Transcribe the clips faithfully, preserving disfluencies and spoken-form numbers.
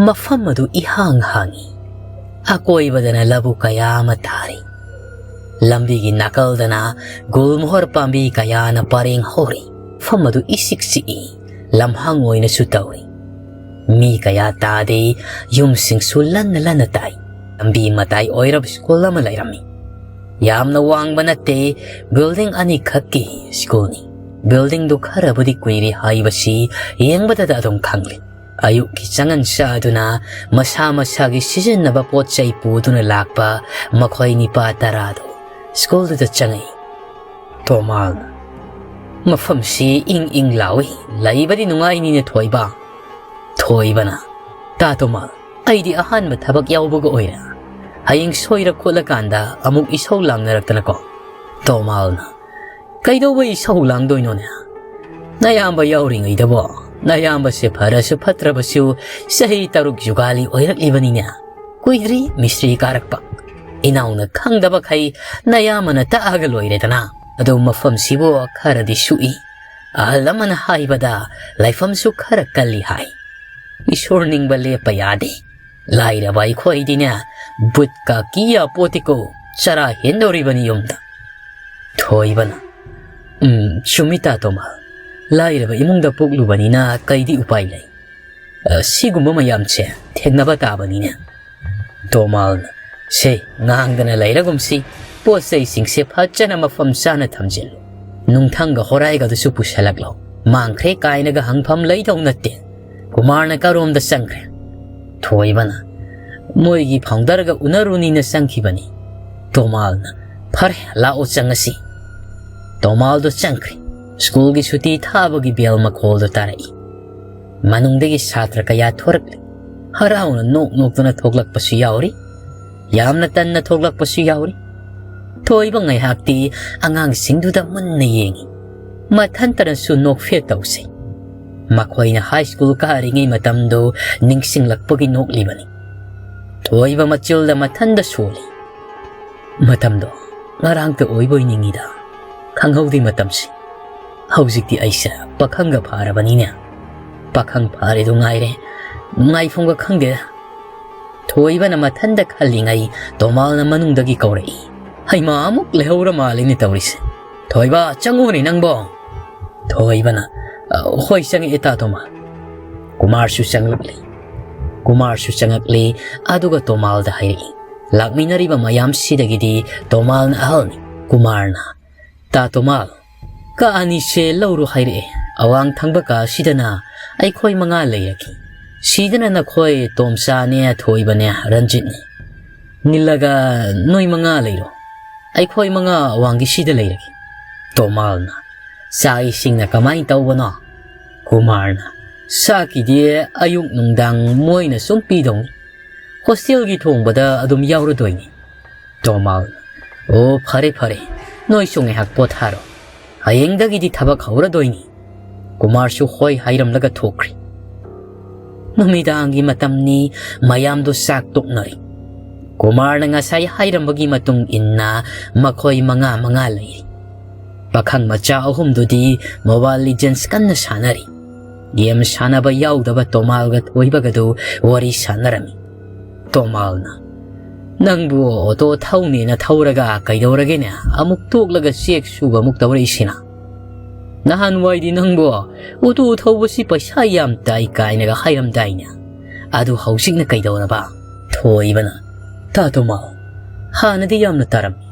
ꯃꯐꯝ ꯑꯗꯨ ꯏꯍꯥꯡ ꯍꯥꯡꯏ꯫ ꯑꯀꯣꯏꯕꯗꯅ ꯂꯧꯕꯨꯛ ꯀꯌꯥ ꯑꯃ ꯇꯥꯔꯤ꯫ ꯂꯝꯕꯤꯒꯤ ꯅꯥꯀꯜꯗꯅ ꯒꯨꯜꯃꯣꯍꯔ ꯄꯥꯝꯕꯤ ꯀꯌꯥꯅ ꯄꯔꯦꯡ ꯍꯧꯔꯤ꯫ ꯃꯐꯝ ꯑꯗꯨ ꯏꯆꯤꯛ ꯆꯤꯛꯏ꯫ ꯂꯝꯍꯥꯡ ꯑꯣꯏꯅꯁꯨ ꯇꯧꯔꯤ꯫ ꯃꯤ ꯀꯌꯥ ꯇꯥꯗꯦ꯫ ꯌꯨꯝꯁꯤꯡꯁꯨ ꯂꯟꯅ ꯂꯟꯅ ꯇꯥꯏ꯫ ꯂꯝꯕꯤ ꯃꯇꯥꯏ ꯑꯣꯏꯔꯞ ꯁ꯭ꯀꯨꯜ ꯑꯃ ꯂꯩꯔꯝꯃꯤ꯫ ꯌꯥꯝꯅ ꯋꯥꯡꯕ ꯅꯠꯇꯦ, ꯕꯤꯜꯗꯤꯡ ꯑꯅꯤꯈꯛꯀꯤ ꯁ꯭ꯀꯨꯜꯅꯤ꯫ ꯕꯤꯜꯗꯤꯡꯗꯨ ꯈꯔꯕꯨꯗꯤ ꯀꯨꯏꯔꯦ ꯍꯥꯏꯕꯁꯤ ꯌꯦꯡꯕꯗꯗ ꯑꯗꯨꯝ ꯈꯪꯂꯦ꯫ ꯑꯌꯨꯛꯀꯤ ꯆꯉꯟ ꯆꯥꯗꯨꯅ ꯃꯁꯥ ꯃꯁꯥꯒꯤ ꯁꯤꯖꯤꯟꯅꯕ ꯄꯣꯠ ꯆꯩ ꯄꯨꯗꯨꯅ ꯂꯥꯛꯄ ꯃꯈꯣꯏ ꯅꯤꯄꯥ ꯇꯔꯥꯗꯨ ꯁ꯭ꯀꯨꯜꯗꯨꯗ ꯆꯪꯉꯛꯏ꯫ ꯇꯣꯃꯥꯜꯅ, "ꯃꯐꯝꯁꯤ ꯏꯪ ꯏꯪ ꯂꯥꯎꯏ, ꯂꯩꯕꯗꯤ ꯅꯨꯡꯉꯥꯏꯅꯤꯅꯦ ꯊꯣꯏꯕ꯫" ꯊꯣꯏꯕꯅ, "ꯇꯥ ꯇꯣꯃꯥꯜ, ꯑꯩꯗꯤ ꯑꯍꯥꯟꯕ ꯊꯕꯛ ꯌꯥꯎꯕꯒ ꯑꯣꯏꯔꯦ꯫ ꯍꯌꯦꯡ ꯁꯣꯏꯔ ꯈꯣꯠꯂꯀꯥꯟꯗ ꯑꯃꯨꯛ ꯏꯁꯧ ꯂꯥꯡꯅꯔꯛꯇꯅꯀꯣ꯫" ꯇꯣꯃꯥꯜꯅ, "ꯀꯩꯗꯧꯕꯩ ꯏꯁꯧ ꯂꯥꯡꯗꯣꯏꯅꯣꯅꯦ? ꯅꯌꯥꯝꯕ ꯌꯥꯎꯔꯤꯉꯩꯗꯕꯣ, ꯅꯌꯥꯝꯕꯁꯦ ꯐꯔꯁꯨ ꯐꯠꯇ꯭ꯔꯕꯁꯨ ꯆꯍꯤ ꯇꯔꯨꯛ ꯖꯨꯒꯥꯂꯤ ꯑꯣꯏꯔꯛꯂꯤꯕꯅꯤꯅꯦ꯫ ꯀꯨꯏꯗ꯭ꯔꯤ ꯃꯤꯁꯇ꯭ꯔꯤ ꯀꯥꯔꯛꯄ꯫ ꯏꯅꯥꯎꯅ ꯈꯪꯗꯕꯈꯩ ꯅꯌꯥꯝꯕꯅ ꯇꯥꯛꯑꯒ ꯂꯣꯏꯔꯦꯗꯅ꯫ ꯑꯗꯣ ꯃꯐꯝꯁꯤꯕꯨ ꯈꯔꯗꯤ ꯁꯨꯛꯏ꯫ ꯑꯍꯜ ꯑꯃꯅ ꯍꯥꯏꯕꯗ ꯂꯥꯏꯐꯝꯁꯨ ꯈꯔ ꯀꯜꯂꯤ ꯍꯥꯏ꯫ ꯏꯁꯣꯔ ꯅꯤꯡꯕ ꯂꯦꯞꯄ ꯌꯥꯗꯦ꯫ ꯂꯥꯏꯔꯕ ꯑꯩꯈꯣꯏꯗꯤꯅꯦ, ꯕꯨꯠꯀ ꯀꯤꯌꯥ ꯄꯣꯠꯇꯤꯀꯣ, ꯆꯔꯥ ꯍꯦꯟꯗꯧꯔꯤꯕꯅꯤ ꯌꯨꯝꯗ꯫" ꯊꯣꯏꯕꯅ, "ꯎꯝ, ꯆꯨꯝꯃꯤ ꯇꯥ ꯇꯣꯃꯥꯜ꯫ ꯂꯥꯏꯔꯕ ꯏꯃꯨꯡꯗ ꯄꯣꯛꯂꯨꯕꯅꯤꯅ ꯀꯩꯗꯤ ꯎꯄꯥꯏ ꯂꯩ? ꯑ, ꯁꯤꯒꯨꯝꯕ ꯃꯌꯥꯝꯁꯦ ꯊꯦꯡꯅꯕ ꯇꯥꯕꯅꯤꯅꯦ꯫" ꯇꯣꯃꯥꯜꯅ, "ꯁꯦ, ꯉꯥꯡꯗꯅ ꯂꯩꯔꯒꯨꯝꯁꯤ, ꯄꯣꯠ ꯆꯩꯁꯤꯡꯁꯦ ꯐꯖꯅ ꯃꯐꯝ ꯆꯥꯅ ꯊꯝꯖꯤꯜꯂꯨ꯫ ꯅꯨꯡꯊꯪꯒ ꯍꯣꯔꯥꯏꯒꯗꯨꯁꯨ ꯄꯨꯁꯜꯂꯛꯂꯣ꯫ ꯃꯥꯡꯈ꯭ꯔꯦ ꯀꯥꯏꯅꯒ ꯍꯪꯐꯝ ꯂꯩꯗꯧ ꯅꯠꯇꯦ꯫ ꯀꯨꯃꯥꯔꯅ ꯀꯔꯣꯝꯗ ꯆꯪꯈ꯭ꯔꯦ?" ꯊꯣꯏꯕꯅ, "ꯃꯣꯏꯒꯤ ꯐꯥꯎꯟꯗꯔꯒ ꯎꯅꯔꯨꯅꯤꯅ ꯆꯪꯈꯤꯕꯅꯤ꯫" ꯇꯣꯃꯥꯜꯅ, "ꯐꯔꯦ, ꯂꯥꯛꯑꯣ ꯆꯪꯉꯁꯤ꯫" ꯇꯣꯃꯥꯜꯗꯣ ꯆꯪꯈ꯭ꯔꯦ꯫ ꯁ꯭ꯀꯨꯜꯒꯤ ꯁꯨꯇꯤ ꯊꯥꯕꯒꯤ ꯕꯦꯜ ꯃꯈꯣꯜꯗꯣ ꯇꯥꯔꯛꯏ꯫ ꯃꯅꯨꯡꯗꯒꯤ ꯁꯥꯇ꯭ꯔ ꯀꯌꯥ ꯊꯣꯔꯛꯂꯤ꯫ ꯍꯔꯥꯎꯅ ꯅꯣꯛ ꯅꯣꯛꯇꯨꯅ ꯊꯣꯛꯂꯛꯄꯁꯨ ꯌꯥꯎꯔꯤ, ꯌꯥꯝꯅ ꯇꯟꯅ ꯊꯣꯛꯂꯛꯄꯁꯨ ꯌꯥꯎꯔꯤ꯫ ꯊꯣꯏꯕ ꯉꯥꯏꯍꯥꯛꯇꯤ ꯑꯉꯥꯡꯁꯤꯡꯗꯨꯗ ꯃꯨꯟꯅ ꯌꯦꯡꯏ꯫ ꯃꯊꯟꯇꯅꯁꯨ ꯅꯣꯛꯐꯦꯠ ꯇꯧꯁꯤ꯫ ꯃꯈꯣꯏꯅ ꯍꯥꯏ ꯁ꯭ꯀꯨꯜ ꯀꯥꯔꯤꯉꯩ ꯃꯇꯝꯗꯨ ꯅꯤꯡꯁꯤꯡꯂꯛꯄꯒꯤ ꯅꯣꯛꯂꯤꯕꯅꯤ꯫ ꯊꯣꯏꯕ ꯃꯆꯤꯜꯗ ꯃꯊꯟꯗ ꯁꯣꯜꯂꯤ꯫ ꯃꯇꯝꯗꯣ ꯉꯔꯥꯡꯇ ꯑꯣꯏꯕꯣꯏ ꯅꯤꯡꯉꯤꯗ꯫ ꯈꯪꯍꯧꯗꯦ ꯃꯇꯝꯁꯤ꯫ ꯍꯧꯖꯤꯛꯇꯤ ꯑꯩꯁꯦ ꯄꯥꯈꯪꯒ ꯐꯥꯔꯕꯅꯤꯅꯦ꯫ ꯄꯥꯈꯪ ꯐꯥꯔꯦꯗꯨ ꯉꯥꯏꯔꯦ꯫ ꯅꯨꯡꯉꯥꯏꯐꯝꯒ ꯈꯪꯗꯦꯗ꯫ ꯊꯣꯏꯕꯅ ꯃꯊꯟꯇ ꯈꯜꯂꯤꯉꯩ ꯇꯣꯃꯥꯜꯅ ꯃꯅꯨꯡꯗꯒꯤ ꯀꯧꯔꯛꯏ꯫ "ꯍꯩꯃꯥ, ꯑꯃꯨꯛ ꯂꯩꯍꯧꯔ ꯃꯥꯜꯂꯤꯅꯦ ꯇꯧꯔꯤꯁꯦ꯫ ꯊꯣꯏꯕ, ꯆꯪꯉꯨꯅꯦ ꯅꯪꯕꯣ!" ꯊꯣꯏꯕꯅ, "ꯑ, ꯍꯣꯏ, ꯆꯪꯉꯛꯑꯦ ꯇꯥ ꯇꯣꯃꯥꯜ꯫" ꯀꯨꯃꯥꯔꯁꯨ ꯆꯪꯂꯛꯂꯤ꯫ ꯀꯨꯃꯥꯔꯁꯨ ꯆꯪꯉꯛꯂꯤ, ꯑꯗꯨꯒ ꯇꯣꯃꯥꯜꯗ ꯍꯥꯏꯔꯛꯏ꯫ ꯂꯥꯛꯃꯤꯟꯅꯔꯤꯕ ꯃꯌꯥꯝꯁꯤꯗꯒꯤꯗꯤ ꯇꯣꯃꯥꯜꯅ ꯑꯍꯜꯅꯤ꯫ ꯀꯨꯃꯥꯔꯅ, "ꯇꯥ ꯇꯣꯃꯥꯜ, ꯀꯥ ꯑꯅꯤꯁꯦ ꯂꯧꯔꯣ ꯍꯥꯏꯔꯛꯑꯦ꯫ ꯑꯋꯥꯡ ꯊꯪꯕ ꯀꯥ ꯑꯁꯤꯗꯅ ꯑꯩꯈꯣꯏ ꯃꯉꯥ ꯂꯩꯔꯒꯦ꯫ ꯁꯤꯗꯅ ꯅꯈꯣꯏ ꯇꯣꯝꯆꯥꯅꯦ, ꯊꯣꯏꯕꯅꯦ, ꯔꯟꯖꯤꯠꯅꯦ꯫ ꯅꯤꯜꯂꯒ ꯅꯣꯏ ꯃꯉꯥ ꯂꯩꯔꯣ꯫ ꯑꯩꯈꯣꯏ ꯃꯉꯥ ꯑꯋꯥꯡꯒꯤꯁꯤꯗ ꯂꯩꯔꯒꯦ꯫" ꯇꯣꯃꯥꯜꯅ, "ꯆꯥꯛ ꯏꯁꯤꯡꯅ ꯀꯃꯥꯏꯅ ꯇꯧꯕꯅꯣ?" ꯀꯨꯃꯥꯔꯅ, "ꯆꯥꯛꯀꯤꯗꯤ ꯑꯌꯨꯛ ꯅꯨꯡꯗꯥꯡ ꯃꯣꯏꯅ ꯁꯨꯝ ꯄꯤꯗꯧꯅꯤ꯫ ꯍꯣꯁꯇꯦꯜꯒꯤ ꯊꯣꯡꯕꯗ ꯑꯗꯨꯝ ꯌꯥꯎꯔꯗꯣꯏꯅꯤ꯫" ꯇꯣꯃꯥꯜꯅ, "ꯑꯣ, ꯐꯔꯦ ꯐꯔꯦ, ꯅꯣꯏꯁꯨ ꯉꯥꯏꯍꯥꯛ ꯄꯣꯊꯥꯔꯣ꯫ ꯍꯌꯦꯡꯗꯒꯤꯗꯤ ꯊꯕꯛ ꯍꯧꯔꯗꯣꯏꯅꯤ꯫" ꯀꯨꯃꯥꯔꯁꯨ ꯍꯣꯏ ꯍꯥꯏꯔꯝꯂꯒ ꯊꯣꯛꯈ꯭ꯔꯦ꯫ ꯅꯨꯃꯤꯗꯥꯡꯒꯤ ꯃꯇꯝꯅꯤ, ꯃꯌꯥꯝꯗꯨ ꯆꯥꯛ ꯇꯣꯛꯅꯔꯤ꯫ ꯀꯨꯃꯥꯔꯅ ꯉꯁꯥꯏ ꯍꯥꯏꯔꯝꯕꯒꯤ ꯃꯇꯨꯡ ꯏꯟꯅ ꯃꯈꯣꯏ ꯃꯉꯥ ꯃꯉꯥ ꯂꯩꯔꯤ꯫ ꯄꯥꯈꯪ ꯃꯆꯥ ꯑꯍꯨꯝꯗꯨꯗꯤ ꯃꯣꯕꯥꯏꯜ ꯂꯤꯖꯦꯟꯁ ꯀꯟꯅ ꯁꯥꯟꯅꯔꯤ꯫ ꯒꯦꯝ ꯁꯥꯟꯅꯕ ꯌꯥꯎꯗꯕ ꯇꯣꯃꯥꯜꯒ ꯊꯣꯏꯕꯒꯗꯨ ꯋꯥꯔꯤ ꯁꯥꯟꯅꯔꯝꯃꯤ꯫ ꯇꯣꯃꯥꯜꯅ, "ꯅꯪꯕꯨ ꯑꯣꯇꯣ ꯊꯧꯅꯦꯅ ꯊꯧꯔꯒ ꯀꯩꯗꯧꯔꯒꯦꯅꯦ? ꯑꯃꯨꯛ ꯇꯣꯛꯂꯒ ꯆꯦꯛ ꯁꯨꯕ ꯑꯃꯨꯛ ꯇꯧꯔꯛꯏꯁꯤꯅ? ꯅꯍꯥꯟꯋꯥꯏꯗꯤ ꯅꯪꯕꯨ ꯑꯣꯇꯣ ꯊꯧꯕꯁꯤ ꯄꯩꯁꯥ ꯌꯥꯝ ꯇꯥꯏ ꯀꯥꯏꯅꯒ ꯍꯥꯏꯔꯝꯗꯥꯏꯅꯦ꯫ ꯑꯗꯨ ꯍꯧꯖꯤꯛꯅ ꯀꯩꯗꯧꯔꯕ?" ꯊꯣꯏꯕꯅ, "ꯇꯥ ꯇꯣꯃꯥꯜ, ꯍꯥꯟꯅꯗꯤ ꯌꯥꯝꯅ ꯇꯥꯔꯝꯃꯤ꯫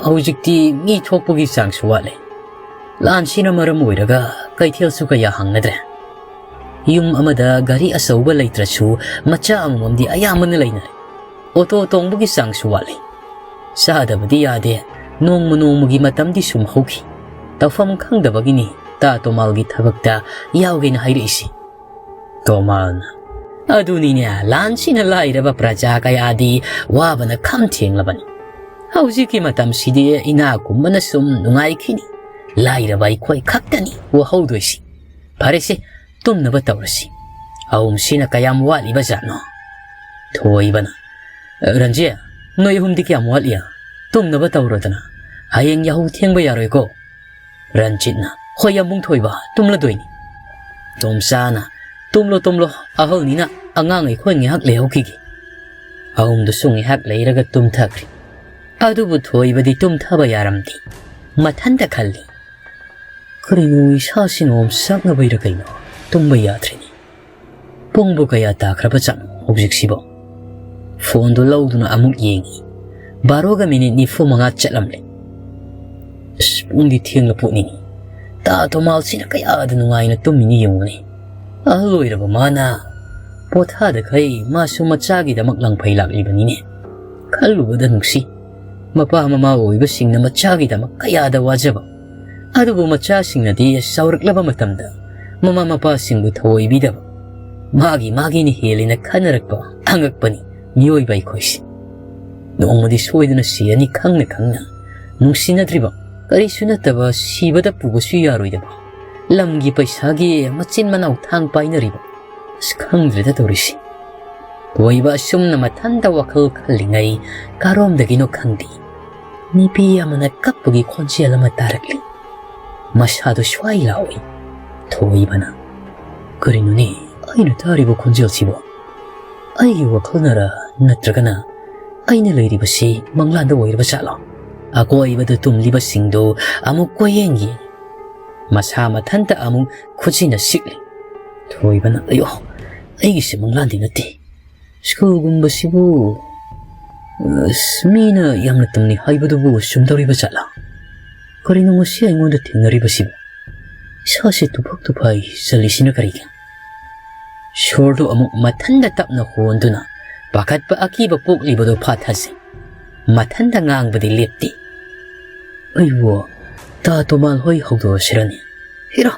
ꯍꯧꯖꯤꯛꯇꯤ ꯃꯤ ꯊꯣꯛꯄꯒꯤ ꯆꯥꯡꯁꯨ ꯋꯥꯠꯂꯦ꯫ ꯂꯥꯟꯁꯤꯅ ꯃꯔꯝ ꯑꯣꯏꯔꯒ ꯀꯩꯊꯦꯜꯁꯨ ꯀꯌꯥ ꯍꯥꯡꯅꯗ꯭ꯔꯦ꯫ ꯌꯨꯝ ꯑꯃꯗ ꯒꯥꯔꯤ ꯑꯆꯧꯕ ꯂꯩꯇ꯭ꯔꯁꯨ ꯃꯆꯥ ꯑꯃꯃꯝꯗꯤ ꯑꯌꯥꯝꯕꯅ ꯂꯩꯅꯔꯦ꯫ ꯑꯣꯇꯣ ꯇꯣꯡꯕꯒꯤ ꯆꯥꯡꯁꯨ ꯋꯥꯠꯂꯤ꯫ ꯆꯥꯗꯕꯗꯤ ꯌꯥꯗꯦ꯫ ꯅꯣꯡꯃ ꯅꯣꯡꯃꯒꯤ ꯃꯇꯝꯗꯤ ꯁꯨꯝ ꯍꯧꯈꯤ꯫ ꯇꯧꯐꯝ ꯈꯪꯗꯕꯒꯤꯅꯤ ꯇꯥ ꯇꯣꯃꯥꯜꯒꯤ ꯊꯕꯛꯇ ꯌꯥꯎꯒꯦꯅ ꯍꯥꯏꯔꯛꯏꯁꯤ꯫" ꯇꯣꯃꯥꯜꯅ, "ꯑꯗꯨꯅꯤꯅꯦ, ꯂꯥꯟꯁꯤꯅ ꯂꯥꯏꯔꯕ ꯄ꯭ꯔꯖꯥ ꯀꯌꯥꯗꯤ ꯋꯥꯕꯅ ꯈꯝ ꯊꯦꯡꯂꯕꯅꯤ꯫ ꯍꯧꯖꯤꯛꯀꯤ ꯃꯇꯝꯁꯤꯗꯤ ꯏꯅꯥꯛ ꯈꯨꯟꯕꯅ ꯁꯨꯝ ꯅꯨꯡꯉꯥꯏꯈꯤꯅꯤ, ꯂꯥꯏꯔꯕ ꯑꯩꯈꯣꯏ ꯈꯛꯇꯅꯤ ꯋꯥꯍꯧꯗꯣꯏꯁꯤ꯫ ꯐꯔꯦꯁꯦ, ꯇꯨꯝꯅꯕ ꯇꯧꯔꯁꯤ꯫ ꯑꯍꯨꯝꯁꯤꯅ ꯀꯌꯥꯝ ꯋꯥꯠꯂꯤꯕ ꯖꯥꯠꯅꯣ?" ꯊꯣꯏꯕꯅ, "ꯔꯟꯖꯤꯠ, ꯅꯣꯏ ꯑꯍꯨꯝꯗꯤ ꯀꯌꯥꯝ ꯋꯥꯠꯂꯤ? ꯇꯨꯝꯅꯕ ꯇꯧꯔꯣꯗꯅ꯫ ꯍꯌꯦꯡ ꯌꯥꯍꯧ ꯊꯦꯡꯕ ꯌꯥꯔꯣꯏꯀꯣ꯫" ꯔꯟꯖꯤꯠꯅ, "ꯍꯣꯏ ꯌꯥꯝꯕꯨꯡ ꯊꯣꯏꯕ, ꯇꯨꯝꯂꯗꯣꯏꯅꯤ꯫" ꯇꯣꯝꯆꯥꯅ, "ꯇꯨꯝꯂꯣ ꯇꯨꯝꯂꯣ, ꯑꯍꯜꯅꯤꯅ ꯑꯉꯥꯡ ꯑꯩꯈꯣꯏ ꯉꯥꯏꯍꯥꯛ ꯂꯩꯍꯧꯈꯤꯒꯦ꯫ ꯑꯍꯨꯝꯗꯨꯁꯨ ꯉꯥꯏꯍꯥꯛ ꯂꯩꯔꯒ ꯇꯨꯝꯊꯈ꯭ꯔꯦ꯫ ꯑꯗꯨꯕꯨ ꯊꯣꯏꯕꯗꯤ ꯇꯨꯝꯊꯕ ꯌꯥꯔꯝꯗꯦ꯫ ꯃꯊꯟꯇ ꯈꯜꯂꯤ, "ꯀꯔꯤꯅꯣ, ꯏꯁꯥꯁꯤ ꯅꯣꯝ ꯁꯛꯅꯕꯩꯔ ꯀꯩꯅꯣ, ꯇꯨꯝꯕ ꯌꯥꯗ꯭ꯔꯤꯅꯤ꯫ ꯄꯨꯡꯕꯨ ꯀꯌꯥ ꯇꯥꯈ꯭ꯔꯕꯖꯥꯠꯅꯣ ꯍꯧꯖꯤꯛꯁꯤꯕꯣ?" ꯐꯣꯟꯗꯨ ꯂꯧꯗꯨꯅ ꯑꯃꯨꯛ ꯌꯦꯡꯉꯤ꯫ ꯕꯥꯔꯣꯒ ꯃꯤꯅꯤꯠ ꯅꯤꯐꯨ ꯃꯉꯥ ꯆꯠꯂꯝꯂꯦ꯫ ꯑꯁ, ꯄꯨꯡꯗꯤ ꯊꯦꯡꯂ ꯄꯣꯠꯅꯤꯅꯦ꯫ ꯇꯥ ꯇꯣꯃꯥꯜꯁꯤꯅ ꯀꯌꯥꯗ ꯅꯨꯡꯉꯥꯏꯅ ꯇꯨꯝꯃꯤꯅꯤ ꯌꯦꯡꯉꯨꯅꯦ꯫ ꯑꯍꯜ ꯑꯣꯏꯔꯕ ꯃꯥꯅ ꯄꯣꯊꯥꯗꯈꯩ ꯃꯥꯁꯨ ꯃꯆꯥꯒꯤꯗꯃꯛ ꯂꯪꯐꯩ ꯂꯥꯛꯂꯤꯕꯅꯤꯅꯦ꯫ ꯈꯜꯂꯨꯕꯗ ꯅꯨꯡꯁꯤ꯫ ꯃꯄꯥ ꯃꯃꯥ ꯑꯣꯏꯕꯁꯤꯡꯅ ꯃꯆꯥꯒꯤꯗꯃꯛ ꯀꯌꯥꯗ ꯋꯥꯖꯕ꯫ ꯑꯗꯨꯕꯨ ꯃꯆꯥꯁꯤꯡꯅꯗꯤ ꯆꯥꯎꯔꯛꯂꯕ ꯃꯇꯝꯗ ꯃꯃꯥ ꯃꯄꯥꯁꯤꯡꯕꯨ ꯊꯑꯣꯏꯕꯤꯗꯕ, ꯃꯥꯒꯤ ꯃꯥꯒꯤꯅ ꯍꯦꯜꯂꯦꯅ ꯈꯟꯅꯔꯛꯄ ꯑꯉꯛꯄꯅꯤ ꯃꯤꯑꯣꯏꯕ ꯑꯩꯈꯣꯏꯁꯦ꯫ ꯅꯣꯡꯃꯗꯤ ꯁꯣꯏꯗꯅ ꯁꯤꯔꯅꯤ ꯈꯪꯅ ꯈꯪꯅ ꯅꯨꯡꯁꯤꯅꯗ꯭ꯔꯤꯕ, ꯀꯔꯤꯁꯨ ꯅꯠꯇꯕ, ꯁꯤꯕꯗ ꯄꯨꯕꯁꯨ ꯌꯥꯔꯣꯏꯗꯕ, ꯂꯝꯒꯤ ꯄꯩꯁꯥꯒꯤ ꯃꯆꯤꯟ ꯃꯅꯥꯎ ꯊꯥꯡ ꯄꯥꯏꯅꯔꯤꯕ꯫ ꯑꯁ, ꯈꯪꯗ꯭ꯔꯦꯗ ꯇꯧꯔꯤꯁꯦ꯫ ꯊꯣꯏꯕ ꯑꯁꯨꯝꯅ ꯃꯊꯟꯇ ꯋꯥꯈꯜ ꯈꯜꯂꯤꯉꯩ ꯀꯔꯣꯝꯗꯒꯤꯅꯣ ꯈꯪꯗꯦ, ꯅꯨꯄꯤ ꯑꯃꯅ ꯀꯞꯄꯒꯤ ꯈꯣꯟꯖꯦꯜ ꯑꯃ ꯇꯥꯔꯛꯂꯤ꯫ ꯃꯁꯥꯗꯨ ꯁ꯭ꯋꯥꯏ ꯂꯥꯎꯏ꯫ ꯊꯣꯏꯕꯅ, "ꯀꯔꯤꯅꯣꯅꯦ ꯑꯩꯅ ꯇꯥꯔꯤꯕ ꯈꯣꯟꯖꯦꯜꯁꯤꯕꯣ? ꯑꯩꯒꯤ ꯋꯥꯈꯜꯅꯔ, ꯅꯠꯇ꯭ꯔꯒꯅ ꯑꯩꯅ ꯂꯩꯔꯤꯕꯁꯤ ꯃꯪꯂꯥꯟꯗ ꯑꯣꯏꯔꯕ ꯖꯥꯠꯂꯣ?" ꯑꯀꯣꯏꯕꯗ ꯇꯨꯝꯂꯤꯕꯁꯤꯡꯗꯨ ꯑꯃꯨꯛ ꯀꯣꯏꯌꯦꯡ ꯌꯦꯡ, ꯃꯁꯥ ꯃꯊꯟꯇ ꯑꯃꯨꯛ ꯈꯨꯖꯤꯟꯅ ꯁꯤꯛꯂꯤ꯫ ꯊꯣꯏꯕꯅ, "ꯑꯌꯣ, ꯑꯩꯒꯤꯁꯦ ꯃꯪꯂꯥꯟꯗꯤ ꯅꯠꯇꯦ꯫ ꯁ꯭ꯀꯨꯜꯒꯨꯝꯕꯁꯤꯕꯨ, ꯑꯁ, ꯃꯤꯅ ꯌꯥꯝꯅ ꯇꯝꯅꯩ ꯍꯥꯏꯕꯗꯨꯕꯨ ꯆꯨꯝꯗꯧꯔꯤꯕ ꯖꯥꯠꯂꯥ? ꯀꯔꯤꯅꯣ ꯉꯁꯤ ꯑꯩꯉꯣꯟꯗ ꯊꯦꯡꯅꯔꯤꯕꯁꯤꯕꯨ? ꯏꯁꯥꯁꯦ ꯇꯨꯐꯛ ꯇꯨꯐꯥꯏ ꯆꯜꯂꯤꯁꯤꯅ ꯀꯔꯤꯒꯤ?" ꯁꯣꯔꯗꯨ ꯑꯃꯨꯛ ꯃꯊꯟꯗ ꯇꯞꯅ ꯍꯣꯟꯗꯨꯅ ꯄꯥꯈꯠꯄ ꯑꯀꯤꯕ ꯄꯣꯛꯂꯤꯕꯗꯨ ꯐꯥꯊꯖꯩ꯫ ꯃꯊꯟꯗ ꯉꯥꯡꯕꯗꯤ ꯂꯦꯞꯇꯦ꯫ "ꯑꯩꯕꯨ ꯇꯥ ꯇꯣꯃꯥꯜ ꯍꯣꯏ ꯍꯧꯗꯣꯛꯑꯁꯤꯔꯅꯤ? ꯍꯦꯔꯥ,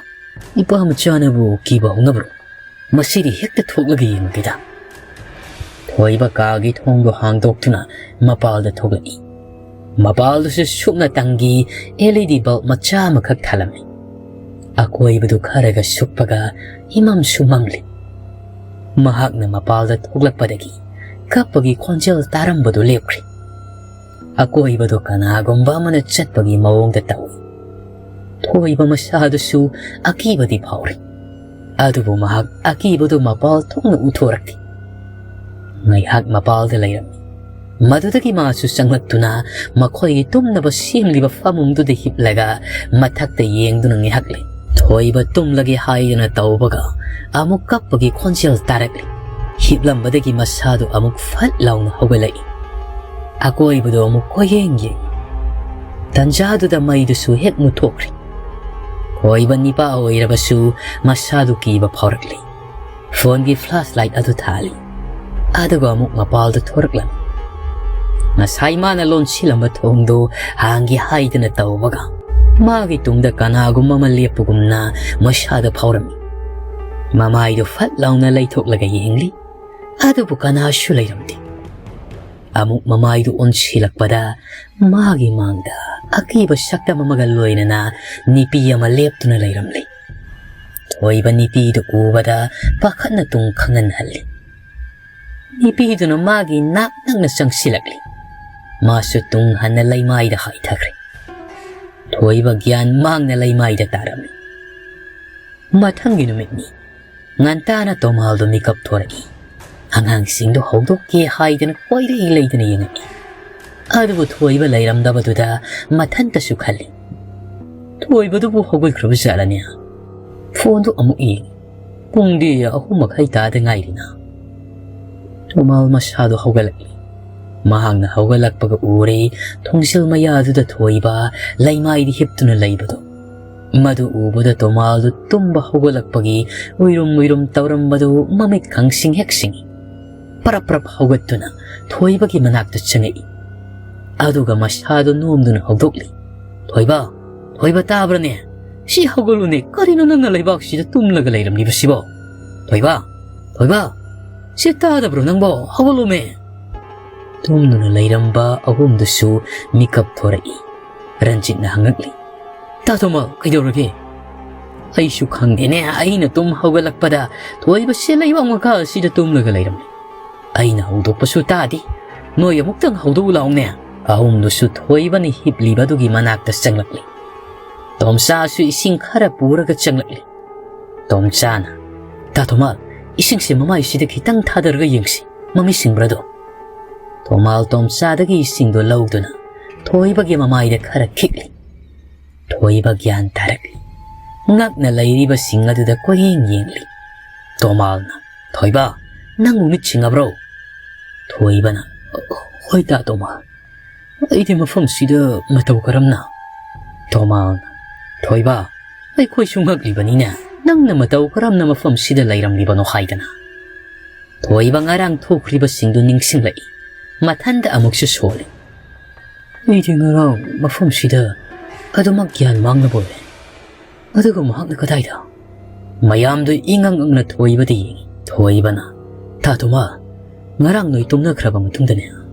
ꯅꯨꯄꯥ ꯃꯆꯥꯅꯕꯨ ꯀꯤꯕ ꯍꯧꯅꯕ꯭ꯔꯣ? ꯃꯁꯤꯗꯤ ꯍꯦꯛꯇ ꯊꯣꯛꯂꯒ ꯌꯦꯡꯉꯒꯦꯗ꯫" ꯊꯣꯏꯕ ꯀꯥꯒꯤ ꯊꯣꯡꯗꯨ ꯍꯥꯡꯗꯣꯛꯇꯨꯅ ꯃꯄꯥꯜꯗ ꯊꯣꯛꯂꯛꯏ꯫ ꯃꯄꯥꯜꯗꯨꯁꯨ ꯁꯨꯞꯅ ꯇꯪꯒꯤ L E D bulb ꯃꯆꯥ ꯑꯃꯈꯛ ꯊꯥꯜꯂꯝꯃꯤ꯫ ꯑꯀꯣꯏꯕꯗꯨ ꯈꯔꯒ ꯁꯨꯞꯄꯒ ꯏꯃꯝꯁꯨ ꯃꯝꯂꯤ꯫ ꯃꯍꯥꯛꯅ ꯃꯄꯥꯜꯗ ꯊꯣꯛꯂꯛꯄꯗꯒꯤ ꯀꯞꯄꯒꯤ ꯈꯣꯟꯖꯦꯜ ꯇꯥꯔꯝꯕꯗꯨ ꯂꯦꯞꯈ꯭ꯔꯦ꯫ ꯑꯀꯣꯏꯕꯗꯨ ꯀꯅꯥꯒꯨꯝꯕ ꯑꯃꯅ ꯆꯠꯄꯒꯤ ꯃꯑꯣꯡꯗ ꯇꯧꯏ꯫ ꯊꯣꯏꯕ ꯃꯁꯥꯗꯨꯁꯨ ꯑꯀꯤꯕꯗꯤ ꯐꯥꯎꯔꯤ꯫ ꯑꯗꯨꯕꯨ ꯃꯍꯥꯛ ꯑꯀꯤꯕꯗꯨ ꯃꯄꯥꯜ ꯊꯣꯛꯅ ꯎꯠꯊꯣꯔꯛꯇꯦ꯫ ꯉꯥꯏꯍꯥꯛ ꯃꯄꯥꯜꯗ ꯂꯩꯔꯝꯃꯤ꯫ ꯃꯗꯨꯗꯒꯤ ꯃꯥꯁꯨ ꯆꯪꯂꯛꯇꯨꯅ ꯃꯈꯣꯏꯒꯤ ꯇꯨꯝꯅꯕ ꯁꯦꯝꯂꯤꯕ ꯐꯃꯨꯡꯗꯨꯗ ꯍꯤꯞꯂꯒ ꯃꯊꯛꯇ ꯌꯦꯡꯗꯨꯅ ꯉꯥꯏꯍꯥꯛ ꯂꯩ꯫ ꯊꯣꯏꯕ ꯇꯨꯝꯂꯒꯦ ꯍꯥꯏꯗꯨꯅ ꯇꯧꯕꯒ ꯑꯃꯨꯛ ꯀꯞꯄꯒꯤ ꯈꯣꯟꯖꯦꯜ ꯇꯥꯔꯛꯂꯤ꯫ ꯍꯤꯞꯂꯝꯕꯗꯒꯤ ꯃꯁꯥꯗꯨ ꯑꯃꯨꯛ ꯐꯠ ꯂꯥꯎꯅ ꯍꯧꯒꯠꯂꯛꯏ꯫ ꯑꯀꯣꯏꯕꯗꯨ ꯑꯃꯨꯛ ꯀꯣꯏꯌꯦꯡ ꯌꯦꯡꯏ꯫ ꯇꯟꯖꯥꯗꯨꯗ ꯃꯩꯗꯨꯁꯨ ꯍꯦꯛ ꯃꯨꯠꯊꯣꯛꯈ꯭ꯔꯦ꯫ ꯊꯣꯏꯕ ꯅꯤꯄꯥ ꯑꯣꯏꯔꯕꯁꯨ ꯃꯁꯥꯗꯨ ꯀꯤꯕ ꯐꯥꯎꯔꯛꯂꯤ꯫ ꯐꯣꯟꯒꯤ ꯐ꯭ꯂꯥꯁ ꯂꯥꯏꯠ ꯑꯗꯨ ꯊꯥꯜꯂꯤ꯫ ꯑꯗꯨꯒ ꯑꯃꯨꯛ ꯃꯄꯥꯜꯗ ꯊꯣꯔꯛꯂꯝꯃꯤ꯫ ꯉꯁꯥꯏ ꯃꯥꯅ ꯂꯣꯟꯁꯤꯜꯂꯝꯕ ꯊꯣꯡꯗꯨ ꯍꯥꯡꯒꯦ ꯍꯥꯏꯗꯅ ꯇꯧꯕꯒ ꯃꯥꯒꯤ ꯇꯨꯡꯗ ꯀꯅꯥꯒꯨꯝꯕ ꯑꯃ ꯂꯦꯞꯄꯒꯨꯝꯅ ꯃꯁꯥꯗ ꯐꯥꯎꯔꯝꯃꯤ꯫ ꯃꯃꯥꯏꯗꯨ ꯐꯠ ꯂꯥꯎꯅ ꯂꯩꯊꯣꯛꯂꯒ ꯌꯦꯡꯂꯤ꯫ ꯑꯗꯨꯕꯨ ꯀꯅꯥꯁꯨ ꯂꯩꯔꯝꯗꯦ꯫ ꯑꯃꯨꯛ ꯃꯃꯥꯏꯗꯨ ꯑꯣꯟꯁꯤꯜꯂꯛꯄꯗ ꯃꯥꯒꯤ ꯃꯥꯡꯗ ꯑꯀꯤꯕ ꯁꯛꯇꯝ ꯑꯃꯒ ꯂꯣꯏꯅꯅ ꯅꯤꯄꯤ ꯑꯃ ꯂꯦꯞꯇꯨꯅ ꯂꯩꯔꯝꯂꯤ꯫ ꯊꯣꯏꯕ ꯅꯤꯄꯤꯗꯨ ꯎꯕꯗ ꯄꯥꯈꯠꯅ ꯇꯨꯡ ꯈꯪꯍꯟꯍꯜꯂꯤ꯫ ꯅꯤꯄꯤꯗꯨꯅ ꯃꯥꯒꯤ ꯅꯥꯛ ꯅꯛꯅ ꯆꯪꯁꯤꯜꯂꯛꯂꯤ꯫ ꯃꯥꯁꯨ ꯇꯨꯡ ꯍꯟꯅ ꯂꯩꯃꯥꯏꯗ ꯍꯥꯏꯊꯈ꯭ꯔꯦ꯫ ꯊꯣꯏꯕ ꯒ꯭ꯌꯥꯟ ꯃꯥꯡꯅ ꯂꯩꯃꯥꯏꯗ ꯇꯥꯔꯝꯃꯤ꯫ ꯃꯊꯪꯒꯤ ꯅꯨꯃꯤꯠꯅꯤ꯫ ꯉꯟꯇꯥꯅ ꯇꯣꯃꯥꯜꯗꯨ ꯃꯤꯀꯞ ꯊꯣꯔꯛꯏ꯫ ꯑꯉꯥꯡꯁꯤꯡꯗꯨ ꯍꯧꯗꯣꯛꯀꯦ ꯍꯥꯏꯗꯅ ꯀꯣꯏꯔꯩ ꯂꯩꯗꯅ ꯌꯦꯡꯉꯛꯏ꯫ ꯑꯗꯨꯕꯨ ꯊꯣꯏꯕ ꯂꯩꯔꯝꯗꯕꯗꯨꯗ ꯃꯊꯟꯇꯁꯨ ꯈꯜꯂꯤ꯫ ꯊꯣꯏꯕꯗꯨꯕꯨ ꯍꯧꯒꯠꯈ꯭ꯔꯕ ꯖꯥꯠꯂꯅꯦ? ꯐꯣꯟꯗꯨ ꯑꯃꯨꯛ ꯌꯦꯡꯉꯤ꯫ ꯄꯨꯡꯗꯤ ꯑꯍꯨꯝ ꯃꯈꯥꯏ ꯇꯥꯗ ꯉꯥꯏꯔꯤꯅ꯫ ꯇꯣꯃꯥꯜ ꯃꯁꯥꯗꯨ ꯍꯧꯒꯠꯂꯛꯂꯤ꯫ ꯃꯍꯥꯛꯅ ꯍꯧꯒꯠꯂꯛꯄꯒ ꯎꯔꯦ, ꯊꯣꯡꯖꯤꯜ ꯃꯌꯥꯗꯨꯗ ꯊꯣꯏꯕ ꯂꯩꯃꯥꯏꯗ ꯍꯤꯞꯇꯨꯅ ꯂꯩꯕꯗꯨ꯫ ꯃꯗꯨ ꯎꯕꯗ ꯇꯣꯃꯥꯜꯗꯨ ꯇꯨꯝꯕ ꯍꯧꯒꯠꯂꯛꯄꯒꯤ ꯎꯏꯔꯨꯝ ꯎꯏꯔꯨꯝ ꯇꯧꯔꯝꯕꯗꯨ ꯃꯃꯤꯠ ꯈꯪꯁꯤꯡ ꯍꯦꯛ ꯁꯤꯡꯏ꯫ ꯄꯔꯞ ꯄꯔꯞ ꯍꯧꯒꯠꯇꯨꯅ ꯊꯣꯏꯕꯒꯤ ꯃꯅꯥꯛꯇ ꯆꯪꯉꯛꯏ꯫ ꯑꯗꯨꯒ ꯃꯁꯥꯗꯨ ꯅꯣꯝꯗꯨꯅ ꯍꯧꯗꯣꯛꯂꯤ꯫ "ꯊꯣꯏꯕ, ꯊꯣꯏꯕ, ꯇꯥꯕ꯭ꯔꯅꯦ? ꯁꯤ ꯍꯧꯒꯠꯂꯨꯅꯦ, ꯀꯔꯤꯅꯣ ꯅꯪꯅ ꯂꯩꯕꯥꯛꯁꯤꯗ ꯇꯨꯝꯂꯒ ꯂꯩꯔꯝꯂꯤꯕꯁꯤꯕꯣ? ꯊꯣꯏꯕ, ꯊꯣꯏꯕ, ꯁꯤ ꯇꯥꯗꯕ꯭ꯔꯣ ꯅꯪꯕꯣ? ꯍꯧꯒꯠꯂꯨꯃꯦ!" ꯇꯨꯝꯗꯨꯅ ꯂꯩꯔꯝꯕ ꯑꯍꯨꯝꯗꯨꯁꯨ ꯃꯤꯀꯞ ꯊꯣꯔꯛꯏ꯫ ꯔꯟꯖꯤꯠꯅ ꯍꯪꯉꯛꯂꯤ, "ꯇꯥ ꯇꯣꯃꯥꯜ, ꯀꯩꯗꯧꯔꯒꯦ?" "ꯑꯩꯁꯨ ꯈꯪꯗꯦꯅꯦ, ꯑꯩꯅ ꯇꯨꯝ ꯍꯧꯒꯠꯂꯛꯄꯗ ꯊꯣꯏꯕꯁꯦ ꯂꯩꯕꯥꯛ ꯃꯈꯥ ꯑꯁꯤꯗ ꯇꯨꯝꯂꯒ ꯂꯩꯔꯝꯃꯤ꯫ ꯑꯩꯅ ꯍꯧꯗꯣꯛꯄꯁꯨ ꯇꯥꯗꯦ꯫ ꯅꯣꯏ ꯑꯃꯨꯛꯇꯪ ꯍꯧꯗꯣꯛꯎ ꯂꯥꯎꯅꯦ!" ꯑꯍꯨꯝꯗꯨꯁꯨ ꯊꯣꯏꯕꯅ ꯍꯤꯞꯂꯤꯕꯗꯨꯒꯤ ꯃꯅꯥꯛꯇ ꯆꯪꯂꯛꯂꯤ꯫ ꯇꯣꯝꯆꯥꯁꯨ ꯏꯁꯤꯡ ꯈꯔ ꯄꯨꯔꯒ ꯆꯪꯂꯛꯂꯤ꯫ ꯇꯣꯝꯆꯥꯅ, "ꯇꯥ ꯇꯣꯃꯥꯜ, ꯏꯁꯤꯡꯁꯦ ꯃꯃꯥꯏꯁꯤꯗ ꯈꯤꯇꯪ ꯊꯥꯗꯔꯒ ꯌꯦꯡꯁꯤ, ꯃꯃꯤ ꯁꯤꯡꯕ꯭ꯔꯥꯗꯣ?" ꯇꯣꯃꯥꯜ ꯇꯣꯝꯆꯥꯗꯒꯤ ꯏꯁꯤꯡꯗꯣ ꯂꯧꯗꯨꯅ ꯊꯣꯏꯕꯒꯤ ꯃꯃꯥꯏꯗ ꯈꯔ ꯈꯤꯛꯂꯤ꯫ ꯊꯣꯏꯕ ꯒ꯭ꯌꯥꯟ ꯇꯥꯔꯛꯂꯤ꯫ ꯉꯛꯅ ꯂꯩꯔꯤꯕꯁꯤꯡ ꯑꯗꯨꯗ ꯀꯣꯏꯌꯦꯡ ꯌꯦꯡꯂꯤ꯫ ꯇꯣꯃꯥꯜꯅ, "ꯊꯣꯏꯕ, ꯅꯪꯕꯨ ꯃꯤꯠ ꯁꯤꯡꯉꯕ꯭ꯔꯣ?" ꯊꯣꯏꯕꯅ, "ꯍꯣꯏ ꯇꯥ ꯇꯣꯃꯥꯜ, ꯑꯩꯗꯤ ꯃꯐꯝꯁꯤꯗ ꯃꯇꯧ ꯀꯔꯝꯅ?" ꯇꯣꯃꯥꯜꯅ, "ꯊꯣꯏꯕ, ꯑꯩꯈꯣꯏꯁꯨ ꯉꯛꯂꯤꯕꯅꯤꯅꯦ, ꯅꯪꯅ ꯃꯇꯧ ꯀꯔꯝꯅ ꯃꯐꯝꯁꯤꯗ ꯂꯩꯔꯝꯂꯤꯕꯅꯣ ꯍꯥꯏꯗꯅ?" ꯊꯣꯏꯕ ꯉꯔꯥꯡ ꯊꯣꯛꯈ꯭ꯔꯤꯕꯁꯤꯡꯗꯨ ꯅꯤꯡꯁꯤꯡꯂꯛꯏ꯫ ꯃꯊꯟꯗ ꯑꯃꯨꯛꯁꯨ ꯁꯣꯜꯂꯤ꯫ "ꯑꯩꯗꯤ ꯉꯔꯥꯡ ꯃꯐꯝꯁꯤꯗ ꯑꯗꯨꯃꯛ ꯒ꯭ꯌꯥꯟ ꯃꯥꯡꯂꯕ ꯑꯣꯏꯔꯦ꯫ ꯑꯗꯨꯒ ꯃꯍꯥꯛꯅ ꯀꯗꯥꯏꯗ?" ꯃꯌꯥꯝꯗꯨ ꯏꯉꯛ ꯉꯛꯅ ꯊꯣꯏꯕꯗ ꯌꯦꯡꯉꯤ꯫ ꯊꯣꯏꯕꯅ, "ꯇꯥ ꯇꯣꯃꯥꯜ, ꯉꯔꯥꯡ ꯅꯣꯏ ꯇꯨꯝꯅꯈ꯭ꯔꯕ ꯃꯇꯨꯡꯗꯅꯦ,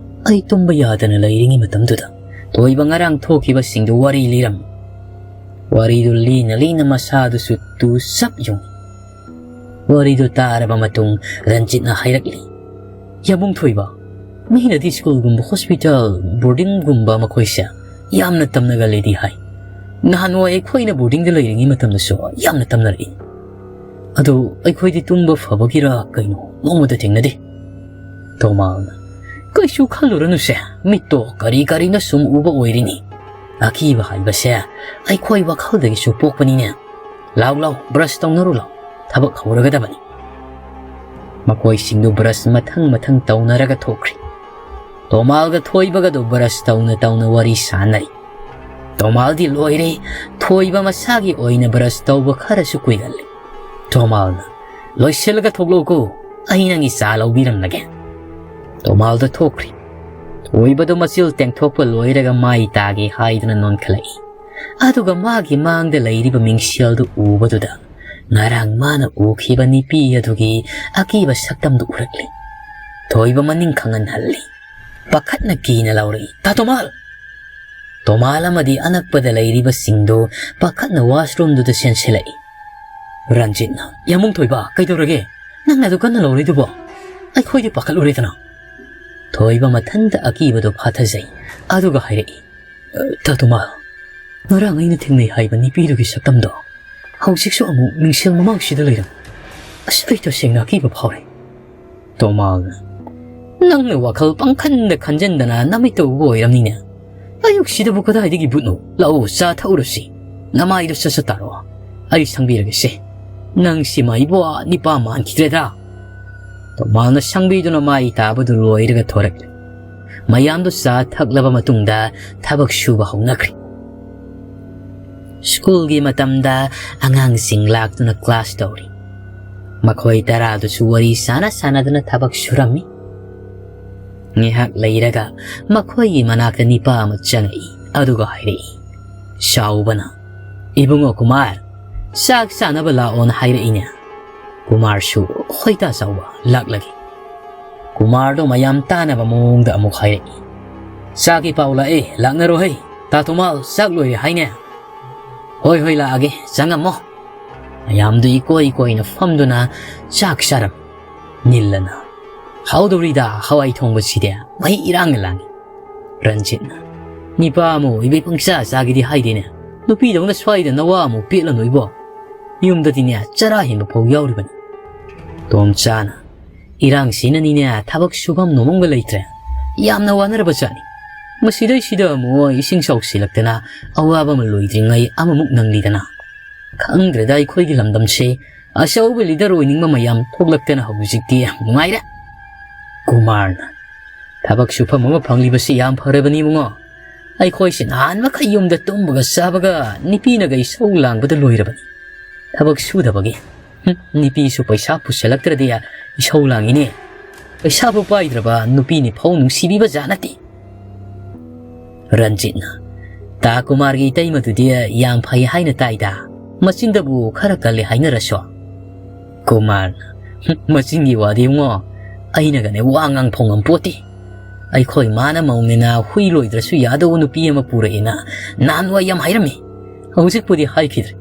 ꯑꯩ ꯇꯨꯝꯕ ꯌꯥꯗꯅ ꯂꯩꯔꯤꯉꯩ ꯃꯇꯝꯗꯨꯗ ꯊꯣꯏꯕ ꯉꯔꯥꯡ ꯊꯣꯛꯈꯤꯕꯁꯤꯡꯗꯨ ꯋꯥꯔꯤ ꯂꯤꯔꯝꯃꯤ꯫ ꯋꯥꯔꯤꯗꯨ ꯂꯤꯅ ꯂꯤꯅ ꯃꯁꯥꯗꯨꯁꯨ ꯇꯨ ꯆꯞ ꯌꯨꯡꯏ꯫ ꯋꯥꯔꯤꯗꯨ ꯇꯥꯔꯕ ꯃꯇꯨꯡ ꯔꯟꯖꯤꯠꯅ ꯍꯥꯏꯔꯛꯂꯤ, "ꯌꯥꯕꯨꯡ ꯊꯣꯏꯕ, ꯃꯤꯅꯗꯤ ꯁ꯭ꯀꯨꯜꯒꯨꯝꯕ, ꯍꯣꯁꯄꯤꯇꯥꯜ, ꯕꯣꯔꯗꯤꯡꯒꯨꯝꯕ ꯃꯈꯣꯏꯁꯦ ꯌꯥꯝꯅ ꯇꯝꯅꯒꯜꯂꯦꯗꯤ ꯍꯥꯏ꯫ ꯅꯍꯥꯟꯋꯥꯏ ꯑꯩꯈꯣꯏꯅ ꯕꯣꯔꯗꯤꯡꯗ ꯂꯩꯔꯤꯉꯩ ꯃꯇꯝꯗꯁꯨ ꯌꯥꯝꯅ ꯇꯝꯅꯔꯛꯏ꯫ ꯑꯗꯨ ꯑꯩꯈꯣꯏꯗꯤ ꯇꯨꯝꯕ ꯐꯕꯒꯤꯔ ꯀꯩꯅꯣ ꯅꯣꯡꯃꯗ ꯊꯦꯡꯅꯗꯦ꯫" ꯇꯣꯃꯥꯜꯅ, "ꯀꯩꯁꯨ ꯈꯜꯂꯨꯔꯅꯨꯁꯦ, ꯃꯤꯠꯇꯣ ꯀꯔꯤ ꯀꯔꯤꯅꯣ ꯁꯨꯝ ꯎꯕ ꯑꯣꯏꯔꯤꯅꯤ꯫ ꯑꯀꯤꯕ ꯍꯥꯏꯕꯁꯦ ꯑꯩꯈꯣꯏ ꯋꯥꯈꯜꯗꯒꯤꯁꯨ ꯄꯣꯛꯄꯅꯤꯅꯦ꯫ ꯂꯥꯎ ꯂꯥꯎ, ꯕ꯭ꯔꯁ ꯇꯧꯅꯔꯨ ꯂꯥꯎ, ꯊꯕꯛ ꯍꯧꯔꯒꯗꯕꯅꯤ꯫" ꯃꯈꯣꯏꯁꯤꯡꯗꯨ ꯕ꯭ꯔꯁ ꯃꯊꯪ ꯃꯊꯪ ꯇꯧꯅꯔꯒ ꯊꯣꯛꯈ꯭ꯔꯤ꯫ ꯇꯣꯃꯥꯜꯒ ꯊꯣꯏꯕꯒꯗꯨ ꯕ꯭ꯔꯁ ꯇꯧꯅ ꯇꯧꯅ ꯋꯥꯔꯤ ꯁꯥꯟꯅꯔꯤ꯫ ꯇꯣꯃꯥꯜꯗꯤ ꯂꯣꯏꯔꯦ, ꯊꯣꯏꯕ ꯃꯁꯥꯒꯤ ꯑꯣꯏꯅ ꯕ꯭ꯔꯁ ꯇꯧꯕ ꯈꯔꯁꯨ ꯀꯨꯏꯒꯜꯂꯤ꯫ ꯇꯣꯃꯥꯜꯅ, "ꯂꯣꯏꯁꯤꯜꯂꯒ ꯊꯣꯛꯂꯛꯎꯀꯣ, ꯑꯩ ꯅꯪꯒꯤ ꯆꯥ ꯂꯧꯕꯤꯔꯝꯂꯒꯦ꯫" ꯇꯣꯃꯥꯜꯗ ꯊꯣꯛꯈ꯭ꯔꯤ꯫ ꯊꯣꯏꯕꯗꯨ ꯃꯆꯤꯜ ꯇꯦꯡꯊꯣꯛꯄ ꯂꯣꯏꯔꯒ ꯃꯥꯏ ꯇꯥꯒꯦ ꯍꯥꯏꯗꯨꯅ ꯅꯣꯟꯈꯠꯂꯛꯏ꯫ ꯑꯗꯨꯒ ꯃꯥꯒꯤ ꯃꯥꯡꯗ ꯂꯩꯔꯤꯕ ꯃꯤꯡꯁꯦꯜꯗꯨ ꯎꯕꯗꯨꯗ ꯉꯔꯥꯡ ꯃꯥꯅ ꯎꯈꯤꯕ ꯅꯨꯄꯤ ꯑꯗꯨꯒꯤ ꯑꯀꯤꯕ ꯁꯛꯇꯝꯗꯨ ꯎꯔꯛꯂꯤ꯫ ꯊꯣꯏꯕ ꯃꯅꯤꯡ ꯈꯪꯍꯟꯍꯜꯂꯤ꯫ ꯄꯥꯈꯠꯅ ꯀꯤꯅ ꯂꯥꯎꯔꯛꯏ, "ꯇꯥ ꯇꯣꯃꯥꯜ!" ꯇꯣꯃꯥꯜ ꯑꯃꯗꯤ ꯑꯅꯛꯄꯗ ꯂꯩꯔꯤꯕꯁꯤꯡꯗꯨ ꯄꯥꯈꯠꯅ ꯋꯥꯁꯔꯨꯝꯗꯨꯗ ꯆꯦꯟꯁꯤꯜꯂꯛꯏ꯫ ꯔꯟꯖꯤꯠꯅ, "ꯌꯥꯃꯨꯡ ꯊꯣꯏꯕ, ꯀꯩꯗꯧꯔꯒꯦ? ꯅꯪꯅ ꯑꯗꯨ ꯀꯟꯅ ꯂꯥꯎꯔꯤꯗꯨꯕꯣ? ꯑꯩꯈꯣꯏꯗꯤ ꯄꯥꯈꯠꯂꯨꯔꯦꯗꯅ꯫" ꯊꯣꯏꯕ ꯃꯊꯟꯇ ꯑꯀꯤꯕꯗꯨ ꯐꯥꯊꯖꯩ꯫ ꯑꯗꯨꯒ ꯍꯥꯏꯔꯛꯏ, "ꯇꯥ ꯇꯣꯃꯥꯜ, ꯉꯔꯥꯡ ꯑꯩꯅ ꯊꯦꯡꯅꯩ ꯍꯥꯏꯕ ꯅꯨꯄꯤꯗꯨꯒꯤ ꯁꯛꯇꯝꯗꯣ ꯍꯧꯖꯤꯛꯁꯨ ꯑꯃꯨꯛ ꯃꯤꯡꯁꯦꯜ ꯃꯃꯥꯡꯁꯤꯗ ꯂꯩꯔꯝꯃꯤ꯫ ꯑꯁ, ꯑꯩ ꯇꯁꯦꯡꯅ ꯑꯀꯤꯕ ꯐꯥꯎꯔꯦ꯫ ꯇꯣꯃꯥꯜꯅ, "ꯅꯪꯅ ꯋꯥꯈꯜ ꯄꯪꯈꯟꯗ ꯈꯟꯖꯟꯗꯅ ꯅꯃꯤꯠꯇ ꯎꯕ ꯑꯣꯏꯔꯝꯅꯤꯅꯦ꯫ ꯑꯌꯨꯛꯁꯤꯗꯕꯨ ꯀꯗꯥꯏꯗꯒꯤ ꯕꯨꯠꯅꯣ? ꯂꯥꯛꯑꯣ, ꯆꯥ ꯊꯛꯎꯔꯁꯤ꯫ ꯅꯃꯥꯏꯗꯣ ꯁꯠ ꯁꯠ ꯇꯥꯔꯛꯑꯣ꯫ ꯑꯩ ꯁꯪꯕꯤꯔꯒꯦꯁꯦ꯫ ꯅꯪꯁꯤꯃ ꯏꯕꯣ ꯅꯤꯄꯥ ꯃꯥꯟꯈꯤꯗ꯭ꯔꯦꯗ?" ꯇꯣꯃꯥꯜꯅ ꯁꯪꯕꯤꯗꯨꯅ ꯃꯥꯏ ꯇꯥꯕꯗꯨ ꯂꯣꯏꯔꯒ ꯊꯣꯔꯛꯂꯦ꯫ ꯃꯌꯥꯝꯗꯨ ꯆꯥ ꯊꯛꯂꯕ ꯃꯇꯨꯡꯗ ꯊꯕꯛ ꯁꯨꯕ ꯍꯧꯅꯈ꯭ꯔꯦ꯫ ꯁ꯭ꯀꯨꯜꯒꯤ ꯃꯇꯝꯗ ꯑꯉꯥꯡꯁꯤꯡ ꯂꯥꯛꯇꯨꯅ ꯀ꯭ꯂꯥꯁ ꯇꯧꯔꯤ꯫ ꯃꯈꯣꯏ ꯇꯔꯥꯗꯨꯁꯨ ꯋꯥꯔꯤ ꯁꯥꯟꯅ ꯁꯥꯟꯅꯗꯨꯅ ꯊꯕꯛ ꯁꯨꯔꯝꯃꯤ꯫ ꯉꯥꯏꯍꯥꯛ ꯂꯩꯔꯒ ꯃꯈꯣꯏꯒꯤ ꯃꯅꯥꯛꯇ ꯅꯤꯄꯥ ꯑꯃ ꯆꯪꯉꯛꯏ, ꯑꯗꯨꯒ ꯍꯥꯏꯔꯛꯏ, ꯆꯥꯎꯕꯅ, "ꯏꯕꯨꯡꯉꯣ ꯀꯨꯃꯥꯔ, ꯆꯥꯛ ꯆꯥꯅꯕ ꯂꯥꯛꯑꯣꯅ ꯍꯥꯏꯔꯛꯏꯅꯦ꯫" ꯀꯨꯃꯥꯔꯁꯨ, "ꯍꯣꯏ ꯇꯥ ꯆꯥꯎꯕ, ꯂꯥꯛꯂꯒꯦ꯫" ꯀꯨꯃꯥꯔꯗꯣ ꯃꯌꯥꯝ ꯇꯥꯅꯕ ꯃꯑꯣꯡꯗ ꯑꯃꯨꯛ ꯍꯥꯏꯔꯛꯏ, "ꯆꯥꯛꯀꯤ ꯄꯥꯎ ꯂꯥꯛꯑꯦ, ꯂꯥꯛꯅꯔꯣ ꯍꯩ꯫ ꯇꯥ ꯇꯣꯃꯥꯜ, ꯆꯥꯛ ꯂꯣꯏꯔꯦ ꯍꯥꯏꯅꯦ?" "ꯍꯣꯏ, ꯍꯣꯏ, ꯂꯥꯛꯑꯒꯦ, ꯆꯪꯉꯝꯃꯣ꯫" ꯃꯌꯥꯝꯗꯨ ꯏꯀꯣꯏ ꯀꯣꯏꯅ ꯐꯝꯗꯨꯅ ꯆꯥꯛ ꯆꯥꯔꯝꯃꯤ꯫ ꯅꯤꯜꯂꯅ, "ꯍꯥꯎꯗꯧꯔꯤꯗ ꯍꯋꯥꯏ ꯊꯣꯡꯕꯁꯤꯗꯤ, ꯃꯍꯤ ꯏꯔꯥꯡꯅ ꯂꯥꯡꯉꯤ꯫" ꯔꯟꯖꯤꯠꯅ, "ꯅꯤꯄꯥ ꯑꯃ ꯑꯣꯏꯕꯩ ꯄꯪꯆꯥ ꯆꯥꯒꯦꯗꯤ ꯍꯥꯏꯗꯦꯅꯦ꯫ ꯅꯨꯄꯤꯗꯧꯅ ꯁ꯭ꯋꯥꯏꯗ ꯅꯋꯥ ꯑꯃꯨꯛ ꯄꯦꯠꯂꯅꯨ ꯏꯕꯣ꯫ ꯌꯨꯝꯗꯗꯤꯅꯦ, ꯆꯔꯥ ꯍꯦꯟꯕ ꯐꯥꯎ ꯌꯥꯎꯔꯤꯕꯅꯤ꯫" ꯇꯣꯝꯆꯥꯅ, "ꯏꯔꯥꯡꯁꯤꯅꯅꯤꯅꯦ, ꯊꯕꯛ ꯁꯨꯐꯝ ꯅꯣꯝꯐꯝꯒ ꯂꯩꯇ꯭ꯔꯦ꯫ ꯌꯥꯝꯅ ꯋꯥꯅꯔꯕ ꯖꯥꯠꯅꯤ꯫ ꯃꯁꯤꯗꯩꯁꯤꯗ ꯑꯃꯨꯛ ꯏꯁꯤꯡ ꯆꯥꯎꯁꯤꯜꯂꯛꯇꯅ ꯑꯋꯥꯕ ꯑꯃ ꯂꯣꯏꯗ꯭ꯔꯤꯉꯩ ꯑꯃꯃꯨꯛ ꯅꯪꯂꯤꯗꯅ꯫ ꯈꯪꯗ꯭ꯔꯦꯗ ꯑꯩꯈꯣꯏꯒꯤ ꯂꯝꯗꯝꯁꯦ, ꯑꯆꯧꯕ ꯂꯤꯗꯔ ꯑꯣꯏꯅꯤꯡꯕ ꯃꯌꯥꯝ ꯊꯣꯛꯂꯛꯇꯅ ꯍꯧꯖꯤꯛꯇꯤ ꯅꯨꯡꯉꯥꯏꯔꯦ꯫" ꯀꯨꯃꯥꯔꯅ, "ꯊꯕꯛ ꯁꯨꯐꯝ ꯑꯃ ꯐꯪꯂꯤꯕꯁꯤ ꯌꯥꯝ ꯐꯔꯕꯅꯤ ꯏꯕꯨꯡꯉꯣ꯫ ꯑꯩꯈꯣꯏꯁꯦ ꯅꯍꯥꯟ ꯃꯈꯩ ꯌꯨꯝꯗ ꯇꯨꯝꯕꯒ ꯆꯥꯕꯒ ꯅꯨꯄꯤꯅꯒ ꯏꯁꯧ ꯂꯥꯡꯕꯗ ꯂꯣꯏꯔꯕꯅꯤ꯫ ꯊꯕꯛ ꯁꯨꯗꯕꯒꯤ꯫ ꯍꯨꯝ, ꯅꯨꯄꯤꯁꯨ ꯄꯩꯁꯥ ꯄꯨꯁꯜꯂꯛꯇ꯭ꯔꯗꯤ ꯏꯁꯧ ꯂꯥꯡꯉꯤꯅꯦ꯫ ꯄꯩꯁꯥꯕꯨ ꯄꯥꯏꯗ꯭ꯔꯕ ꯅꯨꯄꯤꯅꯤ ꯐꯥꯎ ꯅꯨꯡꯁꯤꯕꯤꯕ ꯖꯥꯠ ꯅꯠꯇꯦ꯫" ꯔꯟꯖꯤꯠꯅ, "ꯇꯥ ꯀꯨꯃꯥꯔꯒꯤ ꯏꯇꯩꯃꯗꯨꯗꯤ ꯌꯥꯝ ꯐꯩ ꯍꯥꯏꯅ ꯇꯥꯏꯗ꯫ ꯃꯆꯤꯟꯗꯕꯨ ꯈꯔ ꯀꯜꯂꯤ ꯍꯥꯏꯅꯔꯁꯨ꯫" ꯀꯨꯃꯥꯔꯅ, "ꯍꯨꯝ, ꯃꯆꯤꯟꯒꯤ ꯋꯥꯗꯤ ꯏꯕꯨꯡꯉꯣ, ꯑꯩꯅꯒꯅꯦ ꯋꯥ ꯉꯥꯡꯐꯝ ꯉꯝꯄꯣꯠꯇꯦ꯫ ꯑꯩꯈꯣꯏ ꯃꯥꯅ ꯃꯧꯅꯦꯅ ꯍꯨꯏ ꯂꯣꯏꯗ꯭ꯔꯁꯨ ꯌꯥꯗꯧꯕ ꯅꯨꯄꯤ ꯑꯃ ꯄꯨꯔꯛꯑꯦꯅ ꯅꯍꯥꯟꯋꯥꯏ ꯌꯥꯝ ꯍꯥꯏꯔꯝꯃꯤ꯫ ꯍꯧꯖꯤꯛꯄꯨꯗꯤ ꯍꯥꯏꯈꯤꯗ꯭ꯔꯦ꯫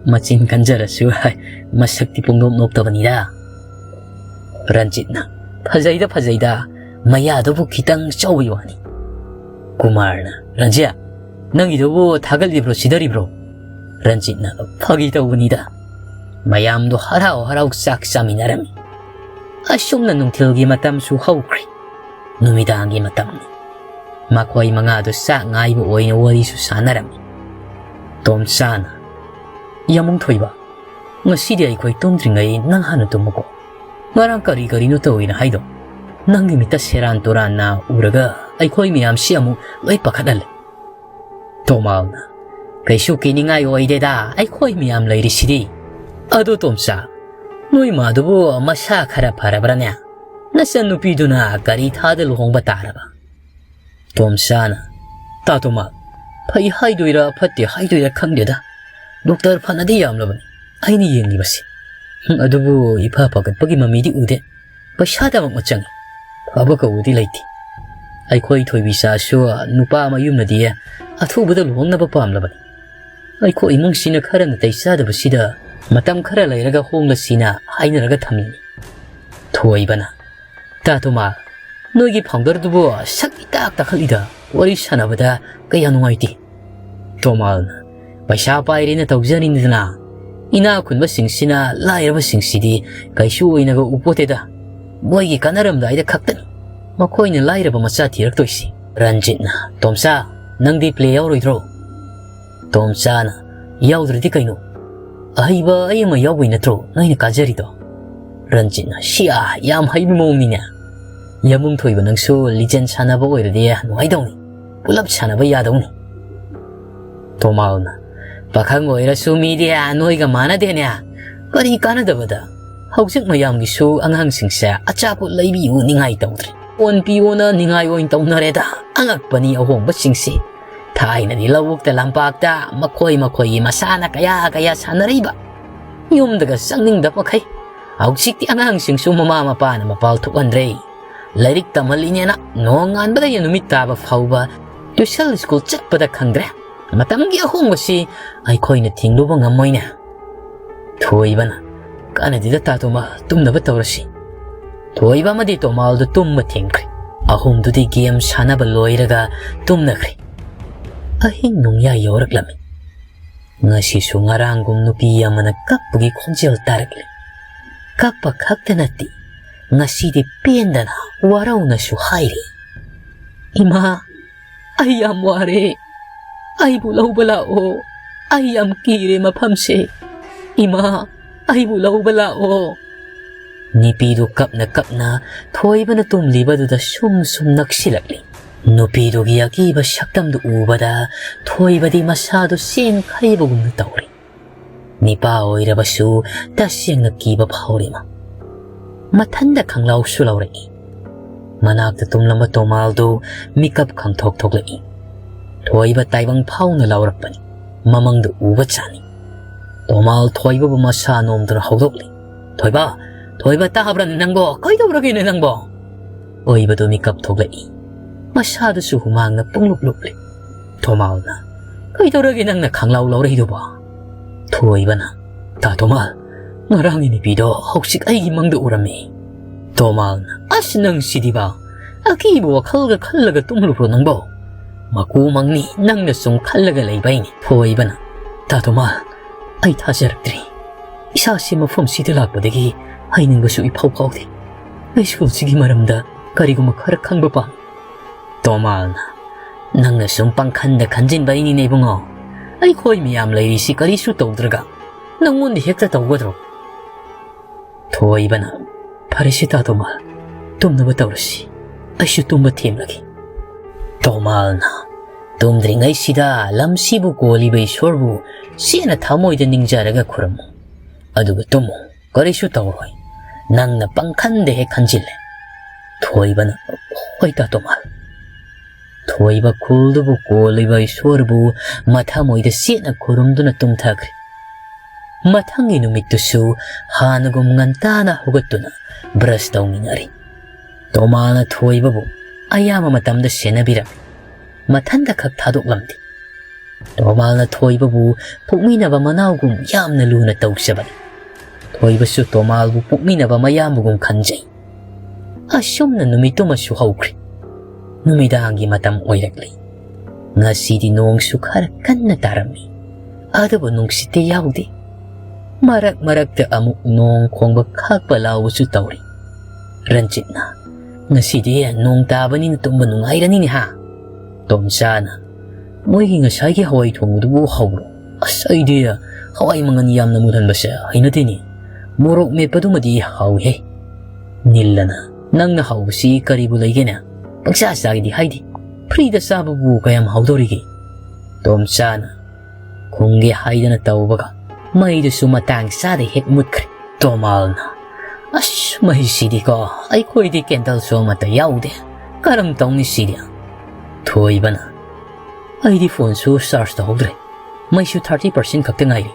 ꯃꯆꯤꯟ ꯀꯟꯖꯔꯁꯨ ꯃꯁꯛꯇꯤ ꯄꯣꯡꯅꯣꯞ ꯅꯣꯞꯇꯕꯅꯤꯗ꯫" ꯔꯟꯖꯤꯠꯅ, "ꯐꯖꯩꯗ, ꯐꯖꯩꯗ, ꯃꯌꯥꯗꯨꯕꯨ ꯈꯤꯇꯪ ꯆꯥꯎꯕꯒꯤ ꯋꯥꯅꯤ꯫" ꯀꯨꯃꯥꯔꯅ, "ꯔꯟꯖꯤꯠ, ꯅꯪꯒꯤꯗꯨꯕꯨ ꯊꯥꯒꯠꯂꯤꯕ꯭ꯔꯣ ꯁꯤꯗꯔꯤꯕ꯭ꯔꯣ?" ꯔꯟꯖꯤꯠꯅ, "ꯐꯥꯒꯤ ꯇꯧꯕꯅꯤꯗ"꯫ ꯃꯌꯥꯝꯗꯣ ꯍꯔꯥꯎ ꯍꯔꯥꯎ ꯆꯥꯛ ꯆꯥꯃꯤꯟꯅꯔꯝꯃꯤ꯫ ꯑꯁꯨꯝꯅ ꯅꯨꯡꯊꯤꯜꯒꯤ ꯃꯇꯝꯁꯨ ꯍꯧꯈ꯭ꯔꯦ꯫ ꯅꯨꯃꯤꯗꯥꯡꯒꯤ ꯃꯇꯝꯅꯤ꯫ ꯃꯈꯣꯏ ꯃꯉꯥꯗꯨ ꯆꯥꯛ ꯉꯥꯏꯕ ꯑꯣꯏꯅ ꯋꯥꯔꯤꯁꯨ ꯁꯥꯟꯅꯔꯝꯃꯤ꯫ ꯇꯣꯝꯆꯥꯅ, "ꯌꯥꯃꯨꯡ ꯊꯣꯏꯕ, ꯉꯁꯤꯗꯤ ꯑꯩꯈꯣꯏ ꯇꯨꯝꯗ꯭ꯔꯤꯉꯩ ꯅꯪ ꯍꯥꯟꯅ ꯇꯨꯝꯃꯨꯀꯣ꯫ ꯉꯔꯥꯡ ꯀꯔꯤ ꯀꯔꯤꯅꯣ ꯇꯧꯏꯅ ꯍꯥꯏꯗꯣ? ꯅꯪꯒꯤ ꯃꯤꯠꯇ ꯁꯦꯔꯥꯟ ꯇꯨꯔꯥꯟꯅ ꯎꯔꯒ ꯑꯩꯈꯣꯏ ꯃꯌꯥꯝꯁꯤ ꯑꯃꯨꯛ ꯂꯣꯏ ꯄꯥꯈꯠꯍꯜꯂꯦ"꯫ ꯇꯣꯃꯥꯜꯅ, "ꯀꯩꯁꯨ ꯀꯤꯅꯤꯡꯉꯥꯏ ꯑꯣꯏꯗꯦꯗ, ꯑꯩꯈꯣꯏ ꯃꯌꯥꯝ ꯂꯩꯔꯤꯁꯤꯗꯤ꯫ ꯑꯗꯣ ꯇꯣꯝꯆꯥ, ꯅꯣꯏ ꯃꯥꯗꯨꯕꯨ ꯃꯁꯥ ꯈꯔ ꯐꯔꯕ꯭ꯔꯥꯅꯦ? ꯅꯆꯟꯅꯨꯄꯤꯗꯨꯅ ꯀꯔꯤ ꯊꯥꯗ ꯂꯨꯍꯣꯡꯕ ꯇꯥꯔꯕ?" ꯇꯣꯝꯆꯥꯅ, "ꯇꯥ ꯇꯣꯃꯥ, ꯐꯩ ꯍꯥꯏꯗꯣꯏꯔꯥ ꯐꯠꯇꯦ ꯍꯥꯏꯗꯣꯏꯔꯥ ꯈꯪꯗꯦꯗ꯫ ꯗꯣꯛꯇꯔ ꯐꯅꯗꯤ ꯌꯥꯝꯂꯕꯅꯤ ꯑꯩꯅ ꯌꯦꯡꯂꯤꯕꯁꯤ꯫ ꯑꯗꯨꯕꯨ ꯏꯐ ꯐꯒꯠꯄꯒꯤ ꯃꯃꯤꯗꯤ ꯎꯗꯦ꯫ ꯄꯩꯁꯥꯗꯃꯛ ꯃꯆꯪ꯫ ꯐꯕ ꯀꯧꯕꯗꯤ ꯂꯩꯇꯦ꯫ ꯑꯩꯈꯣꯏ ꯊꯣꯏꯕꯤꯆꯥꯁꯨ ꯅꯨꯄꯥ ꯃꯌꯨꯝꯅꯗꯤ ꯑꯊꯨꯕꯗ ꯂꯨꯍꯣꯡꯅꯕ ꯄꯥꯝꯂꯕꯅꯤ꯫ ꯑꯩꯈꯣꯏ ꯏꯃꯨꯡꯁꯤꯅ ꯈꯔ ꯅꯥꯇꯩ ꯆꯥꯗꯕꯁꯤꯗ ꯃꯇꯝ ꯈꯔ ꯂꯩꯔꯒ ꯍꯣꯡꯂꯁꯤꯅ ꯍꯥꯏꯅꯔꯒ ꯊꯝꯂꯤꯅꯤ"꯫ ꯊꯣꯏꯕꯅ, "ꯇꯥ ꯇꯣꯃꯥ, ꯅꯣꯏꯒꯤ ꯐꯥꯎꯟꯗꯔꯗꯨꯕꯨ ꯁꯛ ꯏꯇꯥꯛ ꯇꯥꯈꯠꯂꯤꯗ, ꯋꯥꯔꯤ ꯁꯥꯟꯅꯕꯗ ꯀꯌꯥ ꯅꯨꯡꯉꯥꯏꯇꯦ"꯫ ꯇꯣꯃꯥꯜꯅ, "ꯄꯩꯁꯥ ꯄꯥꯏꯔꯦꯅ ꯇꯧꯖꯔꯤꯅꯤꯗꯅ꯫ ꯏꯅꯥꯛ ꯈꯨꯟꯕꯁꯤꯡꯁꯤꯅ ꯂꯥꯏꯔꯕꯁꯤꯡꯁꯤꯗꯤ ꯀꯩꯁꯨ ꯑꯣꯏꯅꯒ ꯎꯄꯣꯠꯇꯦꯗ꯫ ꯃꯣꯏꯒꯤ ꯀꯥꯟꯅꯔꯝꯗꯥꯏꯗ ꯈꯛꯇꯅꯤ ꯃꯈꯣꯏꯅ ꯂꯥꯏꯔꯕ ꯃꯆꯥ ꯊꯤꯔꯛꯇꯣꯏꯁꯤ"꯫ ꯔꯟꯖꯤꯠꯅ, "ꯇꯣꯝꯆꯥ, ꯅꯪꯗꯤ ꯄ꯭ꯂꯦ ꯌꯥꯎꯔꯣꯏꯗ꯭ꯔꯣ?" ꯇꯣꯝꯆꯥꯅ, "ꯌꯥꯎꯗ꯭ꯔꯗꯤ ꯀꯩꯅꯣ? ꯑꯍꯩꯕ ꯑꯩ ꯑꯃ ꯌꯥꯎꯕꯩ ꯅꯠꯇ꯭ꯔꯣ ꯅꯣꯏꯅ ꯀꯥꯖꯔꯤꯗꯣ?" ꯔꯟꯖꯤꯠꯅ, "ꯁꯤꯌꯥ, ꯌꯥꯝ ꯍꯩꯕ ꯃꯑꯣꯡꯅꯤꯅꯦ꯫ ꯌꯥꯃꯨꯡ ꯊꯣꯏꯕ, ꯅꯪꯁꯨ ꯂꯤꯖꯦꯟ ꯁꯥꯟꯅꯕ ꯑꯣꯏꯔꯗꯤ ꯅꯨꯡꯉꯥꯏꯗꯧꯅꯤ꯫ ꯄꯨꯂꯞ ꯁꯥꯟꯅꯕ ꯌꯥꯗꯧꯅꯤ"꯫ ꯇꯣꯃꯥꯜꯅ, "ꯄꯥꯈꯪ ꯑꯣꯏꯔꯁꯨ ꯃꯤꯗꯤ ꯅꯣꯏꯒ ꯃꯥꯟꯅꯗꯦꯅꯦ꯫ ꯀꯔꯤ ꯀꯥꯟꯅꯗꯕꯗ? ꯍꯧꯖꯤꯛ ꯃꯌꯥꯝꯒꯤꯁꯨ ꯑꯉꯥꯡꯁꯤꯡꯁꯦ ꯑꯆꯥꯄꯣꯠ ꯂꯩꯕꯤꯌꯨ ꯅꯤꯡꯉꯥꯏ ꯇꯧꯗ꯭ꯔꯦ꯫ ꯑꯣꯟ ꯄꯤꯌꯣꯅ ꯅꯤꯡꯉꯥꯏ ꯑꯣꯏꯅ ꯇꯧꯅꯔꯦꯗ꯫ ꯑꯉꯛꯄꯅꯤ ꯑꯍꯣꯡꯕꯁꯤꯡꯁꯦ꯫ ꯊꯥꯏꯅꯗꯤ ꯂꯧꯕꯨꯛꯇ ꯂꯝꯄꯥꯛꯇ ꯃꯈꯣꯏ ꯃꯈꯣꯏꯒꯤ ꯃꯁꯥꯅ ꯀꯌꯥ ꯀꯌꯥ ꯁꯥꯟꯅꯔꯛꯏꯕ꯫ ꯌꯨꯝꯗꯒ ꯆꯪꯅꯤꯡꯗꯕ ꯃꯈꯩ꯫ ꯍꯧꯖꯤꯛꯇꯤ ꯑꯉꯥꯡꯁꯤꯡꯁꯨ ꯃꯃꯥ ꯃꯄꯥꯅ ꯃꯄꯥꯜ ꯊꯣꯛꯍꯟꯗ꯭ꯔꯦ꯫ ꯂꯥꯏꯔꯤꯛ ꯇꯝꯍꯜꯂꯤꯅꯦꯅ ꯅꯣꯡꯉꯥꯟꯕꯗꯒꯤ ꯅꯨꯃꯤꯠ ꯇꯥꯕ ꯐꯥꯎꯕ ꯇ꯭ꯌꯨꯁꯟ ꯁ꯭ꯀꯨꯜ ꯆꯠꯄꯗ ꯈꯪꯗ꯭ꯔꯦ꯫ ꯃꯇꯝꯒꯤ ꯑꯍꯣꯡꯕꯁꯤ ꯑꯩꯈꯣꯏꯅ ꯊꯤꯡꯂꯨꯕ ꯉꯝꯃꯣꯏꯅꯦ"꯫ ꯊꯣꯏꯕꯅ, "ꯀꯥꯟꯅꯗꯦꯗ ꯇꯥ ꯇꯣꯃꯥ, ꯇꯨꯝꯅꯕ ꯇꯧꯔꯁꯤ"꯫ ꯊꯣꯏꯕ ꯑꯃꯗꯤ ꯇꯣꯃꯥꯜꯗꯨ ꯇꯨꯝꯕ ꯊꯦꯡꯈ꯭ꯔꯦ꯫ ꯑꯍꯨꯝꯗꯨꯗꯤ ꯒꯦꯝ ꯁꯥꯟꯅꯕ ꯂꯣꯏꯔꯒ ꯇꯨꯝꯅꯈ꯭ꯔꯦ꯫ ꯑꯍꯤꯡ ꯅꯣꯡꯌꯥꯏ ꯌꯧꯔꯛꯂꯝꯃꯤ꯫ ꯉꯁꯤꯁꯨ ꯉꯔꯥꯡꯒꯨꯝ ꯅꯨꯄꯤ ꯑꯃꯅ ꯀꯞꯄꯒꯤ ꯈꯣꯟꯖꯦꯜ ꯇꯥꯔꯛꯂꯦ꯫ ꯀꯞꯄ ꯈꯛꯇ ꯅꯠꯇꯦ, ꯉꯁꯤꯗꯤ ꯄꯦꯟꯗꯅ ꯋꯥꯔꯧꯅꯁꯨ ꯍꯥꯏꯔꯤ, "ꯏꯃꯥ, ꯑꯩ ꯌꯥꯝ ꯋꯥꯔꯦ꯫ ꯑꯩꯕꯨ ꯂꯧꯕ ꯂꯥꯛꯑꯣ꯫ ꯑꯩ ꯌꯥꯝ ꯀꯤꯔꯦ ꯃꯐꯝꯁꯦ꯫ ꯏꯃꯥ, ꯑꯩꯕꯨ ꯂꯧꯕ ꯂꯥꯛꯑꯣ"꯫ ꯅꯨꯄꯤꯗꯨ ꯀꯞꯅ ꯀꯞꯅ ꯊꯣꯏꯕꯅ ꯇꯨꯝꯂꯤꯕꯗꯨꯗ ꯁꯨꯝ ꯁꯨꯝ ꯅꯛꯁꯤꯜꯂꯛꯂꯤ꯫ ꯅꯨꯄꯤꯗꯨꯒꯤ ꯑꯀꯤꯕ ꯁꯛꯇꯝꯗꯨ ꯎꯕꯗ ꯊꯣꯏꯕꯗꯤ ꯃꯁꯥꯗꯨ ꯆꯦꯟꯈꯩꯕꯒꯨꯝꯅ ꯇꯧꯔꯤ꯫ ꯅꯤꯄꯥ ꯑꯣꯏꯔꯕꯁꯨ ꯇꯁꯦꯡꯅ ꯀꯤꯕ ꯐꯥꯎꯔꯤꯃ꯫ ꯃꯊꯟꯗ ꯈꯪꯂꯥꯎꯁꯨ ꯂꯥꯎꯔꯛꯏ꯫ ꯃꯅꯥꯛꯇ ꯇꯨꯝꯂꯝꯕ ꯇꯣꯃꯥꯜꯗꯨ ꯃꯤꯀꯞ ꯈꯪꯊꯣꯛ ꯊꯣꯛꯂꯛꯏ꯫ ꯊꯣꯏꯕ ꯇꯥꯏꯕꯪ ꯐꯥꯎꯅ ꯂꯥꯎꯔꯛꯄꯅꯤ꯫ ꯃꯃꯪꯗ ꯎꯕ ꯆꯥꯅꯤ꯫ ꯇꯣꯃꯥꯜ ꯊꯣꯏꯕꯕꯨ ꯃꯁꯥ ꯅꯣꯝꯗꯨꯅ ꯍꯧꯗꯣꯛꯂꯤ꯫ "ꯊꯣꯏꯕ! ꯊꯣꯏꯕ, ꯇꯥꯕ꯭ꯔꯥ ꯅꯪꯕꯣ? ꯀꯩꯗꯧꯔꯒꯦꯅꯦ ꯅꯪꯕꯣ?" ꯊꯣꯏꯕꯗꯨ ꯃꯤꯀꯞ ꯊꯣꯛꯂꯛꯏ꯫ ꯃꯁꯥꯗꯨꯁꯨ ꯍꯨꯃꯥꯡꯅ ꯄꯨꯡꯂꯨꯞ ꯂꯨꯞꯂꯤ꯫ ꯇꯣꯃꯥꯜꯅ, "ꯀꯩꯗꯧꯔꯒꯦ ꯅꯪꯅ ꯈꯪꯂꯥꯎ ꯂꯥꯎꯔꯛꯏꯗꯨꯕꯣ?" ꯊꯣꯏꯕꯅ, "ꯇꯥ ꯇꯣꯃꯥꯜ, ꯉꯔꯥꯡꯒꯤ ꯅꯨꯄꯤꯗꯣ ꯍꯧꯖꯤꯛ ꯑꯩꯒꯤ ꯃꯪꯗ ꯎꯔꯝꯃꯤ"꯫ ꯇꯣꯃꯥꯜꯅ, "ꯑꯁ, ꯅꯪ ꯁꯤꯗꯤꯕ! ꯑꯀꯤꯕ ꯋꯥꯈꯜꯒ ꯈꯜꯂꯒ ꯇꯨꯝꯂꯨꯕ꯭ꯔꯣ ꯅꯪꯕꯣ? ꯃꯀꯨ ꯃꯪꯅꯤ ꯅꯪꯅ ꯁꯨꯝ ꯈꯜꯂꯒ ꯂꯩꯕꯩꯅꯤ"꯫ ꯊꯣꯏꯕꯅ, "ꯇꯥ ꯇꯣꯃꯥꯜ, ꯑꯩ ꯊꯥꯖꯔꯛꯇ꯭ꯔꯤ꯫ ꯏꯁꯥꯁꯤ ꯃꯐꯝꯁꯤꯗ ꯂꯥꯛꯄꯗꯒꯤ ꯍꯥꯏꯅꯤꯡꯕꯁꯨ ꯏꯐꯥꯎ ꯐꯥꯎꯗꯦ꯫ ꯑꯩ ꯁ꯭ꯀꯨꯜꯁꯤꯒꯤ ꯃꯔꯝꯗ ꯀꯔꯤꯒꯨꯝꯕ ꯈꯔ ꯈꯪꯕ ꯄꯥꯝꯃꯤ"꯫ ꯇꯣꯃꯥꯜꯅ, "ꯅꯪꯅ ꯁꯨꯝ ꯄꯪꯈꯟꯗ ꯈꯟꯖꯤꯟꯕꯩꯅꯤꯅꯦ ꯏꯕꯨꯡꯉꯣ꯫ ꯑꯩꯈꯣꯏ ꯃꯌꯥꯝ ꯂꯩꯔꯤꯁꯤ ꯀꯔꯤꯁꯨ ꯇꯧꯗ꯭ꯔꯒ ꯅꯪꯉꯣꯟꯗ ꯍꯦꯛꯇ ꯇꯧꯒꯗ꯭ꯔꯣ?" ꯊꯣꯏꯕꯅ, "ꯐꯔꯦꯁꯦ ꯇꯥ ꯇꯣꯃꯥꯜ, ꯇꯨꯝꯅꯕ ꯇꯧꯔꯁꯤ꯫ ꯑꯩꯁꯨ ꯇꯨꯝꯕ ꯊꯦꯝꯂꯒꯦ"꯫ ꯇꯣꯃꯥꯜꯅ, "ꯇꯨꯝꯗ꯭ꯔꯤꯉꯩꯁꯤꯗ ꯂꯝꯁꯤꯕꯨ ꯀꯣꯜꯂꯤꯕ ꯏꯁꯣꯔꯕꯨ ꯆꯦꯠꯅ ꯊꯃꯣꯏꯗ ꯅꯤꯡꯖꯔꯒ ꯈꯨꯔꯨꯝꯃꯨ꯫ ꯑꯗꯨꯒ ꯇꯨꯝꯃꯨ, ꯀꯔꯤꯁꯨ ꯇꯧꯔꯣꯏ꯫ ꯅꯪꯅ ꯄꯪꯈꯟꯗ ꯍꯦꯛ ꯈꯟꯖꯤꯜꯂꯦ"꯫ ꯊꯣꯏꯕꯅ, "ꯍꯣꯏ ꯇꯥ ꯇꯣꯃꯥꯜ"꯫ ꯊꯣꯏꯕ ꯈꯨꯜꯗꯨꯕꯨ ꯀꯣꯜꯂꯤꯕ ꯏꯁꯣꯔꯕꯨ ꯃꯊꯃꯣꯏꯗ ꯆꯦꯠꯅ ꯈꯨꯔꯨꯝꯗꯨꯅ ꯇꯨꯝꯊꯈ꯭ꯔꯦ꯫ ꯃꯊꯪꯒꯤ ꯅꯨꯃꯤꯠꯇꯨꯁꯨ ꯍꯥꯟꯅꯒꯨꯝ ꯉꯟꯇꯥꯅ ꯍꯧꯒꯠꯇꯨꯅ ꯕ꯭ꯔꯁ ꯇꯧꯃꯤꯟꯅꯔꯤ꯫ ꯇꯣꯃꯥꯜꯅ ꯊꯣꯏꯕꯕꯨ ꯑꯌꯥꯝꯕ ꯃꯇꯝꯗ ꯁꯦꯟꯅꯕꯤꯔꯝꯃꯤ꯫ ꯃꯊꯟꯇ ꯈꯛ ꯊꯥꯗꯣꯛꯂꯝꯗꯦ꯫ ꯇꯣꯃꯥꯜꯅ ꯊꯣꯏꯕꯕꯨ ꯄꯣꯛꯃꯤꯟꯅꯕ ꯃꯅꯥꯎꯒꯨꯝ ꯌꯥꯝꯅ ꯂꯨꯅ ꯇꯧꯖꯕꯅꯤ꯫ ꯊꯣꯏꯕꯁꯨ ꯇꯣꯃꯥꯜꯕꯨ ꯄꯣꯛꯃꯤꯟꯅꯕ ꯃꯌꯥꯝꯕꯒꯨꯝ ꯈꯟꯖꯩ꯫ ꯑꯁꯨꯝꯅ ꯅꯨꯃꯤꯠꯇꯨꯃꯁꯨ ꯍꯧꯈ꯭ꯔꯦ꯫ ꯅꯨꯃꯤꯗꯥꯡꯒꯤ ꯃꯇꯝ ꯑꯣꯏꯔꯛꯂꯤ꯫ ꯉꯁꯤꯗꯤ ꯅꯣꯡꯁꯨ ꯈꯔ ꯀꯟꯅ ꯇꯥꯔꯝꯃꯤ꯫ ꯑꯗꯨꯕꯨ ꯅꯨꯡꯁꯤꯠꯇꯤ ꯌꯥꯎꯗꯦ꯫ ꯃꯔꯛ ꯃꯔꯛꯇ ꯑꯃꯨꯛ ꯅꯣꯡ ꯈꯣꯡꯕ ꯈꯥꯛꯄ ꯂꯥꯎꯕꯁꯨ ꯇꯧꯔꯤ꯫ ꯔꯟꯖꯤꯠꯅ, "ꯉꯁꯤꯗꯤ ꯅꯣꯡ ꯇꯥꯕꯅꯤꯅ ꯇꯨꯝꯕ ꯅꯨꯡꯉꯥꯏꯔꯅꯤꯅꯦ ꯍꯥ?" ꯇꯣꯝꯆꯥꯅ, "ꯃꯣꯏꯒꯤ ꯉꯁꯥꯏꯒꯤ ꯍꯋꯥꯏ ꯊꯣꯡꯕꯗꯨꯕꯨ ꯍꯧꯕ꯭ꯔꯣ? ꯑꯁ, ꯑꯩꯗꯤ ꯍꯋꯥꯏ ꯃꯪꯒꯟ ꯌꯥꯝꯅ ꯃꯨꯜꯍꯟꯕꯁꯦ ꯍꯩꯅꯗꯦꯅꯦ꯫ ꯃꯣꯔꯣꯛ ꯃꯦꯠꯄꯗꯨꯃꯗꯤ ꯍꯥꯎꯏꯍꯦ꯫" ꯅꯤꯜꯂꯅ, "ꯅꯪꯅ ꯍꯥꯎꯕꯁꯤ ꯀꯔꯤꯕꯨ ꯂꯩꯒꯦꯅꯦ? ꯄꯪꯆꯥ ꯆꯥꯒꯦꯗꯤ ꯍꯥꯏꯗꯦ꯫ ꯐ꯭ꯔꯤꯗ ꯆꯥꯕꯕꯨ ꯀꯌꯥꯝ ꯍꯥꯎꯗꯧꯔꯤꯒꯦ?" ꯇꯣꯝꯆꯥꯅ, ꯈꯨꯝꯒꯦ ꯍꯥꯏꯗꯅ ꯇꯧꯕꯒ ꯃꯩꯗꯨꯁꯨ ꯃꯇꯥꯡ ꯆꯥꯗ ꯍꯦꯛ ꯃꯨꯠꯈ꯭ꯔꯦ꯫ ꯇꯣꯃꯥꯜꯅ, "ꯑꯁ, ꯃꯩꯁꯤꯗꯤꯀꯣ, ꯑꯩꯈꯣꯏꯗꯤ ꯀꯦꯟꯗꯜꯁꯨ ꯑꯃꯠꯇ ꯌꯥꯎꯗꯦ꯫ ꯀꯔꯝ ꯇꯧꯅꯤ ꯁꯤꯗꯤ?" ꯊꯣꯏꯕꯅ, "ꯑꯩꯗꯤ ꯐꯣꯟꯁꯨ ꯆꯥꯔꯖ ꯇꯧꯍꯧꯗ꯭ꯔꯦ꯫ ꯃꯩꯁꯨ ꯊꯥꯔꯇꯤ ꯄꯥꯔꯁꯦꯟ ꯈꯛꯇ ꯉꯥꯏꯔꯤ꯫"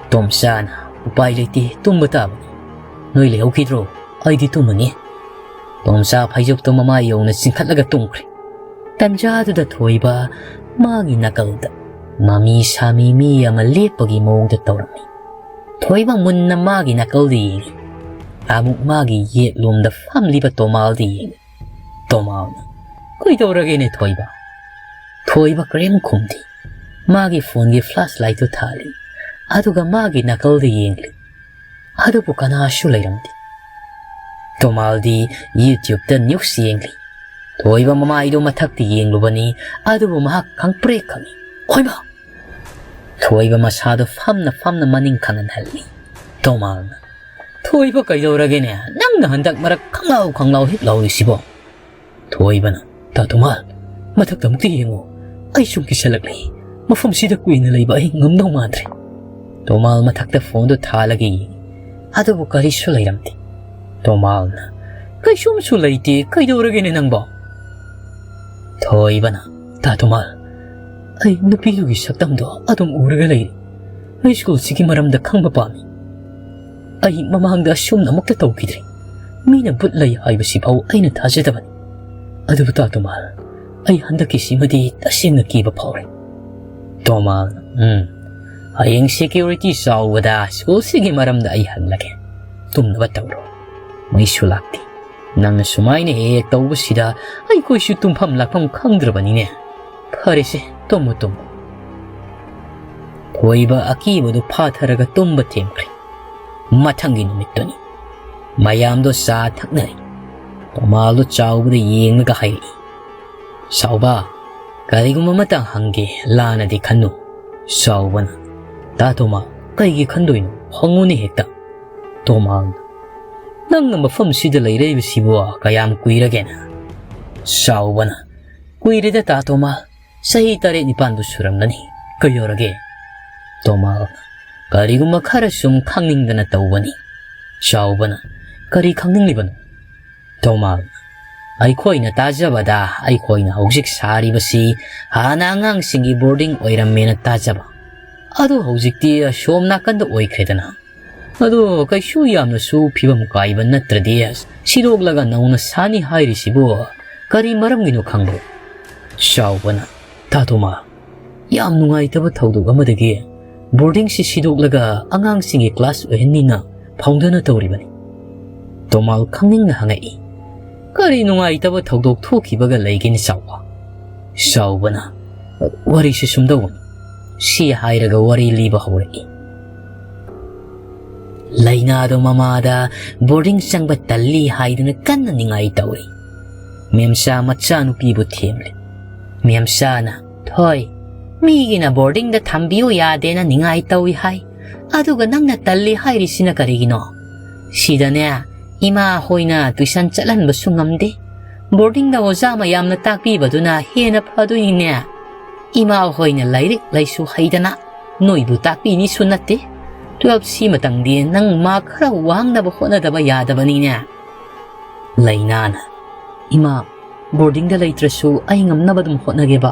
ꯇꯣꯝꯆꯥꯅ, "ꯎꯄꯥꯏ ꯂꯩꯇꯦ, ꯇꯨꯝꯕ ꯇꯥꯕꯅꯤ꯫ ꯅꯣꯏ ꯂꯩꯍꯧꯈꯤꯗ꯭ꯔꯣ? ꯑꯩꯗꯤ ꯇꯨꯝꯃꯅꯤ꯫" ꯇꯣꯝꯆꯥ ꯐꯩꯖꯨꯞꯇꯣ ꯃꯃꯥꯏ ꯌꯧꯅ ꯆꯤꯡꯈꯠꯂꯒ ꯇꯨꯝꯈ꯭ꯔꯦ꯫ ꯇꯟꯖꯥꯗꯨꯗ ꯊꯣꯏꯕ ꯃꯥꯒꯤ ꯅꯥꯀꯜꯗ ꯃꯃꯤ ꯁꯥꯃꯤ ꯃꯤ ꯑꯃ ꯂꯦꯞꯄꯒꯤ ꯃꯑꯣꯡꯗ ꯇꯧꯔꯝꯃꯤ꯫ ꯊꯣꯏꯕ ꯃꯨꯟꯅ ꯃꯥꯒꯤ ꯅꯥꯀꯜꯗ ꯌꯦꯡꯉꯤ꯫ ꯑꯃꯨꯛ ꯃꯥꯒꯤ ꯌꯦꯠꯂꯣꯝꯗ ꯐꯝꯂꯤꯕ ꯇꯣꯃꯥꯜꯗ ꯌꯦꯡꯉꯤ꯫ ꯇꯣꯃꯥꯜꯅ, "ꯀꯩꯗꯧꯔꯒꯦꯅꯦ ꯊꯣꯏꯕ?" ꯊꯣꯏꯕ ꯀꯔꯤꯝ ꯈꯨꯝꯗꯦ꯫ ꯃꯥꯒꯤ ꯐꯣꯟꯒꯤ ꯐ꯭ꯂꯥꯁ ꯂꯥꯏꯠꯇꯨ ꯊꯥꯜꯂꯤ꯫ ꯑꯗꯨꯒ ꯃꯥꯒꯤ ꯅꯥꯀꯜꯗ ꯌꯦꯡꯂꯤ꯫ ꯑꯗꯨꯕꯨ ꯀꯅꯥꯁꯨ ꯂꯩꯔꯝꯗꯦ꯫ ꯇꯣꯃꯥꯜꯗꯤ ꯌꯨꯇ꯭ꯌꯨꯕꯇ ꯅ꯭ꯌꯨꯁ ꯌꯦꯡꯂꯤ꯫ ꯊꯣꯏꯕ ꯃꯃꯥꯏꯗꯨ ꯃꯊꯛꯇ ꯌꯦꯡꯂꯨꯕꯅꯤ, ꯑꯗꯨꯕꯨ ꯃꯍꯥꯛ ꯈꯪꯄ꯭ꯔꯦꯛ ꯈꯪꯏ꯫ "ꯊꯣꯏꯕ!" ꯊꯣꯏꯕ ꯃꯁꯥꯗꯨ ꯐꯝꯅ ꯐꯝꯅ ꯃꯅꯤꯡ ꯈꯪꯍꯟꯍꯜꯂꯤ꯫ ꯇꯣꯃꯥꯜꯅ, "ꯊꯣꯏꯕ, ꯀꯩꯗꯧꯔꯒꯦꯅꯦ? ꯅꯪꯅ ꯍꯟꯗꯛ ꯃꯔꯛ ꯈꯪꯂꯥꯎ ꯈꯪꯂꯥꯎ ꯍꯤꯛ ꯂꯥꯎꯔꯤꯁꯤꯕꯣ?" ꯊꯣꯏꯕꯅ, "ꯇꯥ ꯇꯣꯃꯥꯜ, ꯃꯊꯛꯇ ꯑꯃꯨꯛꯇ ꯌꯦꯡꯉꯨ꯫ ꯑꯩ ꯁꯨꯝ ꯀꯤꯁꯜꯂꯛꯂꯦ꯫ ꯃꯐꯝꯁꯤꯗ ꯀꯨꯏꯅ ꯂꯩꯕ ꯑꯩ ꯉꯝꯗꯧ ꯃꯥꯟꯗ꯭ꯔꯦ꯫" ꯇꯣꯃꯥꯜ ꯃꯊꯛꯇ ꯐꯣꯟꯗꯨ ꯊꯥꯜꯂꯒ ꯌꯦꯡꯉꯤ꯫ ꯑꯗꯨꯕꯨ ꯀꯔꯤꯁꯨ ꯂꯩꯔꯝꯗꯦ꯫ ꯇꯣꯃꯥꯜꯅ, "ꯀꯩꯁꯨꯝꯁꯨ ꯂꯩꯇꯦ, ꯀꯩꯗꯧꯔꯒꯦꯅꯦ ꯅꯪꯕꯣ?" ꯊꯣꯏꯕꯅ, "ꯇꯥ ꯇꯣꯃꯥꯜ, ꯑꯩ ꯅꯨꯄꯤꯗꯨꯒꯤ ꯁꯛꯇꯝꯗꯣ ꯑꯗꯨꯝ ꯎꯔꯒ ꯂꯩꯔꯦ꯫ ꯑꯩ ꯁ꯭ꯀꯨꯜꯁꯤꯒꯤ ꯃꯔꯝꯗ ꯈꯪꯕ ꯄꯥꯝꯃꯤ꯫ ꯑꯩ ꯃꯃꯥꯡꯗ ꯑꯁꯨꯝꯅ ꯑꯃꯨꯛꯇ ꯇꯧꯈꯤꯗ꯭ꯔꯤ꯫ ꯃꯤꯅ ꯚꯨꯠ ꯂꯩ ꯍꯥꯏꯕꯁꯤꯐꯥꯎ ꯑꯩꯅ ꯊꯥꯖꯗꯕꯅꯤ꯫ ꯑꯗꯨꯕꯨ ꯇꯥ ꯇꯣꯃꯥꯜ, ꯑꯩ ꯍꯟꯗꯛꯀꯤꯁꯤꯃꯗꯤ ꯇꯁꯦꯡꯅ ꯀꯤꯕ ꯐꯥꯎꯔꯦ꯫" ꯇꯣꯃꯥꯜꯅ, "ꯎꯝ, ꯍꯌꯦꯡ ꯁꯦꯀ꯭ꯌꯨꯔꯤꯇꯤ ꯆꯥꯎꯕꯗ ꯁ꯭ꯀꯨꯜꯁꯤꯒꯤ ꯃꯔꯝꯗ ꯑꯩ ꯍꯪꯂꯒꯦ꯫ ꯇꯨꯝꯅꯕ ꯇꯧꯔꯣ꯫ ꯃꯩꯁꯨ ꯂꯥꯛꯇꯦ꯫ ꯅꯪꯅ ꯁꯨꯃꯥꯏꯅ ꯍꯦꯛ ꯍꯦꯛ ꯇꯧꯕꯁꯤꯗ ꯑꯩꯈꯣꯏꯁꯨ ꯇꯨꯝꯐꯝ ꯂꯥꯛꯐꯝ ꯈꯪꯗ꯭ꯔꯕꯅꯤꯅꯦ꯫ ꯐꯔꯦꯁꯦ, ꯇꯨꯝꯃꯨ, ꯇꯨꯝꯃꯨ꯫" ꯊꯣꯏꯕ ꯑꯀꯤꯕꯗꯨ ꯐꯥꯊꯔꯒ ꯇꯨꯝꯕ ꯊꯦꯝꯈ꯭ꯔꯦ꯫ ꯃꯊꯪꯒꯤ ꯅꯨꯃꯤꯠꯇꯅꯤ꯫ ꯃꯌꯥꯝꯗꯣ ꯆꯥ ꯊꯛꯅꯔꯤ꯫ ꯇꯣꯃꯥꯜꯗꯣ ꯆꯥꯎꯕꯗ ꯌꯦꯡꯂꯒ ꯍꯥꯏꯔꯛꯏ, "ꯆꯥꯎꯕ, ꯀꯔꯤꯒꯨꯝꯕ ꯑꯃꯇ ꯍꯪꯒꯦ, ꯂꯥꯟꯅꯗꯤ ꯈꯟꯅꯨ꯫" ꯆꯥꯎꯕꯅ, "ꯇꯥ ꯇꯣꯃꯥ, ꯀꯩꯒꯤ ꯈꯟꯗꯣꯏꯅꯣ? ꯍꯪꯉꯨꯅꯦ ꯍꯦꯛꯇ꯫" ꯇꯣꯃꯥꯜꯅ, "ꯅꯪꯅ ꯃꯐꯝꯁꯤꯗ ꯂꯩꯔꯛꯏꯕꯁꯤꯕꯨ ꯀꯌꯥꯝ ꯀꯨꯏꯔꯒꯦꯅ?" ꯆꯥꯎꯕꯅ, "ꯀꯨꯏꯔꯦꯗ ꯇꯥ ꯇꯣꯃꯥ, ꯆꯍꯤ ꯇꯔꯦꯠ ꯅꯤꯄꯥꯟꯕꯨ ꯁꯨꯔꯝꯂꯅꯤ꯫ ꯀꯩꯗꯧꯔꯒꯦ?" ꯇꯣꯃꯥꯜꯅ, "ꯀꯔꯤꯒꯨꯝꯕ ꯈꯔ ꯁꯨꯝ ꯈꯪꯅꯤꯡꯗꯅ ꯇꯧꯕꯅꯤ꯫" ꯆꯥꯎꯕꯅ, "ꯀꯔꯤ ꯈꯪꯅꯤꯡꯂꯤꯕꯅꯣ?" ꯇꯣꯃꯥꯜꯅ, "ꯑꯩꯈꯣꯏꯅ ꯇꯥꯖꯕꯗ, ꯑꯩꯈꯣꯏꯅ ꯍꯧꯖꯤꯛ ꯁꯥꯔꯤꯕꯁꯤ ꯍꯥꯟꯅ ꯑꯉꯥꯡꯁꯤꯡꯒꯤ ꯕꯣꯔꯗꯤꯡ ꯑꯣꯏꯔꯝꯃꯦꯅ ꯇꯥꯖꯕ꯫ ꯑꯗꯨ ꯍꯧꯖꯤꯛꯇꯤ ꯑꯁꯣꯝ ꯅꯥꯀꯟꯗ ꯑꯣꯏꯈ꯭ꯔꯦꯗꯅ꯫ ꯑꯗꯣ ꯀꯩꯁꯨ ꯌꯥꯝꯅꯁꯨ ꯐꯤꯕꯝ ꯀꯥꯏꯕ ꯅꯠꯇ꯭ꯔꯗꯤ ꯁꯤꯗꯣꯛꯂꯒ ꯅꯧꯅ ꯁꯥꯅꯤ ꯍꯥꯏꯔꯤꯁꯤꯕꯨ ꯀꯔꯤ ꯃꯔꯝꯒꯤꯅꯣ ꯈꯪꯕ꯭ꯔꯣ?" ꯆꯥꯎꯕꯅ, "ꯇꯥ ꯇꯣꯃꯥ, ꯌꯥꯝ ꯅꯨꯡꯉꯥꯏꯇꯕ ꯊꯧꯗꯣꯛ ꯑꯃꯗꯒꯤ ꯕꯣꯔꯗꯤꯡꯁꯤ ꯁꯤꯗꯣꯛꯂꯒ ꯑꯉꯥꯡꯁꯤꯡꯒꯤ ꯀ꯭ꯂꯥꯁ ꯑꯣꯏꯍꯟꯅꯤꯅ ꯐꯥꯎꯟꯗꯔꯅ ꯇꯧꯔꯤꯕꯅꯤ꯫" ꯇꯣꯃꯥꯜ ꯈꯪꯅꯤꯡꯅ ꯍꯪꯉꯛꯏ, "ꯀꯔꯤ ꯅꯨꯡꯉꯥꯏꯇꯕ ꯊꯧꯗꯣꯛ ꯊꯣꯛꯈꯤꯕꯒ ꯂꯩꯒꯦꯅꯤ ꯆꯥꯎꯕ?" ꯆꯥꯎꯕꯅ, "ꯋꯥꯔꯤꯁꯤ ꯁꯨꯝꯗꯧꯕꯅꯤ꯫" ꯁꯤ ꯍꯥꯏꯔꯒ ꯋꯥꯔꯤ ꯂꯤꯕ ꯍꯧꯔꯛꯏ꯫ ꯂꯩꯅꯥꯗꯣ ꯃꯃꯥꯗ ꯕꯣꯔꯗꯤꯡ ꯆꯪꯕ ꯇꯜꯂꯤ ꯍꯥꯏꯗꯨꯅ ꯀꯟꯅ ꯅꯤꯡꯉꯥꯏ ꯇꯧꯔꯤ꯫ ꯃꯦꯝꯆꯥ ꯃꯆꯥꯅꯨꯄꯤꯕꯨ ꯊꯦꯝꯂꯦ꯫ ꯃꯦꯝꯆꯥꯅ, "ꯊꯣꯏ, ꯃꯤꯒꯤꯅ ꯕꯣꯔꯗꯤꯡꯗ ꯊꯝꯕꯤꯌꯨ ꯌꯥꯗꯦꯅ ꯅꯤꯡꯉꯥꯏ ꯇꯧꯏ ꯍꯥꯏ꯫ ꯑꯗꯨꯒ ꯅꯪꯅ ꯇꯜꯂꯤ ꯍꯥꯏꯔꯤꯁꯤꯅ ꯀꯔꯤꯒꯤꯅꯣ? ꯁꯤꯗꯅꯦ, ꯏꯃꯥ ꯍꯣꯏꯅ ꯇꯨꯏꯁꯟ ꯆꯠꯍꯟꯕꯁꯨ ꯉꯝꯗꯦ꯫ ꯕꯣꯔꯗꯤꯡꯗ ꯑꯣꯖꯥ ꯃꯌꯥꯝꯅ ꯇꯥꯛꯄꯤꯕꯗꯨꯅ ꯍꯦꯟꯅ ꯐꯗꯣꯏꯅꯤꯅꯦ꯫ ꯏꯃꯥ ꯍꯣꯏꯅ ꯂꯥꯏꯔꯤꯛ ꯂꯥꯏꯁꯨ ꯍꯩꯗꯅ ꯅꯣꯏꯕꯨ ꯇꯥꯛꯄꯤꯅꯤꯁꯨ ꯅꯠꯇꯦ꯫ ꯇꯨꯋꯦꯜꯐ ꯁꯤ ꯃꯇꯪꯗꯤ ꯅꯪ ꯃꯥꯔꯛ ꯈꯔ ꯋꯥꯡꯅꯕ ꯍꯣꯠꯅꯗꯕ ꯌꯥꯗꯕꯅꯤꯅꯦ꯫" ꯂꯩꯅꯥꯅ, "ꯏꯃꯥ, ꯕꯣꯔꯗꯤꯡꯗ ꯂꯩꯇ꯭ꯔꯁꯨ ꯑꯩ ꯉꯝꯅꯕ ꯑꯗꯨꯝ ꯍꯣꯠꯅꯒꯦꯕ꯫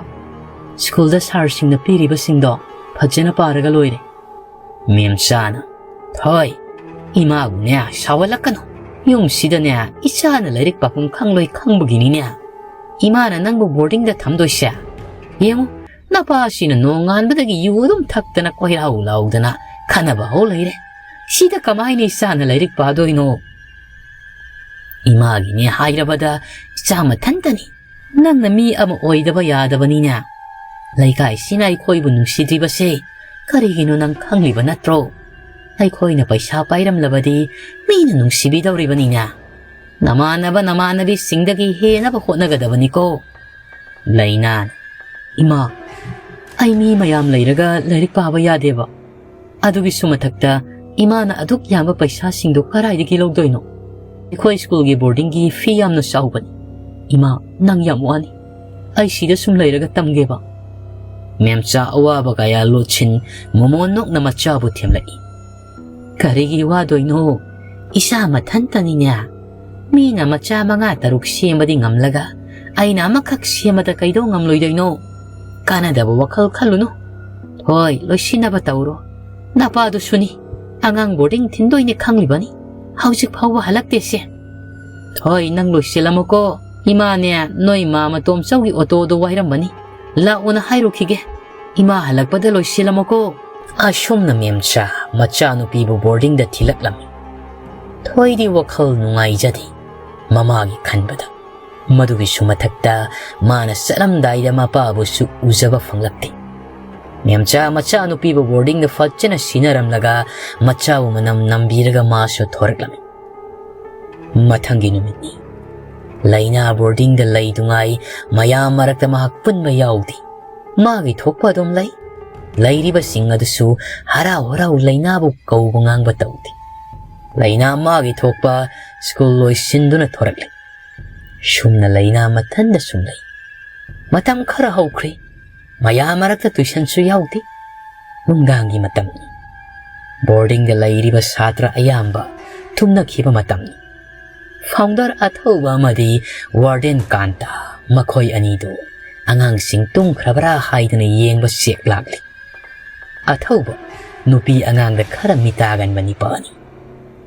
ꯁ꯭ꯀꯨꯜꯗ ꯁꯥꯔꯁꯤꯡꯅ ꯄꯤꯔꯤꯕꯁꯤꯡꯗꯣ ꯐꯖꯅ ꯄꯥꯔꯒ ꯂꯣꯏꯔꯦ꯫" ꯃꯦꯝꯆꯥꯅ, "ꯊꯣꯏ, ꯏꯃꯥꯕꯨꯅꯦ ꯁꯥꯎꯍꯜꯂꯛꯀꯅꯨ꯫ ꯌꯨꯝꯁꯤꯗꯅꯦ ꯏꯆꯥꯅ ꯂꯥꯏꯔꯤꯛ ꯄꯥꯐꯝ ꯈꯪꯂꯣꯏ ꯈꯪꯕꯒꯤꯅꯤꯅꯦ꯫ ꯏꯃꯥꯅ ꯅꯪꯕꯨ ꯕꯣꯔꯗꯤꯡꯗ ꯊꯝꯗꯣꯏꯁꯦ꯫ ꯌꯦꯡꯉꯨ, ꯅꯄꯥꯁꯤꯅ ꯅꯣꯡꯉꯥꯟꯕꯗꯒꯤ ꯌꯨ ꯑꯗꯨꯝ ꯊꯛꯇꯅ ꯀꯣꯏꯂꯥꯎ ꯂꯥꯎꯗꯅ ꯈꯠꯅꯕ ꯍꯧ ꯂꯩꯔꯦ꯫ ꯁꯤꯗ ꯀꯃꯥꯏꯅ ꯏꯆꯥꯅ ꯂꯥꯏꯔꯤꯛ ꯄꯥꯗꯣꯏꯅꯣ? ꯏꯃꯥꯒꯤꯅꯦ ꯍꯥꯏꯔꯕꯗ ꯏꯆꯥ ꯃꯊꯟꯇꯅꯤ꯫ ꯅꯪꯅ ꯃꯤ ꯑꯃ ꯑꯣꯏꯗꯕ ꯌꯥꯗꯕꯅꯤꯅꯦ꯫ ꯂꯩꯀꯥꯏꯁꯤꯅ ꯑꯩꯈꯣꯏꯕꯨ ꯅꯨꯡꯁꯤꯗ꯭ꯔꯤꯕꯁꯦ "ꯀꯔꯤꯒꯤꯅꯣ ꯅꯪ ꯈꯪꯂꯤꯕ ꯅꯠꯇ꯭ꯔꯣ? ꯑꯩꯈꯣꯏꯅ ꯄꯩꯁꯥ ꯄꯥꯏꯔꯝꯂꯕꯗꯤ ꯃꯤꯅ ꯅꯨꯡꯁꯤꯕꯤꯗꯧꯔꯤꯕꯅꯤꯅꯦ꯫ ꯅꯃꯥꯟꯅꯕ ꯅꯃꯥꯟꯅꯕꯤꯁꯤꯡꯗꯒꯤ ꯍꯦꯟꯅꯕ ꯍꯣꯠꯅꯒꯗꯕꯅꯤꯀꯣ"꯫ ꯂꯩꯅꯥ, "ꯏꯃꯥ, ꯑꯩ ꯃꯤ ꯃꯌꯥꯝ ꯂꯩꯔꯒ ꯂꯥꯏꯔꯤꯛ ꯄꯥꯕ ꯌꯥꯗꯦꯕ꯫ ꯑꯗꯨꯒꯤꯁꯨ ꯃꯊꯛꯇ ꯏꯃꯥꯅ ꯑꯗꯨꯛ ꯌꯥꯝꯕ ꯄꯩꯁꯥꯁꯤꯡꯗꯣ ꯀꯗꯥꯏꯗꯒꯤ ꯂꯧꯗꯣꯏꯅꯣ? ꯑꯩꯈꯣꯏ ꯁ꯭ꯀꯨꯜꯒꯤ ꯕꯣꯔꯗꯤꯡꯒꯤ ꯐꯤ ꯌꯥꯝꯅ ꯆꯥꯎꯕꯅꯤ꯫ ꯏꯃꯥ, ꯅꯪ ꯌꯥꯝ ꯋꯥꯅꯤ꯫ ꯑꯩ ꯁꯤꯗ ꯁꯨꯝ ꯂꯩꯔꯒ ꯇꯝꯒꯦꯕ"꯫ ꯃꯦꯝꯆꯥ ꯑꯋꯥꯕ ꯀꯌꯥ ꯂꯣꯠꯁꯤꯟ ꯃꯣꯃꯣꯟ ꯅꯣꯛꯅ ꯃꯆꯥꯕꯨ ꯊꯦꯝꯂꯛꯏ꯫ "ꯀꯔꯤꯒꯤ ꯋꯥꯗꯣꯏꯅꯣ? ꯏꯆꯥ ꯃꯊꯟꯇꯅꯤꯅꯦ꯫ ꯃꯤꯅ ꯃꯆꯥ ꯃꯉꯥ ꯇꯔꯨꯛ ꯁꯦꯝꯕꯗꯤ ꯉꯝꯂꯒ ꯑꯩꯅ ꯑꯃꯈꯛ ꯁꯦꯝꯕꯗ ꯀꯩꯗꯧ ꯉꯝꯂꯣꯏꯗꯣꯏꯅꯣ? ꯀꯥꯟꯅꯗꯕ ꯋꯥꯈꯜ ꯈꯜꯂꯨꯅꯨ꯫ ꯍꯣꯏ, ꯂꯣꯏꯁꯤꯟꯅꯕ ꯇꯧꯔꯣ꯫ ꯅꯄꯥꯗꯨꯁꯨꯅꯤ, ꯑꯉꯥꯡ ꯕꯣꯔꯗꯤꯡ ꯊꯤꯟꯗꯣꯏꯅꯦ ꯈꯪꯂꯤꯕꯅꯤ꯫ ꯍꯧꯖꯤꯛ ꯐꯥꯎꯕ ꯍꯜꯂꯛꯇꯦꯁꯦ꯫ ꯍꯣꯏ, ꯅꯪ ꯂꯣꯏꯁꯤꯜꯂꯝꯃꯣꯀꯣ꯫ ꯏꯃꯥꯅꯦ, ꯅꯣꯏ ꯃꯥ ꯃꯇꯣꯝꯆꯧꯒꯤ ꯑꯣꯇꯣꯗꯣ ꯋꯥꯏꯔꯝꯕꯅꯤ꯫ ꯂꯥꯛꯑꯣꯅ ꯍꯥꯏꯔꯨꯈꯤꯒꯦ꯫ ꯏꯃꯥ ꯍꯜꯂꯛꯄꯗ ꯂꯣꯏꯁꯤꯜꯂꯝꯃꯣꯀꯣ"꯫ ꯑꯁꯨꯝꯅ ꯃꯦꯝꯆꯥ ꯃꯆꯥꯅꯨꯄꯤꯕꯨ ꯕꯣꯔꯗꯤꯡꯗ ꯊꯤꯜꯂꯛꯂꯝꯃꯤ꯫ ꯊꯣꯏꯗꯤ ꯋꯥꯈꯜ ꯅꯨꯡꯉꯥꯏꯖꯗꯦ ꯃꯃꯥꯒꯤ ꯈꯟꯕꯗ꯫ ꯃꯗꯨꯒꯤꯁꯨ ꯃꯊꯛꯇ ꯃꯥꯅ ꯆꯠꯂꯝꯗꯥꯏꯗ ꯃꯄꯥꯕꯨꯁꯨ ꯎꯖꯕ ꯐꯪꯂꯛꯇꯦ꯫ ꯃꯦꯝꯆꯥ ꯃꯆꯥꯅꯨꯄꯤꯕꯨ ꯕꯣꯔꯗꯤꯡꯗ ꯐꯖꯅ ꯁꯤꯟꯅꯔꯝꯂꯒ ꯃꯆꯥꯕꯨ ꯃꯅꯝ ꯅꯝꯕꯤꯔꯒ ꯃꯥꯁꯨ ꯊꯣꯔꯛꯂꯝꯃꯤ꯫ ꯃꯊꯪꯒꯤ ꯅꯨꯃꯤꯠꯅꯤ꯫ ꯂꯩꯅꯥ ꯕꯣꯔꯗꯤꯡꯗ ꯂꯩꯗꯨꯉꯥꯏ ꯃꯌꯥꯝ ꯃꯔꯛꯇ ꯃꯍꯥꯛ ꯄꯨꯟꯕ ꯌꯥꯎꯗꯦ꯫ ꯃꯥꯒꯤ ꯊꯣꯛꯄ ꯑꯗꯨꯝ ꯂꯩ꯫ ꯂꯩꯔꯤꯕꯁꯤꯡ ꯑꯗꯨꯁꯨ ꯍꯔꯥꯎ ꯍꯔꯥꯎ ꯂꯩꯅꯥꯕꯨ ꯀꯧꯕ ꯉꯥꯡꯕ ꯇꯧꯗꯦ꯫ ꯂꯩꯅꯥ ꯃꯥꯒꯤ ꯊꯣꯛꯄ ꯁ꯭ꯀꯨꯜ ꯂꯣꯏꯁꯤꯟꯗꯨꯅ ꯊꯣꯔꯛꯂꯤ꯫ ꯁꯨꯝꯅ ꯂꯩꯅꯥ ꯃꯊꯟꯗ ꯁꯨꯝ ꯂꯩ꯫ ꯃꯇꯝ ꯈꯔ ꯍꯧꯈ꯭ꯔꯦ꯫ ꯃꯌꯥꯝ ꯃꯔꯛꯇ ꯇꯨꯏꯁꯟꯁꯨ ꯌꯥꯎꯗꯦ꯫ ꯅꯨꯡꯗꯥꯡꯒꯤ ꯃꯇꯝꯅꯤ꯫ ꯕꯣꯔꯗꯤꯡꯗ ꯂꯩꯔꯤꯕ ꯁꯥꯇ꯭ꯔ ꯑꯌꯥꯝꯕ ꯊꯨꯝꯅꯈꯤꯕ ꯃꯇꯝꯅꯤ꯫ ꯐꯥꯎꯟꯗꯔ ꯑꯊꯧꯕ ꯑꯃꯗꯤ ꯋꯥꯔꯗꯦꯟ ꯀꯥꯟꯇ, ꯃꯈꯣꯏ ꯑꯅꯤꯗꯨ ꯑꯉꯥꯡꯁꯤꯡ ꯇꯨꯝꯈ꯭ꯔꯕ꯭ꯔꯥ ꯍꯥꯏꯗꯨꯅ ꯌꯦꯡꯕ ꯆꯦꯛ ꯂꯥꯛꯂꯤ꯫ ꯑꯊꯧꯕ ꯅꯨꯄꯤ ꯑꯉꯥꯡꯗ ꯈꯔ ꯃꯤꯇꯥꯒꯟꯕ ꯅꯤꯄꯥꯅꯤ꯫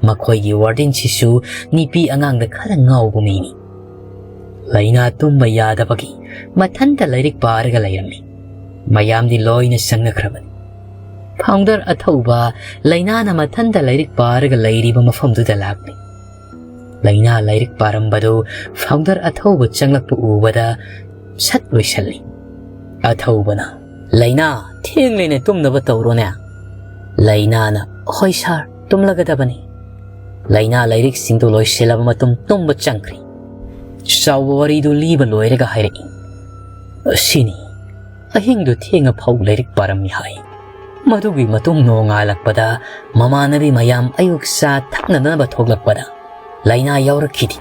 ꯃꯈꯣꯏꯒꯤ ꯋꯥꯔꯗꯦꯟꯁꯤꯁꯨ ꯅꯨꯄꯤ ꯑꯉꯥꯡꯗ ꯈꯔ ꯉꯥꯎꯕ ꯃꯤꯅꯤ꯫ ꯂꯩꯅꯥ ꯇꯨꯝꯕ ꯌꯥꯗꯕꯒꯤ ꯃꯊꯟꯇ ꯂꯥꯏꯔꯤꯛ ꯄꯥꯔꯒ ꯂꯩꯔꯝꯃꯤ꯫ ꯃꯌꯥꯝꯗꯤ ꯂꯣꯏꯅ ꯆꯪꯅꯈ꯭ꯔꯕꯅꯤ꯫ ꯐꯥꯎꯟꯗꯔ ꯑꯊꯧꯕ ꯂꯩꯅꯥꯅ ꯃꯊꯟꯇ ꯂꯥꯏꯔꯤꯛ ꯄꯥꯔꯒ ꯂꯩꯔꯤꯕ ꯃꯐꯝꯗꯨꯗ ꯂꯥꯛꯂꯤ꯫ ꯂꯩꯅꯥ ꯂꯥꯏꯔꯤꯛ ꯄꯥꯔꯝꯕꯗꯨ ꯐꯥꯎꯟꯗꯔ ꯑꯊꯧꯕ ꯆꯪꯂꯛꯄ ꯎꯕꯗ ꯁꯠ ꯂꯣꯏꯁꯜꯂꯤ꯫ ꯑꯊꯧꯕꯅ, "ꯂꯩꯅꯥ, ꯊꯦꯡꯂꯦꯅꯦ, ꯇꯨꯝꯅꯕ ꯇꯧꯔꯣꯅꯦ꯫ ꯂꯩꯅꯥꯅ, "ꯍꯣꯏ ꯁꯥꯔ, ꯇꯨꯝꯂꯒꯗꯕꯅꯤ"꯫ ꯂꯩꯅꯥ ꯂꯥꯏꯔꯤꯛꯁꯤꯡꯗꯨ ꯂꯣꯏꯁꯤꯜꯂꯕ ꯃꯇꯨꯡ ꯇꯨꯝꯕ ꯆꯪꯈ꯭ꯔꯦ꯫ ꯆꯥꯎꯕ ꯋꯥꯔꯤꯗꯨ ꯂꯤꯕ ꯂꯣꯏꯔꯒ ꯍꯥꯏꯔꯛꯏ, "ꯑꯁꯤꯅꯤ, ꯑꯍꯤꯡꯗꯨ ꯊꯦꯡꯉ ꯐꯥꯎ ꯂꯥꯏꯔꯤꯛ ꯄꯥꯔꯝꯃꯤ" ꯍꯥꯏ꯫ ꯃꯗꯨꯒꯤ ꯃꯇꯨꯡ ꯅꯣꯡꯉꯥꯜꯂꯛꯄꯗ ꯃꯃꯥꯟꯅꯕꯤ ꯃꯌꯥꯝ ꯑꯌꯨꯛ ꯆꯥ ꯊꯛꯅꯅꯕ ꯊꯣꯛꯂꯛꯄꯗ ꯂꯩꯅꯥ ꯌꯥꯎꯔꯛꯈꯤꯗꯦ꯫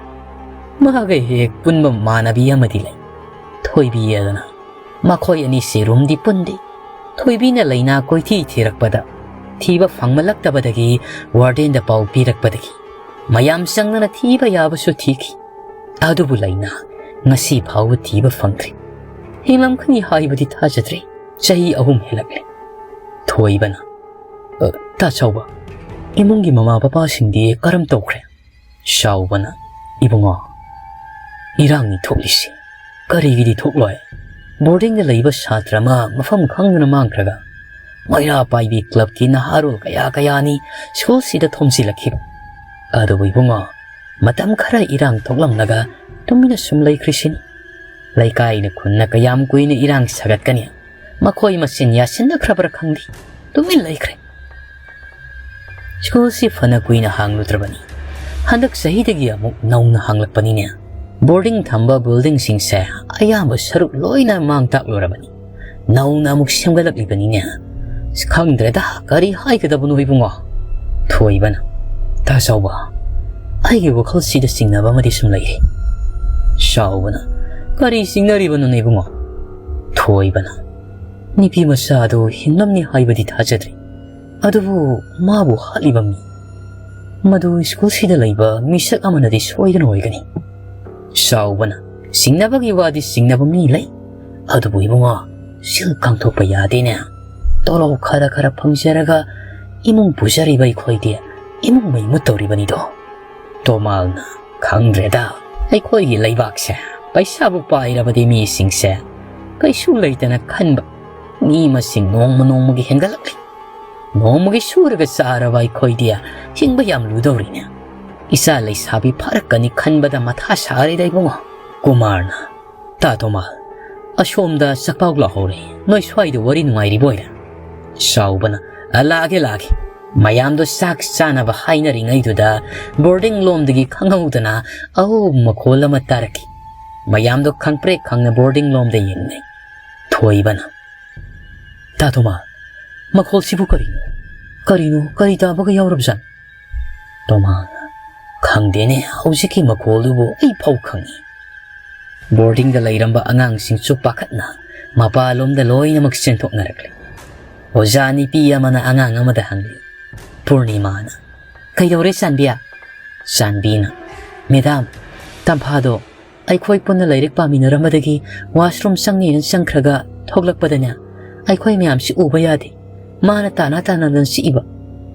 ꯃꯥꯒ ꯍꯦꯛ ꯄꯨꯟꯕ ꯃꯃꯥꯟꯅꯕꯤ ꯑꯃꯗꯤ ꯂꯩ, ꯊꯣꯏꯕꯤ ꯑꯗꯨꯅ꯫ ꯃꯈꯣꯏ ꯑꯅꯤꯁꯤ ꯔꯨꯝꯗꯤ ꯄꯨꯟꯗꯦ꯫ ꯊꯣꯏꯕꯤꯅ ꯂꯩꯅꯥ ꯀꯣꯏꯊꯤ ꯊꯤꯔꯛꯄꯗ ꯊꯤꯕ ꯐꯪꯃꯜꯂꯛꯇꯕꯗꯒꯤ ꯋꯥꯔꯗꯦꯟꯗ ꯄꯥꯎ ꯄꯤꯔꯛꯄꯗꯒꯤ ꯃꯌꯥꯝ ꯆꯪꯗꯅ ꯊꯤꯕ ꯌꯥꯕꯁꯨ ꯊꯤꯈꯤ꯫ ꯑꯗꯨꯕꯨ ꯂꯩꯅꯥ ꯉꯁꯤ ꯐꯥꯎꯕ ꯊꯤꯕ ꯐꯪꯗ꯭ꯔꯤ꯫ ꯍꯤꯡꯂꯝꯒꯅꯤ ꯍꯥꯏꯕꯗꯤ ꯊꯥꯖꯗ꯭ꯔꯦ꯫ ꯆꯍꯤ ꯑꯍꯨꯝ ꯍꯦꯜꯂꯛꯂꯦ꯫ ꯊꯣꯏꯕꯅ, "ꯑ, ꯇꯥ ꯆꯥꯎꯕ, ꯏꯃꯨꯡꯒꯤ ꯃꯃꯥ ꯕꯕꯥꯁꯤꯡꯗꯤ ꯀꯔꯝ ꯇꯧꯈ꯭ꯔꯦ?" ꯆꯥꯎꯕꯅ, "ꯏꯕꯨꯡꯉꯣ, ꯏꯔꯥꯡꯅꯤ ꯊꯣꯛꯂꯤꯁꯤ꯫ ꯀꯔꯤꯒꯤꯗꯤ ꯊꯣꯛꯂꯣꯏ? ꯕꯣꯔꯗꯤꯡꯗ ꯂꯩꯕ ꯁꯥꯇ꯭ꯔ ꯑꯃ ꯃꯐꯝ ꯈꯪꯗꯅ ꯃꯥꯡꯈ꯭ꯔꯒ ꯃꯩꯔꯥ ꯄꯥꯏꯕꯤ ꯀ꯭ꯂꯕꯀꯤ ꯅꯍꯥꯔꯣꯜ ꯀꯌꯥ ꯀꯌꯥꯅꯤ ꯁ꯭ꯀꯨꯜꯁꯤꯗ ꯊꯣꯝꯖꯤꯜꯂꯛꯈꯤꯕ꯫ ꯑꯗꯨꯕꯨ ꯏꯕꯨꯡꯉꯣ, ꯃꯇꯝ ꯈꯔ ꯏꯔꯥꯡ ꯊꯣꯛꯂꯝꯂꯒ ꯇꯨꯃꯤꯟꯅ ꯁꯨꯝ ꯂꯩꯈ꯭ꯔꯤꯁꯤꯅꯤ꯫ ꯂꯩꯀꯥꯏꯅ ꯈꯨꯟꯅ ꯀꯌꯥꯝ ꯀꯨꯏꯅ ꯏꯔꯥꯡ ꯁꯥꯒꯠꯀꯅꯤ? ꯃꯈꯣꯏ ꯃꯁꯦꯟ ꯌꯥꯁꯤꯟꯅꯈ꯭ꯔꯕ꯭ꯔꯥ ꯈꯪꯗꯦ, ꯇꯨꯃꯤꯟ ꯂꯩꯈ꯭ꯔꯦ꯫ ꯁ꯭ꯀꯨꯜꯁꯤ ꯐꯅ ꯀꯨꯏꯅ ꯍꯥꯡꯂꯨꯗ꯭ꯔꯕꯅꯤ꯫ ꯍꯟꯗꯛ ꯆꯍꯤꯗꯒꯤ ꯑꯃꯨꯛ ꯅꯧꯅ ꯍꯥꯡꯂꯛꯄꯅꯤꯅꯦ꯫ ꯕꯣꯔꯗꯤꯡ ꯊꯝꯕ ꯕꯤꯜꯗꯤꯡꯁꯤꯡꯁꯦ ꯑꯌꯥꯝꯕ ꯁꯔꯨꯛ ꯂꯣꯏꯅ ꯃꯥꯡ ꯇꯥꯛꯂꯨꯔꯕꯅꯤ꯫ ꯅꯧꯅ ꯑꯃꯨꯛ ꯁꯦꯝꯒꯠꯂꯛꯂꯤꯕꯅꯤꯅꯦ꯫ ꯑꯁ, ꯈꯪꯗ꯭ꯔꯦꯗ, ꯀꯔꯤ ꯍꯥꯏꯒꯗꯕꯅꯣ ꯏꯕꯨꯡꯉꯣ?" ꯊꯣꯏꯕꯅ, "ꯇꯥ ꯆꯥꯎꯕ, ꯑꯩꯒꯤ ꯋꯥꯈꯜꯁꯤꯗ ꯆꯤꯡꯅꯕ ꯑꯃꯗꯤ ꯁꯨꯝ ꯂꯩꯔꯤ꯫" ꯆꯥꯎꯕꯅ, "ꯀꯔꯤ ꯆꯤꯡꯅꯔꯤꯕꯅꯣꯅꯦ ꯏꯕꯨꯡꯉꯣ?" ꯊꯣꯏꯕꯅ, "ꯅꯨꯄꯤ ꯃꯆꯥ ꯑꯗꯨ ꯍꯤꯡꯂꯝꯅꯤ ꯍꯥꯏꯕꯗꯤ ꯊꯥꯖꯗ꯭ꯔꯤ꯫ ꯑꯗꯨꯕꯨ ꯃꯥꯕꯨ ꯍꯥꯠꯂꯤꯕ ꯃꯤ, ꯃꯗꯨ ꯁ꯭ꯀꯨꯜꯁꯤꯗ ꯂꯩꯕ ꯃꯤꯁꯛ ꯑꯃꯅꯗꯤ ꯁꯣꯏꯗꯅ ꯑꯣꯏꯒꯅꯤ꯫" ꯆꯥꯎꯕꯅ, "ꯆꯤꯡꯅꯕꯒꯤ ꯋꯥꯗꯤ ꯆꯤꯡꯅꯕ ꯃꯤ ꯂꯩ, ꯑꯗꯨꯕꯨ ꯏꯕꯨꯡꯉꯣ, ꯁꯤꯜ ꯀꯥꯡꯊꯣꯛꯄ ꯌꯥꯗꯦꯅꯦ꯫ ꯇꯣꯂꯣꯞ ꯈꯔ ꯈꯔ ꯐꯪꯖꯔꯒ ꯏꯃꯨꯡ ꯄꯨꯖꯔꯤꯕ ꯑꯩꯈꯣꯏꯗꯤ ꯏꯃꯨꯡ ꯃꯩ ꯃꯨꯠꯇꯧꯔꯤꯕꯅꯤꯗꯣ꯫" ꯇꯣꯃꯥꯜꯅ, "ꯈꯪꯗ꯭ꯔꯦꯗ, ꯑꯩꯈꯣꯏꯒꯤ ꯂꯩꯕꯥꯛꯁꯦ ꯄꯩꯁꯥꯕꯨ ꯄꯥꯏꯔꯕꯗꯤ ꯃꯤꯁꯤꯡꯁꯦ ꯀꯩꯁꯨ ꯂꯩꯇꯅ ꯈꯟꯕ ꯃꯤ ꯃꯁꯤꯡ ꯅꯣꯡꯃ ꯅꯣꯡꯃꯒꯤ ꯍꯦꯟꯒꯠꯂꯛꯂꯤ꯫ ꯅꯣꯡꯃꯒꯤ ꯁꯨꯔꯒ ꯆꯥꯔꯕ ꯑꯩꯈꯣꯏꯗꯤ ꯍꯤꯡꯕ ꯌꯥꯝ ꯂꯨꯗꯧꯔꯤꯅꯦ꯫ ꯏꯆꯥ ꯂꯩꯁꯥꯕꯤ ꯐꯥꯔꯛꯀꯅꯤ ꯈꯟꯕꯗ ꯃꯊꯥ ꯁꯥꯔꯦꯗ ꯏꯕꯨꯡꯉꯣ꯫" ꯀꯨꯃꯥꯔꯅ, "ꯇꯥ ꯇꯣꯃꯥꯜ, ꯑꯁꯣꯝꯗ ꯆꯥꯛꯄꯥꯎ ꯂꯥꯎꯍꯧꯔꯦ꯫ ꯅꯣꯏ ꯁ꯭ꯋꯥꯏꯗ ꯋꯥꯔꯤ ꯅꯨꯡꯉꯥꯏꯔꯤꯕ ꯑꯣꯏꯔꯦ꯫ ꯆꯥꯎꯕꯅ, "ꯑ, ꯂꯥꯛꯑꯒꯦ, ꯂꯥꯛꯑꯒꯦ"꯫ ꯃꯌꯥꯝꯗꯣ ꯆꯥꯛ ꯆꯥꯅꯕ ꯍꯥꯏꯅꯔꯤꯉꯩꯗꯨꯗ ꯕꯣꯔꯗꯤꯡ ꯂꯣꯝꯗꯒꯤ ꯈꯪꯍꯧꯗꯅ ꯑꯍꯧꯕ ꯃꯈꯣꯜ ꯑꯃ ꯇꯥꯔꯛꯈꯤ꯫ ꯃꯌꯥꯝꯗꯣ ꯈꯪꯄ꯭ꯔꯦꯛ ꯈꯪꯅ ꯕꯣꯔꯗꯤꯡ ꯂꯣꯝꯗ ꯌꯦꯡꯅꯩ꯫ ꯊꯣꯏꯕꯅ, "ꯇꯥ ꯇꯣꯃꯥ, ꯃꯈꯣꯜꯁꯤꯕꯨ ꯀꯔꯤꯅꯣ? ꯀꯔꯤꯅꯣ? ꯀꯔꯤ ꯇꯥꯕꯒ ꯌꯥꯎꯔꯕꯖꯥꯠꯅꯣ?" ꯇꯣꯃꯥꯅ, "ꯈꯪꯗꯦꯅꯦ, ꯍꯧꯖꯤꯛꯀꯤ ꯃꯈꯣꯜꯗꯨꯕꯨ ꯑꯩ ꯐꯥꯎ ꯈꯪꯉꯤ"꯫ ꯕꯣꯔꯗꯤꯡꯗ ꯂꯩꯔꯝꯕ ꯑꯉꯥꯡꯁꯤꯡꯁꯨ ꯄꯥꯈꯠꯅ ꯃꯄꯥꯂꯣꯝꯗ ꯂꯣꯏꯅꯃꯛ ꯆꯦꯟꯊꯣꯛꯅꯔꯛꯂꯦ꯫ ꯑꯣꯖꯥ ꯅꯨꯄꯤ ꯑꯃꯅ ꯑꯉꯥꯡ ꯑꯃꯗ ꯍꯪꯂꯤ꯫ ꯄꯨꯔꯅꯤꯃꯥꯅ, "ꯀꯩꯗꯧꯔꯦ ꯆꯥꯟꯕꯤ?" ꯆꯥꯟꯕꯤꯅ, "ꯃꯦꯗꯥꯝ, ꯇꯝꯐꯥꯗꯣ ꯑꯩꯈꯣꯏ ꯄꯨꯟꯅ ꯂꯥꯏꯔꯤꯛ ꯄꯥꯃꯤꯟꯅꯔꯝꯕꯗꯒꯤ ꯋꯥꯁꯔꯨꯝ ꯆꯪꯉꯦꯅ ꯆꯪꯈ꯭ꯔꯒ ꯊꯣꯛꯂꯛꯄꯗꯅꯦ, ꯑꯩꯈꯣꯏ ꯃꯌꯥꯝꯁꯤ ꯎꯕ ꯌꯥꯗꯦ꯫ ꯃꯥꯅ ꯇꯥꯅ ꯇꯥꯅꯗꯅ ꯆꯤꯛꯏꯕ꯫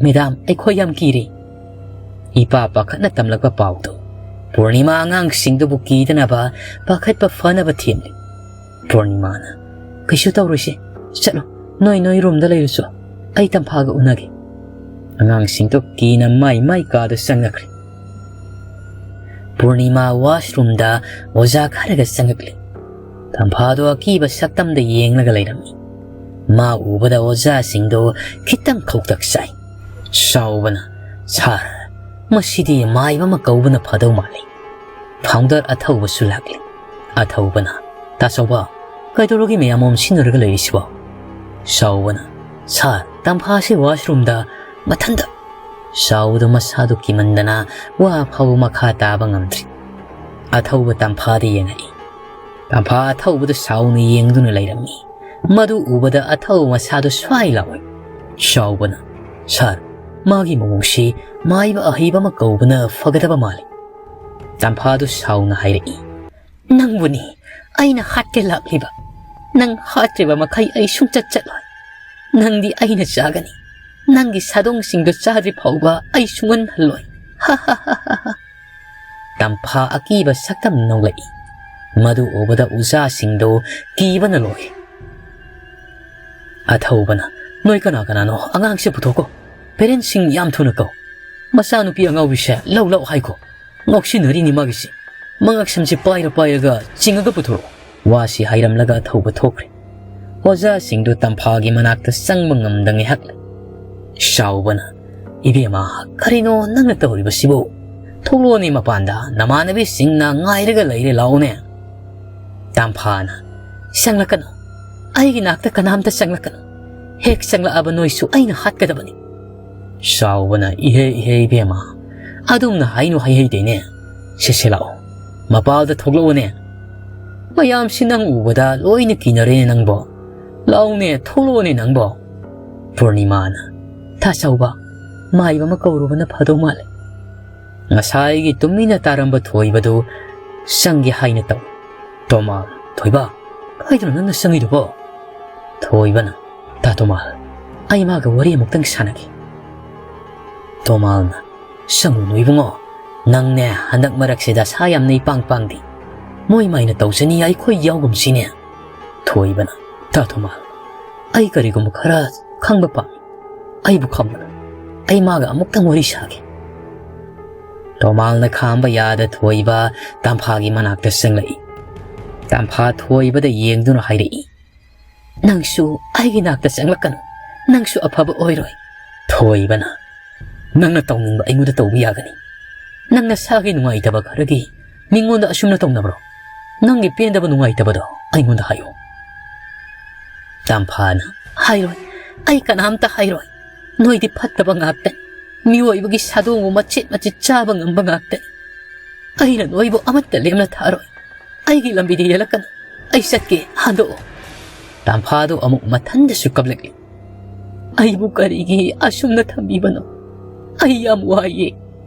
ꯃꯦꯗꯥꯝ, ꯑꯩꯈꯣꯏ ꯌꯥꯝ ꯀꯤꯔꯦ"꯫ ꯏꯄꯥ ꯄꯥꯈꯠꯅ ꯇꯝꯂꯛꯄ ꯄꯥꯎꯗꯣ ꯄꯨꯔꯅꯤꯃꯥ ꯑꯉꯥꯡꯁꯤꯡꯗꯨꯕꯨ ꯀꯤꯗꯅꯕ, ꯄꯥꯈꯠꯄ ꯐꯅꯕ ꯊꯦꯝꯂꯤ꯫ ꯄꯨꯔꯅꯤꯃꯥꯅ, "ꯀꯩꯁꯨ ꯇꯧꯔꯣꯏꯁꯦ, ꯆꯠꯂꯣ, ꯅꯣꯏ ꯅꯣꯏ ꯔꯨꯝꯗ ꯂꯩꯔꯨꯆꯣ, ꯑꯩ ꯇꯝꯐꯥꯒ ꯎꯅꯒꯦ"꯫ ꯑꯉꯥꯡꯁꯤꯡꯗꯣ ꯀꯤꯅ ꯃꯥꯏ ꯃꯥꯏ ꯀꯥꯗ ꯆꯪꯅꯈ꯭ꯔꯦ꯫ ꯄꯨꯔꯅꯤꯃꯥ ꯋꯥꯁꯔꯨꯝꯗ ꯑꯣꯖꯥ ꯈꯔꯒ ꯆꯪꯉꯛꯂꯦ꯫ ꯇꯝꯐꯥꯗꯣ ꯑꯀꯤꯕ ꯁꯛꯇꯝꯗ ꯌꯦꯡꯂꯒ ꯂꯩꯔꯝꯃꯤ꯫ ꯃꯥ ꯎꯕꯗ ꯑꯣꯖꯥꯁꯤꯡꯗꯣ ꯈꯤꯇꯪ ꯈꯧꯇꯛ ꯆꯥꯏ꯫ ꯆꯥꯎꯕꯅ, "ꯁꯥꯔ, ꯃꯁꯤꯗꯤ ꯃꯥꯏꯕ ꯑꯃ ꯀꯧꯕꯅ ꯐꯗꯧ ꯃꯥꯜꯂꯤ"꯫ ꯐꯥꯎꯟꯗꯔ ꯑꯊꯧꯕꯁꯨ ꯂꯥꯛꯂꯦ꯫ ꯑꯊꯧꯕꯅ, "ꯇꯥꯆꯧꯕ, ꯀꯩꯗꯧꯔꯒꯦ ꯃꯌꯥꯝ ꯑꯣꯝꯁꯤꯟꯅꯔꯒ ꯂꯩꯔꯤꯁꯤꯕꯣ?" ꯆꯥꯎꯕꯅ, "ꯁꯥꯔ, ꯇꯝꯐꯥꯁꯤ ꯋꯥꯁꯔꯨꯝꯗ ꯃꯊꯟꯇ"꯫ ꯆꯥꯎꯕꯗꯣ ꯃꯁꯥꯗꯣ ꯀꯤꯃꯟꯗꯅ ꯋꯥ ꯐꯥꯎꯕ ꯃꯈꯥ ꯇꯥꯕ ꯉꯝꯗ꯭ꯔꯤ꯫ ꯑꯊꯧꯕ ꯇꯝꯐꯥꯗ ꯌꯦꯡꯉꯛꯏ꯫ ꯇꯝꯐꯥ ꯑꯊꯧꯕꯗ ꯁꯥꯎꯅ ꯌꯦꯡꯗꯨꯅ ꯂꯩꯔꯝꯃꯤ꯫ ꯃꯗꯨ ꯎꯕꯗ ꯑꯊꯧꯕ ꯃꯁꯥꯗꯣ ꯁ꯭ꯋꯥꯏ ꯂꯥꯎꯏ꯫ ꯆꯥꯎꯕꯅ, "ꯁꯥꯔ, ꯃꯥꯒꯤ ꯃꯑꯣꯡꯁꯤ ꯃꯥꯏꯕ ꯑꯍꯩꯕ ꯑꯃ ꯀꯧꯕꯅ ꯐꯒꯗꯕ ꯃꯥꯜꯂꯤ"꯫ ꯇꯝꯐꯥꯗꯨ ꯁꯥꯎꯅ ꯍꯥꯏꯔꯛꯏ, "ꯅꯪꯕꯨꯅꯤ ꯑꯩꯅ ꯍꯥꯠꯀꯦ ꯂꯥꯛꯂꯤꯕ꯫ ꯅꯪ ꯍꯥꯠꯇ꯭ꯔꯤꯕ ꯃꯈꯩ ꯑꯩ ꯁꯨꯡꯆꯠ ꯆꯠꯂꯣꯏ꯫ ꯅꯪꯗꯤ ꯑꯩꯅ ꯆꯥꯒꯅꯤ꯫ ꯅꯪꯒꯤ ꯁꯥꯗꯣꯡꯁꯤꯡꯗꯨ ꯆꯥꯗ꯭ꯔꯤ ꯐꯥꯎꯕ ꯑꯩ ꯁꯨꯡꯍꯟ ꯍꯜꯂꯣꯏ"꯫ ꯇꯝꯐꯥ ꯑꯀꯤꯕ ꯁꯛꯇꯝ ꯅꯣꯛꯂꯛꯏ꯫ ꯃꯗꯨ ꯎꯕꯗ ꯑꯣꯖꯥꯁꯤꯡꯗꯨ ꯀꯤꯕꯅ ꯂꯣꯏ꯫ ꯑꯊꯧꯕꯅ, "ꯅꯣꯏ ꯀꯅꯥ ꯀꯅꯥꯅꯣ ꯑꯉꯥꯡꯁꯦ ꯄꯨꯊꯣꯛꯀꯣ꯫ ꯄꯦꯔꯦꯟꯁꯁꯤꯡ ꯌꯥꯝ ꯊꯨꯅ ꯀꯧ꯫ ꯃꯆꯥꯅꯨꯄꯤ ꯑꯉꯥꯎꯕꯤꯁꯦ ꯂꯧ ꯂꯧ ꯍꯥꯏꯈꯣ꯫ ꯉꯥꯎꯁꯤꯟꯅꯔꯤꯅꯤ ꯃꯥꯒꯤꯁꯦ꯫ ꯃꯉꯛꯁꯝꯁꯦ ꯄꯥꯏꯔ ꯄꯥꯏꯔꯒ ꯆꯤꯡꯉꯒ ꯄꯨꯊꯣꯔꯛꯑꯣ"꯫ ꯋꯥꯁꯤ ꯍꯥꯏꯔꯝꯂꯒ ꯊꯧꯕ ꯊꯣꯛꯈ꯭ꯔꯦ꯫ ꯑꯣꯖꯥꯁꯤꯡꯗꯨ ꯇꯝꯐꯥꯒꯤ ꯃꯅꯥꯛꯇ ꯆꯪꯕ ꯉꯝꯗ ꯉꯥꯏꯍꯥꯛ ꯂꯩ꯫ ꯆꯥꯎꯕꯅ, "ꯏꯕꯦꯝꯃ, ꯀꯔꯤꯅꯣ ꯅꯪꯅ ꯇꯧꯔꯤꯕꯁꯤꯕꯨ? ꯊꯣꯛꯂꯛꯑꯣꯅꯦ ꯃꯄꯥꯟꯗ, ꯅꯃꯥꯟꯅꯕꯤꯁꯤꯡꯅ ꯉꯥꯏꯔꯒ ꯂꯩꯔꯦ, ꯂꯥꯛꯑꯣꯅꯦ꯫" ꯇꯝꯐꯥꯅ, "ꯆꯪꯂꯛꯀꯅꯨ, ꯑꯩꯒꯤ ꯅꯥꯛꯇ ꯀꯅꯥꯝꯇ ꯆꯪꯂꯛꯀꯅꯨ꯫ ꯍꯦꯛ ꯆꯪꯂꯛꯑꯕ ꯅꯣꯏꯁꯨ ꯑꯩꯅ ꯍꯥꯠꯀꯗꯕꯅꯤ꯫" ꯆꯥꯎꯕꯅ, "ꯏꯍꯦ ꯏꯍꯦ ꯏꯕꯦꯝꯃ, ꯑꯗꯨꯝꯅ ꯍꯥꯏꯅꯨ ꯍꯥꯏꯍꯩꯗꯦꯅꯦ꯫ ꯁꯦ ꯁꯦ ꯂꯥꯛꯑꯣ, ꯃꯄꯥꯜꯗ ꯊꯣꯛꯂꯛꯑꯣꯅꯦ꯫ ꯃꯌꯥꯝꯁꯤ ꯅꯪ ꯎꯕꯗ ꯂꯣꯏꯅ ꯀꯤꯅꯔꯦꯅꯦ ꯅꯪꯕꯣ꯫ ꯂꯥꯛꯑꯣꯅꯦ, ꯊꯣꯛꯂꯛꯑꯣꯅꯦ ꯅꯪꯕꯣ꯫" ꯄꯨꯔꯅꯤꯃꯥꯅ, "ꯇꯥ ꯆꯥꯎꯕ, ꯃꯥꯏꯕ ꯑꯃ ꯀꯧꯔꯨꯕꯅ ꯐꯗꯧ ꯃꯥꯜꯂꯦ꯫" ꯉꯁꯥꯏꯒꯤ ꯇꯨꯃꯤꯟꯅ ꯇꯥꯔꯝꯕ ꯊꯣꯏꯕꯗꯨ ꯆꯪꯒꯦ ꯍꯥꯏꯅ ꯇꯧ꯫ ꯇꯣꯃꯥꯜ, "ꯊꯣꯏꯕ, ꯀꯥꯏꯗꯅꯣ ꯅꯪꯅ ꯆꯪꯉꯤꯗꯨꯕꯣ?" ꯊꯣꯏꯕꯅ, "ꯇꯥ ꯇꯣꯃꯥꯜ, ꯑꯩ ꯃꯥꯒ ꯋꯥꯔꯤ ꯑꯃꯨꯛꯇꯪ ꯁꯥꯟꯅꯒꯦ꯫" ꯇꯣꯃꯥꯜꯅ, "ꯆꯪꯉꯨꯅꯨ ꯏꯕꯨꯡꯉꯣ, ꯅꯪꯅꯦ ꯍꯟꯗꯛ ꯃꯔꯛꯁꯤꯗ ꯁꯥ ꯌꯥꯝꯅ ꯏꯄꯥꯡ ꯄꯥꯡꯗꯦ꯫ ꯃꯣꯏ ꯃꯥꯏꯅ ꯇꯧꯖꯅꯤ, ꯑꯩꯈꯣꯏ ꯌꯥꯎꯒꯨꯝꯁꯤꯅꯦ꯫" ꯊꯣꯏꯕꯅ, "ꯇꯥ ꯇꯣꯃꯥꯜ, ꯑꯩ ꯀꯔꯤꯒꯨꯝꯕ ꯈꯔ ꯈꯪꯕ ꯄꯥꯝꯃꯤ꯫ ꯑꯩꯕꯨ ꯈꯪꯕꯅ, ꯑꯩ ꯃꯥꯒ ꯑꯃꯨꯛꯇꯪ ꯋꯥꯔꯤ ꯁꯥꯒꯦ꯫" ꯇꯣꯃꯥꯜꯅ ꯈꯥꯝꯕ ꯌꯥꯗ ꯊꯣꯏꯕ ꯇꯝꯐꯥꯒꯤ ꯃꯅꯥꯛꯇ ꯆꯪꯂꯛꯏ꯫ ꯇꯝꯐꯥ ꯊꯣꯏꯕꯗ ꯌꯦꯡꯗꯨꯅ ꯍꯥꯏꯔꯛꯏ, "ꯅꯪꯁꯨ ꯑꯩꯒꯤ ꯅꯥꯛꯇ ꯆꯪꯂꯛꯀꯅꯨ꯫ ꯅꯪꯁꯨ ꯑꯐꯕ ꯑꯣꯏꯔꯣꯏ꯫" ꯊꯣꯏꯕꯅ, "ꯅꯪꯅ ꯇꯧꯅꯤꯡꯕ ꯑꯩꯉꯣꯟꯗ ꯇꯧꯕ ꯌꯥꯒꯅꯤ꯫ ꯅꯪ ꯅꯁꯥꯒꯤ ꯅꯨꯡꯉꯥꯏꯇꯕ ꯈꯔꯒꯤ ꯃꯤꯉꯣꯟꯗ ꯑꯁꯨꯝꯅ ꯇꯧꯅꯕ꯭ꯔꯣ? ꯅꯪꯒꯤ ꯄꯦꯟꯗꯕ ꯅꯨꯡꯉꯥꯏꯇꯕꯗꯣ ꯑꯩꯉꯣꯟꯗ ꯍꯥꯏꯌꯨ꯫" ꯇꯝꯐꯥꯅ, "ꯍꯥꯏꯔꯣꯏ, ꯑꯩ ꯀꯅꯥꯝꯇ ꯍꯥꯏꯔꯣꯏ꯫ ꯅꯣꯏꯗꯤ ꯐꯠꯇꯕ ꯉꯥꯛꯇꯅꯤ꯫ ꯃꯤꯑꯣꯏꯕꯒꯤ ꯁꯥꯗꯣꯡꯕꯨ ꯃꯆꯦꯠ ꯃꯆꯦꯠ ꯆꯥꯕ ꯉꯝꯕ ꯉꯥꯛꯇꯅꯤ꯫ ꯑꯩꯅ ꯅꯣꯏꯕꯨ ꯑꯃꯠꯇ ꯂꯦꯝꯅ ꯊꯥꯔꯣꯏ꯫ ꯑꯩꯒꯤ ꯂꯝꯕꯤꯗ ꯌꯦꯜꯂꯛꯀꯅꯨ꯫ ꯑꯩ ꯆꯠꯀꯦ, ꯍꯟꯗꯣꯛꯑꯣ꯫" ꯇꯝꯐꯥꯗꯨ ꯑꯃꯨꯛ ꯃꯊꯟꯗꯁꯨ ꯀꯞꯂꯛꯂꯤ꯫ "ꯑꯩꯕꯨ ꯀꯔꯤꯒꯤ ꯑꯁꯨꯝꯅ ꯊꯝꯕꯤꯕꯅꯣ? ꯑꯩ ꯌꯥꯝ ꯋꯥꯏꯌꯦ꯫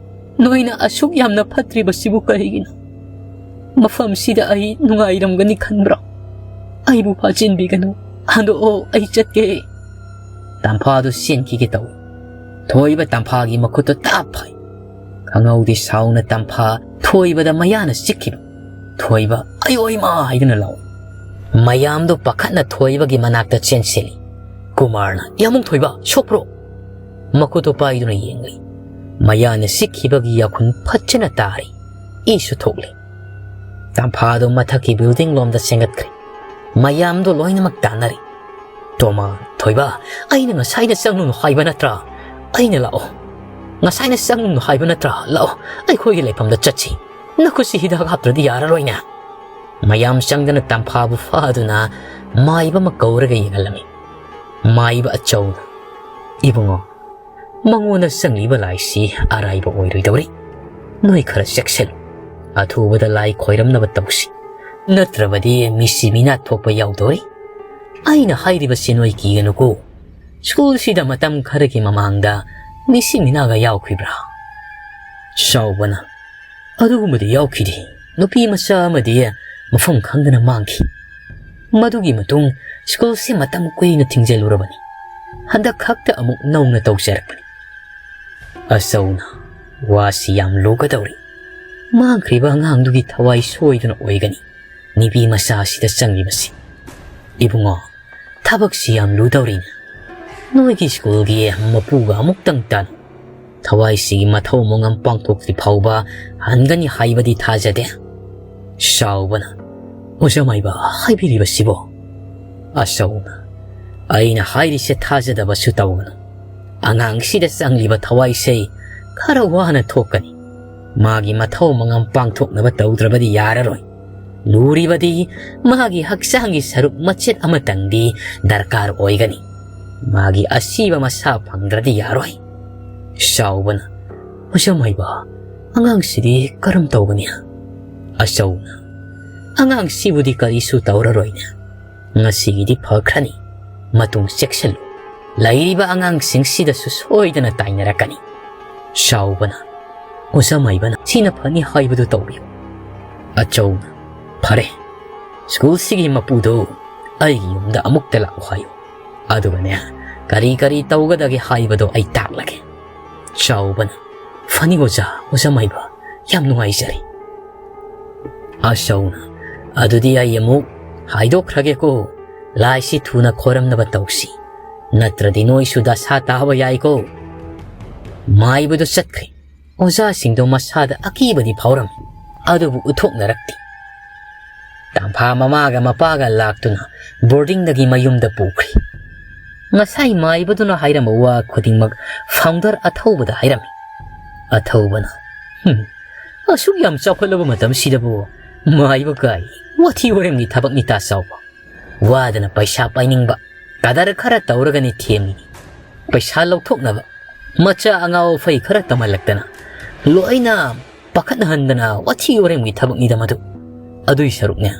ꯅꯣꯏꯅ ꯑꯁꯨꯛ ꯌꯥꯝꯅ ꯐꯠꯇ꯭ꯔꯤꯕꯁꯤꯕꯨ ꯀꯔꯤꯒꯤꯅꯣ? ꯃꯐꯝꯁꯤꯗ ꯑꯩ ꯅꯨꯡꯉꯥꯏꯔꯝꯒꯅꯤ ꯈꯟꯕ꯭ꯔꯣ? ꯑꯩꯕꯨ ꯐꯥꯖꯤꯟꯕꯤꯒꯅꯨ꯫ ꯍꯟꯗꯣꯛꯑꯣ, ꯑꯩ ꯆꯠꯀꯦ꯫" ꯇꯝꯐꯥꯗꯨ ꯆꯦꯟꯈꯤꯒꯦ ꯇꯧꯏ꯫ ꯊꯣꯏꯕ ꯇꯝꯐꯥꯒꯤ ꯃꯈꯨꯠꯇꯨ ꯇꯥꯞ ꯐꯥꯏ꯫ ꯈꯪꯍꯧꯗꯦ ꯁꯥꯎꯅ ꯇꯝꯐꯥ ꯊꯣꯏꯕꯗ ꯃꯌꯥꯅ ꯆꯤꯛꯈꯤꯕ꯫ ꯊꯣꯏꯕ, "ꯑꯌꯣ ꯏꯃꯥ!" ꯍꯥꯏꯗꯨꯅ ꯂꯥꯎꯏ꯫ ꯃꯌꯥꯝꯗꯨ ꯄꯥꯈꯠꯅ ꯊꯣꯏꯕꯒꯤ ꯃꯅꯥꯛꯇ ꯆꯦꯟꯁꯤꯜꯂꯤ꯫ ꯀꯨꯃꯥꯔꯅ, "ꯌꯥꯃꯨꯡ ꯊꯣꯏꯕ, ꯁꯣꯛꯄ꯭ꯔꯣ?" ꯃꯈꯨꯠꯇꯨ ꯄꯥꯏꯗꯨꯅ ꯌꯦꯡꯂꯤ꯫ ꯃꯌꯥꯅ ꯆꯤꯛꯈꯤꯕꯒꯤ ꯌꯥꯈꯨꯟ ꯐꯖꯅ ꯇꯥꯔꯤ꯫ ꯏꯁꯨ ꯊꯣꯛꯂꯤ꯫ ꯇꯝꯐꯥꯗꯨ ꯃꯊꯛꯀꯤ building ꯂꯣꯝꯗ ꯆꯦꯟꯒꯠꯈ꯭ꯔꯦ꯫ ꯃꯌꯥꯝꯗꯣ ꯂꯣꯏꯅꯃꯛ ꯇꯥꯟꯅꯔꯦ꯫ "ꯇꯣꯃꯥ, ꯊꯣꯏꯕ, ꯑꯩꯅ ꯉꯁꯥꯏꯅ ꯆꯪꯂꯨꯅꯨ ꯍꯥꯏꯕ ꯅꯠꯇ꯭ꯔꯥ? ꯑꯩꯅ ꯂꯥꯛꯑꯣ꯫ ꯉꯁꯥꯏꯅ ꯆꯪꯂꯨꯅꯨ ꯍꯥꯏꯕ ꯅꯠꯇ꯭ꯔꯥ? ꯂꯥꯛꯑꯣ, ꯑꯩꯈꯣꯏꯒꯤ ꯂꯩꯐꯝꯗ ꯆꯠꯁꯤ꯫ ꯅꯈꯨꯠꯁꯤ ꯍꯤꯗꯥꯛ ꯍꯥꯞꯇ꯭ꯔꯗꯤ ꯌꯥꯔꯔꯣꯏꯅꯦ꯫" ꯃꯌꯥꯝ ꯆꯪꯗꯅ ꯇꯝꯐꯥꯕꯨ ꯐꯥꯗꯨꯅ ꯃꯥꯏꯕ ꯑꯃ ꯀꯧꯔꯒ ꯌꯦꯡꯍꯜꯂꯝꯃꯤ꯫ ꯃꯥꯏꯕ ꯑꯆꯧꯅ, "ꯏꯕꯨꯡꯉꯣ, ꯃꯉꯣꯟꯗ ꯆꯪꯂꯤꯕ ꯂꯥꯏꯁꯤ ꯑꯔꯥꯏꯕ ꯑꯣꯏꯔꯣꯏꯗꯧꯔꯤ꯫ ꯅꯣꯏ ꯈꯔ ꯆꯦꯛꯁꯤꯜꯂꯨ꯫ ꯑꯊꯨꯕꯗ ꯂꯥꯏ ꯈꯣꯏꯔꯝꯅꯕ ꯇꯧꯁꯤ꯫ ꯅꯠꯇ꯭ꯔꯕꯗꯤ ꯃꯤꯁꯤ ꯃꯤꯅꯥ ꯊꯣꯛꯄ ꯌꯥꯎꯗꯧꯔꯤ꯫ ꯑꯩꯅ ꯍꯥꯏꯔꯤꯕꯁꯤ ꯅꯣꯏ ꯀꯤꯒꯅꯨꯀꯣ꯫ ꯁ꯭ꯀꯨꯜꯁꯤꯗ ꯃꯇꯝ ꯈꯔꯒꯤ ꯃꯃꯥꯡꯗ ꯃꯤꯁꯤ ꯃꯤꯅꯥꯒ ꯌꯥꯎꯈꯤꯕ꯭ꯔꯥ?" ꯆꯥꯎꯕꯅ, "ꯑꯗꯨꯒꯨꯝꯕꯗꯤ ꯌꯥꯎꯈꯤꯗꯦ꯫ ꯅꯨꯄꯤ ꯃꯆꯥ ꯑꯃꯗꯤ ꯃꯐꯝ ꯈꯪꯗꯅ ꯃꯥꯡꯈꯤ꯫ ꯃꯗꯨꯒꯤ ꯃꯇꯨꯡ ꯁ꯭ꯀꯨꯜꯁꯤ ꯃꯇꯝ ꯀꯨꯏꯅ ꯊꯤꯡꯖꯤꯜꯂꯨꯔꯕꯅꯤ꯫ ꯍꯟꯗꯛ ꯈꯛꯇ ꯑꯃꯨꯛ ꯅꯧꯅ ꯇꯧꯖꯔꯛꯄꯅꯤ꯫" ꯑꯆꯧꯅ, "ꯋꯥꯁꯤ ꯌꯥꯝ ꯂꯨꯒꯗꯧꯔꯤ꯫ ꯃꯥꯡꯈ꯭ꯔꯤꯕ ꯑꯉꯥꯡꯗꯨꯒꯤ ꯊꯋꯥꯏ ꯁꯣꯏꯗꯅ ꯑꯣꯏꯒꯅꯤ ꯅꯨꯄꯤ ꯃꯆꯥꯁꯤꯗ ꯆꯪꯂꯤꯕꯁꯤ꯫ ꯏꯕꯨꯡꯉꯣ, ꯊꯕꯛꯁꯤ ꯌꯥꯝ ꯂꯨꯗꯧꯔꯤꯅꯦ꯫ ꯅꯣꯏꯒꯤ ꯁ꯭ꯀꯨꯜꯒꯤ ꯃꯄꯨꯒ ꯑꯃꯨꯛꯇꯪ ꯇꯥꯟꯅꯧ꯫ ꯊꯋꯥꯏꯁꯤꯒꯤ ꯃꯊꯧ ꯃꯉꯝ ꯄꯥꯡꯊꯣꯛꯇ꯭ꯔꯤ ꯐꯥꯎꯕ ꯍꯟꯒꯅꯤ ꯍꯥꯏꯕꯗꯤ ꯊꯥꯖꯗꯦ꯫" ꯆꯥꯎꯕꯅ, "ꯑꯣꯖꯥ ꯃꯥꯏꯕ, ꯍꯥꯏꯕꯤꯔꯤꯕꯁꯤꯕꯣ?" ꯑꯆꯧꯅ, "ꯑꯩꯅ ꯍꯥꯏꯔꯤꯁꯦ ꯊꯥꯖꯗꯕꯁꯨ ꯇꯧꯒꯅꯨ꯫ ꯑꯉꯥꯡꯁꯤꯗ ꯆꯪꯂꯤꯕ ꯊꯋꯥꯏꯁꯦ ꯈꯔ ꯋꯥꯅ ꯊꯣꯛꯀꯅꯤ꯫ ꯃꯥꯒꯤ ꯃꯊꯧ ꯃꯉꯝ ꯄꯥꯡꯊꯣꯛꯅꯕ ꯇꯧꯗ꯭ꯔꯕꯗꯤ ꯌꯥꯔꯔꯣꯏ꯫ ꯂꯨꯔꯤꯕꯗꯤ ꯃꯥꯒꯤ ꯍꯛꯆꯥꯡꯒꯤ ꯁꯔꯨꯛ ꯃꯆꯦꯠ ꯑꯃꯇꯪꯗꯤ ꯗꯔꯀꯥꯔ ꯑꯣꯏꯒꯅꯤ꯫ ꯃꯥꯒꯤ ꯑꯁꯤꯕ ꯃꯁꯥ ꯐꯪꯗ꯭ꯔꯗꯤ ꯌꯥꯔꯣꯏ꯫" ꯆꯥꯎꯕꯅ, "ꯑꯣꯖꯥ ꯃꯥꯏꯕ, ꯑꯉꯥꯡꯁꯤꯗꯤ ꯀꯔꯝ ꯇꯧꯒꯅꯤ?" ꯑꯆꯧꯅ, "ꯑꯉꯥꯡꯁꯤꯕꯨꯗꯤ ꯀꯔꯤꯁꯨ ꯇꯧꯔꯔꯣꯏꯅꯦ꯫ ꯉꯁꯤꯒꯤꯗꯤ ꯐꯈ꯭ꯔꯅꯤ꯫ ꯃꯇꯨꯡ ꯆꯦꯛꯁꯤꯜꯂꯨ꯫ ꯂꯩꯔꯤꯕ ꯑꯉꯥꯡꯁꯤꯡꯁꯤꯗꯁꯨ ꯁꯣꯏꯗꯅ ꯇꯥꯏꯅꯔꯛꯀꯅꯤ꯫" ꯆꯥꯎꯕꯅ, "ꯑꯣꯖꯥ ꯃꯥꯏꯕꯅ ꯁꯤꯅ ꯐꯅꯤ ꯍꯥꯏꯕꯗꯨ ꯇꯧꯕꯤꯌꯨ꯫" ꯑꯆꯧꯅ, "ꯐꯔꯦ, ꯁ꯭ꯀꯨꯜꯁꯤꯒꯤ ꯃꯄꯨꯗꯨ ꯑꯩꯒꯤ ꯌꯨꯝꯗ ꯑꯃꯨꯛꯇ ꯂꯥꯛꯎ ꯍꯥꯏꯌꯨ꯫ ꯑꯗꯨꯒꯅꯦ, ꯀꯔꯤ ꯀꯔꯤ ꯇꯧꯒꯗꯒꯦ ꯍꯥꯏꯕꯗꯣ ꯑꯩ ꯇꯥꯛꯂꯒꯦ꯫" ꯆꯥꯎꯕꯅ, "ꯐꯅꯤ ꯑꯣꯖꯥ, ꯑꯣꯖꯥ ꯃꯥꯏꯕ, ꯌꯥꯝ ꯅꯨꯡꯉꯥꯏꯖꯔꯦ꯫" ꯑꯆꯧꯅ, "ꯑꯗꯨꯗꯤ ꯑꯩ ꯑꯃꯨꯛ ꯍꯥꯏꯗꯣꯛꯈ꯭ꯔꯒꯦꯀꯣ, ꯂꯥꯏꯁꯤ ꯊꯨꯅ ꯈꯣꯏꯔꯝꯅꯕ ꯇꯧꯁꯤ, ꯅꯠꯇ꯭ꯔꯗꯤ ꯅꯣꯏꯁꯨ ꯗꯁꯥ ꯇꯥꯕ ꯌꯥꯏꯀꯣ꯫" ꯃꯥꯏꯕꯗꯨ ꯆꯠꯈ꯭ꯔꯦ꯫ ꯑꯣꯖꯥꯁꯤꯡꯗꯣ ꯃꯁꯥꯗ ꯑꯀꯤꯕꯗꯤ ꯐꯥꯎꯔꯝꯃꯤ, ꯑꯗꯨꯕꯨ ꯎꯠꯊꯣꯛꯅꯔꯛꯇꯦ꯫ ꯇꯥꯟꯐꯥ ꯃꯃꯥꯒ ꯃꯄꯥꯒ ꯂꯥꯛꯇꯨꯅ ꯕꯣꯔꯗꯤꯡꯗꯒꯤ ꯃꯌꯨꯝꯗ ꯄꯨꯈ꯭ꯔꯤ꯫ ꯉꯁꯥꯏ ꯃꯥꯏꯕꯗꯨꯅ ꯍꯥꯏꯔꯝꯕ ꯋꯥ ꯈꯨꯗꯤꯡꯃꯛ ꯐꯥꯎꯟꯗꯔ ꯑꯊꯧꯕꯗ ꯍꯥꯏꯔꯝꯃꯤ꯫ ꯑꯊꯧꯕꯅ, "ꯍꯨꯝ, ꯑꯁꯨꯛ ꯌꯥꯝ ꯆꯥꯎꯈꯠꯂꯕ ꯃꯇꯝꯁꯤꯗꯕꯨ ꯃꯥꯏꯕ ꯀꯥꯏ? ꯋꯥꯊꯤ ꯋꯥꯔꯦꯝꯒꯤ ꯊꯕꯛꯅꯤ ꯇꯥ ꯆꯥꯎꯕ꯫ ꯋꯥꯗꯅ ꯄꯩꯁꯥ ꯄꯥꯏꯅꯤꯡꯕ, ꯀꯗꯔ ꯈꯔ ꯇꯧꯔꯒꯅꯤ ꯊꯦꯝꯃꯤꯅꯤ꯫ ꯄꯩꯁꯥ ꯂꯧꯊꯣꯛꯅꯕ ꯃꯆꯥ ꯑꯉꯥꯎ ꯑꯐꯩ ꯈꯔ ꯇꯝꯍꯜꯂꯛꯇꯅ ꯂꯣꯏꯅ ꯄꯥꯈꯠꯍꯟꯗꯅ ꯋꯥꯊꯤ ꯋꯥꯔꯦꯝꯒꯤ ꯊꯕꯛꯅꯤꯗ ꯃꯗꯨ꯫ ꯑꯗꯨꯏ ꯁꯔꯨꯛꯅꯦ,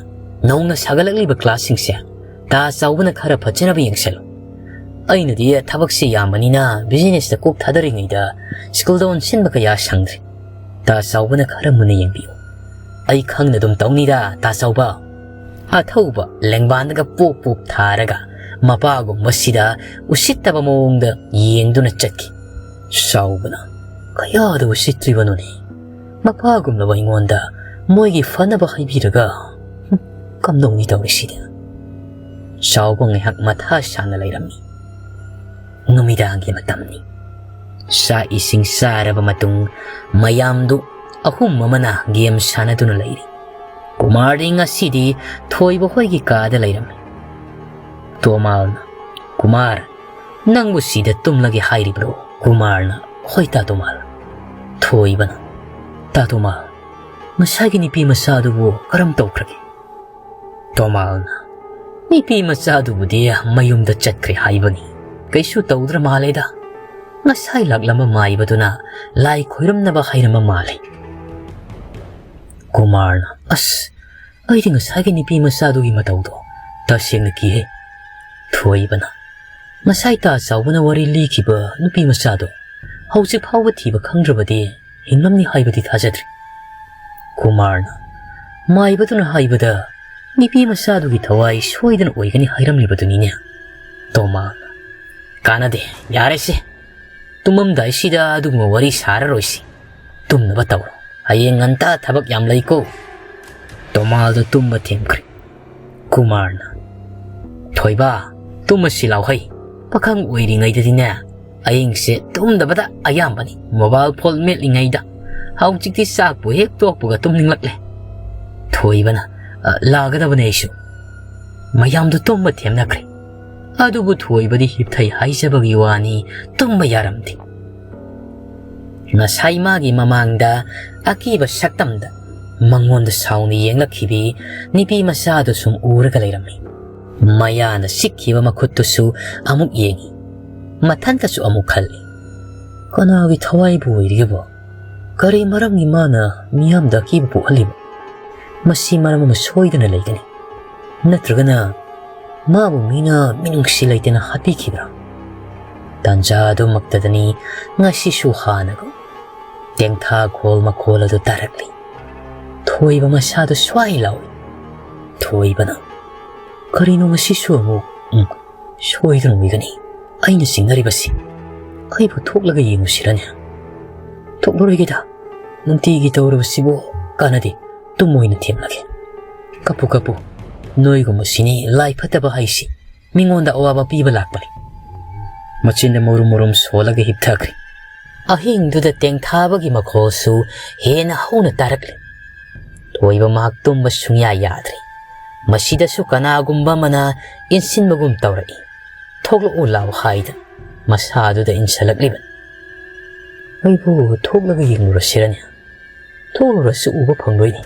ꯅꯧꯅ ꯁꯥꯒꯠꯂꯛꯂꯤꯕ ꯀ꯭ꯂꯥꯁꯁꯤꯡꯁꯦ ꯇꯥ ꯆꯥꯎꯕꯅ ꯈꯔ ꯐꯖꯅꯕ ꯌꯦꯡꯁꯜꯂꯨ꯫ ꯑꯩꯅꯗꯤ ꯊꯕꯛꯁꯤ ꯌꯥꯝꯕꯅꯤꯅ ꯕꯤꯖꯤꯅꯦꯁꯇ ꯀꯣꯛ ꯊꯥꯗꯔꯤꯉꯩꯗ ꯁ꯭ꯀꯨꯜꯗ ꯑꯣꯟꯁꯤꯟꯕ ꯀꯌꯥ ꯁꯪꯗ꯭ꯔꯦ꯫ ꯇꯥ ꯆꯥꯎꯕꯅ ꯈꯔ ꯃꯨꯟꯅ ꯌꯦꯡꯕꯤꯌꯨ꯫ ꯑꯩ ꯈꯪꯅ ꯑꯗꯨꯝ ꯇꯧꯅꯤꯗ, ꯇꯥ ꯆꯥꯎꯕ꯫" ꯑꯊꯧꯕ ꯂꯦꯡꯕꯥꯟꯗꯒ ꯄꯣꯞ ꯄꯣꯞ ꯊꯥꯔꯒ ꯃꯄꯥꯒꯨꯝꯕꯁꯤꯗ ꯎꯁꯤꯠꯇꯕ ꯃꯑꯣꯡꯗ ꯌꯦꯡꯗꯨꯅ ꯆꯠꯈꯤ꯫ ꯆꯥꯎꯕꯅ, "ꯀꯌꯥꯗ ꯎꯁꯤꯠꯇ꯭ꯔꯤꯕꯅꯣꯅꯦ? ꯃꯄꯥꯒꯨꯝꯂꯕ ꯑꯩꯉꯣꯟꯗ ꯃꯣꯏꯒꯤ ꯐꯅꯕ ꯍꯥꯏꯕꯤꯔꯒ, ꯍꯨꯝ, ꯀꯝꯗꯧꯅꯤ ꯇꯧꯔꯤꯁꯤꯗꯤ?" ꯆꯥꯎꯕ ꯉꯥꯏꯍꯥꯛ ꯃꯊꯥ ꯁꯥꯅ ꯂꯩꯔꯝꯃꯤ꯫ ꯅꯨꯃꯤꯗꯥꯡꯒꯤ ꯃꯇꯝꯅꯤ꯫ ꯆꯥꯛ ꯏꯁꯤꯡ ꯆꯥꯔꯕ ꯃꯇꯨꯡ ꯃꯌꯥꯝꯗꯨ ꯑꯍꯨꯝ ꯑꯃꯅ ꯒꯦꯝ ꯁꯥꯟꯅꯗꯨꯅ ꯂꯩꯔꯤ꯫ ꯀꯨꯃꯥꯔꯗꯤ ꯉꯁꯤꯗꯤ ꯊꯣꯏꯕ ꯍꯣꯏꯒꯤ ꯀꯥꯗ ꯂꯩꯔꯝꯃꯤ꯫ ꯇꯣꯃꯥꯜꯅ, "ꯀꯨꯃꯥꯔ, ꯅꯪꯕꯨ ꯁꯤꯗ ꯇꯨꯝꯂꯒꯦ ꯍꯥꯏꯔꯤꯕ꯭ꯔꯣ?" ꯀꯨꯃꯥꯔꯅ, "ꯍꯣꯏ ꯇꯥ ꯇꯣꯃꯥꯜ꯫" ꯊꯣꯏꯕꯅ, "ꯇꯥ ꯇꯣꯃꯥꯜ, ꯉꯁꯥꯏꯒꯤ ꯅꯨꯄꯤ ꯃꯆꯥꯗꯨꯕꯨ ꯀꯔꯝ ꯇꯧꯈ꯭ꯔꯒꯦ?" ꯇꯣꯃꯥꯜꯅ, "ꯅꯨꯄꯤ ꯃꯆꯥꯗꯨꯕꯨꯗꯤ ꯃꯌꯨꯝꯗ ꯆꯠꯈ꯭ꯔꯦ ꯍꯥꯏꯕꯅꯤ꯫ ꯀꯩꯁꯨ ꯇꯧꯗ꯭ꯔ ꯃꯥꯜꯂꯦꯗ꯫ ꯉꯁꯥꯏ ꯂꯥꯛꯂꯝꯕ ꯃꯥꯏꯕꯗꯨꯅ ꯂꯥꯏ ꯈꯣꯏꯔꯝꯅꯕ ꯍꯥꯏꯔꯝꯕ ꯃꯥꯜꯂꯦ꯫" ꯀꯨꯃꯥꯔꯅ, "ꯑꯁ, ꯑꯩꯗꯤ ꯉꯁꯥꯏꯒꯤ ꯅꯨꯄꯤ ꯃꯆꯥꯗꯨꯒꯤ ꯃꯇꯧꯗꯣ ꯇꯁꯦꯡꯅ ꯀꯤꯍꯦ꯫" ꯊꯣꯏꯕꯅ, "ꯉꯁꯥꯏ ꯇꯥ ꯆꯥꯎꯕꯅ ꯋꯥꯔꯤ ꯂꯤꯈꯤꯕ ꯅꯨꯄꯤ ꯃꯆꯥꯗꯣ ꯍꯧꯖꯤꯛ ꯐꯥꯎꯕ ꯊꯤꯕ ꯈꯪꯗ꯭ꯔꯕꯗꯤ ꯍꯤꯡꯂꯝꯅꯤ ꯍꯥꯏꯕꯗꯤ ꯊꯥꯖꯗ꯭ꯔꯤ꯫" ꯀꯨꯃꯥꯔꯅ, "ꯃꯥꯏꯕꯗꯨꯅ ꯍꯥꯏꯕꯗ ꯅꯨꯄꯤ ꯃꯆꯥꯗꯨꯒꯤ ꯊꯋꯥꯏ ꯁꯣꯏꯗꯅ ꯑꯣꯏꯒꯅꯤ ꯍꯥꯏꯔꯝꯂꯤꯕꯗꯨꯅꯤꯅꯦ꯫" ꯇꯣꯃꯥꯜꯅ, "ꯀꯥꯟꯅꯗꯦ, ꯌꯥꯔꯦꯁꯦ꯫ ꯇꯨꯝꯃꯝꯗꯥꯏꯁꯤꯗ ꯑꯗꯨꯒꯨꯝꯕ ꯋꯥꯔꯤ ꯁꯥꯔꯔꯣꯏꯁꯤ꯫ ꯇꯨꯝꯅꯕ ꯇꯧꯔꯣ꯫ ꯍꯌꯦꯡ ꯉꯟꯇꯥ ꯊꯕꯛ ꯌꯥꯝ ꯂꯩꯀꯣ꯫" ꯇꯣꯃꯥꯜꯗꯣ ꯇꯨꯝꯕ ꯊꯦꯝꯈ꯭ꯔꯦ꯫ ꯀꯨꯃꯥꯔꯅ, "ꯊꯣꯏꯕ, ꯇꯨꯝꯃꯁꯤ ꯂꯥꯎꯍꯩ꯫ ꯄꯥꯈꯪ ꯑꯣꯏꯔꯤꯉꯩꯗꯗꯤꯅꯦ, ꯑꯍꯤꯡꯁꯦ ꯇꯨꯝꯗꯕꯗ ꯑꯌꯥꯝꯕꯅꯤ꯫ Mobile phone ꯃꯦꯠꯂꯤꯉꯩꯗ꯫ ꯍꯧꯖꯤꯛꯇꯤ ꯆꯥꯛꯄꯨ ꯍꯦꯛ ꯇꯣꯛꯄꯒ ꯇꯨꯝꯅꯤꯡꯂꯛꯂꯦ꯫" ꯊꯣꯏꯕꯅ, "ꯑ, ꯂꯥꯛꯀꯗꯕꯅꯦ ꯑꯩꯁꯨ꯫" ꯃꯌꯥꯝꯗꯨ ꯇꯨꯝꯕ ꯊꯦꯝꯅꯈ꯭ꯔꯦ꯫ ꯑꯗꯨꯕꯨ ꯊꯣꯏꯕꯗꯤ ꯍꯤꯞꯊꯩ ꯍꯥꯏꯖꯕꯒꯤ ꯋꯥꯅꯤ, ꯇꯨꯝꯕ ꯌꯥꯔꯝꯗꯦ꯫ ꯉꯁꯥꯏ ꯃꯥꯒꯤ ꯃꯃꯥꯡꯗ ꯑꯀꯤꯕ ꯁꯛꯇꯝꯗ ꯃꯉꯣꯟꯗ ꯁꯥꯎꯅ ꯌꯦꯡꯂꯛꯈꯤꯕꯤ ꯅꯨꯄꯤ ꯃꯆꯥꯗꯨ ꯁꯨꯝ ꯎꯔꯒ ꯂꯩꯔꯝꯃꯤ꯫ ꯃꯌꯥꯅ ꯁꯤꯛꯈꯤꯕ ꯃꯈꯨꯠꯇꯨꯁꯨ ꯑꯃꯨꯛ ꯌꯦꯡꯉꯤ꯫ ꯃꯊꯟꯇꯁꯨ ꯑꯃꯨꯛ ꯈꯜꯂꯤ, "ꯀꯅꯥꯒꯤ ꯊꯋꯥꯏꯕꯨ ꯑꯣꯏꯔꯤꯒꯦꯕꯣ? ꯀꯔꯤ ꯃꯔꯝꯒꯤ ꯃꯥꯅ ꯃꯤꯌꯥꯝꯗ ꯑꯀꯤꯕ ꯄꯣꯛꯍꯜꯂꯤꯕ? ꯃꯁꯤ ꯃꯔꯝ ꯑꯃ ꯁꯣꯏꯗꯅ ꯂꯩꯒꯅꯤ꯫ ꯅꯠꯇ꯭ꯔꯒꯅ ꯃꯥꯕꯨ ꯃꯤꯅ ꯃꯤꯅꯨꯡꯁꯤ ꯂꯩꯇꯅ ꯍꯥꯠꯄꯤꯈꯤꯕ꯭ꯔꯥ?" ꯇꯥꯟꯖꯥ ꯑꯗꯨꯃꯛꯇꯗꯅꯤ ꯉꯁꯤꯁꯨ ꯍꯥꯟꯅꯒꯨꯝ ꯇꯦꯡꯊꯥ ꯈꯣꯜ ꯃꯈꯣꯜ ꯑꯗꯨ ꯇꯥꯔꯛꯂꯤ꯫ ꯊꯣꯏꯕ ꯃꯁꯥꯗꯨ ꯁ꯭ꯋꯥꯏ ꯂꯥꯎꯏ꯫ ꯊꯣꯏꯕꯅ, "ꯀꯔꯤꯅꯣ ꯉꯁꯤꯁꯨ ꯑꯃꯨꯛ? ꯎꯝ, ꯁꯣꯏꯗꯅ ꯑꯣꯏꯒꯅꯤ꯫ ꯑꯩꯅ ꯆꯤꯡꯅꯔꯤꯕꯁꯤ꯫ ꯑꯩꯕꯨ ꯊꯣꯛꯂꯒ ꯌꯦꯡꯉꯨꯁꯤꯔꯅꯦ?" "ꯊꯣꯛꯂꯔꯣꯏꯒꯦꯗ꯫ ꯅꯨꯡꯇꯤꯒꯤ ꯇꯧꯔꯕꯁꯤꯕꯨ ꯀꯥꯟꯅꯗꯦ꯫ ꯇꯨꯝ ꯑꯣꯏꯅ ꯊꯦꯝꯂꯒꯦ꯫ ꯀꯞꯄꯨ, ꯀꯞꯄꯨ꯫ ꯅꯣꯏꯒꯨꯝꯕꯁꯤꯅꯤ ꯂꯥꯏ ꯐꯠꯇꯕ ꯍꯥꯏꯁꯤ꯫ ꯃꯤꯉꯣꯟꯗ ꯑꯋꯥꯕ ꯄꯤꯕ ꯂꯥꯛꯄꯅꯤ꯫" ꯃꯆꯤꯟꯗ ꯃꯨꯔꯨꯝ ꯃꯨꯔꯨꯝ ꯁꯣꯜꯂꯒ ꯍꯤꯞꯊꯈ꯭ꯔꯦ꯫ ꯑꯍꯤꯡꯗꯨꯗ ꯇꯦꯡꯊꯥꯕꯒꯤ ꯃꯈꯣꯜꯁꯨ ꯍꯦꯟꯅ ꯍꯧꯅ ꯇꯥꯔꯛꯂꯦ꯫ ꯊꯣꯏꯕ ꯃꯍꯥꯛ ꯇꯨꯝꯕ ꯁꯨꯡꯌꯥ ꯌꯥꯗ꯭ꯔꯦ꯫ ꯃꯁꯤꯗꯁꯨ ꯀꯅꯥꯒꯨꯝꯕ ꯑꯃꯅ ꯏꯟꯁꯤꯟꯕꯒꯨꯝ ꯇꯧꯔꯛꯏ꯫ "ꯊꯣꯛꯂꯛꯎ ꯂꯥꯎ" ꯍꯥꯏꯗꯅ ꯃꯁꯥꯗꯨꯗ ꯏꯟꯁꯤꯜꯂꯛꯂꯤꯕꯅꯤ꯫ "ꯑꯩꯕꯨ ꯊꯣꯛꯂꯒ ꯌꯦꯡꯂꯨꯔꯁꯤꯔꯅꯦ? ꯊꯣꯛꯂꯨꯔꯁꯨ ꯎꯕ ꯐꯪꯂꯣꯏꯅꯦ꯫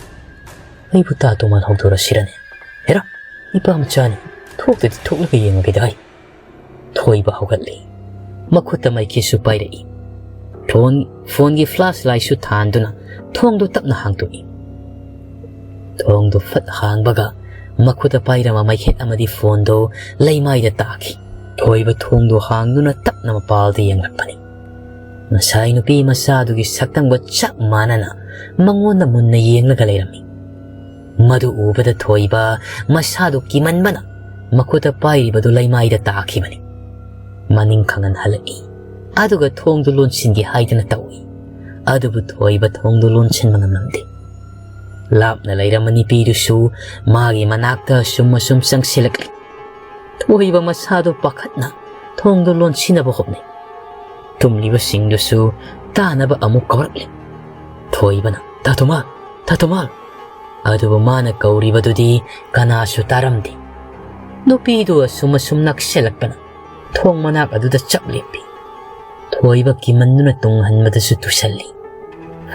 ꯑꯩꯕꯨ ꯇꯥ ꯇꯣꯃꯥꯟ ꯍꯧꯗꯣꯔꯁꯤꯔꯅꯦ? ꯍꯦꯔꯥ, ꯅꯤꯄꯥ ꯃꯆꯥꯅꯤ, ꯊꯣꯛꯇꯗꯤ ꯊꯣꯛꯂꯒ ꯌꯦꯡꯉꯒꯦꯗ ꯑꯩ꯫" ꯊꯣꯏꯕ ꯍꯧꯒꯠꯂꯤ꯫ ꯃꯈꯨꯠꯇ ꯃꯩꯈꯦꯠꯁꯨ ꯄꯥꯏꯔꯛꯏ꯫ ꯐꯣꯟ, ꯐꯣꯟꯒꯤ ꯐ꯭ꯂꯥꯁ ꯂꯥꯏꯠꯁꯨ ꯊꯥꯟꯗꯨꯅ ꯊꯣꯡꯗꯨ ꯇꯞꯅ ꯍꯥꯡꯗꯣꯛꯏ꯫ ꯊꯣꯡꯗꯨ ꯐꯠ ꯍꯥꯡꯕꯒ ꯃꯈꯨꯠꯇ ꯄꯥꯏꯔꯝꯕ ꯃꯩꯈꯦꯠ ꯑꯃꯗꯤ ꯐꯣꯟꯗꯨ ꯂꯩꯃꯥꯏꯗ ꯇꯥꯈꯤ꯫ ꯊꯣꯏꯕ ꯊꯣꯡꯗꯨ ꯍꯥꯡꯗꯨꯅ ꯇꯞꯅ ꯃꯄꯥꯜꯗ ꯌꯦꯡꯂꯛꯄꯅꯤ꯫ ꯉꯁꯥꯏ ꯅꯨꯄꯤ ꯃꯆꯥꯗꯨꯒꯤ ꯁꯛꯇꯝꯒ ꯆꯞ ꯃꯥꯟꯅꯅ ꯃꯉꯣꯟꯗ ꯃꯨꯟꯅ ꯌꯦꯡꯂꯒ ꯂꯩꯔꯝꯃꯤ꯫ ꯃꯗꯨ ꯎꯕꯗ ꯊꯣꯏꯕ ꯃꯁꯥꯗꯨ ꯀꯤꯃꯟꯕꯅ ꯃꯈꯨꯠꯇ ꯄꯥꯏꯔꯤꯕꯗꯨ ꯂꯩꯃꯥꯏꯗ ꯇꯥꯈꯤꯕꯅꯤ꯫ ꯃꯅꯤꯡ ꯈꯪꯍꯟ ꯍꯜꯂꯛꯏ꯫ ꯑꯗꯨꯒ ꯊꯣꯡꯗꯨ ꯂꯣꯟꯁꯤꯟꯒꯦ ꯍꯥꯏꯗꯅ ꯇꯧꯏ꯫ ꯑꯗꯨꯕꯨ ꯊꯣꯏꯕ ꯊꯣꯡꯗꯨ ꯂꯣꯟꯁꯤꯟꯕ ꯉꯝꯂꯝꯗꯦ꯫ ꯂꯥꯞꯅ ꯂꯩꯔꯝꯕ ꯅꯨꯄꯤꯗꯨꯁꯨ ꯃꯥꯒꯤ ꯃꯅꯥꯛꯇ ꯑꯁꯨꯝ ꯑꯁꯨꯝ ꯆꯪꯁꯤꯜꯂꯛꯂꯤ꯫ ꯊꯣꯏꯕ ꯃꯁꯥꯗꯨ ꯄꯥꯈꯠꯅ ꯊꯣꯡꯗꯨ ꯂꯣꯟꯁꯤꯟꯅꯕ ꯍꯣꯠꯅꯩ꯫ ꯇꯨꯝꯂꯤꯕꯁꯤꯡꯗꯨꯁꯨ ꯇꯥꯅꯕ ꯑꯃꯨꯛ ꯀꯧꯔꯛꯂꯤ꯫ ꯊꯣꯏꯕꯅ, "ꯇꯥ ꯇꯣꯃꯥ, ꯇꯥ ꯇꯣꯃꯥ!" ꯑꯗꯨꯕꯨ ꯃꯥꯅ ꯀꯧꯔꯤꯕꯗꯨꯗꯤ ꯀꯅꯥꯁꯨ ꯇꯥꯔꯝꯗꯦ꯫ ꯅꯨꯄꯤꯗꯨ ꯑꯁꯨꯝ ꯑꯁꯨꯝ ꯅꯛꯁꯤꯜꯂꯛꯄꯅ ꯊꯣꯡ ꯃꯅꯥꯛ ꯑꯗꯨꯗ ꯆꯞ ꯂꯦꯞꯄꯤ꯫ ꯊꯣꯏꯕ ꯀꯤꯃꯟꯗꯨꯅ ꯇꯨꯡꯍꯟꯕꯗꯁꯨ ꯇꯨꯁꯜꯂꯤ꯫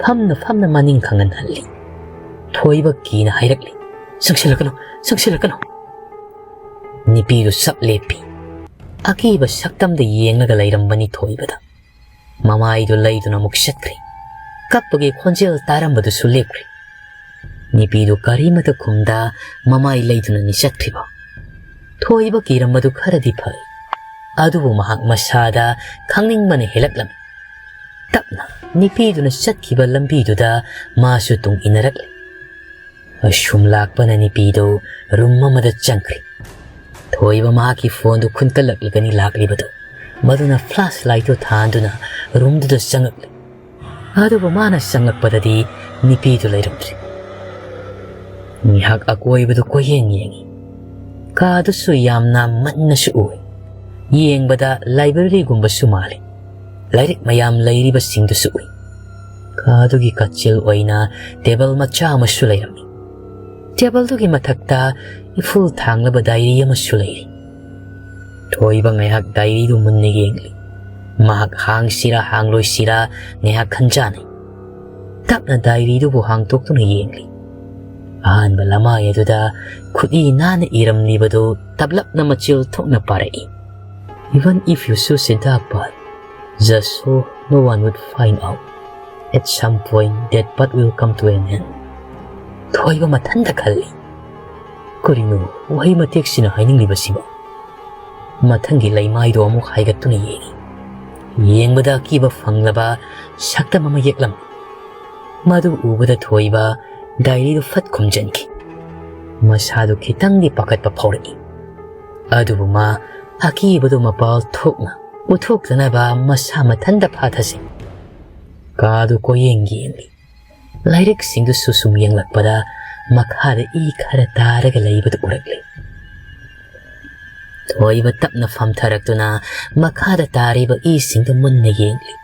ꯐꯝꯅ ꯐꯝꯅ ꯃꯅꯤꯡ ꯈꯪꯍꯟꯍꯜꯂꯤ꯫ ꯊꯣꯏꯕ ꯀꯤꯅ ꯍꯥꯏꯔꯛꯂꯤ, "ꯆꯪꯁꯤꯜꯂꯛꯀꯅꯨ, ꯆꯪꯁꯤꯜꯂꯛꯀꯅꯨ!" ꯅꯨꯄꯤꯗꯨ ꯆꯞ ꯂꯦꯞꯄꯤ꯫ ꯑꯀꯤꯕ ꯁꯛꯇꯝꯗ ꯌꯦꯡꯂꯒ ꯂꯩꯔꯝꯕꯅꯤ ꯊꯣꯏꯕꯗ꯫ ꯃꯃꯥꯏꯗꯨ ꯂꯩꯗꯨꯅ ꯑꯃꯨꯛ ꯆꯠꯈ꯭ꯔꯦ꯫ ꯀꯞꯄꯒꯤ ꯈꯣꯟꯖꯦꯜ ꯇꯥꯔꯝꯕꯗꯨꯁꯨ ꯂꯦꯞꯈ꯭ꯔꯦ꯫ ꯅꯨꯄꯤꯗꯨ ꯀꯔꯤꯃꯇ ꯈꯨꯝꯗ ꯃꯃꯥꯏ ꯂꯩꯗꯨꯅꯅꯤ ꯆꯠꯈ꯭ꯔꯤꯕ꯫ ꯊꯣꯏꯕ ꯀꯤꯔꯝꯕꯗꯨ ꯈꯔꯗꯤ ꯐꯔꯦ, ꯑꯗꯨꯕꯨ ꯃꯍꯥꯛ ꯃꯁꯥꯗ ꯈꯪꯅꯤꯡꯕꯅ ꯍꯦꯜꯂꯛꯂꯝꯃꯤ꯫ ꯇꯞꯅ ꯅꯨꯄꯤꯗꯨꯅ ꯆꯠꯈꯤꯕ ꯂꯝꯕꯤꯗꯨꯗ ꯃꯥꯁꯨ ꯇꯨꯡ ꯏꯟꯅꯔꯛꯂꯦ꯫ ꯑꯁꯨꯝ ꯂꯥꯛꯄꯅ ꯅꯨꯄꯤꯗꯨ ꯔꯨꯝ ꯑꯃꯗ ꯆꯪꯈ꯭ꯔꯦ꯫ ꯊꯣꯏꯕ ꯃꯍꯥꯛꯀꯤ ꯐꯣꯟꯗꯨ ꯈꯨꯟꯀꯠꯂꯛꯂꯒꯅꯤ ꯂꯥꯛꯂꯤꯕꯗꯨ꯫ ꯃꯗꯨꯅ ꯐ꯭ꯂꯥꯁ ꯂꯥꯏꯠꯇꯨ ꯊꯥꯟꯗꯨꯅ ꯔꯨꯝꯗꯨꯗ ꯆꯪꯂꯛꯂꯦ꯫ ꯑꯗꯨꯕꯨ ꯃꯥꯅ ꯆꯪꯂꯛꯄꯗꯗꯤ ꯅꯨꯄꯤꯗꯨ ꯂꯩꯔꯝꯗ꯭ꯔꯦ꯫ ꯉꯥꯏꯍꯥꯛ ꯑꯀꯣꯏꯕꯗꯨ ꯀꯣꯏꯌꯦꯡ ꯌꯦꯡꯉꯤ꯫ ꯀꯥꯗꯨꯁꯨ ꯌꯥꯝꯅ ꯃꯟꯅꯁꯨ ꯎꯏ꯫ ꯌꯦꯡꯕꯗ ꯂꯥꯏꯕ꯭ꯔꯦꯔꯤꯒꯨꯝꯕꯁꯨ ꯃꯥꯜꯂꯤ꯫ ꯂꯥꯏꯔꯤꯛ ꯃꯌꯥꯝ ꯂꯩꯔꯤꯕꯁꯤꯡꯗꯨꯁꯨ ꯎꯏ꯫ ꯀꯥꯗꯨꯒꯤ ꯀꯥꯆꯤꯜ ꯑꯣꯏꯅ ꯇꯦꯕꯜ ꯃꯆꯥ ꯑꯃꯁꯨ ꯂꯩꯔꯝꯃꯤ꯫ ꯇꯦꯕꯜꯗꯨꯒꯤ ꯃꯊꯛꯇ ꯏꯐꯨꯜ ꯊꯥꯡꯂꯕ ꯗꯥꯏꯔꯤ ꯑꯃꯁꯨ ꯂꯩꯔꯤ꯫ ꯊꯣꯏꯕ ꯉꯥꯏꯍꯥꯛ ꯗꯥꯏꯔꯤꯗꯨ ꯃꯨꯟꯅ ꯌꯦꯡꯂꯤ꯫ ꯃꯍꯥꯛ ꯍꯥꯡꯁꯤꯔꯥ ꯍꯥꯡꯂꯣꯏꯁꯤꯔꯥ ꯉꯥꯏꯍꯥꯛ ꯈꯟꯖꯥꯅꯩ꯫ ꯇꯞꯅ ꯗꯥꯏꯔꯤꯗꯨꯕꯨ ꯍꯥꯡꯗꯣꯛꯇꯨꯅ ꯌꯦꯡꯂꯤ꯫ ꯑꯍꯥꯟꯕ ꯂꯃꯥꯏ ꯑꯗꯨꯗ ꯈꯨꯠꯏ ꯅꯥꯟꯅ ꯏꯔꯝꯂꯤꯕꯗꯨ ꯇꯞꯂꯞꯅ ꯃꯆꯤꯜ ꯊꯣꯛꯅ ꯄꯥꯔꯛꯏ꯫ "Even if you choose a dark path, just so no one would find out. At some point, that path will come to an end." ꯊꯣꯏꯕ ꯃꯊꯟꯇ ꯈꯜꯂꯤ, "ꯀꯔꯤꯅꯣ ꯋꯥꯍꯩ ꯃꯇꯦꯛꯁꯤꯅ ꯍꯥꯏꯅꯤꯡꯂꯤꯕꯁꯤꯕꯣ?" ꯃꯊꯪꯒꯤ ꯂꯩꯃꯥꯏꯗꯨ ꯑꯃꯨꯛ ꯍꯥꯏꯒꯠꯇꯨꯅ ꯌꯦꯡꯉꯤ꯫ ꯌꯦꯡꯕꯗ ꯑꯀꯤꯕ ꯐꯪꯂꯕ ꯁꯛꯇꯝ ꯑꯃ ꯌꯦꯛꯂꯝꯃꯤ꯫ ꯃꯗꯨ ꯎꯕꯗ ꯊꯣꯏꯕ ꯗꯥꯏꯔꯤꯗꯨ ꯐꯠ ꯈꯨꯝꯖꯤꯟꯈꯤ꯫ ꯃꯁꯥꯗꯨ ꯈꯤꯇꯪꯗꯤ ꯄꯥꯈꯠꯄ ꯐꯥꯎꯔꯛꯏ꯫ ꯑꯗꯨꯕꯨ ꯃꯥ ꯑꯀꯤꯕꯗꯨ ꯃꯄꯥꯜ ꯊꯣꯛꯅ ꯎꯠꯊꯣꯛꯇꯅꯕ ꯃꯁꯥ ꯃꯊꯟꯇ ꯐꯥꯊꯖꯩ꯫ ꯀꯥꯗꯨ ꯀꯣꯏꯌꯦꯡ ꯌꯦꯡꯂꯤ꯫ ꯂꯥꯏꯔꯤꯛꯁꯤꯡꯗꯨꯁꯨ ꯁꯨꯝ ꯌꯦꯡꯂꯛꯄꯗ ꯃꯈꯥꯗ ꯏ ꯈꯔ ꯇꯥꯔꯒ ꯂꯩꯕꯗꯨ ꯎꯔꯛꯂꯤ꯫ ꯊꯣꯏꯕ ꯇꯞꯅ ꯐꯝꯊꯔꯛꯇꯨꯅ ꯃꯈꯥꯗ ꯇꯥꯔꯤꯕ ꯏꯁꯤꯡꯗꯨ ꯃꯨꯟꯅ ꯌꯦꯡꯂꯤ꯫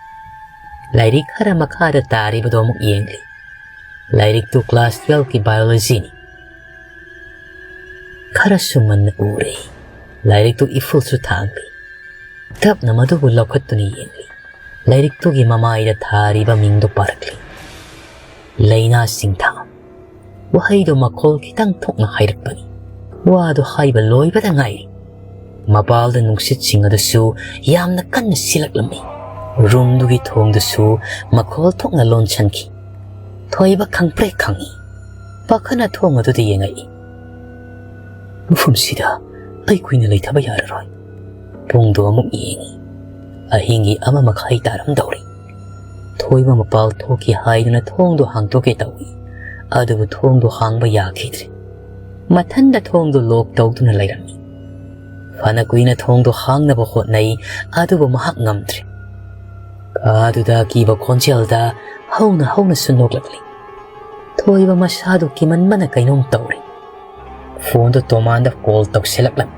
ꯂꯥꯏꯔꯤꯛ ꯈꯔ ꯃꯈꯥꯗ ꯇꯥꯔꯤꯕꯗꯨ ꯑꯃꯨꯛ ꯌꯦꯡꯂꯤ꯫ ꯂꯥꯏꯔꯤꯛꯇꯨ class twelveꯀꯤ biologyꯅꯤ꯫ ꯈꯔꯁꯨ ꯃꯟꯅ ꯎꯔꯦ꯫ ꯂꯥꯏꯔꯤꯛꯇꯨ ꯏꯐꯨꯜꯁꯨ ꯊꯥꯡꯂꯤ꯫ ꯇꯞꯅ ꯃꯗꯨꯕꯨ ꯂꯧꯈꯠꯇꯨꯅ ꯌꯦꯡꯂꯤ꯫ ꯂꯥꯏꯔꯤꯛꯇꯨꯒꯤ ꯃꯃꯥꯏꯗ ꯊꯥꯔꯤꯕ ꯃꯤꯡꯗꯨ ꯄꯥꯔꯛꯂꯤ꯫ ꯂꯩꯅꯥ ꯁꯤꯡꯊꯥ꯫ ꯋꯥꯍꯩꯗꯨ ꯃꯈꯣꯜ ꯈꯤꯇꯪ ꯊꯣꯛꯅ ꯍꯥꯏꯔꯛꯄꯅꯤ꯫ ꯋꯥꯗꯨ ꯍꯥꯏꯕ ꯂꯣꯏꯕꯗ ꯉꯥꯏꯔꯤ꯫ ꯃꯄꯥꯜꯗ ꯅꯨꯡꯁꯤꯠꯁꯤꯡ ꯑꯗꯨꯁꯨ ꯌꯥꯝꯅ ꯀꯟꯅ ꯁꯤꯜꯂꯛꯂꯝꯃꯤ꯫ ꯔꯨꯝꯗꯨꯒꯤ ꯊꯣꯡꯗꯨꯁꯨ ꯃꯈꯣꯜ ꯊꯣꯛꯅ ꯂꯣꯟꯁꯤꯟꯈꯤ꯫ ꯊꯣꯏꯕ ꯈꯪꯄ꯭ꯔꯦꯛ ꯈꯪꯉꯤ꯫ ꯄꯥꯈꯠꯅ ꯊꯣꯡ ꯑꯗꯨꯗ ꯌꯦꯡꯉꯛꯏ꯫ ꯃꯐꯝꯁꯤꯗ ꯑꯩ ꯀꯨꯏꯅ ꯂꯩꯊꯕ ꯌꯥꯔꯔꯣꯏ꯫ ꯄꯨꯡꯗꯨ ꯑꯃꯨꯛ ꯌꯦꯡꯉꯤ꯫ ꯑꯍꯤꯡꯒꯤ ꯑꯃ ꯃꯈꯥꯏ ꯇꯥꯔꯝꯗꯧꯔꯤ꯫ ꯊꯣꯏꯕ ꯃꯄꯥꯜ ꯊꯣꯛꯈꯤ ꯍꯥꯏꯗꯨꯅ ꯊꯣꯡꯗꯨ ꯍꯥꯡꯗꯣꯛꯀꯦ ꯇꯧꯏ꯫ ꯑꯗꯨꯕꯨ ꯊꯣꯡꯗꯨ ꯍꯥꯡꯕ ꯌꯥꯈꯤꯗ꯭ꯔꯦ꯫ ꯃꯊꯟꯗ ꯊꯣꯡꯗꯨ lock ꯇꯧꯗꯨꯅ ꯂꯩꯔꯝꯃꯤ꯫ ꯐꯅ ꯀꯨꯏꯅ ꯊꯣꯡꯗꯨ ꯍꯥꯡꯅꯕ ꯍꯣꯠꯅꯩ, ꯑꯗꯨꯕꯨ ꯃꯍꯥꯛ ꯉꯝꯗ꯭ꯔꯦ꯫ ꯀꯥꯗꯨꯗ ꯑꯀꯤꯕ ꯈꯣꯟꯖꯦꯜꯗ ꯍꯧꯅ ꯍꯧꯅꯁꯨ ꯅꯣꯛꯂꯛꯂꯤ꯫ ꯊꯣꯏꯕ ꯃꯁꯥꯗꯨ ꯀꯤꯃꯟꯕꯅ ꯀꯩꯅꯣꯝ ꯇꯧꯔꯦ꯫ ꯐꯣꯟꯗꯨ ꯇꯣꯃꯥꯟꯗ call ꯇꯧꯁꯤꯜꯂꯛꯂꯝꯃꯤ꯫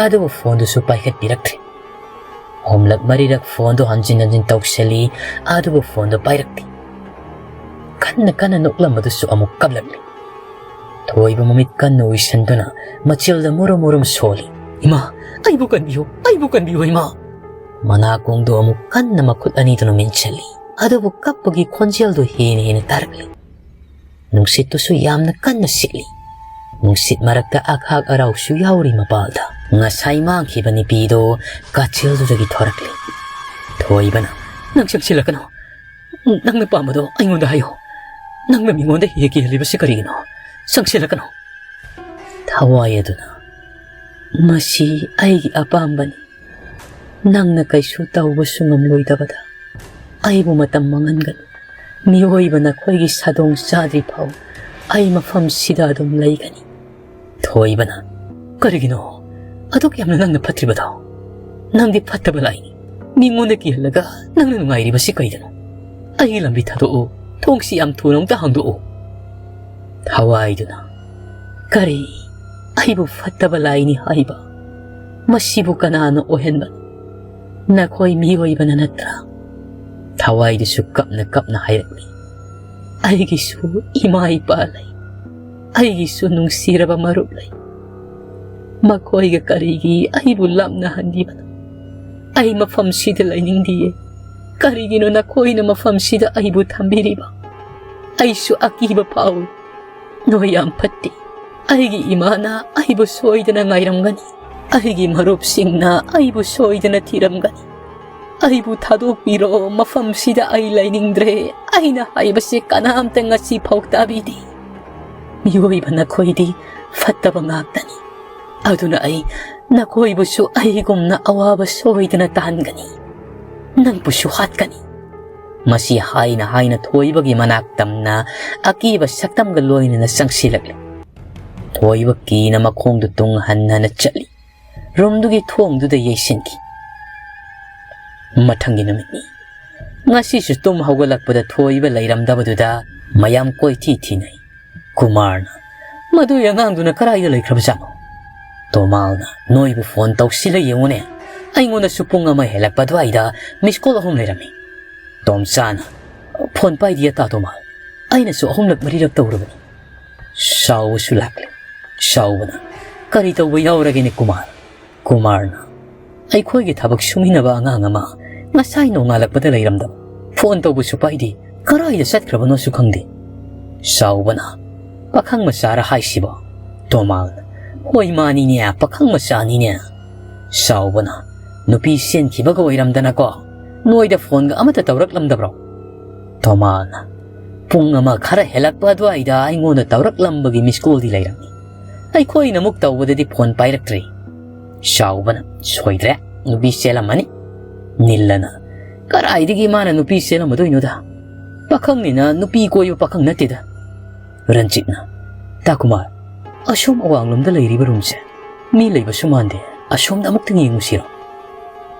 ꯑꯗꯨꯕꯨ ꯐꯣꯟꯗꯨꯁꯨ ꯄꯥꯏꯈꯠꯄꯤꯔꯛꯇ꯭ꯔꯦ꯫ ꯑꯍꯨꯝꯂꯛ ꯃꯔꯤꯔꯛ ꯐꯣꯟꯗꯨ ꯍꯟꯖꯤꯟ ꯍꯟꯖꯤꯟ ꯇꯧꯁꯤꯜꯂꯤ, ꯑꯗꯨꯕꯨ ꯐꯣꯟꯗꯨ ꯄꯥꯏꯔꯛꯇꯦ꯫ ꯀꯟꯅ ꯀꯟꯅ ꯅꯣꯛꯂꯝꯕꯗꯨꯁꯨ ꯑꯃꯨꯛ ꯀꯞꯂꯛꯂꯤ꯫ ꯊꯣꯏꯕ ꯃꯃꯤꯠ ꯀꯟꯅ ꯎꯏꯁꯟꯗꯨꯅ ꯃꯆꯤꯜꯗ ꯃꯨꯔꯨꯝ ꯃꯨꯔꯨꯝ ꯁꯣꯜꯂꯤ꯫ "ꯏꯃꯥ, ꯑꯩꯕꯨ ꯀꯟꯕꯤꯌꯨ, ꯑꯩꯕꯨ ꯀꯟꯕꯤꯌꯨ, ꯏꯃꯥ!" ꯃꯅꯥꯀꯣꯡꯗꯨ ꯑꯃꯨꯛ ꯀꯟꯅ ꯃꯈꯨꯠ ꯑꯅꯤꯗꯨꯅ ꯃꯦꯟꯁꯤꯜꯂꯤ꯫ ꯑꯗꯨꯕꯨ ꯀꯞꯄꯒꯤ ꯈꯣꯟꯖꯦꯜꯗꯨ ꯍꯦꯟꯅ ꯍꯦꯟꯅ ꯇꯥꯔꯛꯂꯤ꯫ ꯅꯨꯡꯁꯤꯠꯇꯨꯁꯨ ꯌꯥꯝꯅ ꯀꯟꯅ ꯁꯤꯠꯂꯤ꯫ ꯅꯨꯡꯁꯤꯠ ꯃꯔꯛꯇ ꯑꯈꯥꯛ ꯑꯔꯥꯎꯁꯨ ꯌꯥꯎꯔꯤ ꯃꯄꯥꯜꯗ꯫ ꯉꯁꯥꯏ ꯃꯥꯡꯈꯤꯕ ꯅꯨꯄꯤꯗꯣ ꯀꯥꯆꯤꯜꯗꯨꯗꯒꯤ ꯊꯣꯔꯛꯂꯤ꯫ ꯊꯣꯏꯕꯅ, "ꯅꯪ ꯆꯪꯁꯤꯜꯂꯛꯀꯅꯨ꯫ ꯅꯪꯅ ꯄꯥꯝꯕꯗꯣ ꯑꯩꯉꯣꯟꯗ ꯍꯥꯏꯌꯨ꯫ ꯅꯪꯅ ꯃꯤꯉꯣꯟꯗ ꯍꯦꯛ ꯀꯤꯍꯜꯂꯤꯕꯁꯤ ꯀꯔꯤꯒꯤꯅꯣ? ꯆꯪꯁꯤꯜꯂꯛꯀꯅꯨ꯫" ꯊꯋꯥꯏ ꯑꯗꯨꯅ, "ꯃꯁꯤ ꯑꯩꯒꯤ ꯑꯄꯥꯝꯕꯅꯤ꯫ ꯅꯪꯅ ꯀꯩꯁꯨ ꯇꯧꯕꯁꯨ ꯉꯝꯂꯣꯏꯗꯕꯗ ꯑꯩꯕꯨ ꯃꯇꯝ ꯃꯥꯡꯍꯟꯒꯅꯨ꯫ ꯃꯤꯑꯣꯏꯕ ꯅꯈꯣꯏꯒꯤ ꯁꯥꯗꯣꯡ ꯆꯥꯗ꯭ꯔꯤ ꯐꯥꯎ ꯑꯩ ꯃꯐꯝꯁꯤꯗ ꯑꯗꯨꯝ ꯂꯩꯒꯅꯤ꯫" ꯊꯣꯏꯕꯅ, "ꯀꯔꯤꯒꯤꯅꯣ ꯑꯗꯨꯛ ꯌꯥꯝꯅ ꯅꯪꯅ ꯐꯠꯇ꯭ꯔꯤꯕꯗꯣ? ꯅꯪꯗꯤ ꯐꯠꯇꯕ ꯂꯥꯏꯅꯤ꯫ ꯃꯤꯉꯣꯟꯗ ꯀꯤꯍꯜꯂꯒ ꯅꯪꯅ ꯅꯨꯡꯉꯥꯏꯔꯤꯕꯁꯤ ꯀꯩꯗꯅꯣ? ꯑꯩꯒꯤ ꯂꯝꯕꯤ ꯊꯥꯗꯣꯛꯎ꯫ ꯊꯣꯡꯁꯤ ꯌꯥꯝ ꯊꯨꯅ ꯑꯃꯨꯛꯇ ꯍꯥꯡꯗꯣꯛꯎ꯫" ꯊꯋꯥꯏꯗꯨꯅ, "ꯀꯔꯤ? ꯑꯩꯕꯨ ꯐꯠꯇꯕ ꯂꯥꯏꯅꯤ ꯍꯥꯏꯕ? ꯃꯁꯤꯕꯨ ꯀꯅꯥꯅ ꯑꯣꯏꯍꯟꯕꯅꯣ? ꯅꯈꯣꯏ ꯃꯤꯑꯣꯏꯕꯅ ꯅꯠꯇ꯭ꯔꯥ?" ꯊꯋꯥꯏꯗꯨꯁꯨ ꯀꯞꯅ ꯀꯞꯅ ꯍꯥꯏꯔꯛꯂꯤ꯫ ꯑꯩꯒꯤꯁꯨ ꯏꯃꯥ ꯏꯄꯥ ꯂꯩ, ꯑꯩꯒꯤꯁꯨ ꯅꯨꯡꯁꯤꯔꯕ ꯃꯔꯨꯞ ꯂꯩ꯫ ꯃꯈꯣꯏꯒ ꯀꯔꯤꯒꯤ ꯑꯩꯕꯨ ꯂꯥꯞꯅꯍꯟꯕꯤꯕꯅꯣ? ꯑꯩ ꯃꯐꯝꯁꯤꯗ ꯂꯩꯅꯤꯡꯗꯤꯌꯦ꯫ ꯀꯔꯤꯒꯤꯅꯣ ꯅꯈꯣꯏꯅ ꯃꯐꯝꯁꯤꯗ ꯑꯩꯕꯨ ꯊꯝꯕꯤꯔꯤꯕ? ꯑꯩꯁꯨ ꯑꯀꯤꯕ ꯐꯥꯎꯏ꯫ ꯅꯣꯏ ꯌꯥꯝ ꯐꯠꯇꯦ꯫ ꯑꯩꯒꯤ ꯏꯃꯥꯅ ꯑꯩꯕꯨ ꯁꯣꯏꯗꯅ ꯉꯥꯏꯔꯝꯒꯅꯤ꯫ ꯑꯩꯒꯤ ꯃꯔꯨꯞꯁꯤꯡꯅ ꯑꯩꯕꯨ ꯁꯣꯏꯗꯅ ꯊꯤꯔꯝꯒꯅꯤ꯫ ꯑꯩꯕꯨ ꯊꯥꯗꯣꯛꯄꯤꯔꯣ, ꯃꯐꯝꯁꯤꯗ ꯑꯩ ꯂꯩꯅꯤꯡꯗ꯭ꯔꯦ꯫ ꯑꯩꯅ ꯍꯥꯏꯕꯁꯦ ꯀꯅꯥꯝꯇ ꯉꯁꯤ ꯐꯥꯎ ꯇꯥꯕꯤꯗꯦ꯫ ꯃꯤꯑꯣꯏꯕ ꯅꯈꯣꯏꯗꯤ ꯐꯠꯇꯕ ꯉꯥꯛꯇꯅꯤ꯫ ꯑꯗꯨꯅ ꯑꯩ ꯅꯈꯣꯏꯕꯨꯁꯨ ꯑꯩꯒꯨꯝꯅ ꯑꯋꯥꯕ ꯁꯣꯏꯗꯅ ꯇꯥꯍꯟꯒꯅꯤ꯫ ꯅꯪꯕꯨꯁꯨ ꯍꯥꯠꯀꯅꯤ꯫ ꯃꯁꯤ ꯍꯥꯏꯅ ꯍꯥꯏꯅ ꯊꯣꯏꯕꯒꯤ ꯃꯅꯥꯛ ꯇꯝꯅ ꯑꯀꯤꯕ ꯁꯛꯇꯝꯒ ꯂꯣꯏꯅꯅ ꯆꯪꯁꯤꯜꯂꯛꯂꯦ꯫ ꯊꯣꯏꯕ ꯀꯤꯅ ꯃꯈꯣꯡꯗꯨ ꯇꯨꯡ ꯍꯟ ꯍꯟꯅ ꯆꯠꯂꯤ꯫ ꯔꯨꯝꯗꯨꯒꯤ ꯊꯣꯡꯗꯨꯗ ꯌꯩꯁꯤꯟꯈꯤ꯫ ꯃꯊꯪꯒꯤ ꯅꯨꯃꯤꯠꯅꯤ꯫ ꯉꯁꯤꯁꯨ ꯇꯨꯝ ꯍꯧꯒꯠꯂꯛꯄꯗ ꯊꯣꯏꯕ ꯂꯩꯔꯝꯗꯕꯗꯨꯗ ꯃꯌꯥꯝ ꯀꯣꯏꯊꯤ ꯊꯤꯅꯩ꯫ ꯀꯨꯃꯥꯔꯅ, "ꯃꯗꯨꯒꯤ ꯑꯉꯥꯡꯗꯨꯅ ꯀꯗꯥꯏꯗ ꯂꯩꯈ꯭ꯔꯕꯖꯥꯠꯅꯣ?" ꯇꯣꯃꯥꯜꯅ, "ꯅꯣꯏꯕꯨ ꯐꯣꯟ ꯇꯧꯁꯤꯜꯂ ꯌꯦꯡꯉꯨꯅꯦ꯫ ꯑꯩꯉꯣꯟꯗꯁꯨ ꯄꯨꯡ ꯑꯃ ꯍꯦꯜꯂꯛꯄ ꯑꯗꯨꯋꯥꯏꯗ ꯃꯤꯁ ꯀꯣꯜ ꯑꯍꯨꯝ ꯂꯩꯔꯝꯃꯤ꯫" ꯇꯣꯝꯆꯥꯅ, "ꯐꯣꯟ ꯄꯥꯏꯗꯤꯌꯦ ꯇꯥ ꯇꯣꯃꯥꯜ꯫ ꯑꯩꯅꯁꯨ ꯑꯍꯨꯝꯂꯛ ꯃꯔꯤꯔꯛ ꯇꯧꯔꯕꯅꯤ꯫" ꯁꯥꯎꯕꯁꯨ ꯂꯥꯛꯂꯦ꯫ ꯁꯥꯎꯕꯅ, "ꯀꯔꯤ ꯇꯧꯕ ꯌꯥꯎꯔꯒꯦꯅꯦ ꯀꯨꯃꯥꯔ?" ꯀꯨꯃꯥꯔꯅ, "ꯑꯩꯈꯣꯏꯒꯤ ꯊꯕꯛ ꯁꯨꯃꯤꯟꯅꯕ ꯑꯉꯥꯡ ꯑꯃ ꯉꯁꯥꯏ ꯅꯣꯡꯉꯥꯜꯂꯛꯄꯗ ꯂꯩꯔꯝꯗꯕ꯫ ꯐꯣꯟ ꯇꯧꯕꯁꯨ ꯄꯥꯏꯗꯦ꯫ ꯀꯗꯥꯏꯗ ꯆꯠꯈ꯭ꯔꯕꯅꯣꯁꯨ ꯈꯪꯗꯦ꯫" ꯁꯥꯎꯕꯅ, "ꯄꯥꯈꯪ ꯃꯆꯥꯔ ꯍꯥꯏꯁꯤꯕꯣ?" ꯇꯣꯃꯥꯜꯅ, "ꯍꯣꯏ, ꯃꯥꯅꯤꯅꯦ, ꯄꯥꯈꯪ ꯃꯆꯥꯅꯤꯅꯦ꯫" ꯁꯥꯎꯕꯅ, "ꯅꯨꯄꯤ ꯆꯦꯟꯈꯤꯕꯒ ꯑꯣꯏꯔꯝꯗꯅꯀꯣ, ꯅꯣꯏꯗ ꯐꯣꯟꯒ ꯑꯃꯠꯇ ꯇꯧꯔꯛꯂꯝꯗꯕ꯭ꯔꯣ?" ꯇꯣꯃꯥꯜꯅ, "ꯄꯨꯡ ꯑꯃ ꯈꯔ ꯍꯦꯜꯂꯛꯄ ꯑꯗꯨꯋꯥꯏꯗ ꯑꯩꯉꯣꯟꯗ ꯇꯧꯔꯛꯂꯝꯕꯒꯤ ꯃꯤꯁ ꯀꯣꯜꯗꯤ ꯂꯩꯔꯝꯃꯤ꯫ ꯑꯩꯈꯣꯏꯅ ꯑꯃꯨꯛ ꯇꯧꯕꯗꯗꯤ ꯐꯣꯟ ꯄꯥꯏꯔꯛꯇ꯭ꯔꯦ꯫" ꯁꯥꯎꯕꯅ, "ꯁꯣꯏꯗ꯭ꯔꯦ, ꯅꯨꯄꯤ ꯆꯦꯜꯂꯝꯃꯅꯤ꯫" ꯅꯤꯜꯂꯅ, "ꯀꯗꯥꯏꯗꯒꯤ ꯃꯥꯅ ꯅꯨꯄꯤ ꯆꯦꯜꯂꯝꯃꯗꯣꯏꯅꯣꯗ? ꯄꯥꯈꯪꯅꯤꯅ ꯅꯨꯄꯤ ꯀꯣꯏꯕ ꯄꯥꯈꯪ ꯅꯠꯇꯦꯗ꯫" ꯔꯟꯖꯤꯠꯅ, "ꯇꯥ ꯀꯨꯃꯥꯔ, ꯑꯁꯣꯝ ꯑꯋꯥꯡꯂꯣꯝꯗ ꯂꯩꯔꯤꯕ ꯔꯨꯝꯁꯦ ꯃꯤ ꯂꯩꯕꯁꯨ ꯃꯥꯟꯗꯦ, ꯑꯁꯣꯝꯗ ꯑꯃꯨꯛꯇꯪ ꯌꯦꯡꯉꯨꯁꯤꯔꯣ?"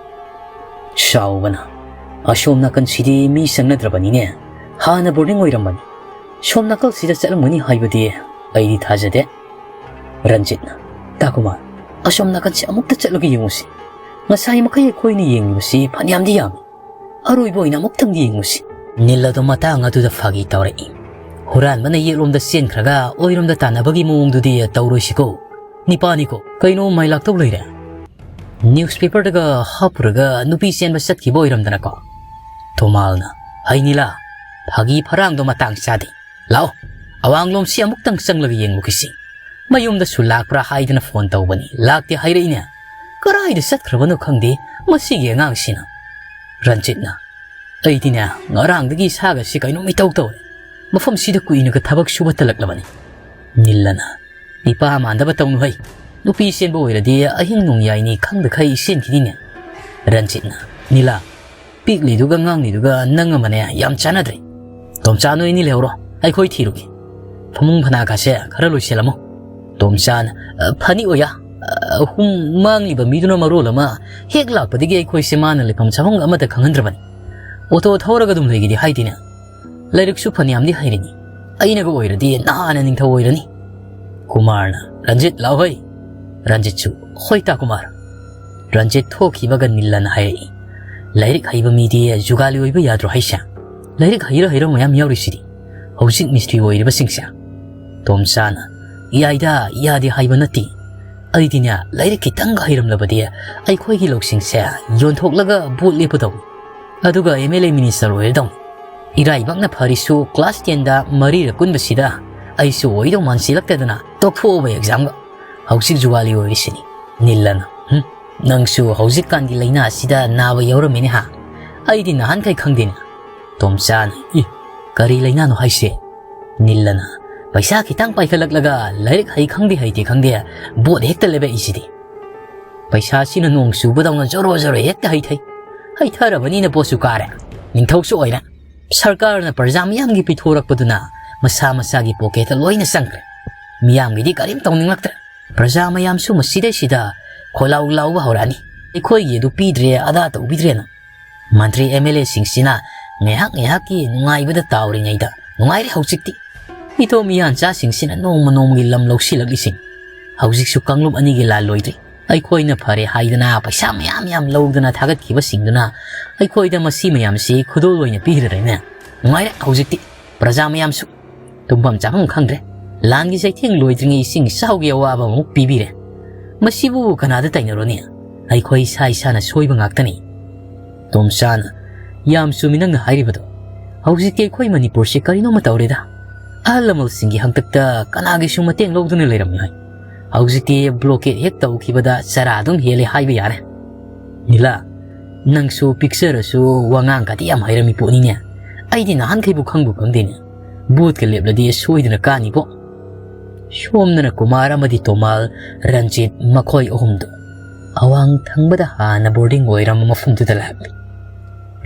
ꯁꯥꯎꯕꯅ, "ꯑꯁꯣꯝ ꯅꯥꯀꯟꯁꯤꯗꯤ ꯃꯤ ꯆꯪꯅꯗ꯭ꯔꯕꯅꯤꯅꯦ, ꯍꯥꯟꯅ ꯕꯣꯔꯗꯤꯡ ꯑꯣꯏꯔꯝꯕꯅꯤ꯫ ꯁꯣꯝ ꯅꯥꯀꯜꯁꯤꯗ ꯆꯠꯂꯝꯒꯅꯤ ꯍꯥꯏꯕꯗꯤ ꯑꯩꯗꯤ ꯊꯥꯖꯗꯦ꯫" ꯔꯟꯖꯤꯠꯅ, "ꯇꯥ ꯀꯨꯃꯥꯔ, ꯑꯁꯣꯝ ꯅꯥꯀꯟꯁꯤ ꯑꯃꯨꯛꯇ ꯆꯠꯂꯒ ꯌꯦꯡꯉꯨꯁꯤ꯫ ꯉꯁꯥꯏ ꯃꯈꯩ ꯑꯩꯈꯣꯏꯅ ꯌꯦꯡꯂꯤꯕꯁꯤ ꯐꯅꯌꯥꯝꯗꯤ ꯌꯥꯝꯃꯤ꯫ ꯑꯔꯣꯏꯕ ꯑꯣꯏꯅ ꯑꯃꯨꯛꯇꯪꯗꯤ ꯌꯦꯡꯉꯨꯁꯤ꯫" ꯅꯤꯜ ꯑꯗꯨ ꯃꯇꯥꯡ ꯑꯗꯨꯗ ꯐꯥꯒꯤ ꯇꯧꯔꯛꯏ꯫ ꯍꯨꯔꯥꯟꯕꯅ ꯌꯦꯠꯂꯣꯝꯗ ꯆꯦꯟꯈ꯭ꯔꯒ ꯑꯣꯏꯔꯣꯝꯗ ꯇꯥꯟꯅꯕꯒꯤ ꯃꯑꯣꯡꯗꯨꯗꯤ ꯇꯧꯔꯣꯏꯁꯤꯀꯣ꯫ ꯅꯤꯄꯥꯅꯤꯀꯣ, ꯀꯩꯅꯣ ꯃꯥꯏ ꯂꯥꯛꯇꯧ ꯂꯩꯔꯦ? Newspaperꯗꯒ ꯍꯥꯞꯄꯨꯔꯒ ꯅꯨꯄꯤ ꯆꯦꯟꯕ ꯆꯠꯈꯤꯕ ꯑꯣꯏꯔꯝꯗꯅꯀꯣ꯫ ꯇꯣꯃꯥꯜꯅ, "ꯍꯩ ꯅꯤꯂꯥ, ꯐꯥꯒꯤ ꯐꯔꯥꯡꯗꯣ ꯃꯇꯥꯡ ꯆꯥꯗꯦ꯫ ꯂꯥꯛꯑꯣ, ꯑꯋꯥꯡꯂꯣꯝꯁꯤ ꯑꯃꯨꯛꯇꯪ ꯆꯪꯂꯒ ꯌꯦꯡꯉꯨꯈꯤꯁꯤ꯫ ꯃꯌꯨꯝꯗꯁꯨ ꯂꯥꯛꯄ꯭ꯔꯥ ꯍꯥꯏꯗꯅ ꯐꯣꯟ ꯇꯧꯕꯅꯤ, ꯂꯥꯛꯇꯦ ꯍꯥꯏꯔꯛꯏꯅꯦ꯫ ꯀꯔꯥꯏꯗ ꯆꯠꯈ꯭ꯔꯕꯅꯣ ꯈꯪꯗꯦ ꯃꯁꯤꯒꯤ ꯑꯉꯥꯡꯁꯤꯅ"꯫ ꯔꯟꯖꯤꯠꯅ, "ꯑꯩꯗꯤꯅꯦ, ꯉꯔꯥꯡꯗꯒꯤ ꯏꯁꯥꯒꯁꯤ ꯀꯩꯅꯣꯝ ꯏꯇꯧ ꯇꯧꯔꯦ꯫ ꯃꯐꯝꯁꯤꯗ ꯀꯨꯏꯅꯒ ꯊꯕꯛ ꯁꯨꯕ ꯇꯜꯂꯛꯂꯕꯅꯤ"꯫ ꯅꯤꯜꯂꯅ, "ꯅꯤꯄꯥ ꯃꯥꯟꯗꯕ ꯇꯧꯅꯨ ꯍꯩ꯫ ꯅꯨꯄꯤ ꯆꯦꯟꯕ ꯑꯣꯏꯔꯗꯤ ꯑꯍꯤꯡ ꯅꯣꯡꯌꯥꯏꯅꯤ ꯈꯪꯗꯈꯩ ꯆꯦꯟꯈꯤꯅꯤꯅꯦ"꯫ ꯔꯟꯖꯤꯠꯅ, "ꯅꯤꯂꯥ, ꯄꯤꯛꯂꯤꯗꯨꯒ ꯉꯥꯡꯂꯤꯗꯨꯒ ꯅꯪ ꯑꯃꯅꯦ ꯌꯥꯝ ꯆꯥꯟꯅꯗ꯭ꯔꯦ꯫ ꯇꯣꯝꯆꯥ, ꯅꯣꯏ ꯑꯅꯤ ꯂꯩꯍꯧꯔꯣ, ꯑꯩꯈꯣꯏ ꯊꯤꯔꯨꯒꯦ꯫ ꯐꯃꯨꯡ ꯐꯅꯥ ꯀꯥꯁꯦ ꯈꯔ ꯂꯣꯏꯁꯤꯜꯂꯝꯃꯣ"꯫ ꯇꯣꯝꯆꯥꯅ, "ꯑ, ꯐꯅꯤ ꯑꯣꯌꯥ꯫ ꯑ, ꯑꯍꯨꯝ ꯃꯥꯡꯂꯤꯕ ꯃꯤꯗꯨꯅ ꯃꯔꯣꯜ ꯑꯃ ꯍꯦꯛ ꯂꯥꯛꯄꯗꯒꯤ ꯑꯩꯈꯣꯏꯁꯦ ꯃꯥꯅ ꯂꯩꯐꯝ ꯆꯥꯐꯝ ꯑꯃꯠꯇ ꯈꯪꯍꯟꯗ꯭ꯔꯕꯅꯤ꯫ ꯑꯣꯇꯣ ꯊꯧꯔꯒ ꯑꯗꯨꯝ ꯂꯩꯒꯦꯗꯤ ꯍꯥꯏꯗꯦꯅꯦ꯫ ꯂꯥꯏꯔꯤꯛꯁꯨ ꯐꯅꯌꯥꯝꯗꯤ ꯍꯩꯔꯤꯅꯤ꯫ ꯑꯩꯅꯒ ꯑꯣꯏꯔꯗꯤ ꯅꯍꯥꯟꯅ ꯅꯤꯡꯊꯧ ꯑꯣꯏꯔꯅꯤ"꯫ ꯀꯨꯃꯥꯔꯅ, "ꯔꯟꯖꯤꯠ, ꯂꯥꯎ ꯍꯩ"꯫ ꯔꯟꯖꯤꯠꯁꯨ, "ꯍꯣꯏ ꯇꯥ ꯀꯨꯃꯥꯔ"꯫ ꯔꯟꯖꯤꯠ ꯊꯣꯛꯈꯤꯕꯒ ꯅꯤꯜꯂꯅ ꯍꯥꯏꯔꯛꯏ, "ꯂꯥꯏꯔꯤꯛ ꯍꯩꯕ ꯃꯤꯗꯤ ꯖꯨꯒꯥꯂꯤ ꯑꯣꯏꯕ ꯌꯥꯗ꯭ꯔꯣ ꯍꯥꯏꯁꯦ? ꯂꯥꯏꯔꯤꯛ ꯍꯩꯔ ꯍꯩꯔ ꯃꯌꯥꯝ ꯌꯥꯎꯔꯤꯁꯤꯗꯤ ꯍꯧꯖꯤꯛ ꯃꯤꯁꯇ꯭ꯔꯤ ꯑꯣꯏꯔꯤꯕꯁꯤꯡꯁꯦ"꯫ ꯇꯣꯝꯆꯥꯅ, "ꯌꯥꯏꯗ, ꯌꯥꯗꯦ ꯍꯥꯏꯕ ꯅꯠꯇꯦ꯫ ꯑꯩꯗꯤꯅꯦ, ꯂꯥꯏꯔꯤꯛ ꯈꯤꯇꯪꯒ ꯍꯩꯔꯝꯂꯕꯗꯤ ꯑꯩꯈꯣꯏꯒꯤ ꯂꯧꯁꯤꯡꯁꯦ ꯌꯣꯟꯊꯣꯛꯂꯒ ꯚꯣꯠ ꯂꯦꯞꯄꯗꯧꯅꯤ꯫ ꯑꯗꯨꯒ MLA minister ꯑꯣꯏꯔꯗꯧꯅꯤ꯫ ꯏꯔꯥꯏꯕꯛꯅ ꯐꯔꯤꯁꯨ class tenꯗ ꯃꯔꯤꯔꯛ ꯀꯨꯟꯕꯁꯤꯗ ꯑꯩꯁꯨ ꯑꯣꯏꯗꯧ ꯃꯥꯟꯁꯤꯜꯂꯛꯇꯗꯅ ꯇꯣꯛꯊꯣꯛꯑꯕ examꯒ꯫ ꯍꯧꯖꯤꯛ ꯖꯨꯒꯥꯂꯤ ꯑꯣꯏꯔꯤꯁꯤꯅꯤ"꯫ ꯅꯤꯜꯂꯅ, "ꯍꯨꯝ, ꯅꯪꯁꯨ ꯍꯧꯖꯤꯛꯀꯥꯟꯒꯤ ꯂꯥꯏꯅꯥ ꯑꯁꯤꯗ ꯅꯥꯕ ꯌꯥꯎꯔꯝꯃꯤꯅꯦ ꯍꯥ? ꯑꯩꯗꯤ ꯅꯍꯥꯟꯈꯩ ꯈꯪꯗꯦꯅꯦ"꯫ ꯇꯣꯝꯆꯥꯅ, "ꯏ, ꯀꯔꯤ ꯂꯥꯏꯅꯥꯅꯣ ꯍꯥꯏꯁꯦ?" ꯅꯤꯜꯂꯅ, "ꯄꯩꯁꯥ ꯈꯤꯇꯪ ꯄꯥꯏꯈꯠꯂꯛꯂꯒ ꯂꯥꯏꯔꯤꯛ ꯍꯩ ꯈꯪꯗꯦ ꯍꯩꯇꯦ ꯈꯪꯗꯦ ꯚꯣꯠ ꯍꯦꯛꯇ ꯂꯦꯞꯂꯛꯏꯁꯤꯗꯤ꯫ ꯄꯩꯁꯥꯁꯤꯅ ꯅꯣꯡ ꯆꯨꯕꯗꯧꯅ ꯖꯣꯔꯣ ꯖꯣꯔꯣ ꯍꯦꯛꯇ ꯍꯩꯊꯩ꯫ ꯍꯩꯊꯔꯕꯅꯤꯅ ꯄꯣꯠꯁꯨ ꯀꯥꯔꯦ, ꯅꯤꯡꯊꯧꯁꯨ ꯑꯣꯏꯔꯦ꯫ ꯁꯔꯀꯥꯔꯅ ꯄ꯭ꯔꯖꯥ ꯃꯤꯌꯥꯝꯒꯤ ꯄꯤꯊꯣꯔꯛꯄꯗꯨꯅ ꯃꯁꯥ ꯃꯁꯥꯒꯤ ꯄꯣꯀꯦꯠꯇ ꯂꯣꯏꯅ ꯆꯪꯈ꯭ꯔꯦ꯫ ꯃꯤꯌꯥꯝꯒꯤꯗꯤ ꯀꯔꯤꯝ ꯇꯧꯅꯤꯡꯂꯛꯇ꯭ꯔꯦ꯫ ꯄ꯭ꯔꯖꯥ ꯃꯌꯥꯝꯁꯨ ꯃꯁꯤꯗꯩꯁꯤꯗ ꯈꯣꯜꯂꯥꯎ ꯂꯥꯎꯕ ꯍꯧꯔꯛꯑꯅꯤ, 'ꯑꯩꯈꯣꯏꯒꯤ ꯑꯗꯨ ꯄꯤꯗ꯭ꯔꯦ, ꯑꯗꯥ ꯇꯧꯕꯤꯗ꯭ꯔꯦꯅ'꯫ ꯃꯟꯇ꯭ꯔꯤ MLAꯁꯤꯡꯁꯤꯅ ꯉꯥꯏꯍꯥꯛ ꯉꯥꯏꯍꯥꯛꯀꯤ ꯅꯨꯡꯉꯥꯏꯕꯗ ꯇꯥꯎꯔꯤꯉꯩꯗ ꯅꯨꯡꯉꯥꯏꯔꯦ ꯍꯧꯖꯤꯛꯇꯤ꯫ ꯃꯤꯇꯣꯝ ꯃꯤꯌꯥꯟꯆꯥꯁꯤꯡꯁꯤꯅ ꯅꯣꯡꯃ ꯅꯣꯡꯃꯒꯤ ꯂꯝ ꯂꯧꯁꯤꯜꯂꯛꯂꯤꯁꯤꯡ꯫ ꯍꯧꯖꯤꯛꯁꯨ ꯀꯥꯡꯂꯨꯞ ꯑꯅꯤꯒꯤ ꯂꯥꯟ ꯂꯣꯏꯗ꯭ꯔꯤ꯫ ꯑꯩꯈꯣꯏꯅ ꯐꯔꯦ ꯍꯥꯏꯗꯅ ꯄꯩꯁꯥ ꯃꯌꯥꯝ ꯌꯥꯝ ꯂꯧꯗꯅ ꯊꯥꯒꯠꯈꯤꯕꯁꯤꯡꯗꯨꯅ ꯑꯩꯈꯣꯏꯗ ꯃꯁꯤ ꯃꯌꯥꯝꯁꯤ ꯈꯨꯗꯣꯜ ꯑꯣꯏꯅ ꯄꯤꯈ꯭ꯔꯦꯅꯦ꯫ ꯅꯨꯡꯉꯥꯏꯔꯦ ꯍꯧꯖꯤꯛꯇꯤ ꯄ꯭ꯔꯖꯥ ꯃꯌꯥꯝꯁꯨ꯫ ꯇꯨꯝꯐꯝ ꯆꯥꯐꯝ ꯈꯪꯗ꯭ꯔꯦ꯫ ꯂꯥꯟꯒꯤ ꯆꯩꯊꯦꯡ ꯂꯣꯏꯗ꯭ꯔꯤꯉꯩ ꯏꯁꯤꯡ ꯏꯆꯥꯎꯒꯤ ꯑꯋꯥꯕ ꯑꯃꯨꯛ ꯄꯤꯕꯤꯔꯦ꯫ ꯃꯁꯤꯕꯨ ꯀꯅꯥꯗ ꯇꯥꯏꯅꯔꯨꯅꯤ? ꯑꯩꯈꯣꯏ ꯏꯁꯥ ꯏꯁꯥꯅ ꯁꯣꯏꯕ ꯉꯥꯛꯇꯅꯤ꯫ ꯇꯣꯝꯆꯥꯅ, "ꯌꯥꯝ ꯆꯨꯝꯃꯤ ꯅꯪꯅ ꯍꯥꯏꯔꯤꯕꯗꯣ꯫ ꯍꯧꯖꯤꯛꯇꯤ ꯑꯩꯈꯣꯏ ꯃꯅꯤꯄꯨꯔꯁꯤ ꯀꯔꯤꯅꯣꯃ ꯇꯧꯔꯦꯗ꯫ ꯑꯍꯜ ꯂꯃꯟꯁꯤꯡꯒꯤ ꯍꯥꯛꯇꯛꯇ ꯀꯅꯥꯒꯤꯁꯨ ꯃꯇꯦꯡ ꯂꯧꯗꯨꯅ ꯂꯩꯔꯝꯃꯤ ꯍꯥꯏ꯫ ꯍꯧꯖꯤꯛꯇꯤ blockade ꯍꯦꯛ ꯇꯧꯈꯤꯕꯗ ꯆꯔꯥ ꯑꯗꯨꯝ ꯍꯦꯜꯂꯦ ꯍꯥꯏꯕ ꯌꯥꯔꯦ꯫ ꯅꯤꯂꯥ, ꯅꯪꯁꯨ ꯄꯤꯛꯆꯔꯁꯨ ꯋꯥꯉꯥꯡꯒꯗꯤ ꯌꯥꯝ ꯍꯩꯔꯝꯃꯤ ꯄꯣꯠꯅꯤꯅꯦ꯫ ꯑꯩꯗꯤ ꯅꯍꯥꯟꯈꯩꯕꯨ ꯈꯪꯕꯨ ꯈꯪꯗꯦꯅꯦ꯫ ꯚꯣꯠꯀ ꯂꯦꯞꯂꯗꯤ ꯁꯣꯏꯗꯅ ꯀꯥꯅꯤꯕꯣ꯫" ꯁꯣꯝꯗꯅ ꯀꯨꯃꯥꯔ ꯑꯃꯗꯤ ꯇꯣꯃꯥꯜ, ꯔꯟꯖꯤꯠ ꯃꯈꯣꯏ ꯑꯍꯨꯝꯗꯨ ꯑꯋꯥꯡ ꯊꯪꯕꯗ ꯍꯥꯟꯅ boarding ꯑꯣꯏꯔꯝꯕ ꯃꯐꯝꯗꯨꯗ ꯂꯥꯛꯂꯤ꯫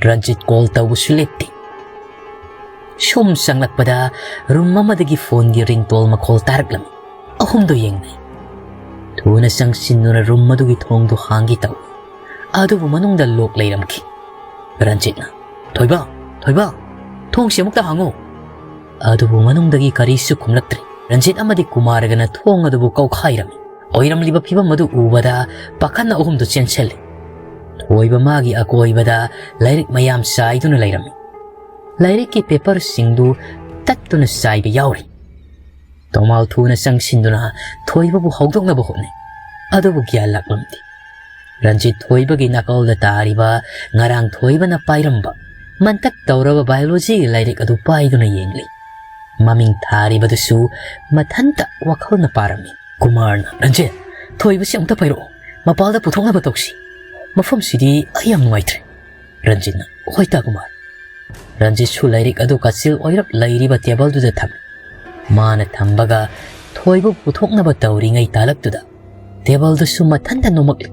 ꯔꯟꯖꯤꯠ call ꯇꯧꯕꯁꯨ ꯂꯦꯞꯇꯦ꯫ ꯁꯨꯝ ꯆꯪꯂꯛꯄꯗ room ꯑꯃꯗꯒꯤ phoneꯒꯤ ringtone ꯃꯈꯣꯜ ꯇꯥꯔꯛꯂꯝꯃꯤ꯫ ꯑꯍꯨꯝꯗꯨ ꯌꯦꯡꯅꯩ꯫ ꯊꯨꯅ ꯆꯪꯁꯤꯟꯗꯨꯅ room ꯑꯗꯨꯒꯤ ꯊꯣꯡꯗꯨ ꯍꯥꯡꯒꯦ ꯇꯧꯏ꯫ ꯑꯗꯨꯕꯨ ꯃꯅꯨꯡꯗ lock ꯂꯩꯔꯝꯈꯤ꯫ ꯔꯟꯖꯤꯠꯅ, "ꯊꯣꯏꯕ, ꯊꯣꯏꯕ, ꯊꯣꯡꯁꯤ ꯑꯃꯨꯛꯇ ꯍꯥꯡꯉꯨ!" ꯑꯗꯨꯕꯨ ꯃꯅꯨꯡꯗꯒꯤ ꯀꯔꯤꯁꯨ ꯈꯨꯝꯂꯛꯇ꯭ꯔꯦ꯫ ꯔꯟꯖꯤꯠ ꯑꯃꯗꯤ ꯀꯨꯃꯥꯔꯒꯅ ꯊꯣꯡ ꯑꯗꯨꯕꯨ ꯀꯧꯈꯥꯏꯔꯝꯃꯤ꯫ ꯑꯣꯏꯔꯝꯂꯤꯕ ꯐꯤꯕꯝ ꯑꯗꯨ ꯎꯕꯗ ꯄꯥꯈꯠꯅ ꯑꯍꯨꯝꯗꯨ ꯆꯦꯟꯁꯤꯜꯂꯤ꯫ ꯊꯣꯏꯕ ꯃꯥꯒꯤ ꯑꯀꯣꯏꯕꯗ ꯂꯥꯏꯔꯤꯛ ꯃꯌꯥꯝ ꯆꯥꯏꯗꯨꯅ ꯂꯩꯔꯝꯃꯤ꯫ ꯂꯥꯏꯔꯤꯛꯀꯤ paperꯁꯤꯡꯗꯨ ꯇꯠꯇꯨꯅ ꯆꯥꯏꯕ ꯌꯥꯎꯔꯤ꯫ ꯇꯣꯃꯥꯜ ꯊꯨꯅ ꯆꯪꯁꯤꯟꯗꯨꯅ ꯊꯣꯏꯕꯕꯨ ꯍꯧꯗꯣꯛꯅꯕ ꯍꯣꯠꯅꯩ꯫ ꯑꯗꯨꯕꯨ ꯒ꯭ꯌꯥꯟ ꯂꯥꯛꯂꯝꯗꯦ꯫ ꯔꯟꯖꯤꯠ ꯊꯣꯏꯕꯒꯤ ꯅꯥꯀꯜꯗ ꯇꯥꯔꯤꯕ ꯉꯔꯥꯡ ꯊꯣꯏꯕꯅ ꯄꯥꯏꯔꯝꯕ ꯃꯟꯇꯛ ꯇꯧꯔꯕ biologyꯒꯤ ꯂꯥꯏꯔꯤꯛ ꯑꯗꯨ ꯄꯥꯏꯗꯨꯅ ꯌꯦꯡꯂꯤ꯫ ꯃꯃꯤꯡ ꯊꯥꯔꯤꯕꯗꯨꯁꯨ ꯃꯊꯟꯇ ꯋꯥꯈꯜꯅ ꯄꯥꯔꯝꯃꯤ꯫ ꯀꯨꯃꯥꯔꯅ, "ꯔꯟꯖꯤꯠ, ꯊꯣꯏꯕꯁꯤ ꯑꯃꯨꯛꯇ ꯄꯥꯏꯔꯛꯑꯣ꯫ ꯃꯄꯥꯜꯗ ꯄꯨꯊꯣꯛꯅꯕ ꯇꯧꯁꯤ꯫ ꯃꯐꯝꯁꯤꯗꯤ ꯑꯩ ꯌꯥꯝ ꯅꯨꯡꯉꯥꯏꯇ꯭ꯔꯦ꯫" ꯔꯟꯖꯤꯠꯅ, "ꯍꯣꯏ ꯇꯥ ꯀꯨꯃꯥꯔ꯫" ꯔꯟꯖꯤꯠꯁꯨ ꯂꯥꯏꯔꯤꯛ ꯑꯗꯨ ꯀꯥꯆꯤꯜ ꯑꯣꯏꯔꯞ ꯂꯩꯔꯤꯕ tableꯗꯨꯗ ꯊꯝꯃꯤ꯫ ꯃꯥꯅ ꯊꯝꯕꯒ ꯊꯣꯏꯕ ꯄꯨꯊꯣꯛꯅꯕ ꯇꯧꯔꯤꯉꯩ ꯇꯥꯂꯛꯇꯨꯗ tableꯗꯨꯁꯨ ꯃꯊꯟꯇ ꯅꯣꯝꯃꯛꯂꯤ꯫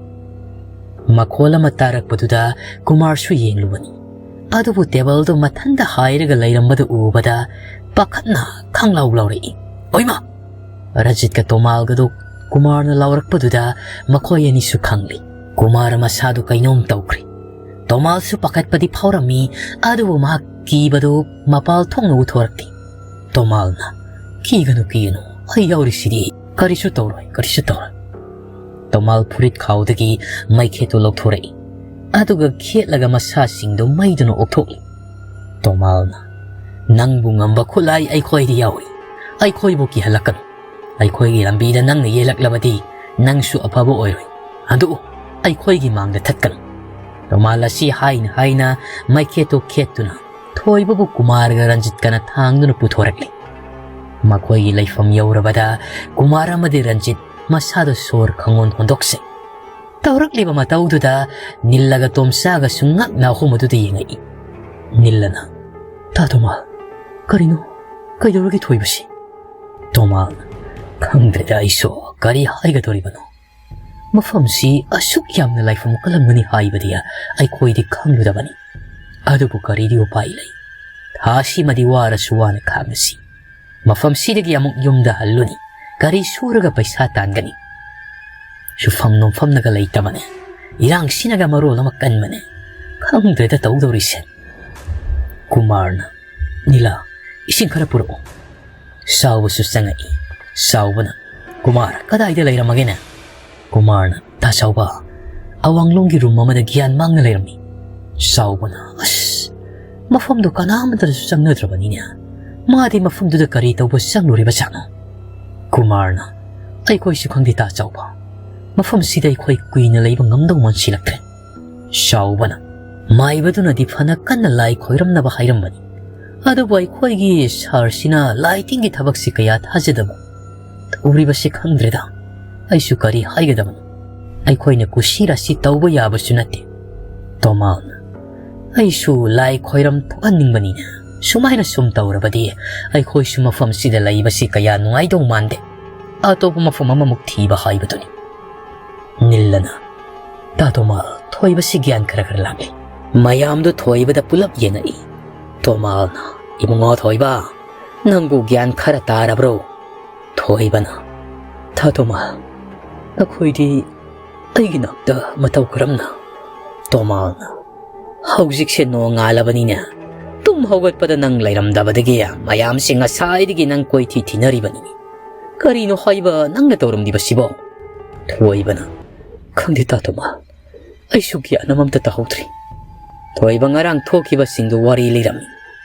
ꯃꯈꯣꯜ ꯑꯃ ꯇꯥꯔꯛꯄꯗꯨꯗ ꯀꯨꯃꯥꯔꯁꯨ ꯌꯦꯡꯂꯨꯕꯅꯤ꯫ ꯑꯗꯨꯕꯨ tableꯗꯨ ꯃꯊꯟꯇ ꯍꯥꯏꯔꯒ ꯂꯩꯔꯝꯕꯗꯨ ꯎꯕꯗ ꯄꯥꯈꯠꯅ ꯈꯪꯂꯥꯎ ꯂꯥꯎꯔꯛꯏ꯫ "ꯑꯣꯏꯃ!" ꯔꯟꯖꯤꯠꯀ ꯇꯣꯃꯥꯜꯒꯗꯨ ꯀꯨꯃꯥꯔꯅ ꯂꯥꯎꯔꯛꯄꯗꯨꯗ ꯃꯈꯣꯏ ꯑꯅꯤꯁꯨ ꯈꯪꯂꯤ꯫ ꯀꯨꯃꯥꯔ ꯃꯁꯥꯗꯨ ꯀꯩꯅꯣꯝ ꯇꯧꯈ꯭ꯔꯦ꯫ ꯇꯣꯃꯥꯜꯁꯨ ꯄꯥꯈꯠꯄꯗꯤ ꯐꯥꯎꯔꯝꯃꯤ, ꯑꯗꯨꯕꯨ ꯃꯍꯥꯛ ꯀꯤꯕꯗꯨ ꯃꯄꯥꯜ ꯊꯣꯛꯅ ꯎꯊꯣꯔꯛꯇꯦ꯫ ꯇꯣꯃꯥꯜꯅ, "ꯀꯤꯒꯅꯨ, ꯀꯤꯒꯅꯨ, ꯑꯩ ꯌꯥꯎꯔꯤꯁꯤꯗꯤ꯫ ꯀꯔꯤꯁꯨ ꯇꯧꯔꯣꯏ, ꯀꯔꯤꯁꯨ ꯇꯧꯔꯣꯏ꯫" ꯇꯣꯃꯥꯜ ꯐꯨꯔꯤꯠ ꯈꯥꯎꯗꯒꯤ ꯃꯩꯈꯦꯠꯇꯨ ꯂꯧꯊꯣꯔꯛꯏ꯫ ꯑꯗꯨꯒ ꯈꯦꯠꯂꯒ ꯃꯁꯥꯁꯤꯡꯗꯨ ꯃꯩꯗꯨꯅ ꯑꯣꯛꯊꯣꯛꯂꯤ꯫ ꯇꯣꯃꯥꯜꯅ, "ꯅꯪꯕꯨ ꯉꯝꯕ ꯈꯨꯠꯂꯥꯏ ꯑꯩꯈꯣꯏꯗꯤ ꯌꯥꯎꯔꯤ꯫ ꯑꯩꯈꯣꯏꯕꯨ ꯀꯤꯍꯜꯂꯛꯀꯅꯨ꯫ ꯑꯩꯈꯣꯏꯒꯤ ꯂꯝꯕꯤꯗ ꯅꯪꯅ ꯌꯦꯜꯂꯛꯂꯕꯗꯤ ꯅꯪꯁꯨ ꯑꯐꯕ ꯑꯣꯏꯔꯣꯏ꯫ ꯑꯗꯨ ꯑꯩꯈꯣꯏꯒꯤ ꯃꯥꯡꯗ ꯊꯠꯀꯅꯨ"꯫ ꯇꯣꯃꯥꯜ ꯑꯁꯤ ꯍꯥꯏꯅ ꯍꯥꯏꯅ ꯃꯩꯈꯦꯠꯇꯨ ꯈꯦꯠꯇꯨꯅ ꯊꯣꯏꯕꯕꯨ ꯀꯨꯃꯥꯔꯒ ꯔꯟꯖꯤꯠꯀꯅ ꯊꯥꯡꯗꯨꯅ ꯄꯨꯊꯣꯔꯛꯂꯤ꯫ ꯃꯈꯣꯏꯒꯤ ꯂꯩꯐꯝ ꯌꯧꯔꯕꯗ ꯀꯨꯃꯥꯔ ꯑꯃꯗꯤ ꯔꯟꯖꯤꯠ ꯃꯁꯥꯗ ꯁꯣꯔ ꯈꯪꯍꯣꯟ ꯍꯣꯟꯗꯣꯛꯆꯩ꯫ ꯇꯧꯔꯛꯂꯤꯕ ꯃꯇꯧꯗꯨꯗ ꯅꯤꯜꯂꯒ ꯇꯣꯝꯆꯥꯒꯁꯨ ꯉꯛꯅ ꯑꯍꯨꯝ ꯑꯗꯨꯗ ꯌꯦꯡꯉꯛꯏ꯫ ꯅꯤꯜꯂꯅ, "ꯇꯥ ꯇꯣꯃꯥꯜ, ꯀꯔꯤꯅꯣ? ꯀꯩꯗꯧꯔꯒꯦ ꯊꯣꯏꯕꯁꯤ?" ꯇꯣꯃꯥꯜꯅ, "ꯈꯪꯗ꯭ꯔꯦꯗ ꯑꯩꯁꯨ ꯀꯔꯤ ꯍꯥꯏꯒꯗꯧꯔꯤꯕꯅꯣ꯫ ꯃꯐꯝꯁꯤ ꯑꯁꯨꯛ ꯌꯥꯝꯅ ꯂꯥꯏꯐꯝ ꯀꯜꯂꯝꯒꯅꯤ ꯍꯥꯏꯕꯗꯤ ꯑꯩꯈꯣꯏꯗꯤ ꯈꯪꯂꯨꯗꯕꯅꯤ꯫ ꯑꯗꯨꯕꯨ ꯀꯔꯤꯗꯤ ꯎꯄꯥꯏ ꯂꯩ? ꯊꯥꯁꯤꯃꯗꯤ ꯋꯥꯔꯁꯨ ꯋꯥꯅ ꯈꯥꯡꯉꯁꯤ꯫ ꯃꯐꯝꯁꯤꯗꯒꯤ ꯑꯃꯨꯛ ꯌꯨꯝꯗ ꯍꯜꯂꯨꯅꯤ꯫ ꯀꯔꯤ ꯁꯨꯔꯒ ꯄꯩꯁꯥ ꯇꯥꯟꯒꯅꯤ? ꯁꯨꯐꯝ ꯅꯣꯝꯐꯝꯅꯒ ꯂꯩꯇꯕꯅꯦ꯫ ꯏꯔꯥꯡꯁꯤꯅꯒ ꯃꯔꯣꯜ ꯑꯃ ꯀꯟꯕꯅꯦ꯫ ꯈꯪꯗ꯭ꯔꯦꯗ ꯇꯧꯗꯧꯔꯤꯁꯦ"꯫ ꯀꯨꯃꯥꯔꯅ, "ꯅꯤꯂꯥ, ꯏꯁꯤꯡ ꯈꯔ ꯄꯨꯔꯛꯑꯣ"꯫ ꯆꯥꯎꯕꯁꯨ ꯆꯪꯉꯛꯏ꯫ ꯆꯥꯎꯕꯅ, "ꯀꯨꯃꯥꯔ, ꯀꯗꯥꯏꯗ ꯂꯩꯔꯝꯃꯒꯦꯅꯦ?" ꯀꯨꯃꯥꯔꯅ, "ꯇꯥ ꯆꯥꯎꯕ, ꯑꯋꯥꯡꯂꯣꯝꯒꯤ ꯔꯨꯝ ꯑꯃꯗ ꯒ꯭ꯌꯥꯟ ꯃꯥꯡꯅ ꯂꯩꯔꯝꯃꯤ"꯫ ꯆꯥꯎꯕꯅ, "ꯑꯁ, ꯃꯐꯝꯗꯨ ꯀꯅꯥ ꯑꯃꯠꯇꯁꯨ ꯆꯪꯅꯗ꯭ꯔꯕꯅꯤꯅꯦ꯫ ꯃꯥꯗꯤ ꯃꯐꯝꯗꯨꯗ ꯀꯔꯤ ꯇꯧꯕ ꯆꯪꯂꯨꯔꯤꯕ ꯖꯥꯠꯅꯣ?" ꯀꯨꯃꯥꯔꯅ, "ꯑꯩꯈꯣꯏꯁꯨ ꯈꯪꯗꯦ ꯇꯥ ꯆꯥꯎꯕ꯫ ꯃꯐꯝꯁꯤꯗ ꯑꯩꯈꯣꯏ ꯀꯨꯏꯅ ꯂꯩꯕ ꯉꯝꯗꯧ ꯃꯥꯟꯁꯤꯜꯂꯛꯇ꯭ꯔꯦ"꯫ ꯆꯥꯎꯕꯅ, "ꯃꯥꯏꯕꯗꯨꯅꯗꯤ ꯐꯅ ꯀꯟꯅ ꯂꯥꯏ ꯈꯣꯏꯔꯝꯅꯕ ꯍꯥꯏꯔꯝꯕꯅꯤ꯫ ꯑꯗꯨꯕꯨ ꯑꯩꯈꯣꯏꯒꯤ ꯁꯥꯔꯁꯤꯅ ꯂꯥꯏ ꯇꯤꯟꯒꯤ ꯊꯕꯛꯁꯤ ꯀꯌꯥ ꯊꯥꯖꯗꯕ꯫ ꯇꯧꯔꯤꯕꯁꯤ ꯈꯪꯗ꯭ꯔꯦꯗ꯫ ꯑꯩꯁꯨ ꯀꯔꯤ ꯍꯥꯏꯒꯗꯕꯅꯣ? ꯑꯩꯈꯣꯏꯅ ꯀꯨꯁꯤ ꯔꯥꯁꯤ ꯇꯧꯕ ꯌꯥꯕꯁꯨ ꯅꯠꯇꯦ"꯫ ꯇꯣꯃꯥꯜꯅ, "ꯑꯩꯁꯨ ꯂꯥꯏ ꯈꯣꯏꯔꯝ ꯊꯣꯛꯍꯟꯅꯤꯡꯕꯅꯤꯅꯦ꯫ ꯁꯨꯃꯥꯏꯅ ꯁꯨꯝ ꯇꯧꯔꯕꯗꯤ ꯑꯩꯈꯣꯏꯁꯨ ꯃꯐꯝꯁꯤꯗ ꯂꯩꯕꯁꯤ ꯀꯌꯥ ꯅꯨꯡꯉꯥꯏꯗꯧ ꯃꯥꯟꯗꯦ꯫ ꯑꯇꯣꯞꯄ ꯃꯐꯝ ꯑꯃꯃꯨꯛ ꯊꯤꯕ ꯍꯥꯏꯕꯗꯨꯅꯤ"꯫ ꯅꯤꯜꯂꯅ, "ꯇꯥ ꯇꯣꯃꯥꯜ, ꯊꯣꯏꯕꯁꯤ ꯒ꯭ꯌꯥꯟ ꯈꯔ ꯈꯔ ꯂꯥꯛꯂꯦ"꯫ ꯃꯌꯥꯝꯗꯨ ꯊꯣꯏꯕꯗ ꯄꯨꯂꯞ ꯌꯦꯡꯉꯛꯏ꯫ ꯇꯣꯃꯥꯜꯅ, "ꯏꯕꯨꯡꯉꯣ ꯊꯣꯏꯕ, ꯅꯪꯕꯨ ꯒ꯭ꯌꯥꯟ ꯈꯔ ꯇꯥꯔꯕ꯭ꯔꯣ?" ꯊꯣꯏꯕꯅ, "ꯇꯥ ꯇꯣꯃꯥꯜ, ꯅꯈꯣꯏꯗꯤ ꯑꯩꯒꯤ ꯅꯥꯛꯇ ꯃꯇꯧ ꯀꯔꯝꯅ?" ꯇꯣꯃꯥꯜꯅ, "ꯍꯧꯖꯤꯛꯁꯦ ꯅꯣꯡꯉꯥꯜꯂꯕꯅꯤꯅꯦ꯫ ꯇꯨꯝ ꯍꯧꯒꯠꯄꯗ ꯅꯪ ꯂꯩꯔꯝꯗꯕꯗꯒꯤ ꯃꯌꯥꯝꯁꯦ ꯉꯁꯥꯏꯗꯒꯤ ꯅꯪ ꯀꯣꯏꯊꯤ ꯊꯤꯅꯔꯤꯕꯅꯤ꯫ ꯀꯔꯤꯅꯣ ꯍꯥꯏꯕ ꯅꯪꯅ ꯇꯧꯔꯝꯂꯤꯕꯁꯤꯕꯣ?" ꯊꯣꯏꯕꯅ, "ꯈꯪꯗꯦ ꯇꯥ ꯇꯣꯃꯥꯜ, ꯑꯩꯁꯨ ꯒ꯭ꯌꯥꯟ ꯑꯃꯝꯇ ꯇꯥꯍꯧꯗ꯭ꯔꯤ"꯫ ꯊꯣꯏꯕ ꯉꯔꯥꯡ ꯊꯣꯛꯈꯤꯕꯁꯤꯡꯗꯨ ꯋꯥꯔꯤ ꯂꯤꯔꯝꯃꯤ꯫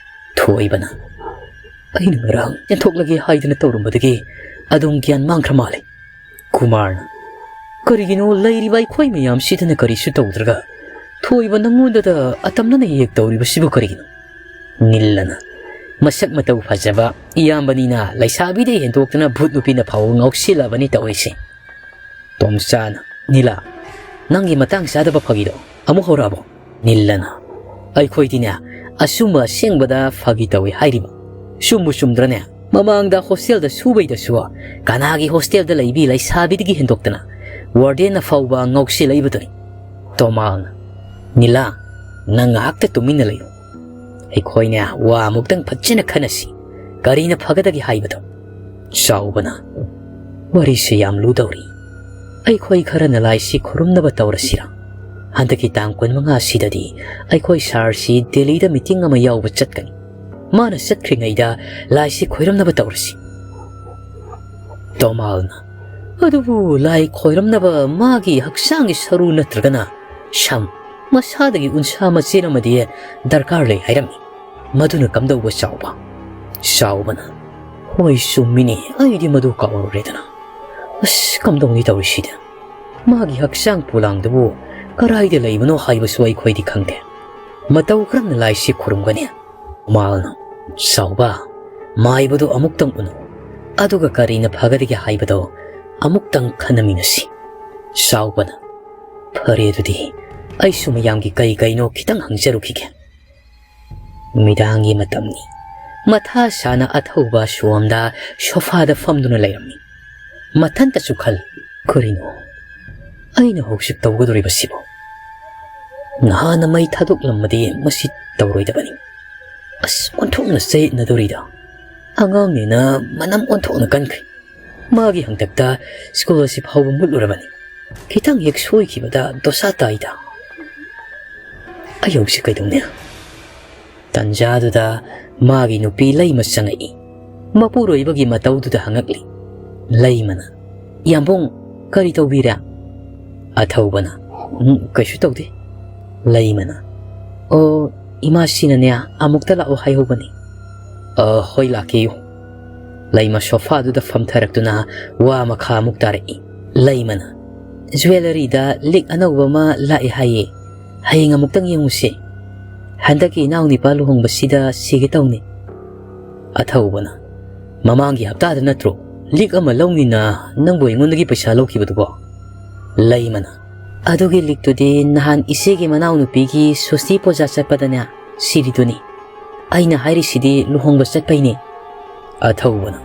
ꯊꯣꯏꯕꯅ, "ꯑꯩꯅ ꯉꯔꯥꯡ ꯆꯦꯟꯊꯣꯛꯂꯒꯦ ꯍꯥꯏꯗꯅ ꯇꯧꯔꯝꯕꯗꯒꯤ ꯑꯗꯨꯝ ꯒ꯭ꯌꯥꯟ ꯃꯥꯡꯈ꯭ꯔ ꯃꯥꯜꯂꯦ꯫" ꯀꯨꯃꯥꯔꯅ, "ꯀꯔꯤꯒꯤꯅꯣ ꯂꯩꯔꯤꯕ ꯑꯩꯈꯣꯏ ꯃꯌꯥꯝꯁꯤꯗꯅ ꯀꯔꯤꯁꯨ ꯇꯧꯗ꯭ꯔꯒ ꯊꯣꯏꯕ ꯅꯪꯉꯣꯟꯗꯗ ꯑꯇꯝꯅꯅ ꯍꯦꯛ ꯇꯧꯔꯤꯕꯁꯤꯕꯨ ꯀꯔꯤꯒꯤꯅꯣ?" ꯅꯤꯜꯂꯅ, "ꯃꯁꯛ ꯃꯇꯧ ꯐꯖꯕ ꯏꯌꯥꯝꯕꯅꯤꯅ ꯂꯩꯁꯥꯕꯤꯗꯩ ꯍꯦꯟꯗꯣꯛꯇꯅ ꯚꯨꯠ ꯅꯨꯄꯤꯅ ꯐꯥꯎꯕ ꯉꯥꯎꯁꯤꯜꯂꯕꯅꯤ ꯇꯧꯔꯤꯁꯦ꯫" ꯇꯣꯝꯆꯥꯅ, "ꯅꯤꯂꯥ, ꯅꯪꯒꯤ ꯃꯇꯥꯡ ꯆꯥꯗꯕ ꯐꯥꯒꯤꯗꯣ ꯑꯃꯨꯛ ꯍꯧꯔꯛꯑꯕꯣ?" ꯅꯤꯜꯂꯅ, "ꯑꯩꯈꯣꯏꯗꯤꯅꯦ ꯑꯆꯨꯝꯕ ꯑꯁꯦꯡꯕꯗ ꯐꯥꯒꯤ ꯇꯧꯏ ꯍꯥꯏꯔꯤꯕ꯫ ꯆꯨꯝꯕꯨ ꯆꯨꯝꯗ꯭ꯔꯅꯦ? ꯃꯃꯥꯡꯗ ꯍꯣꯁꯇꯦꯜꯗ ꯁꯨꯕꯩꯗꯁꯨ ꯀꯅꯥꯒꯤ ꯍꯣꯁꯇꯦꯜꯗ ꯂꯩꯕꯤ ꯂꯩꯁꯥꯕꯤꯗꯒꯤ ꯍꯦꯟꯗꯣꯛꯇꯅ ꯋꯥꯔꯗꯦꯟꯅ ꯐꯥꯎꯕ ꯉꯥꯎꯁꯤꯜꯂꯛꯏꯕꯗꯨꯅꯤ꯫" ꯇꯣꯃꯥꯜꯅ, "ꯅꯤꯂꯥ, ꯅꯪ ꯉꯥꯏꯍꯥꯛꯇ ꯇꯨꯃꯤꯟꯅ ꯂꯩꯌꯨ꯫ ꯑꯩꯈꯣꯏꯅꯦ ꯋꯥ ꯑꯃꯨꯛꯇꯪ ꯐꯖꯅ ꯈꯟꯅꯁꯤ꯫ ꯀꯔꯤꯅ ꯐꯒꯗꯒꯦ ꯍꯥꯏꯕꯗꯣ꯫" ꯆꯥꯎꯕꯅ, "ꯋꯥꯔꯤꯁꯦ ꯌꯥꯝ ꯂꯨꯗꯧꯔꯤ꯫ ꯑꯩꯈꯣꯏ ꯈꯔꯅ ꯂꯥꯏꯁꯤ ꯈꯨꯔꯨꯝꯅꯕ ꯇꯧꯔꯁꯤꯔꯥ? ꯍꯟꯗꯛꯀꯤ ꯇꯥꯡ ꯀꯨꯟꯃꯉꯥꯁꯤꯗꯗꯤ ꯑꯩꯈꯣꯏ ꯁꯥꯔꯁꯤ ꯗꯦꯜꯂꯤꯗ ꯃꯤꯇꯤꯡ ꯑꯃ ꯌꯥꯎꯕ ꯆꯠꯀꯅꯤ꯫ ꯃꯥꯅ ꯆꯠꯈ꯭ꯔꯤꯉꯩꯗ ꯂꯥꯏꯁꯤ ꯈꯣꯏꯔꯝꯅꯕ ꯇꯧꯔꯁꯤ꯫" ꯇꯣꯃꯥꯜꯅ, "ꯑꯗꯨꯕꯨ ꯂꯥꯏ ꯈꯣꯏꯔꯝꯅꯕ ꯃꯥꯒꯤ ꯍꯛꯆꯥꯡꯒꯤ ꯁꯔꯨ ꯅꯠꯇ꯭ꯔꯒꯅ ꯁꯝ, ꯃꯁꯥꯗꯒꯤ ꯎꯟꯁꯥ ꯃꯆꯦꯠ ꯑꯃꯗꯤ ꯗꯔꯀꯥꯔ ꯂꯩ ꯍꯥꯏꯔꯝꯃꯤ꯫ ꯃꯗꯨꯅ ꯀꯝꯗꯧꯕ ꯆꯥꯎꯕ?" ꯆꯥꯎꯕꯅ, "ꯍꯣꯏ, ꯆꯨꯝꯃꯤꯅꯦ, ꯑꯩꯗꯤ ꯃꯗꯨ ꯀꯥꯎꯔꯨꯔꯦꯗꯅ꯫ ꯑꯁ, ꯀꯝꯗꯧꯅꯤ ꯇꯧꯔꯤꯁꯤꯗꯤ? ꯃꯥꯒꯤ ꯍꯛꯆꯥꯡ ꯄꯣꯂꯥꯡꯗꯨꯕꯨ ꯀꯔꯥꯏꯗ ꯂꯩꯕꯅꯣ ꯍꯥꯏꯕꯁꯨ ꯑꯩꯈꯣꯏꯗꯤ ꯈꯪꯗꯦ꯫ ꯃꯇꯧ ꯀꯔꯝꯅ ꯂꯥꯏꯁꯤ ꯈꯨꯔꯨꯝꯒꯅꯤ?" ꯃꯥꯜꯅ, "ꯆꯥꯎꯕ, ꯃꯥꯏꯕꯗꯨ ꯑꯃꯨꯛꯇꯪ ꯎꯅꯧ꯫ ꯑꯗꯨꯒ ꯀꯔꯤꯅ ꯐꯒꯗꯒꯦ ꯍꯥꯏꯕꯗꯣ ꯑꯃꯨꯛꯇꯪ ꯈꯟꯅꯃꯤꯟꯅꯁꯤ꯫" ꯆꯥꯎꯕꯅ, "ꯐꯔꯦ, ꯑꯗꯨꯗꯤ ꯑꯩꯁꯨ ꯃꯌꯥꯝꯒꯤ ꯀꯩ ꯀꯩꯅꯣ ꯈꯤꯇꯪ ꯍꯪꯖꯔꯨꯈꯤꯒꯦ꯫" ꯅꯨꯃꯤꯗꯥꯡꯒꯤ ꯃꯇꯝꯅꯤ꯫ ꯃꯊꯥ ꯁꯥꯅ ꯑꯊꯧꯕ ꯁꯣꯝꯗ ꯁꯣꯐꯥꯗ ꯐꯝꯗꯨꯅ ꯂꯩꯔꯝꯃꯤ꯫ ꯃꯊꯟꯇꯁꯨ ꯈꯜꯂꯤ, "ꯀꯔꯤꯅꯣ ꯑꯩꯅ ꯍꯧꯖꯤꯛ ꯇꯧꯒꯗꯧꯔꯤꯕꯁꯤꯕꯣ? ꯅꯍꯥꯟꯅ ꯃꯩ ꯊꯥꯗꯣꯛꯂꯝꯃꯗꯤ ꯃꯁꯤ ꯇꯧꯔꯣꯏꯗꯕꯅꯤ꯫ ꯑꯁ, ꯑꯣꯟꯊꯣꯛꯅ ꯆꯌꯦꯠꯅꯗꯧꯔꯤꯗ꯫ ꯑꯉꯥꯡꯅꯤꯅ ꯃꯅꯝ ꯑꯣꯟꯊꯣꯛꯅ ꯀꯟꯈ꯭ꯔꯦ꯫ ꯃꯥꯒꯤ ꯍꯪꯇꯛꯇ ꯁ꯭ꯀꯨꯜ ꯑꯁꯤ ꯐꯥꯎꯕ ꯃꯨꯠꯂꯨꯔꯕꯅꯤ꯫ ꯈꯤꯇꯪ ꯍꯦꯛ ꯁꯣꯏꯈꯤꯕꯗ ꯗꯣꯁꯥ ꯇꯥꯏꯗ꯫ ꯑꯩ ꯍꯧꯖꯤꯛ ꯀꯩꯗꯧꯅꯤ?" ꯇꯟꯖꯥꯗꯨꯗ ꯃꯥꯒꯤ ꯅꯨꯄꯤ ꯂꯩꯃ ꯆꯪꯉꯛꯏ꯫ ꯃꯄꯨꯔꯣꯏꯕꯒꯤ ꯃꯇꯧꯗꯨꯗ ꯍꯪꯉꯛꯂꯤ꯫ ꯂꯩꯃꯅ, "ꯌꯥꯝꯕꯨꯡ, ꯀꯔꯤ ꯇꯧꯕꯤꯔꯦ?" ꯑꯊꯧꯕꯅ, "ꯎꯝ, ꯀꯩꯁꯨ ꯇꯧꯗꯦ꯫" ꯂꯩꯃꯅ, "ꯑꯣ, ꯏꯃꯥꯁꯤꯅꯅꯦ ꯑꯃꯨꯛꯇ ꯂꯥꯛꯑꯣ ꯍꯥꯏꯍꯧꯕꯅꯤ꯫ "ꯑ, ꯍꯣꯏ, ꯂꯥꯛꯀꯦꯌꯨ꯫" ꯂꯩꯃ ꯁꯣꯐꯥꯗꯨꯗ ꯐꯝꯊꯔꯛꯇꯨꯅ ꯋꯥ ꯃꯈꯥ ꯑꯃꯨꯛ ꯇꯥꯔꯛꯏ꯫ ꯂꯩꯃꯅ, "ꯖ꯭ꯋꯦꯂꯔꯤꯗ ꯂꯤꯛ ꯑꯅꯧꯕ ꯑꯃ ꯂꯥꯛꯑꯦ ꯍꯥꯏꯌꯦ, ꯍꯌꯦꯡ ꯑꯃꯨꯛꯇꯪ ꯌꯦꯡꯉꯨꯁꯦ꯫ ꯍꯟꯗꯛꯀꯤ ꯏꯅꯥꯎꯅꯤꯄꯥ ꯂꯨꯍꯣꯡꯕꯁꯤꯗ ꯁꯤꯒꯦ ꯇꯧꯅꯤ꯫" ꯑꯊꯧꯕꯅ, "ꯃꯃꯥꯡꯒꯤ ꯍꯞꯇꯥꯗ ꯅꯠꯇ꯭ꯔꯣ ꯂꯤꯛ ꯑꯃ ꯂꯧꯅꯤꯅ ꯅꯪꯕꯨ ꯑꯩꯉꯣꯟꯗꯒꯤ ꯄꯩꯁꯥ ꯂꯧꯈꯤꯕꯗꯨꯕꯣ?" ꯂꯩꯃꯅ, "ꯑꯗꯨꯒꯤ ꯂꯤꯛꯇꯨꯗꯤ ꯅꯍꯥꯟ ꯏꯆꯦꯒꯤ ꯃꯅꯥꯎꯅꯨꯄꯤꯒꯤ ꯁꯣꯁꯇꯤ ꯄꯨꯖꯥ ꯆꯠꯄꯗꯅꯦ ꯁꯤꯔꯤꯗꯨꯅꯤ꯫ ꯑꯩꯅ ꯍꯥꯏꯔꯤꯁꯤꯗꯤ ꯂꯨꯍꯣꯡꯕ ꯆꯠꯄꯩꯅꯦ꯫" ꯑꯊꯧꯕꯅ,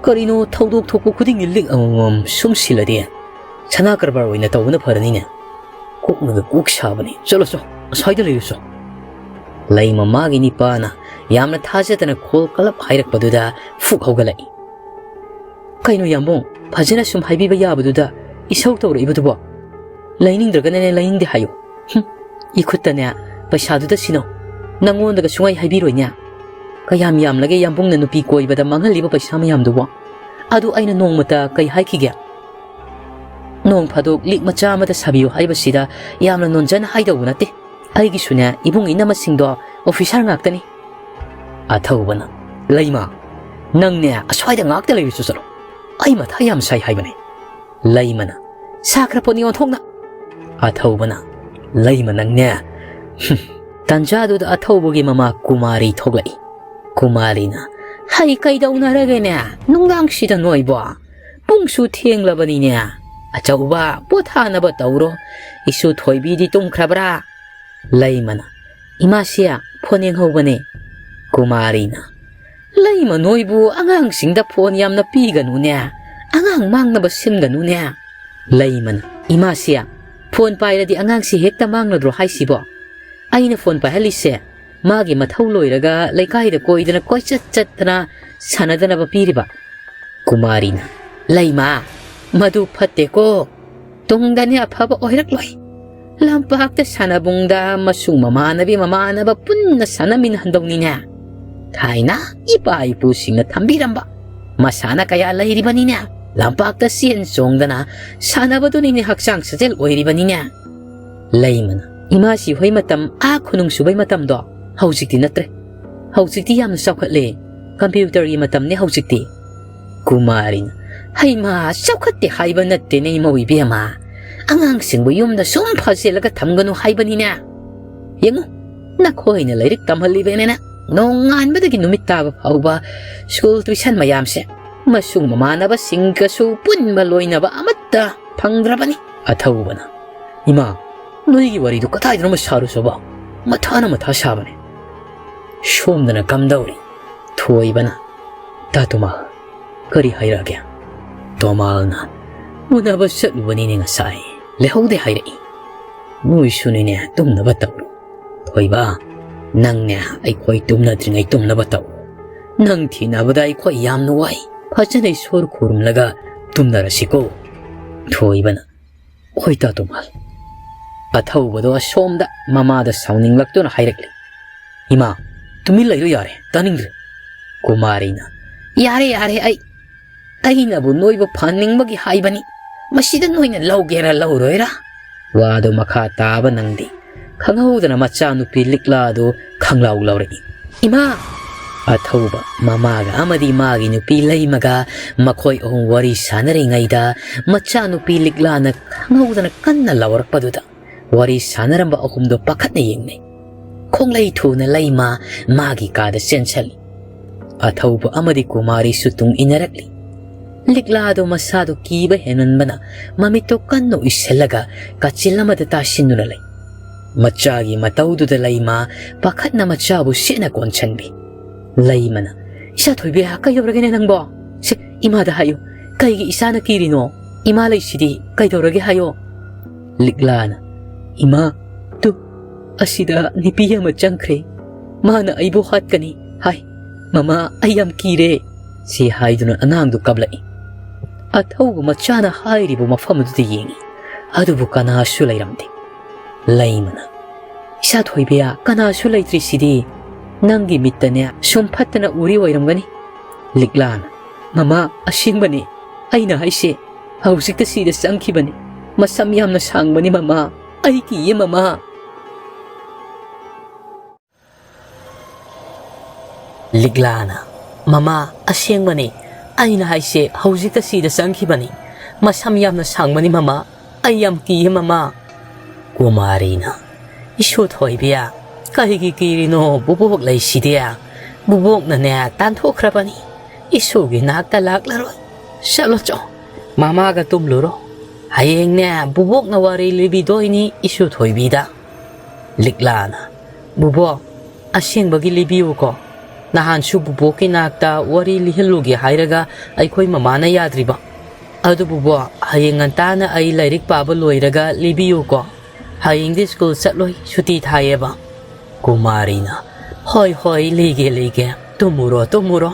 "ꯀꯔꯤꯅꯣ, ꯊꯧꯗꯣꯛ ꯊꯣꯛꯄ ꯈꯨꯗꯤꯡꯒꯤ ꯂꯤꯛ ꯑꯃꯃꯝ ꯁꯨꯝ ꯁꯤꯜꯂꯗꯤ? ꯁꯅꯥ ꯀꯔꯕꯥꯔ ꯑꯣꯏꯅ ꯇꯧꯕꯅ ꯐꯔꯅꯤꯅꯦ꯫ ꯀꯣꯛꯅꯒ ꯀꯣꯛ ꯁꯥꯕꯅꯤ꯫ ꯆꯠꯂꯣ ꯆꯣ, ꯑꯁ꯭ꯋꯥꯏꯗ ꯂꯩꯔꯨ ꯆꯣ꯫" ꯂꯩꯃ ꯃꯥꯒꯤ ꯅꯤꯄꯥꯅ ꯌꯥꯝꯅ ꯊꯥꯖꯗꯅ ꯈꯣꯜ ꯀꯂꯞ ꯍꯥꯏꯔꯛꯄꯗꯨꯗ ꯐꯨꯛ ꯍꯧꯒꯠꯂꯛꯏ꯫ "ꯀꯩꯅꯣ ꯌꯥꯝꯕꯨꯡ, ꯐꯖꯅ ꯁꯨꯝ ꯍꯥꯏꯕꯤꯕ ꯌꯥꯕꯗꯨꯗ ꯏꯁꯧ ꯇꯧꯔꯛꯏꯕꯗꯨꯕꯣ? ꯂꯩꯅꯤꯡꯗ꯭ꯔꯒꯅꯅꯦ ꯂꯩꯅꯤꯡꯗꯦ ꯍꯥꯏꯌꯨ꯫ ꯍꯨꯝ, ꯏꯈꯨꯠꯇꯅꯦ ꯄꯩꯁꯥꯗꯨꯗ ꯁꯤꯅꯧ꯫ ꯅꯪꯉꯣꯟꯗꯒ ꯁꯨꯡꯍꯥꯏ ꯍꯥꯏꯕꯤꯔꯣꯏꯅꯦ꯫ ꯀꯌꯥꯝ ꯌꯥꯝꯂꯒꯦ ꯌꯥꯝꯕꯨꯡꯅ ꯅꯨꯄꯤ ꯀꯣꯏꯕꯗ ꯃꯥꯡꯍꯜꯂꯤꯕ ꯄꯩꯁꯥ ꯃꯌꯥꯝꯗꯨꯕꯣ? ꯑꯗꯨ ꯑꯩꯅ ꯅꯣꯡꯃꯇ ꯀꯩ ꯍꯥꯏꯈꯤꯒꯦ? ꯅꯣꯡ ꯐꯥꯗꯣꯛ ꯂꯤꯛ ꯃꯆꯥ ꯑꯃꯗ ꯁꯥꯕꯤꯌꯨ ꯍꯥꯏꯕꯁꯤꯗ ꯌꯥꯝꯅ ꯅꯣꯟꯖꯅ ꯍꯥꯏꯗꯧꯕ ꯅꯠꯇꯦ꯫ ꯑꯩꯒꯤꯁꯨꯅꯦ ꯏꯕꯨꯡ ꯏꯅꯝꯃꯁꯤꯡꯗꯣ ꯑꯣꯐꯤꯁꯥꯔ ꯉꯥꯛꯇꯅꯤ꯫" ꯑꯊꯧꯕꯅ, "ꯂꯩꯃ, ꯅꯪꯅꯦ ꯑꯁ꯭ꯋꯥꯏꯗ ꯉꯥꯛꯇ ꯂꯩꯔꯨꯆꯣ ꯆꯠꯂꯣ꯫ ꯑꯩ ꯃꯊꯥ ꯌꯥꯝ ꯁꯥꯏ ꯍꯥꯏꯕꯅꯦ꯫" ꯂꯩꯃꯅ, "ꯁꯥꯈ꯭ꯔ ꯄꯣꯠꯅꯤ ꯑꯣꯟꯊꯣꯛꯅ꯫" ꯑꯊꯧꯕꯅ, "ꯂꯩꯃ ꯅꯪꯅꯦ꯫" ꯍꯨꯝ꯫ ꯇꯟꯖꯥꯗꯨꯗ ꯑꯊꯧꯕꯒꯤ ꯃꯃꯥ ꯀꯨꯃꯥꯔꯤ ꯊꯣꯛꯂꯛꯏ꯫ ꯀꯨꯃꯥꯔꯤꯅ, "ꯍꯩ, ꯀꯩꯗꯧꯅꯔꯒꯦꯅꯦ ꯅꯨꯡꯗꯥꯡꯁꯤꯗ ꯅꯣꯏꯕꯣ? ꯄꯨꯡꯁꯨ ꯊꯦꯡꯂꯕꯅꯤꯅꯦ꯫ ꯑꯆꯧꯕ, ꯄꯣꯊꯥꯅꯕ ꯇꯧꯔꯣ꯫ ꯏꯁꯨ ꯊꯣꯏꯕꯤꯗꯤ ꯇꯨꯝꯈ꯭ꯔꯕ꯭ꯔꯥ?" ꯂꯩꯃꯅ, "ꯏꯃꯥꯁꯤ ꯐꯣꯟ ꯌꯦꯡꯍꯧꯕꯅꯦ꯫" ꯀꯨꯃꯥꯔꯤꯅ, "ꯂꯩꯃ ꯅꯣꯏꯕꯨ ꯑꯉꯥꯡꯁꯤꯡꯗ ꯐꯣꯟ ꯌꯥꯝꯅ ꯄꯤꯒꯅꯨꯅꯦ꯫ ꯑꯉꯥꯡ ꯃꯥꯡꯅꯕ ꯁꯤꯟꯒꯅꯨꯅꯦ꯫" ꯂꯩꯃꯅ, "ꯏꯃꯥꯁꯤ, ꯐꯣꯟ ꯄꯥꯏꯔꯗꯤ ꯑꯉꯥꯡꯁꯤ ꯍꯦꯛꯇ ꯃꯥꯡꯂꯗ꯭ꯔꯣ ꯍꯥꯏꯁꯤꯕꯣ? ꯑꯩꯅ ꯐꯣꯟ ꯄꯥꯏꯍꯜꯂꯤꯁꯦ ꯃꯥꯒꯤ ꯃꯊꯧ ꯂꯣꯏꯔꯒ ꯂꯩꯀꯥꯏꯗ ꯀꯣꯏꯗꯅ ꯀꯣꯏꯆꯠ ꯆꯠꯇꯅ ꯁꯥꯟꯅꯗꯅꯕ ꯄꯤꯔꯤꯕ꯫" ꯀꯨꯃꯥꯔꯤꯅ, "ꯂꯩꯃ, ꯃꯗꯨ ꯐꯠꯇꯦꯀꯣ꯫ ꯇꯨꯡꯗꯅꯦ ꯑꯐꯕ ꯑꯣꯏꯔꯛꯂꯣꯏ꯫ ꯂꯝꯄꯥꯛꯇ ꯁꯥꯟꯅꯕꯨꯡꯗ ꯃꯁꯨ ꯃꯃꯥꯟꯅꯕꯤ ꯃꯃꯥꯟꯅꯕ ꯄꯨꯟꯅ ꯁꯥꯟꯅꯃꯤꯟꯅꯍꯟꯗꯧꯅꯤꯅꯦ꯫ ꯊꯥꯏꯅ ꯏꯄꯥ ꯏꯄꯨꯁꯤꯡꯅ ꯊꯝꯕꯤꯔꯝꯕ ꯃꯁꯥꯟꯅ ꯀꯌꯥ ꯂꯩꯔꯤꯕꯅꯤꯅꯦ꯫ ꯂꯝꯄꯥꯛꯇ ꯆꯦꯟ ꯆꯣꯡꯗꯅ ꯁꯥꯟꯅꯕꯗꯨꯅꯤꯅꯦ ꯍꯛꯆꯥꯡ ꯁꯥꯖꯦꯜ ꯑꯣꯏꯔꯤꯕꯅꯤꯅꯦ꯫" ꯂꯩꯃꯅ, "ꯏꯃꯥꯁꯤ ꯍꯣꯏ ꯃꯇꯝ, ꯑꯥ ꯈꯨꯅꯨꯡ ꯁꯨꯕꯩ ꯃꯇꯝꯗꯣ, ꯍꯧꯖꯤꯛꯇꯤ ꯅꯠꯇ꯭ꯔꯦ꯫ ꯍꯧꯖꯤꯛꯇꯤ ꯌꯥꯝꯅ ꯆꯥꯎꯈꯠꯂꯦ꯫ ꯀꯝꯄ꯭ꯌꯨꯇꯔꯒꯤ ꯃꯇꯝꯅꯦ ꯍꯧꯖꯤꯛꯇꯤ꯫ ꯀꯨꯃꯥꯔꯤꯅ, "ꯍꯩꯃꯥ, ꯆꯥꯎꯈꯠꯇꯦ ꯍꯥꯏꯕ ꯅꯠꯇꯦꯅꯦ ꯏꯃꯧ ꯏꯕꯦꯝꯃ꯫ ꯑꯉꯥꯡꯁꯤꯡꯕꯨ ꯌꯨꯝꯗ ꯁꯨꯝ ꯐꯥꯖꯤꯜꯂꯒ ꯊꯝꯒꯅꯨ ꯍꯥꯏꯕꯅꯤꯅꯦ꯫ ꯌꯦꯡꯉꯨ, ꯅꯈꯣꯏꯅ ꯂꯥꯏꯔꯤꯛ ꯇꯝꯍꯜꯂꯤꯕꯅꯤꯅ ꯅꯣꯡꯉꯥꯟꯕꯗꯒꯤ ꯅꯨꯃꯤꯠ ꯇꯥꯕ ꯐꯥꯎꯕ ꯁ꯭ꯀꯨꯜ ꯇ꯭ꯌꯨꯁꯟ ꯃꯌꯥꯝꯁꯦ ꯃꯁꯨꯡ ꯃꯃꯥꯟꯅꯕꯁꯤꯡꯒꯁꯨ ꯄꯨꯟꯕ ꯂꯣꯏꯅꯕ ꯑꯃꯠꯇ ꯐꯪꯗ꯭ꯔꯕꯅꯤ꯫" ꯑꯊꯧꯕꯅ, "ꯏꯃꯥ, ꯅꯣꯏꯒꯤ ꯋꯥꯔꯤꯗꯨ ꯀꯗꯥꯏꯗꯅꯣꯃ ꯁꯥꯔꯨꯁꯣꯕ꯫ ꯃꯊꯥꯅ ꯃꯊꯥ ꯁꯥꯕꯅꯦ꯫" ꯁꯣꯝꯗꯅ ꯀꯝꯗꯧꯔꯤ? ꯊꯣꯏꯕꯅ, "ꯇꯥ ꯇꯣꯃꯥꯜ, ꯀꯔꯤ ꯍꯥꯏꯔꯛꯑꯒꯦ?" ꯇꯣꯃꯥꯜꯅ, "ꯎꯅꯕ ꯆꯠꯂꯨꯕꯅꯤꯅꯦ ꯉꯁꯥꯏ꯫ ꯂꯩꯍꯧꯗꯦ ꯍꯥꯏꯔꯛꯏ꯫ ꯅꯣꯏꯁꯨꯅꯤꯅꯦ, ꯇꯨꯝꯅꯕ ꯇꯧꯔꯣ꯫ ꯊꯣꯏꯕ, ꯅꯪꯅꯦ ꯑꯩꯈꯣꯏ ꯇꯨꯝꯅꯗ꯭ꯔꯤꯉꯩ ꯇꯨꯝꯅꯕ ꯇꯧꯔꯣ꯫ ꯅꯪ ꯊꯤꯅꯕꯗ ꯑꯩꯈꯣꯏ ꯌꯥꯝꯅ ꯋꯥꯏ꯫ ꯐꯖꯅ ꯏꯁꯣꯔ ꯈꯨꯔꯨꯝꯂꯒ ꯇꯨꯝꯅꯔꯁꯤꯀꯣ꯫" ꯊꯣꯏꯕꯅ, "ꯍꯣꯏ ꯇꯥ ꯇꯣꯃꯥꯜ꯫" ꯑꯊꯧꯕꯗꯣ ꯑꯁꯣꯝꯗ ꯃꯃꯥꯗ ꯁꯥꯎꯅꯤꯡꯂꯛꯇꯨꯅ ꯍꯥꯏꯔꯛꯂꯤ, "ꯏꯃꯥ, ꯇꯨꯃꯤꯟ ꯂꯩꯔꯣ ꯌꯥꯔꯦ, ꯇꯥꯅꯤꯡꯗ꯭ꯔꯦ꯫" ꯀꯨꯃꯥꯔꯤꯅ, "ꯌꯥꯔꯦ, ꯌꯥꯔꯦ, ꯑꯩ, ꯑꯩꯅꯕꯨ ꯅꯣꯏꯕꯨ ꯐꯍꯟꯅꯤꯡꯕꯒꯤ ꯍꯥꯏꯕꯅꯤ꯫ ꯃꯁꯤꯗ ꯅꯣꯏꯅ ꯂꯧꯒꯦꯔꯥ ꯂꯧꯔꯣꯏꯔꯥ?" ꯋꯥꯗꯨ ꯃꯈꯥ ꯇꯥꯕ ꯅꯪꯗꯦ꯫ ꯈꯪꯍꯧꯗꯅ ꯃꯆꯥꯅꯨꯄꯤ ꯂꯤꯛꯂꯥꯗꯨ ꯈꯪꯂꯥꯎ ꯂꯥꯎꯔꯛꯏ꯫ "ꯏꯃꯥ!" ꯑꯊꯧꯕ ꯃꯃꯥꯒ ꯑꯃꯗꯤ ꯃꯥꯒꯤ ꯅꯨꯄꯤ ꯂꯩꯃꯒ ꯃꯈꯣꯏ ꯑꯍꯨꯝ ꯋꯥꯔꯤ ꯁꯥꯟꯅꯔꯤꯉꯩꯗ ꯃꯆꯥꯅꯨꯄꯤ ꯂꯤꯛꯂꯥꯅ ꯈꯪꯍꯧꯗꯅ ꯀꯟꯅ ꯂꯥꯎꯔꯛꯄꯗꯨꯗ ꯋꯥꯔꯤ ꯁꯥꯟꯅꯔꯝꯕ ꯑꯍꯨꯝꯗꯣ ꯄꯥꯈꯠꯅ ꯌꯦꯡꯅꯩ꯫ ꯈꯣꯡꯂꯩ ꯊꯨꯅ ꯂꯩꯃ ꯃꯥꯒꯤ ꯀꯥꯗ ꯆꯦꯟꯁꯜꯂꯤ꯫ ꯑꯊꯧꯕ ꯑꯃꯗꯤ ꯀꯨꯃꯥꯔꯤꯁꯨ ꯇꯨꯡ ꯏꯟꯅꯔꯛꯂꯤ꯫ ꯂꯤꯛꯂꯥꯗꯣ ꯃꯁꯥꯗꯣ ꯀꯤꯕ ꯍꯦꯟꯃꯟꯕꯅ ꯃꯃꯤꯠꯇꯣ ꯀꯟꯅ ꯎꯏꯁꯤꯜꯂꯒ ꯀꯥꯆꯤꯜ ꯑꯃꯗ ꯇꯥꯁꯤꯟꯗꯨꯅ ꯂꯩ꯫ ꯃꯆꯥꯒꯤ ꯃꯇꯧꯗꯨꯗ ꯂꯩꯃ ꯄꯥꯈꯠꯅ ꯃꯆꯥꯕꯨ ꯁꯦꯠꯅ ꯀꯣꯟꯁꯤꯟꯕꯤ꯫ ꯂꯩꯃꯅ, "ꯏꯆꯥ ꯊꯣꯏꯕꯤ, ꯀꯩꯗꯧꯔꯒꯦꯅꯦ ꯅꯪꯕꯣ? ꯁꯦ, ꯏꯃꯥꯗ ꯍꯥꯏꯌꯨ꯫ ꯀꯩꯒꯤ ꯏꯆꯥꯅ ꯀꯤꯔꯤꯅꯣ? ꯏꯃꯥ ꯂꯩꯁꯤꯗꯤ, ꯀꯩꯗꯧꯔꯒꯦ ꯍꯥꯏꯌꯣ?" ꯂꯤꯛꯂꯥꯅ, "ꯏꯃꯥ, ꯇꯨ, ꯑꯁꯤꯗ ꯅꯨꯄꯤ ꯑꯃ ꯆꯪꯈ꯭ꯔꯦ꯫ ꯃꯥꯅ ꯑꯩꯕꯨ ꯍꯥꯠꯀꯅꯤ ꯍꯥꯏ꯫ ꯃꯃꯥ, ꯑꯩ ꯌꯥꯝ ꯀꯤꯔꯦ꯫" ꯁꯤ ꯍꯥꯏꯗꯨꯅ ꯑꯉꯥꯡꯗꯨ ꯀꯞꯂꯛꯏ꯫ ꯑꯊꯧꯕ ꯃꯆꯥꯅ ꯍꯥꯏꯔꯤꯕ ꯃꯐꯝ ꯑꯗꯨꯗ ꯌꯦꯡꯏ꯫ ꯑꯗꯨꯕꯨ ꯀꯅꯥꯁꯨ ꯂꯩꯔꯝꯗꯦ꯫ ꯂꯩꯃꯅ, "ꯏꯆꯥ ꯊꯣꯏꯕꯤ, ꯀꯅꯥꯁꯨ ꯂꯩꯇ꯭ꯔꯤꯁꯤꯗꯤ꯫ ꯅꯪꯒꯤ ꯃꯤꯠꯇꯅꯦ ꯁꯨꯝ ꯐꯠꯇꯅ ꯎꯔꯤ ꯑꯣꯏꯔꯝꯒꯅꯤ꯫" ꯂꯤꯛꯂꯥꯅ, "ꯃꯃꯥ, ꯑꯁꯦꯡꯕꯅꯤ꯫ ꯑꯩꯅ ꯍꯥꯏꯁꯦ, ꯍꯧꯖꯤꯛꯇ ꯁꯤꯗ ꯆꯪꯈꯤꯕꯅꯤ꯫ ꯃꯁꯝ ꯌꯥꯝꯅ ꯁꯥꯡꯕꯅꯤ ꯃꯃꯥ꯫ ꯑꯩ ꯀꯤꯌꯦ ꯃꯃꯥ꯫" ꯂꯤꯛꯂꯥꯅ, "ꯃꯃꯥ, ꯑꯁꯦꯡꯕꯅꯤ꯫ ꯑꯩꯅ ꯍꯥꯏꯁꯦ ꯍꯧꯖꯤꯛꯇ ꯁꯤꯗ ꯆꯪꯈꯤꯕꯅꯤ꯫ ꯃꯁꯝ ꯌꯥꯝꯅ ꯁꯥꯡꯕꯅꯤ ꯃꯃꯥ꯫ ꯑꯩ ꯌꯥꯝ ꯀꯤꯌꯦ ꯃꯃꯥ"꯫ ꯀꯨꯃꯥꯔꯤꯅ, "ꯏꯁꯨ ꯊꯣꯏꯕꯤ, ꯀꯔꯤꯒꯤ ꯀꯤꯔꯤꯅꯣ? ꯕꯨꯕꯣꯛ ꯂꯩꯁꯤꯗꯤ꯫ ꯕꯨꯕꯣꯛꯅꯅꯦ ꯇꯥꯟꯊꯣꯛꯈ꯭ꯔꯕꯅꯤ꯫ ꯏꯁꯨꯒꯤ ꯅꯥꯛꯇ ꯂꯥꯛꯂꯔꯣꯏ꯫ ꯆꯠꯂꯣ ꯆꯣ꯫ ꯃꯃꯥꯒ ꯇꯨꯝꯂꯨꯔꯣ꯫ ꯍꯌꯦꯡꯅꯦ ꯕꯨꯕꯣꯛꯅ ꯋꯥꯔꯤ ꯂꯤꯕꯤꯗꯣꯏꯅꯤ ꯏꯁꯨ ꯊꯣꯏꯕꯤꯗ"꯫ ꯂꯤꯛꯂꯥꯅ, "ꯕꯨꯕꯣꯛ, ꯑꯁꯦꯡꯕꯒꯤ ꯂꯤꯕꯤꯌꯨꯀꯣ꯫ ꯅꯍꯥꯟꯁꯨ ꯕꯨꯕꯣꯛꯀꯤ ꯅꯥꯛꯇ ꯋꯥꯔꯤ ꯂꯤꯍꯜꯂꯨꯒꯦ ꯍꯥꯏꯔꯒ ꯑꯩꯈꯣꯏ ꯃꯃꯥꯅ ꯌꯥꯗ꯭ꯔꯤꯕ꯫ ꯑꯗꯨ ꯕꯨꯕꯣꯛ, ꯍꯌꯦꯡ ꯉꯟꯇꯥꯅ ꯑꯩ ꯂꯥꯏꯔꯤꯛ ꯄꯥꯕ ꯂꯣꯏꯔꯒ ꯂꯤꯕꯤꯌꯨꯀꯣ꯫ ꯍꯌꯦꯡꯗꯤ ꯁ꯭ꯀꯨꯜ ꯆꯠꯂꯣꯏ, ꯁꯨꯇꯤ ꯊꯥꯏꯌꯦꯕ"꯫ ꯀꯨꯃꯥꯔꯤꯅ, "ꯍꯣꯏ, ꯍꯣꯏ, ꯂꯤꯒꯦ, ꯂꯤꯒꯦ꯫ ꯇꯨꯝꯃꯨꯔꯣ, ꯇꯨꯝꯃꯨꯔꯣ"꯫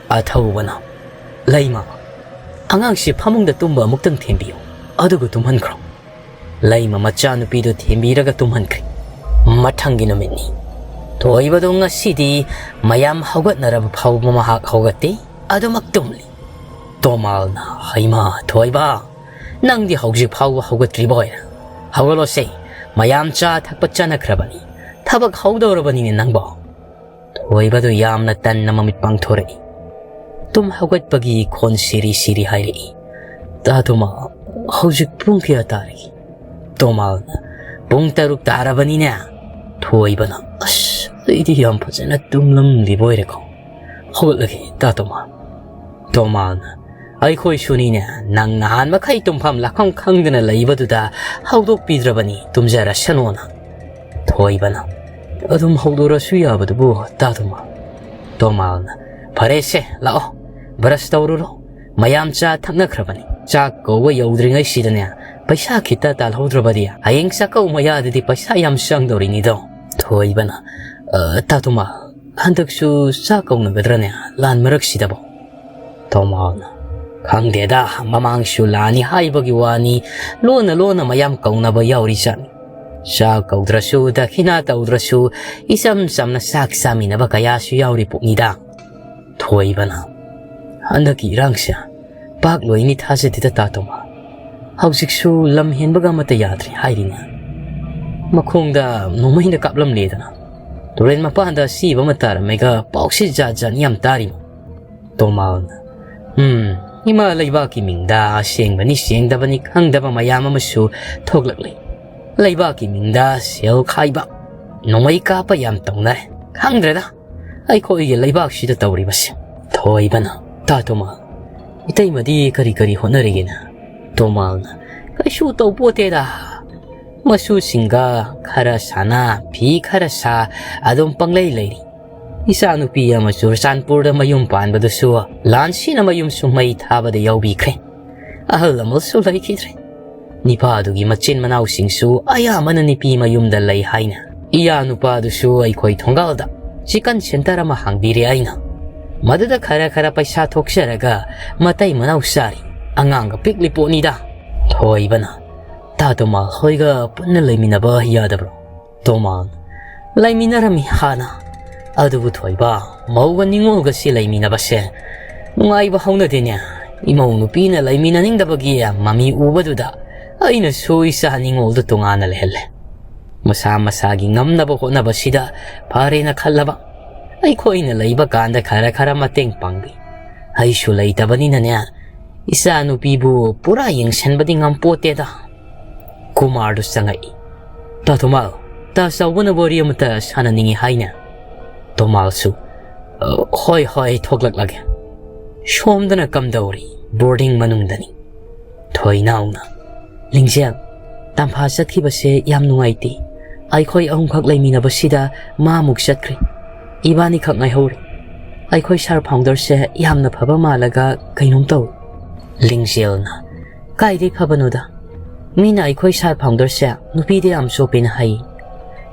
ꯑꯊꯧꯕꯅ, "ꯂꯩꯃ, ꯑꯉꯥꯡꯁꯤ ꯐꯃꯨꯡꯗ ꯇꯨꯝꯕ ꯑꯃꯨꯛꯇꯪ ꯊꯦꯝꯕꯤꯌꯨ, ꯑꯗꯨꯒ ꯇꯨꯝꯍꯟꯈ꯭ꯔꯣ"꯫ ꯂꯩꯃ ꯃꯆꯥꯅꯨꯄꯤꯗꯨ ꯊꯦꯝꯕꯤꯔꯒ ꯇꯨꯝꯍꯟꯈ꯭ꯔꯦ꯫ ꯃꯊꯪꯒꯤ ꯅꯨꯃꯤꯠꯅꯤ꯫ ꯊꯣꯏꯕꯗꯨ ꯉꯁꯤꯗꯤ ꯃꯌꯥꯝ ꯍꯧꯒꯠꯅꯔꯕ ꯐꯥꯎꯕ ꯃꯍꯥꯛ ꯍꯧꯒꯠꯇꯦ, ꯑꯗꯨꯃꯛ ꯇꯨꯝꯂꯤ꯫ ꯇꯣꯃꯥꯜꯅ, "ꯍꯩꯃꯥ, ꯊꯣꯏꯕ, ꯅꯪꯗꯤ ꯍꯧꯖꯤꯛ ꯐꯥꯎꯕ ꯍꯧꯒꯠꯇ꯭ꯔꯤꯕ ꯑꯣꯏꯔꯦ? ꯍꯧꯒꯠꯂꯣꯁꯦ, ꯃꯌꯥꯝ ꯆꯥ ꯊꯛꯄ ꯆꯠꯅꯈ꯭ꯔꯕꯅꯤ꯫ ꯊꯕꯛ ꯍꯧꯗꯧꯔꯕꯅꯤꯅꯦ ꯅꯪꯕꯣ"꯫ ꯊꯣꯏꯕꯗꯨ ꯌꯥꯝꯅ ꯇꯟꯅ ꯃꯃꯤꯠ ꯄꯥꯡꯊꯣꯔꯛꯏ꯫ ꯇꯨꯝ ꯍꯧꯒꯠꯄꯒꯤ ꯈꯣꯟ ꯁꯤꯔꯤ ꯁꯤꯔꯤ ꯍꯥꯏꯔꯛꯏ꯫ "ꯇꯥ ꯇꯣꯃꯥ, ꯍꯧꯖꯤꯛ ꯄꯨꯡ ꯀꯌꯥ ꯇꯥꯔꯒꯦ?" ꯇꯣꯃꯥꯜꯅ, "ꯄꯨꯡ ꯇꯔꯨꯛ ꯇꯥꯔꯕꯅꯤꯅꯦ"꯫ ꯊꯣꯏꯕꯅ, "ꯑꯁ, ꯑꯩꯗꯤ ꯌꯥꯝ ꯐꯖꯅ ꯇꯨꯝꯂꯝꯂꯤꯕ ꯑꯣꯏꯔꯦꯀꯣ꯫ ꯍꯧꯒꯠꯂꯒꯦ, ꯇꯥ ꯇꯣꯃꯥ"꯫ ꯇꯣꯃꯥꯜꯅ, "ꯑꯩꯈꯣꯏꯁꯨꯅꯤꯅꯦ, ꯅꯪ ꯅꯍꯥꯟ ꯃꯈꯩ ꯇꯨꯝꯐꯝ ꯂꯥꯛꯐꯝ ꯈꯪꯗꯅ ꯂꯩꯕꯗꯨꯗ ꯍꯧꯗꯣꯛꯄꯤꯗ꯭ꯔꯕꯅꯤ, ꯇꯨꯝꯖꯔꯁꯅꯣꯅ"꯫ ꯊꯣꯏꯕꯅ, "ꯑꯗꯨꯝ ꯍꯧꯗꯣꯔꯁꯨ ꯌꯥꯕꯗꯨꯕꯨ, ꯇꯥ ꯇꯣꯃꯥ"꯫ ꯇꯣꯃꯥꯜꯅ, "ꯐꯔꯦꯁꯦ, ꯂꯥꯛꯑꯣ, ꯕ꯭ꯔꯁ ꯇꯧꯔꯨꯔꯣ꯫ ꯃꯌꯥꯝ ꯆꯥ ꯊꯛꯅꯈ꯭ꯔꯕꯅꯤ꯫ ꯆꯥꯛ ꯀꯧꯕ ꯌꯧꯗ꯭ꯔꯤꯉꯩꯁꯤꯗꯅꯦ, ꯄꯩꯁꯥ ꯈꯤꯇ ꯇꯥꯜꯍꯧꯗ꯭ꯔꯕꯗꯤ ꯍꯌꯦꯡ ꯆꯥꯛꯀꯧ ꯃꯌꯥꯗꯗꯤ ꯄꯩꯁꯥ ꯌꯥꯝ ꯆꯪꯗꯧꯔꯤꯅꯤꯗꯣ"꯫ ꯊꯣꯏꯕꯅ, "ꯑ, ꯇꯥ ꯇꯣꯃꯥ, ꯍꯟꯗꯛꯁꯨ ꯆꯥꯛ ꯀꯧꯅꯒꯗ꯭ꯔꯅꯦ ꯂꯥꯟ ꯃꯔꯛꯁꯤꯗꯕꯣ?" ꯇꯣꯃꯥꯜꯅ, "ꯈꯪꯗꯦꯗ, ꯃꯃꯥꯡꯁꯨ ꯂꯥꯟꯅꯤ ꯍꯥꯏꯕꯒꯤ ꯋꯥꯅꯤ, ꯂꯣꯟꯅ ꯂꯣꯟꯅ ꯃꯌꯥꯝ ꯀꯧꯅꯕ ꯌꯥꯎꯔꯤꯖꯥꯠꯅꯤ꯫ ꯆꯥꯛ ꯀꯧꯗ꯭ꯔꯁꯨ, ꯗꯈꯤꯅꯥ ꯇꯧꯗ꯭ꯔꯁꯨ, ꯏꯆꯝ ꯆꯝꯅ ꯆꯥꯛ ꯆꯥꯃꯤꯟꯅꯕ ꯀꯌꯥꯁꯨ ꯌꯥꯎꯔꯤ ꯄꯣꯠꯅꯤꯗ"꯫ ꯊꯣꯏꯕꯅ, "ꯍꯟꯗꯛꯀꯤ ꯏꯔꯥꯡꯁꯦ ꯄꯥꯛ ꯂꯣꯏꯅꯤ ꯊꯥꯖꯗꯦꯗ ꯇꯥ ꯇꯣꯃꯥ꯫ ꯍꯧꯖꯤꯛꯁꯨ ꯂꯝ ꯍꯦꯟꯕꯒ ꯑꯃꯠꯇ ꯌꯥꯗ꯭ꯔꯦ ꯍꯥꯏꯔꯤꯅꯦ꯫ ꯃꯈꯣꯡꯗ ꯅꯣꯡꯃꯩꯅ ꯀꯥꯞꯂꯝꯂꯦꯗꯅ"꯫ ꯇꯨꯔꯦꯜ ꯃꯄꯥꯟꯗ ꯑꯁꯤꯕ ꯑꯃ ꯇꯥꯔꯝꯃꯦꯒ ꯄꯥꯎꯁꯤ ꯖꯥꯠ ꯖꯥꯠꯅꯤ ꯌꯥꯝ ꯇꯥꯔꯤꯕ꯫ ꯇꯣꯃꯥꯜꯅ, "ꯎꯝ, ꯏꯃꯥ ꯂꯩꯕꯥꯛꯀꯤ ꯃꯤꯡꯗ ꯑꯁꯦꯡꯕꯅꯤ ꯁꯦꯡꯗꯕꯅꯤ ꯈꯪꯗꯕ ꯃꯌꯥꯝ ꯑꯃꯁꯨ ꯊꯣꯛꯂꯛꯂꯤ꯫ ꯂꯩꯕꯥꯛꯀꯤ ꯃꯤꯡꯗ ꯁꯦꯜ ꯈꯥꯏꯕ, ꯅꯣꯡꯃꯩ ꯀꯥꯞꯄ ꯌꯥꯝ ꯇꯧꯅꯔꯦ꯫ ꯈꯪꯗ꯭ꯔꯦꯗ ꯑꯩꯈꯣꯏꯒꯤ ꯂꯩꯕꯥꯛꯁꯤꯗ ꯇꯧꯔꯤꯕꯁꯦ꯫" ꯊꯣꯏꯕꯅ, "ꯇꯥ ꯇꯣꯃꯥꯜ, ꯏꯇꯩꯃꯗꯤ ꯀꯔꯤ ꯀꯔꯤ ꯍꯣꯠꯅꯔꯤꯒꯦꯅ?" ꯇꯣꯃꯥꯜꯅ, "ꯀꯩꯁꯨ ꯇꯧꯄꯣꯠꯇꯦꯗ꯫ ꯃꯁꯨꯁꯤꯡꯒ ꯈꯔ ꯁꯥꯟꯅ, ꯐꯤ ꯈꯔ ꯁꯥ, ꯑꯗꯨꯝ ꯄꯪꯂꯩ ꯂꯩꯔꯤ꯫ ꯏꯆꯥꯅꯨꯄꯤ ꯑꯃ ꯆꯨꯔꯆꯥꯟꯄꯨꯔꯗ ꯃꯌꯨꯝ ꯄꯥꯟꯕꯗꯨꯁꯨ ꯂꯥꯟꯁꯤꯅ ꯃꯌꯨꯝꯁꯨ ꯃꯩ ꯊꯥꯕꯗ ꯌꯥꯎꯕꯤꯈ꯭ꯔꯦ꯫ ꯑꯍꯜ ꯑꯃꯁꯨ ꯂꯩꯈꯤꯗ꯭ꯔꯦ꯫ ꯅꯤꯄꯥꯗꯨꯒꯤ ꯃꯆꯤꯟ ꯃꯅꯥꯎꯁꯤꯡꯁꯨ ꯑꯌꯥꯝꯕꯅ ꯅꯨꯄꯤ ꯃꯌꯨꯝꯗ ꯂꯩ ꯍꯥꯏꯅ꯫ ꯏꯌꯥ ꯅꯨꯄꯥꯗꯨꯁꯨ ꯑꯩꯈꯣꯏ ꯊꯣꯡꯒꯥꯜꯗ ꯆꯤꯀꯟ ꯁꯦꯟꯇꯔ ꯑꯃ ꯍꯥꯡꯕꯤꯔꯦ ꯑꯩꯅ꯫ ꯃꯗꯨꯗ ꯈꯔ ꯈꯔ ꯄꯩꯁꯥ ꯊꯣꯛꯆꯔꯒ ꯃꯇꯩ ꯃꯅꯥꯎ ꯆꯥꯔꯤ꯫ ꯑꯉꯥꯡꯒ ꯄꯤꯛꯂꯤ ꯄꯣꯠꯅꯤꯗ꯫" ꯊꯣꯏꯕꯅ, "ꯇꯥ ꯇꯣꯃꯥꯜ ꯍꯣꯏꯒ ꯄꯨꯟꯅ ꯂꯩꯃꯤꯟꯅꯕ ꯌꯥꯗꯕ꯭ꯔꯣ?" ꯇꯣꯃꯥꯜ, "ꯂꯩꯃꯤꯟꯅꯔꯝꯃꯤ ꯍꯥꯟꯅ꯫ ꯑꯗꯨꯕꯨ ꯊꯣꯏꯕ, ꯃꯧꯒ ꯅꯤꯉꯣꯜꯒꯁꯤ ꯂꯩꯃꯤꯟꯅꯕꯁꯦ ꯅꯨꯡꯉꯥꯏꯕ ꯍꯧꯅꯗꯦꯅꯦ꯫ ꯏꯃꯧ ꯅꯨꯄꯤꯅ ꯂꯩꯃꯤꯟꯅꯅꯤꯡꯗꯕꯒꯤ ꯃꯃꯤ ꯎꯕꯗꯨꯗ ꯑꯩꯅꯁꯨ ꯏꯆꯥ ꯅꯤꯉꯣꯜꯗꯨ ꯇꯣꯉꯥꯟꯅ ꯂꯩꯍꯜꯂꯦ꯫ ꯃꯁꯥ ꯃꯁꯥꯒꯤ ꯉꯝꯅꯕ ꯍꯣꯠꯅꯕꯁꯤꯗ ꯐꯔꯦꯅ ꯈꯜꯂꯕ꯫ ꯑꯩꯈꯣꯏꯅ ꯂꯩꯕ ꯀꯥꯟꯗ ꯈꯔ ꯈꯔ ꯃꯇꯦꯡ ꯄꯥꯡꯕꯤ꯫ ꯑꯩꯁꯨ ꯂꯩꯇꯕꯅꯤꯅꯅꯦ, ꯏꯆꯥ ꯅꯨꯄꯤꯕꯨ ꯄꯨꯔꯥ ꯌꯦꯡꯁꯤꯟꯕꯗꯤ ꯉꯝꯄꯣꯠꯇꯦꯗ꯫" ꯀꯨꯃꯥꯔꯗꯨ ꯆꯪꯉꯛꯏ꯫ "ꯇꯥ ꯇꯣꯃꯥꯜ, ꯇꯥ ꯆꯥꯎꯕꯅ ꯋꯥꯔꯤ ꯑꯃꯇ ꯁꯥꯟꯅꯅꯤꯡꯉꯤ ꯍꯥꯏꯅ꯫" ꯇꯣꯃꯥꯜꯁꯨ, "ꯑ, ꯍꯣꯏ, ꯍꯣꯏ, ꯊꯣꯛꯂꯛꯂꯒꯦ꯫ ꯁꯣꯝꯗꯅ ꯀꯝꯗꯧꯔꯤ? ꯕꯣꯔꯗꯤꯡ ꯃꯅꯨꯡꯗꯅꯤ꯫" ꯊꯣꯏꯅꯥꯎꯅ, "ꯂꯤꯡꯖꯦꯜ, ꯇꯝꯐꯥ ꯆꯠꯈꯤꯕꯁꯦ ꯌꯥꯝ ꯅꯨꯡꯉꯥꯏꯇꯦ꯫ ꯑꯩꯈꯣꯏ ꯑꯍꯨꯝꯈꯛ ꯂꯩꯃꯤꯟꯅꯕꯁꯤꯗ ꯃꯥ ꯑꯃꯨꯛ ꯆꯠꯈ꯭ꯔꯦ꯫ ꯏꯕꯥꯅꯤꯈꯛ ꯉꯥꯏꯍꯧꯔꯦ꯫ ꯑꯩꯈꯣꯏ ꯁꯥꯔ ꯐꯥꯎꯟꯗꯔꯁꯦ ꯌꯥꯝꯅ ꯐꯕ ꯃꯥꯜꯂꯒ ꯀꯩꯅꯣꯝ ꯇꯧꯏ꯫" ꯂꯤꯡꯖꯦꯜꯅ, "ꯀꯥꯏꯗꯩ ꯐꯕꯅꯣꯗ? ꯃꯤꯅ ꯑꯩꯈꯣꯏ ꯁꯥꯔ ꯐꯥꯎꯟꯗꯔꯁꯦ ꯅꯨꯄꯤꯗ ꯌꯥꯝ ꯆꯣꯞꯄꯦꯅ ꯍꯥꯏꯌꯦ꯫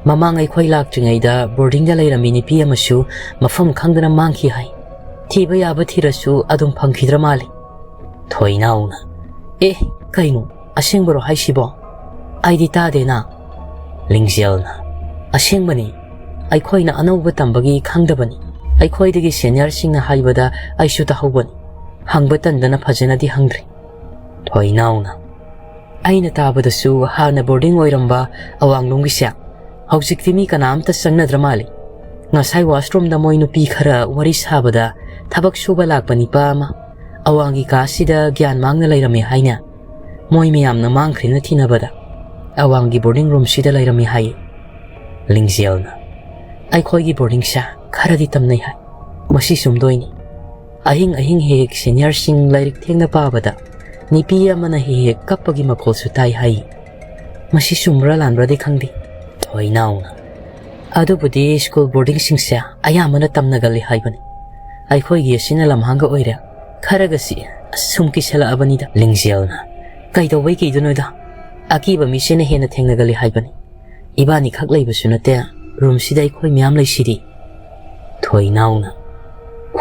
ꯃꯃꯥꯡ ꯑꯩꯈꯣꯏ ꯂꯥꯛꯇ꯭ꯔꯤꯉꯩꯗ ꯕꯣꯔꯗꯤꯡꯗ ꯂꯩꯔꯝꯃꯤ ꯅꯨꯄꯤ ꯑꯃꯁꯨ ꯃꯐꯝ ꯈꯪꯗꯅ ꯃꯥꯡꯈꯤ ꯍꯥꯏ꯫ ꯊꯤꯕ ꯌꯥꯕ ꯊꯤꯔꯁꯨ ꯑꯗꯨꯝ ꯐꯪꯈꯤꯗ꯭ꯔ ꯃꯥꯜꯂꯦ꯫" ꯊꯣꯏꯅꯥꯎꯅ, "ꯑꯦ, ꯀꯩꯅꯣ? ꯑꯁꯦꯡꯕꯔꯣ ꯍꯥꯏꯁꯤꯕꯣ? ꯑꯩꯗꯤ ꯇꯥꯗꯦꯅ꯫" ꯂꯤꯡꯖꯦꯜꯅ, "ꯑꯁꯦꯡꯕꯅꯤ꯫ ꯑꯩꯈꯣꯏꯅ ꯑꯅꯧꯕ ꯇꯝꯕꯒꯤ ꯈꯪꯗꯕꯅꯤ꯫ ꯑꯩꯈꯣꯏꯗꯒꯤ ꯁꯦꯅꯤꯌꯔꯁꯤꯡꯅ ꯍꯥꯏꯕꯗ ꯑꯩꯁꯨ ꯇꯥꯍꯧꯕꯅꯤ꯫ ꯍꯪꯕ ꯇꯟꯗꯅ ꯐꯖꯅꯗꯤ ꯍꯪꯗ꯭ꯔꯤ꯫" ꯊꯣꯏꯅꯥꯎꯅ, "ꯑꯩꯅ ꯇꯥꯕꯗꯁꯨ ꯍꯥꯟꯅ ꯕꯣꯔꯗꯤꯡ ꯑꯣꯏꯔꯝꯕ ꯑꯋꯥꯡꯂꯣꯝꯒꯤꯁꯦ ꯍꯧꯖꯤꯛꯇꯤ ꯃꯤ ꯀꯅꯥꯝꯇ ꯆꯪꯅꯗ꯭ꯔ ꯃꯥꯜꯂꯤ꯫ ꯉꯁꯥꯏ washroomꯗ ꯃꯣꯏ ꯅꯨꯄꯤ ꯈꯔ ꯋꯥꯔꯤ ꯁꯥꯕꯗ ꯊꯕꯛ ꯁꯨꯕ ꯂꯥꯛꯄ ꯅꯤꯄꯥ ꯑꯃ ꯑꯋꯥꯡꯒꯤ ꯀꯥꯁꯤꯗ ꯒ꯭ꯌꯥꯟ ꯃꯥꯡꯅ ꯂꯩꯔꯝꯃꯦ ꯍꯥꯏꯅ꯫ ꯃꯣꯏ ꯃꯌꯥꯝꯅ ꯃꯥꯡꯈ꯭ꯔꯦꯅ ꯊꯤꯅꯕꯗ ꯑꯋꯥꯡꯒꯤ boarding roomꯁꯤꯗ ꯂꯩꯔꯝꯃꯤ ꯍꯥꯏ꯫ ꯂꯤꯡꯖꯦꯜꯅ, "ꯑꯩꯈꯣꯏꯒꯤ boardingꯁꯦ ꯈꯔꯗꯤ ꯇꯝꯅꯩ ꯍꯥꯏ꯫ ꯃꯁꯤ ꯆꯨꯝꯗꯣꯏꯅꯤ꯫ ꯑꯍꯤꯡ ꯑꯍꯤꯡ ꯍꯦꯛ ꯍꯦꯛ seniorꯁꯤꯡ ꯂꯥꯏꯔꯤꯛ ꯊꯦꯡꯅ ꯄꯥꯕꯗ ꯅꯨꯄꯤ ꯑꯃꯅ ꯍꯦꯛ ꯍꯦꯛ ꯀꯞꯄꯒꯤ ꯃꯈꯣꯜꯁꯨ ꯇꯥꯏ ꯍꯥꯏ꯫ ꯃꯁꯤ ꯆꯨꯝꯕ꯭ꯔꯥ ꯂꯥꯟꯕ꯭ꯔꯥꯗꯤ ꯈꯪꯗꯦ꯫" ꯊꯣꯏꯅꯥꯎꯅ, "ꯑꯗꯨꯕꯨꯗꯤ school boardingꯁꯤꯡꯁꯦ ꯑꯌꯥꯝꯕꯅ ꯇꯝꯅꯒꯜꯂꯤ ꯍꯥꯏꯕꯅꯤ꯫ ꯑꯩꯈꯣꯏꯒꯤ ꯑꯁꯤꯅ ꯂꯝꯍꯥꯡꯒ ꯑꯣꯏꯔꯦ꯫ ꯈꯔꯒꯁꯤ ꯁꯨꯝ ꯀꯤꯁꯜꯂꯛꯑꯕꯅꯤꯗ꯫" ꯂꯤꯡꯖꯦꯜꯅ, "ꯀꯩꯗꯧꯕꯩ ꯀꯤꯗꯣꯏꯅꯣꯗ? ꯑꯀꯤꯕ ꯃꯤꯁꯤꯅ ꯍꯦꯟꯅ ꯊꯦꯡꯅꯒꯜꯂꯤ ꯍꯥꯏꯕꯅꯤ꯫ ꯏꯕꯥꯅꯤ ꯈꯛ ꯂꯩꯕꯁꯨ ꯅꯠꯇꯦ, roomꯁꯤꯗ ꯑꯩꯈꯣꯏ ꯃꯌꯥꯝ ꯂꯩꯁꯤꯗꯤ꯫" ꯊꯣꯏꯅꯥꯎꯅ,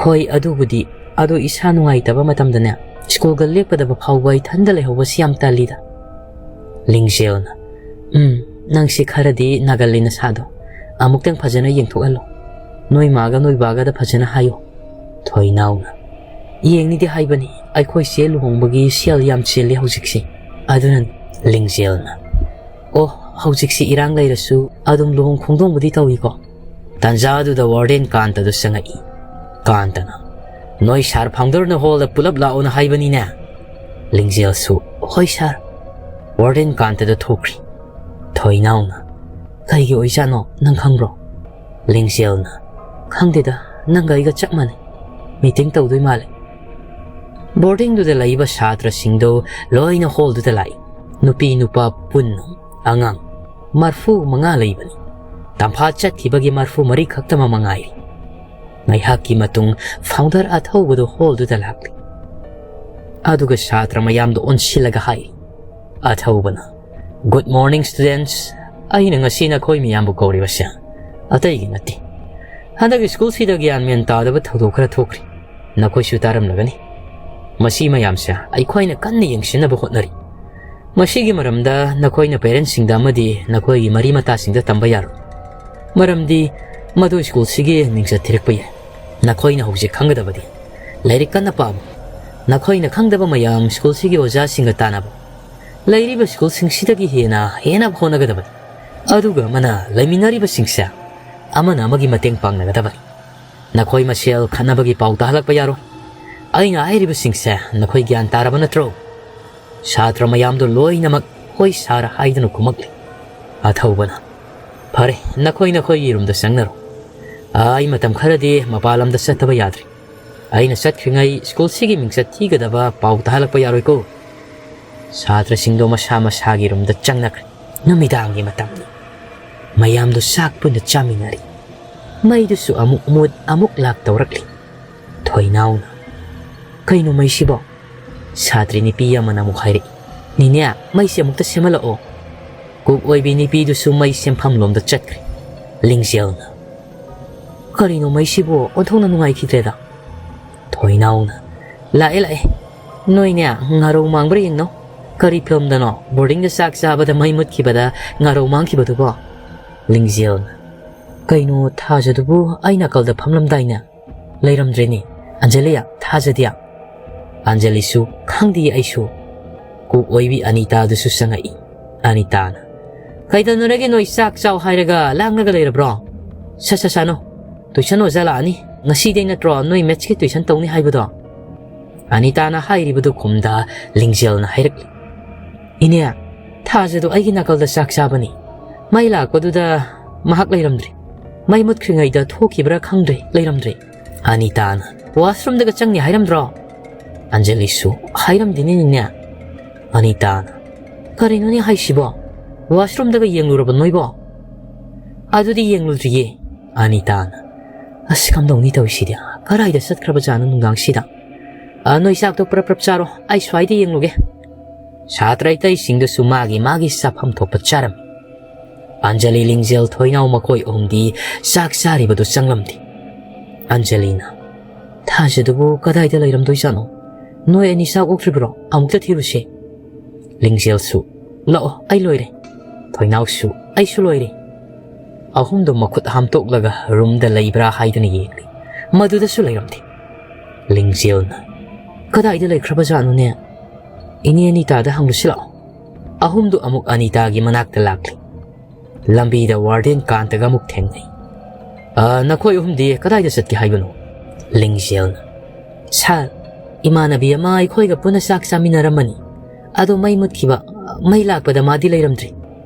"ꯍꯣꯏ, ꯑꯗꯨꯕꯨꯗꯤ꯫ ꯑꯗꯣ ꯏꯁꯥ ꯅꯨꯡꯉꯥꯏꯇꯕ ꯃꯇꯝꯗꯅꯦ, schoolꯒ ꯂꯦꯞꯀꯗꯕ ꯐꯥꯎꯕ ꯏꯊꯟꯗ ꯂꯩꯍꯧꯕꯁꯤ ꯌꯥꯝ ꯇꯜꯂꯤꯗ꯫" ꯂꯤꯡꯖꯦꯜꯅ, "ꯎꯝ, ꯅꯪꯁꯤ ꯈꯔꯗꯤ ꯅꯥꯒꯜꯂꯤ ꯅꯁꯥꯗꯣ꯫ ꯑꯃꯨꯛꯇꯪ ꯐꯖꯅ ꯌꯦꯡꯊꯣꯛꯍꯜꯂꯣ꯫ ꯅꯣꯏ ꯃꯥꯒ ꯅꯣꯏ ꯕꯥꯒꯗ ꯐꯖꯅ ꯍꯥꯏꯌꯣ꯫" ꯊꯣꯏꯅꯥꯎꯅ, "ꯌꯦꯡꯅꯤꯗꯤ ꯍꯥꯏꯕꯅꯤ, ꯑꯩꯈꯣꯏ ꯆꯦ ꯂꯨꯍꯣꯡꯕꯒꯤ ꯁꯦꯜ ꯌꯥꯝ ꯆꯤꯜꯂꯤ ꯍꯧꯖꯤꯛꯁꯦ꯫ ꯑꯗꯨꯅꯅꯤ꯫" ꯂꯤꯡꯖꯦꯜꯅ, "ꯑꯣ, ꯍꯧꯖꯤꯛꯁꯤ ꯏꯔꯥꯡ ꯂꯩꯔꯁꯨ ꯑꯗꯨꯝ ꯂꯨꯍꯣꯡ ꯈꯣꯡꯗꯣꯡꯕꯗꯤ ꯇꯧꯏꯀꯣ?" ꯇꯥꯟꯖꯥꯗꯨꯗ warden ꯀꯥꯟꯇꯗꯨ ꯆꯪꯉꯛꯏ꯫ ꯀꯥꯟꯇꯅ, "ꯅꯣꯏ sir founderꯅ hallꯗ ꯄꯨꯂꯞ ꯂꯥꯛꯑꯣꯅ ꯍꯥꯏꯕꯅꯤꯅꯦ?" ꯂꯤꯡꯖꯦꯜꯁꯨ, "ꯍꯣꯏ sir꯫" Warden ꯀꯥꯟꯇꯗ ꯊꯣꯛꯈ꯭ꯔꯤ꯫ ꯊꯣꯏꯅꯥꯎꯅ, "ꯀꯩꯒꯤ ꯑꯣꯏꯖꯥꯠꯅꯣ, ꯅꯪ ꯈꯪꯕ꯭ꯔꯣ?" ꯂꯤꯡꯖꯦꯜꯅ, "ꯈꯪꯗꯦꯗ, ꯅꯪꯒ ꯑꯩꯒ ꯆꯞ ꯃꯥꯟꯅꯩ꯫ Meeting ꯇꯧꯗꯣꯏ ꯃꯥꯜꯂꯦ꯫" Boardingꯗꯨꯗ ꯂꯩꯕ ꯁꯥꯇ꯭ꯔꯁꯤꯡꯗꯣ ꯂꯣꯏꯅ hallꯗꯨꯗ ꯂꯥꯛꯏ꯫ ꯅꯨꯄꯤ ꯅꯨꯄꯥ ꯄꯨꯟꯅ ꯑꯉꯥꯡ ꯃꯔꯐꯨ ꯃꯉꯥ ꯂꯩꯕꯅꯤ꯫ ꯇꯝꯐꯥ ꯆꯠꯈꯤꯕꯒꯤ ꯃꯔꯐꯨ ꯃꯔꯤ ꯈꯛꯇꯃꯛ ꯃꯉꯥꯏꯔꯤ꯫ ꯉꯥꯏꯍꯥꯛꯀꯤ ꯃꯇꯨꯡ founder ꯑꯊꯧꯕꯗꯨ hallꯗꯨꯗ ꯂꯥꯛꯂꯤ꯫ ꯑꯗꯨꯒ ꯁꯥꯇ꯭ꯔ ꯃꯌꯥꯝꯗꯨ ꯑꯣꯟꯁꯤꯜꯂꯒ ꯍꯥꯏꯔꯤ꯫ ꯑꯊꯧꯕꯅ, "Good morning, students꯫ ꯑꯩꯅ ꯉꯁꯤ ꯅꯈꯣꯏ ꯃꯤꯌꯥꯝꯕꯨ ꯀꯧꯔꯤꯕꯁꯦ ꯑꯇꯩꯒꯤ ꯅꯠꯇꯦ꯫ ꯍꯟꯗꯛ schoolꯁꯤꯗ ꯒ꯭ꯌꯥꯟ ꯃꯦꯟ ꯇꯥꯗꯕ ꯊꯧꯗꯣꯛ ꯈꯔ ꯊꯣꯛꯈ꯭ꯔꯤ꯫ ꯅꯈꯣꯏꯁꯨ ꯇꯥꯔꯝꯂꯒꯅꯤ꯫ ꯃꯁꯤ ꯃꯌꯥꯝꯁꯦ ꯑꯩꯈꯣꯏꯅ ꯀꯟꯅ ꯌꯦꯡꯁꯤꯟꯅꯕ ꯍꯣꯠꯅꯔꯤ꯫ ꯃꯁꯤꯒꯤ ꯃꯔꯝꯗ ꯅꯈꯣꯏꯅ parentsꯁꯤꯡꯗ ꯑꯃꯗꯤ ꯅꯈꯣꯏꯒꯤ ꯃꯔꯤ ꯃꯇꯥꯁꯤꯡꯗ ꯇꯝꯕ ꯌꯥꯔꯣꯏ꯫ ꯃꯔꯝꯗꯤ ꯃꯗꯨ schoolꯁꯤꯒꯤ ꯃꯤꯡꯆꯠ ꯊꯤꯔꯛꯄ ꯌꯥꯏ꯫ ꯅꯈꯣꯏꯅ ꯍꯧꯖꯤꯛ ꯈꯪꯒꯗꯕꯗꯤ ꯂꯥꯏꯔꯤꯛ ꯀꯟꯅ ꯄꯥꯕ, ꯅꯈꯣꯏꯅ ꯈꯪꯗꯕ ꯃꯌꯥꯝ schoolꯁꯤꯒꯤ ꯑꯣꯖꯥꯁꯤꯡꯒ ꯇꯥꯟꯅꯕ, ꯂꯩꯔꯤꯕ schoolꯁꯤꯡꯁꯤꯗꯒꯤ ꯍꯦꯟꯅ ꯍꯦꯟꯅꯕ ꯍꯣꯠꯅꯒꯗꯕꯅꯤ꯫ ꯑꯗꯨꯒ ꯑꯃꯅ ꯂꯩꯃꯤꯟꯅꯔꯤꯕꯁꯤꯡꯁꯦ ꯑꯃꯅ ꯑꯃꯒꯤ ꯃꯇꯦꯡ ꯄꯥꯡꯅꯒꯗꯕꯅꯤ꯫ ꯅꯈꯣꯏ ꯃꯁꯦꯜ ꯈꯠꯅꯕꯒꯤ ꯄꯥꯎ ꯇꯥꯍꯜꯂꯛꯄ ꯌꯥꯔꯣꯏ꯫ ꯑꯩꯅ ꯍꯥꯏꯔꯤꯕꯁꯤꯡꯁꯦ ꯅꯈꯣꯏ ꯒ꯭ꯌꯥꯟ ꯇꯥꯔꯕ ꯅꯠꯇ꯭ꯔꯣ? ꯁꯥꯇ꯭ꯔ ꯃꯌꯥꯝꯗꯨ ꯂꯣꯏꯅꯃꯛ "ꯍꯣꯏ ꯁꯥꯔ" ꯍꯥꯏꯗꯨꯅ ꯈꯨꯝꯃꯛꯂꯤ꯫ ꯑꯊꯧꯕꯅ, "ꯐꯔꯦ, ꯅꯈꯣꯏ ꯅꯈꯣꯏꯒꯤ ꯔꯨꯝꯗ ꯆꯪꯅꯔꯣ꯫ ꯑꯩ ꯃꯇꯝ ꯈꯔꯗꯤ ꯃꯄꯥꯟ ꯂꯝꯗ ꯆꯠꯇꯕ ꯌꯥꯗ꯭ꯔꯤ꯫ ꯑꯩꯅ ꯆꯠꯈ꯭ꯔꯤꯉꯩ ꯁ꯭ꯀꯨꯜꯁꯤꯒꯤ ꯃꯤꯡꯆꯠ ꯊꯤꯒꯗꯕ ꯄꯥꯎ ꯇꯥꯍꯜꯂꯛꯄ ꯌꯥꯔꯣꯏꯀꯣ"꯫ ꯁꯥꯇ꯭ꯔꯁꯤꯡꯗꯣ ꯃꯁꯥ ꯃꯁꯥꯒꯤ ꯔꯨꯝꯗ ꯆꯪꯅꯈ꯭ꯔꯦ꯫ ꯅꯨꯃꯤꯗꯥꯡꯒꯤ ꯃꯇꯝꯅꯤ꯫ ꯃꯌꯥꯝꯗꯨ ꯆꯥꯛ ꯄꯨꯟꯅ ꯆꯥꯃꯤꯟꯅꯔꯤ꯫ ꯃꯩꯗꯨꯁꯨ ꯑꯃꯨꯛ ꯃꯨꯠ ꯑꯃꯨꯛ ꯂꯥꯛ ꯇꯧꯔꯛꯂꯤ꯫ ꯊꯣꯏꯅꯥꯎꯅ, "ꯀꯩꯅꯣ ꯃꯩꯁꯤꯕꯣ?" ꯁꯥꯇ꯭ꯔꯤ ꯅꯨꯄꯤ ꯑꯃꯅ ꯑꯃꯨꯛ ꯍꯥꯏꯔꯛꯏ, "ꯅꯤꯅꯦ, ꯃꯩꯁꯦ ꯑꯃꯨꯛꯇ ꯁꯦꯝꯍꯜꯂꯛꯑꯣ"꯫ ꯀꯨꯛ ꯑꯣꯏꯕꯤ ꯅꯨꯄꯤꯗꯨꯁꯨ ꯃꯩ ꯁꯦꯝꯐꯝ ꯂꯣꯝꯗ ꯆꯠꯈ꯭ꯔꯦ꯫ ꯂꯤꯡꯖꯦꯜꯅ, "ꯀꯔꯤꯅꯣ ꯃꯩꯁꯤꯕꯣ? ꯑꯣꯟꯊꯣꯛꯅ ꯅꯨꯡꯉꯥꯏꯈꯤꯗ꯭ꯔꯦꯗ"꯫ ꯊꯣꯏꯅꯥꯎꯅ, "ꯂꯥꯛꯑꯦ, ꯂꯥꯛꯑꯦ꯫ ꯅꯣꯏꯅꯦ, ꯉꯥꯔꯧ ꯃꯥꯡꯕ꯭ꯔꯥ ꯌꯦꯡꯅꯧ꯫ ꯀꯔꯤ ꯐꯤꯂꯝꯗꯅꯣ ꯕꯣꯔꯗꯤꯡꯗ ꯆꯥꯛ ꯆꯥꯕꯗ ꯃꯩ ꯃꯨꯠꯈꯤꯕꯗ ꯉꯥꯔꯧ ꯃꯥꯡꯈꯤꯕꯗꯨꯕꯣ?" ꯂꯤꯡꯖꯦꯜꯅ, "ꯀꯩꯅꯣ, ꯊꯥꯖꯗꯨꯕꯨ ꯑꯩ ꯅꯥꯀꯜꯗ ꯐꯝꯂꯝꯗꯥꯏꯅꯦ? ꯂꯩꯔꯝꯗ꯭ꯔꯦꯅꯦ꯫ ꯑꯟꯖꯂꯤ, ꯊꯥꯖꯗꯤ"꯫ ꯑꯟꯖꯂꯤꯁꯨ, "ꯈꯪꯗꯦ ꯑꯩꯁꯨ"꯫ ꯀꯨꯛ ꯑꯣꯏꯕꯤ ꯑꯅꯤꯇꯥꯗꯨꯁꯨ ꯆꯪꯉꯛꯏ꯫ ꯑꯅꯤꯇꯥꯅ, "ꯀꯩꯗꯧꯅꯔꯒꯦ ꯅꯣꯏ? ꯆꯥꯛ ꯆꯥꯎ ꯍꯥꯏꯔꯒ ꯂꯥꯡꯂꯒ ꯂꯩꯔꯕ꯭ꯔꯣ? ꯁꯠ ꯁꯠ ꯆꯥꯅꯣ꯫ ꯇꯨꯏꯁꯟ ꯑꯣꯖꯥ ꯂꯥꯛꯑꯅꯤ꯫ ꯉꯁꯤꯗꯩ ꯅꯠꯇ꯭ꯔꯣ ꯅꯣꯏ ꯃꯦꯠꯁꯀꯤ ꯇꯨꯏꯁꯟ ꯇꯧꯅꯤ ꯍꯥꯏꯕꯗꯣ?" ꯑꯅꯤꯇꯥꯅ ꯍꯥꯏꯔꯤꯕꯗꯨ ꯈꯨꯝꯗ ꯂꯤꯡꯖꯦꯜꯅ ꯍꯥꯏꯔꯛꯂꯤ, "ꯏꯅꯦ, ꯊꯥꯖꯗꯣ ꯑꯩꯒꯤ ꯅꯥꯀꯜꯗ ꯆꯥꯛ ꯆꯥꯕꯅꯤ꯫ ꯃꯩ ꯂꯥꯛꯄꯗꯨꯗ ꯃꯍꯥꯛ ꯂꯩꯔꯝꯗ꯭ꯔꯦ꯫ ꯃꯩ ꯃꯨꯠꯈ꯭ꯔꯤꯉꯩꯗ ꯊꯣꯛꯈꯤꯕ꯭ꯔꯥ ꯈꯪꯗ꯭ꯔꯦ, ꯂꯩꯔꯝꯗ꯭ꯔꯦ"꯫ ꯑꯅꯤꯇꯥꯅ, "ꯋꯥꯁꯔꯨꯝꯗꯒ ꯆꯪꯅꯤ ꯍꯥꯏꯔꯝꯗ꯭ꯔꯣ?" ꯑꯟꯖꯂꯤꯁꯨ, "ꯍꯥꯏꯔꯝꯗꯦꯅꯦ ꯅꯤꯅꯦ"꯫ ꯑꯅꯤꯇꯥꯅ, "ꯀꯔꯤꯅꯣꯅꯦ ꯍꯥꯏꯁꯤꯕꯣ? ꯋꯥꯁꯔꯨꯝꯗꯒ ꯌꯦꯡꯂꯨꯔꯕ ꯅꯣꯏꯕꯣ?" "ꯑꯗꯨꯗꯤ ꯌꯦꯡꯂꯨꯗ꯭ꯔꯤꯌꯦ"꯫ ꯑꯅꯤꯇꯥꯅ, "ꯑꯁ, ꯀꯝꯗꯧꯅꯤ ꯇꯧꯔꯤꯁꯤꯗꯤ? ꯀꯔꯥꯏꯗ ꯆꯠꯈ꯭ꯔꯕꯖꯥꯠꯅꯣ ꯅꯨꯡꯗꯥꯡꯁꯤꯗ? ꯑ, ꯅꯣꯏ ꯆꯥꯛꯇꯣ ꯄ꯭ꯔꯞ ꯄ꯭ꯔꯞ ꯆꯥꯔꯣ, ꯑꯩ ꯁ꯭ꯋꯥꯏꯗ ꯌꯦꯡꯂꯨꯒꯦ"꯫ ꯁꯥꯇ꯭ꯔ ꯑꯇꯩꯁꯤꯡꯗꯨꯁꯨ ꯃꯥꯒꯤ ꯃꯥꯒꯤ ꯆꯥꯐꯝ ꯊꯣꯛꯄ ꯆꯥꯔꯝꯃꯤ꯫ ꯑꯟꯖꯂꯤ, ꯂꯤꯡꯖꯦꯜ, ꯊꯣꯏꯅꯥꯎ ꯃꯈꯣꯏ ꯑꯍꯨꯝꯗꯤ ꯆꯥꯛ ꯆꯥꯔꯤꯕꯗꯨ ꯆꯪꯂꯝꯗꯦ꯫ ꯑꯟꯖꯂꯤꯅ, "ꯊꯥꯖꯗꯨꯕꯨ ꯀꯗꯥꯏꯗ ꯂꯩꯔꯝꯗꯣꯏꯖꯥꯠꯅꯣ? ꯅꯣꯏ ꯑꯅꯤ ꯆꯥꯛ ꯑꯣꯛꯇ꯭ꯔꯤꯕ꯭ꯔꯣ? ꯑꯃꯨꯛꯇ ꯊꯤꯔꯨꯁꯦ"꯫ ꯂꯤꯡꯖꯦꯜꯁꯨ, "ꯂꯥꯛꯑꯣ, ꯑꯩ ꯂꯣꯏꯔꯦ"꯫ ꯊꯣꯏꯅꯥꯎꯁꯨ, "ꯑꯩꯁꯨ ꯂꯣꯏꯔꯦ"꯫ ꯑꯍꯨꯝꯗꯨ ꯃꯈꯨꯠ ꯍꯥꯝꯇꯣꯛꯂꯒ ꯔꯨꯝꯗ ꯂꯩꯕ꯭ꯔꯥ ꯍꯥꯏꯗꯨꯅ ꯌꯦꯡꯂꯤ꯫ ꯃꯗꯨꯗꯁꯨ ꯂꯩꯔꯝꯗꯦ꯫ ꯂꯤꯡꯖꯦꯜꯅ, "ꯀꯗꯥꯏꯗ ꯂꯩꯈ꯭ꯔꯕꯖꯥꯠꯅꯣꯅꯦ? ꯏꯅꯦ ꯑꯅꯤꯇꯥꯗ ꯍꯪꯂꯨꯁꯤ ꯂꯥꯛꯑꯣ"꯫ ꯑꯍꯨꯝꯗꯨ ꯑꯃꯨꯛ ꯑꯅꯤꯇꯥꯒꯤ ꯃꯅꯥꯛꯇ ꯂꯥꯛꯂꯤ꯫ ꯂꯝꯕꯤꯗ ꯋꯥꯔꯗꯦꯟ ꯀꯥꯟꯇꯒ ꯑꯃꯨꯛ ꯊꯦꯡꯅꯩ꯫ "ꯑ, ꯅꯈꯣꯏ ꯑꯍꯨꯝꯗꯤ ꯀꯗꯥꯏꯗ ꯆꯠꯀꯦ ꯍꯥꯏꯕꯅꯣ?" ꯂꯤꯡꯖꯦꯜꯅ, "ꯁꯥꯔ, ꯏꯃꯥꯟꯅꯕꯤ ꯑꯃ ꯑꯩꯈꯣꯏꯒ ꯄꯨꯟꯅ ꯆꯥꯛ ꯆꯥꯃꯤꯟꯅꯔꯝꯕꯅꯤ꯫ ꯑꯗꯣ ꯃꯩ ꯃꯨꯠꯈꯤꯕ, ꯃꯩ ꯂꯥꯛꯄꯗ ꯃꯥꯗꯤ ꯂꯩꯔꯝꯗ꯭ꯔꯤ꯫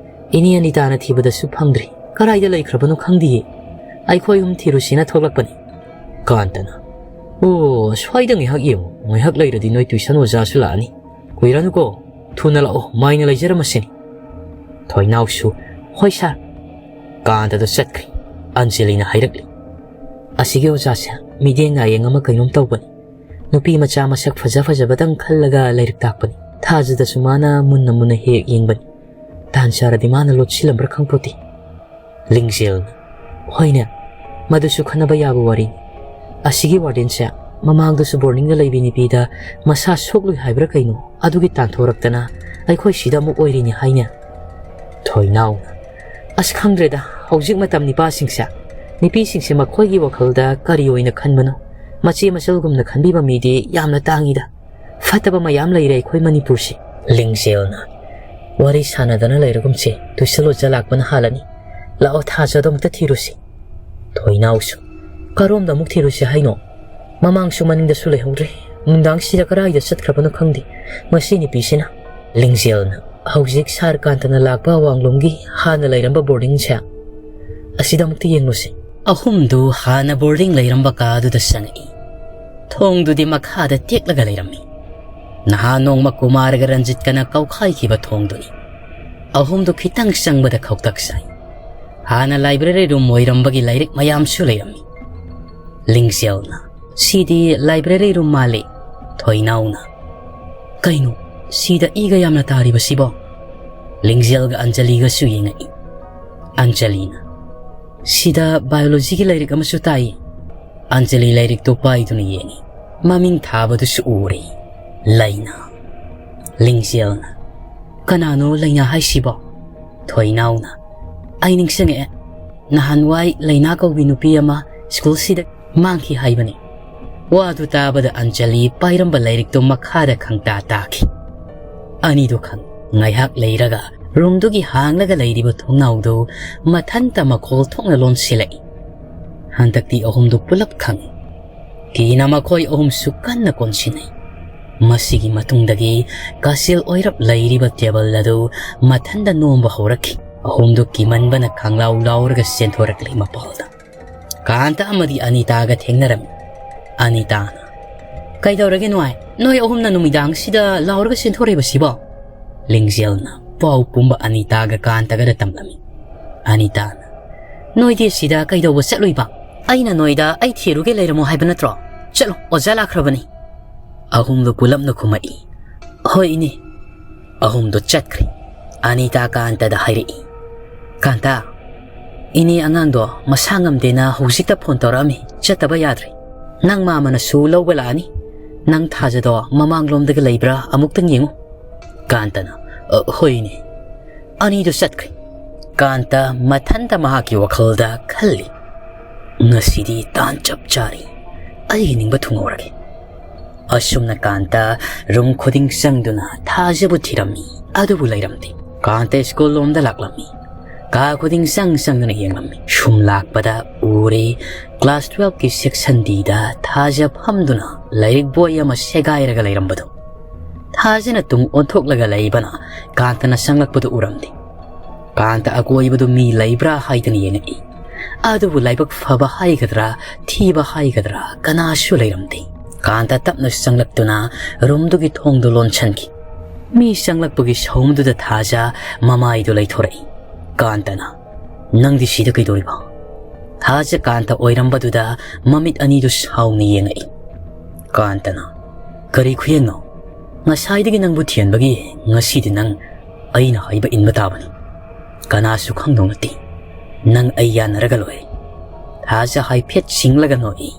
ꯏꯅꯦ ꯑꯅꯤꯇꯥꯅ ꯊꯤꯕꯗꯁꯨ ꯐꯪꯗ꯭ꯔꯤ꯫ ꯀꯗꯥꯏꯗ ꯂꯩꯈ꯭ꯔꯕꯅꯣ ꯈꯪꯗꯤꯌꯦ꯫ ꯑꯩꯈꯣꯏ ꯑꯍꯨꯝ ꯊꯤꯔꯨꯁꯤꯅ ꯊꯣꯛꯂꯛꯄꯅꯤ꯫" ꯀꯥꯟꯇꯅ, "ꯑꯣ, ꯁ꯭ꯋꯥꯏꯗ ꯉꯥꯏꯍꯥꯛ ꯌꯦꯡꯉꯨ꯫ ꯉꯥꯏꯍꯥꯛ ꯂꯩꯔꯗꯤ ꯅꯣꯏ ꯇ꯭ꯌꯨꯁꯟ ꯑꯣꯖꯥꯁꯨ ꯂꯥꯛꯑꯅꯤ꯫ ꯀꯨꯏꯔꯅꯨꯀꯣ, ꯊꯨꯅ ꯂꯥꯛꯑꯣ, ꯃꯥꯏꯅ ꯂꯩꯖꯔꯝꯃꯁꯤꯅꯤ꯫" ꯊꯣꯏꯅꯥꯎꯁꯨ, "ꯍꯣꯏ ꯁꯥꯔ꯫" ꯀꯥꯟꯇꯗꯣ ꯆꯠꯈ꯭ꯔꯦ꯫ ꯑꯟꯖꯂꯤꯅ ꯍꯥꯏꯔꯛꯂꯤ, "ꯑꯁꯤꯒꯤ ꯑꯣꯖꯥꯁꯦ ꯃꯤꯠꯌꯦꯡ ꯅꯥꯌꯦꯡ ꯑꯃ ꯀꯩꯅꯣꯝ ꯇꯧꯕꯅꯤ꯫ ꯅꯨꯄꯤ ꯃꯆꯥ ꯃꯁꯛ ꯐꯖ ꯐꯖꯕꯗꯪ ꯈꯜꯂꯒ ꯂꯥꯏꯔꯤꯛ ꯇꯥꯛꯄꯅꯤ꯫ ꯊꯥꯖꯗꯁꯨ ꯃꯥꯅ ꯃꯨꯟꯅ ꯃꯨꯟꯅ ꯍꯦꯛ ꯌꯦꯡꯕꯅꯤ꯫ ꯇꯥꯟ ꯆꯥꯔꯗꯤ ꯃꯥꯅ ꯂꯣꯠꯁꯤꯜꯂꯝꯕ꯭ꯔꯥ ꯈꯪꯄꯣꯠꯇꯦ꯫" ꯂꯤꯡꯖꯦꯜꯅ, "ꯍꯣꯏꯅꯦ, ꯃꯗꯨꯁꯨ ꯈꯟꯅꯕ ꯌꯥꯕ ꯋꯥꯔꯤꯅꯤ꯫ ꯑꯁꯤꯒꯤ ꯋꯥꯔꯗꯦꯟꯁꯦ ꯃꯃꯥꯡꯗꯁꯨ ꯕꯣꯔꯗꯤꯡꯗ ꯂꯩꯕꯤ ꯅꯨꯄꯤꯗ ꯃꯁꯥ ꯁꯣꯛꯂꯨꯏ ꯍꯥꯏꯕ꯭ꯔꯥ ꯀꯩꯅꯣ, ꯑꯗꯨꯒꯤ ꯇꯥꯟꯊꯣꯔꯛꯇꯅ ꯑꯩꯈꯣꯏ ꯁꯤꯗ ꯑꯃꯨꯛ ꯑꯣꯏꯔꯤꯅꯤ ꯍꯥꯏꯅꯦ꯫" ꯊꯣꯏꯅꯥꯎꯅ, "ꯑꯁ, ꯈꯪꯗ꯭ꯔꯦꯗ, ꯍꯧꯖꯤꯛ ꯃꯇꯝ ꯅꯤꯄꯥꯁꯤꯡꯁꯦ, ꯅꯨꯄꯤꯁꯤꯡꯁꯦ ꯃꯈꯣꯏꯒꯤ ꯋꯥꯈꯜꯗ ꯀꯔꯤ ꯑꯣꯏꯅ ꯈꯟꯕꯅꯣ? ꯃꯆꯦ ꯃꯆꯜꯒꯨꯝꯅ ꯈꯟꯕꯤꯕ ꯃꯤꯗꯤ ꯌꯥꯝꯅ ꯇꯥꯡꯉꯤꯗ꯫ ꯐꯠꯇꯕ ꯃꯌꯥꯝ ꯂꯩꯔꯦ ꯑꯩꯈꯣꯏ ꯃꯅꯤꯄꯨꯔꯁꯤ꯫" ꯂꯤꯡꯖꯦꯜꯅ, "ꯋꯥꯔꯤ ꯁꯥꯟꯅꯗꯅ ꯂꯩꯔꯒꯨꯝꯁꯦ, ꯇꯨꯏꯁꯟ ꯑꯣꯖꯥ ꯂꯥꯛꯄꯅ ꯍꯥꯜꯂꯅꯤ꯫ ꯂꯥꯛꯑꯣ, ꯊꯥꯖꯗꯣ ꯑꯃꯨꯛꯇ ꯊꯤꯔꯨꯁꯤ꯫" ꯊꯣꯏꯅꯥꯎꯁꯨ, "ꯀꯔꯣꯝꯗ ꯑꯃꯨꯛ ꯊꯤꯔꯨꯁꯤ ꯍꯥꯏꯅꯣ? ꯃꯃꯥꯡꯁꯨ ꯃꯅꯤꯡꯗꯁꯨ ꯂꯩꯍꯧꯗ꯭ꯔꯦ꯫ ꯅꯨꯡꯗꯥꯡꯁꯤꯗ ꯀꯗꯥꯏꯗ ꯆꯠꯈ꯭ꯔꯕꯅꯣ ꯈꯪꯗꯦ ꯃꯁꯤ ꯅꯨꯄꯤꯁꯤꯅ꯫" ꯂꯤꯡꯖꯦꯜꯅ, "ꯍꯧꯖꯤꯛ ꯁꯥꯔ ꯀꯥꯟꯇꯅ ꯂꯥꯛꯄ ꯑꯋꯥꯡꯂꯣꯝꯒꯤ ꯍꯥꯟꯅ ꯂꯩꯔꯝꯕ ꯕꯣꯔꯗꯤꯡꯁꯦ, ꯑꯁꯤꯗ ꯑꯃꯨꯛꯇ ꯌꯦꯡꯂꯨꯁꯤ꯫" ꯑꯍꯨꯝꯗꯨ ꯍꯥꯟꯅ ꯕꯣꯔꯗꯤꯡ ꯂꯩꯔꯝꯕ ꯀꯥꯗꯨꯗ ꯆꯪꯉꯛꯏ꯫ ꯊꯣꯡꯗꯨꯗꯤ ꯃꯈꯥꯗ ꯇꯦꯛꯂꯒ ꯂꯩꯔꯝꯃꯤ꯫ ꯅꯍꯥꯟ ꯅꯣꯡꯃ ꯀꯨꯃꯥꯔꯒ ꯔꯟꯖꯤꯠꯀꯅ ꯀꯧꯈꯥꯏꯈꯤꯕ ꯊꯣꯡꯗꯨꯅꯤ꯫ ꯑꯍꯨꯝꯗꯨ ꯈꯤꯇꯪ ꯆꯪꯕꯗ ꯈꯧꯇꯛ ꯆꯥꯏ꯫ ꯍꯥꯟꯅ ꯂꯥꯏꯕ꯭ꯔꯦꯔꯤ ꯔꯨꯝ ꯑꯣꯏꯔꯝꯕꯒꯤ ꯂꯥꯏꯔꯤꯛ ꯃꯌꯥꯝꯁꯨ ꯂꯩꯔꯝꯃꯤ꯫ ꯂꯤꯡꯖꯦꯜꯅ, "ꯁꯤꯗꯤ ꯂꯥꯏꯕ꯭ꯔꯦꯔꯤ ꯔꯨꯝ ꯃꯥꯜꯂꯤ꯫" ꯊꯣꯏꯅꯥꯎꯅ, "ꯀꯩꯅꯣ, ꯁꯤꯗ ꯏꯒ ꯌꯥꯝꯅ ꯇꯥꯔꯤꯕꯁꯤꯕꯣ?" ꯂꯤꯡꯖꯦꯜꯒ ꯑꯟꯖꯂꯤꯒꯁꯨ ꯌꯦꯡꯉꯛꯏ꯫ ꯑꯟꯖꯂꯤꯅ, "ꯁꯤꯗ ꯕꯥꯏꯑꯣꯂꯣꯖꯤꯒꯤ ꯂꯥꯏꯔꯤꯛ ꯑꯃꯁꯨ ꯇꯥꯏ꯫" ꯑꯟꯖꯂꯤ ꯂꯥꯏꯔꯤꯛꯇꯨ ꯄꯥꯏꯗꯨꯅ ꯌꯦꯡꯉꯤ꯫ ꯃꯃꯤꯡ ꯊꯥꯕꯗꯨꯁꯨ ꯎꯔꯦ, ꯂꯩꯅꯥ꯫ ꯂꯤꯡꯖꯦꯜꯅ, "ꯀꯅꯥꯅꯣ ꯂꯩꯅꯥ ꯍꯥꯏꯁꯤꯕꯣ?" ꯊꯣꯏꯅꯥꯎꯅ, "ꯑꯩ ꯅꯤꯡꯁꯤꯡꯉꯛꯑꯦ꯫ ꯅꯍꯥꯟꯋꯥꯏ ꯂꯩꯅꯥ ꯀꯧꯕꯤ ꯅꯨꯄꯤ ꯑꯃ ꯁ꯭ꯀꯨꯜꯁꯤꯗ ꯃꯥꯡꯈꯤ ꯍꯥꯏꯕꯅꯤ꯫" ꯋꯥꯗꯨ ꯇꯥꯕꯗ ꯑꯟꯖꯂꯤ ꯄꯥꯏꯔꯝꯕ ꯂꯥꯏꯔꯤꯛꯇꯨ ꯃꯈꯥꯗ ꯈꯪꯇꯥ ꯇꯥꯈꯤ꯫ ꯑꯅꯤꯗꯨ ꯈꯪ ꯉꯥꯏꯍꯥꯛ ꯂꯩꯔꯒ ꯔꯨꯝꯗꯨꯒꯤ ꯍꯥꯡꯂꯒ ꯂꯩꯔꯤꯕ ꯊꯣꯡꯅꯥꯎꯗꯨ ꯃꯊꯟꯇ ꯃꯈꯣꯜ ꯊꯣꯛꯅ ꯂꯣꯟꯁꯤꯜꯂꯛꯏ꯫ ꯍꯟꯗꯛꯇꯤ ꯑꯍꯨꯝꯗꯨ ꯄꯨꯂꯞ ꯈꯪꯏ꯫ ꯀꯤꯅ ꯃꯈꯣꯏ ꯑꯍꯨꯝꯁꯨ ꯀꯟꯅ ꯀꯣꯟꯁꯤꯟꯅꯩ꯫ ꯃꯁꯤꯒꯤ ꯃꯇꯨꯡꯗꯒꯤ ꯀꯥꯆꯤꯜ ꯑꯣꯏꯔꯞ ꯂꯩꯔꯤꯕ ꯇꯦꯕꯜ ꯑꯗꯨ ꯃꯊꯟꯇ ꯅꯣꯝꯕ ꯍꯧꯔꯛꯈꯤ꯫ ꯑꯍꯨꯝꯗꯨ ꯀꯤꯃꯟꯕꯅ ꯈꯪꯂꯥꯎ ꯂꯥꯎꯔꯒ ꯆꯦꯟꯊꯣꯔꯛꯂꯤ ꯃꯄꯥꯜꯗ꯫ ꯀꯥꯟꯇ ꯑꯃꯗꯤ ꯑꯅꯤꯇꯥꯒ ꯊꯦꯡꯅꯔꯝꯃꯤ꯫ ꯑꯅꯤꯇꯥꯅ, "ꯀꯩꯗꯧꯔꯒꯦ ꯅꯨꯡꯉꯥꯏ? ꯅꯣꯏ ꯑꯍꯨꯝꯅ ꯅꯨꯃꯤꯗꯥꯡꯁꯤꯗ ꯂꯥꯎꯔꯒ ꯆꯦꯟꯊꯣꯔꯛꯏꯕꯁꯤꯕꯣ?" ꯂꯤꯡꯖꯦꯜꯅ ꯄꯥꯎ ꯄꯨꯝꯕ ꯑꯅꯤꯇꯥꯒ ꯀꯥꯟꯇꯒꯗ ꯇꯝꯂꯝꯃꯤ꯫ ꯑꯅꯤꯇꯥꯅ, "ꯅꯣꯏꯗꯤ ꯁꯤꯗ ꯀꯩꯗꯧꯕ ꯆꯠꯂꯨꯏꯕ? ꯑꯩꯅ ꯅꯣꯏꯗ ꯑꯩ ꯊꯤꯔꯨꯒꯦ ꯂꯩꯔꯝꯃꯣ ꯍꯥꯏꯕ ꯅꯠꯇ꯭ꯔꯣ? ꯆꯠꯂꯣ, ꯑꯣꯖꯥ ꯂꯥꯛꯈ꯭ꯔꯕꯅꯤ꯫" ꯑꯍꯨꯝꯗꯨ ꯄꯨꯂꯞꯅ ꯈꯨꯝꯃꯛꯏ, "ꯍꯣꯏ ꯏꯅꯦ꯫" ꯑꯍꯨꯝꯗꯨ ꯆꯠꯈ꯭ꯔꯦ꯫ ꯑꯅꯤꯇꯥ ꯀꯥꯟꯇꯗ ꯍꯥꯏꯔꯛꯏ, "ꯀꯥꯟꯇ, ꯏꯅꯦ ꯑꯉꯥꯡꯗꯣ ꯃꯁꯥ ꯉꯝꯗꯦꯅ ꯍꯧꯖꯤꯛꯇ ꯐꯣꯟ ꯇꯧꯔꯛꯑꯝꯃꯤ, ꯆꯠꯇꯕ ꯌꯥꯗ꯭ꯔꯦ꯫ ꯅꯪ ꯃꯥꯃꯅꯁꯨ ꯂꯧꯕ ꯂꯥꯛꯑꯅꯤ꯫ ꯅꯪ ꯊꯥꯖꯗꯣ ꯃꯃꯥꯡꯂꯣꯝꯗꯒ ꯂꯩꯕ꯭ꯔꯥ ꯑꯃꯨꯛꯇꯪ ꯌꯦꯡꯉꯨ꯫" ꯀꯥꯟꯇꯅ, "ꯑ, ꯍꯣꯏꯅꯦ꯫" ꯑꯅꯤꯗꯨ ꯆꯠꯈ꯭ꯔꯦ꯫ ꯀꯥꯟꯇ ꯃꯊꯟꯇ ꯃꯍꯥꯛꯀꯤ ꯋꯥꯈꯜꯗ ꯈꯜꯂꯤ, "ꯉꯁꯤꯗꯤ ꯇꯥꯟ ꯆꯞ ꯆꯥꯔꯤ, ꯑꯩꯒꯤ ꯅꯤꯡꯕ ꯊꯨꯡꯍꯧꯔꯒꯦ꯫" ꯑꯁꯨꯝꯅ ꯀꯥꯟꯇ ꯔꯨꯝ ꯈꯨꯗꯤꯡ ꯆꯪꯗꯨꯅ ꯊꯥꯖꯕꯨ ꯊꯤꯔꯝꯃꯤ, ꯑꯗꯨꯕꯨ ꯂꯩꯔꯝꯗꯦ꯫ ꯀꯥꯟꯇ ꯁ꯭ꯀꯨꯜ ꯂꯣꯝꯗ ꯂꯥꯛꯂꯝꯃꯤ꯫ ꯀꯥ ꯈꯨꯗꯤꯡ ꯆꯪ ꯆꯪꯗꯨꯅ ꯌꯦꯡꯂꯝꯃꯤ꯫ ꯁꯨꯝ ꯂꯥꯛꯄꯗ ꯎꯔꯦ, ꯀ꯭ꯂꯥꯁ ꯇꯨꯋꯦꯜꯐꯀꯤ ꯁꯦꯛꯁꯟ ꯗꯤꯗ ꯊꯥꯖ ꯐꯝꯗꯨꯅ ꯂꯥꯏꯔꯤꯛ ꯕꯣꯏ ꯑꯃ ꯁꯦꯒꯥꯏꯔꯒ ꯂꯩꯔꯝꯕꯗꯨ꯫ ꯊꯥꯖꯅ ꯇꯨꯡ ꯑꯣꯟꯊꯣꯛꯂꯒ ꯂꯩꯕꯅ ꯀꯥꯟꯇꯅ ꯆꯪꯂꯛꯄꯗꯨ ꯎꯔꯝꯗꯦ꯫ ꯀꯥꯟꯇ ꯑꯀꯣꯏꯕꯗꯨ ꯃꯤ ꯂꯩꯕ꯭ꯔꯥ ꯍꯥꯏꯗꯅ ꯌꯦꯡꯉꯛꯏ꯫ ꯑꯗꯨꯕꯨ ꯂꯥꯏꯕꯛ ꯐꯕ ꯍꯥꯏꯒꯗ꯭ꯔꯥ, ꯊꯤꯕ ꯍꯥꯏꯒꯗ꯭ꯔꯥ, ꯀꯅꯥꯁꯨ ꯂꯩꯔꯝꯗꯦ꯫ ꯀꯥꯟꯇ ꯇꯞꯅ ꯆꯪꯂꯛꯇꯨꯅ ꯔꯨꯝꯗꯨꯒꯤ ꯊꯣꯡꯗꯨ ꯂꯣꯟꯁꯤꯟꯈꯤ꯫ ꯃꯤ ꯆꯪꯂꯛꯄꯒꯤ ꯁꯥꯎꯝꯗꯨꯗ ꯊꯥꯖ ꯃꯃꯥꯏꯗꯨ ꯂꯩꯊꯣꯔꯛꯏ꯫ ꯀꯥꯟꯇꯅ, "ꯅꯪꯗꯤ ꯁꯤꯗ ꯀꯩꯗꯧꯔꯤꯕ?" ꯊꯥꯖ ꯀꯥꯟꯇ ꯑꯣꯏꯔꯝꯕꯗꯨꯗ ꯃꯃꯤꯠ ꯑꯅꯤꯗꯨ ꯁꯥꯎꯅ ꯌꯦꯡꯉꯛꯏ꯫ ꯀꯥꯟꯇꯅ, "ꯀꯔꯤ ꯈꯨꯌꯦꯡꯅꯣ? ꯉꯁꯥꯏꯗꯒꯤ ꯅꯪꯕꯨ ꯊꯤꯍꯟꯕꯒꯤ ꯉꯁꯤꯗꯤ ꯅꯪ ꯑꯩꯅ ꯍꯥꯏꯕ ꯏꯟꯕ ꯇꯥꯕꯅꯤ꯫ ꯀꯅꯥꯁꯨ ꯈꯪꯗꯧ ꯅꯠꯇꯦ꯫ ꯅꯪ ꯑꯩ ꯌꯥꯅꯔꯒ ꯂꯣꯏꯔꯦ꯫" ꯊꯥꯖ ꯍꯥꯏꯐꯦꯠ ꯁꯤꯡꯂꯒ ꯅꯣꯛꯏ,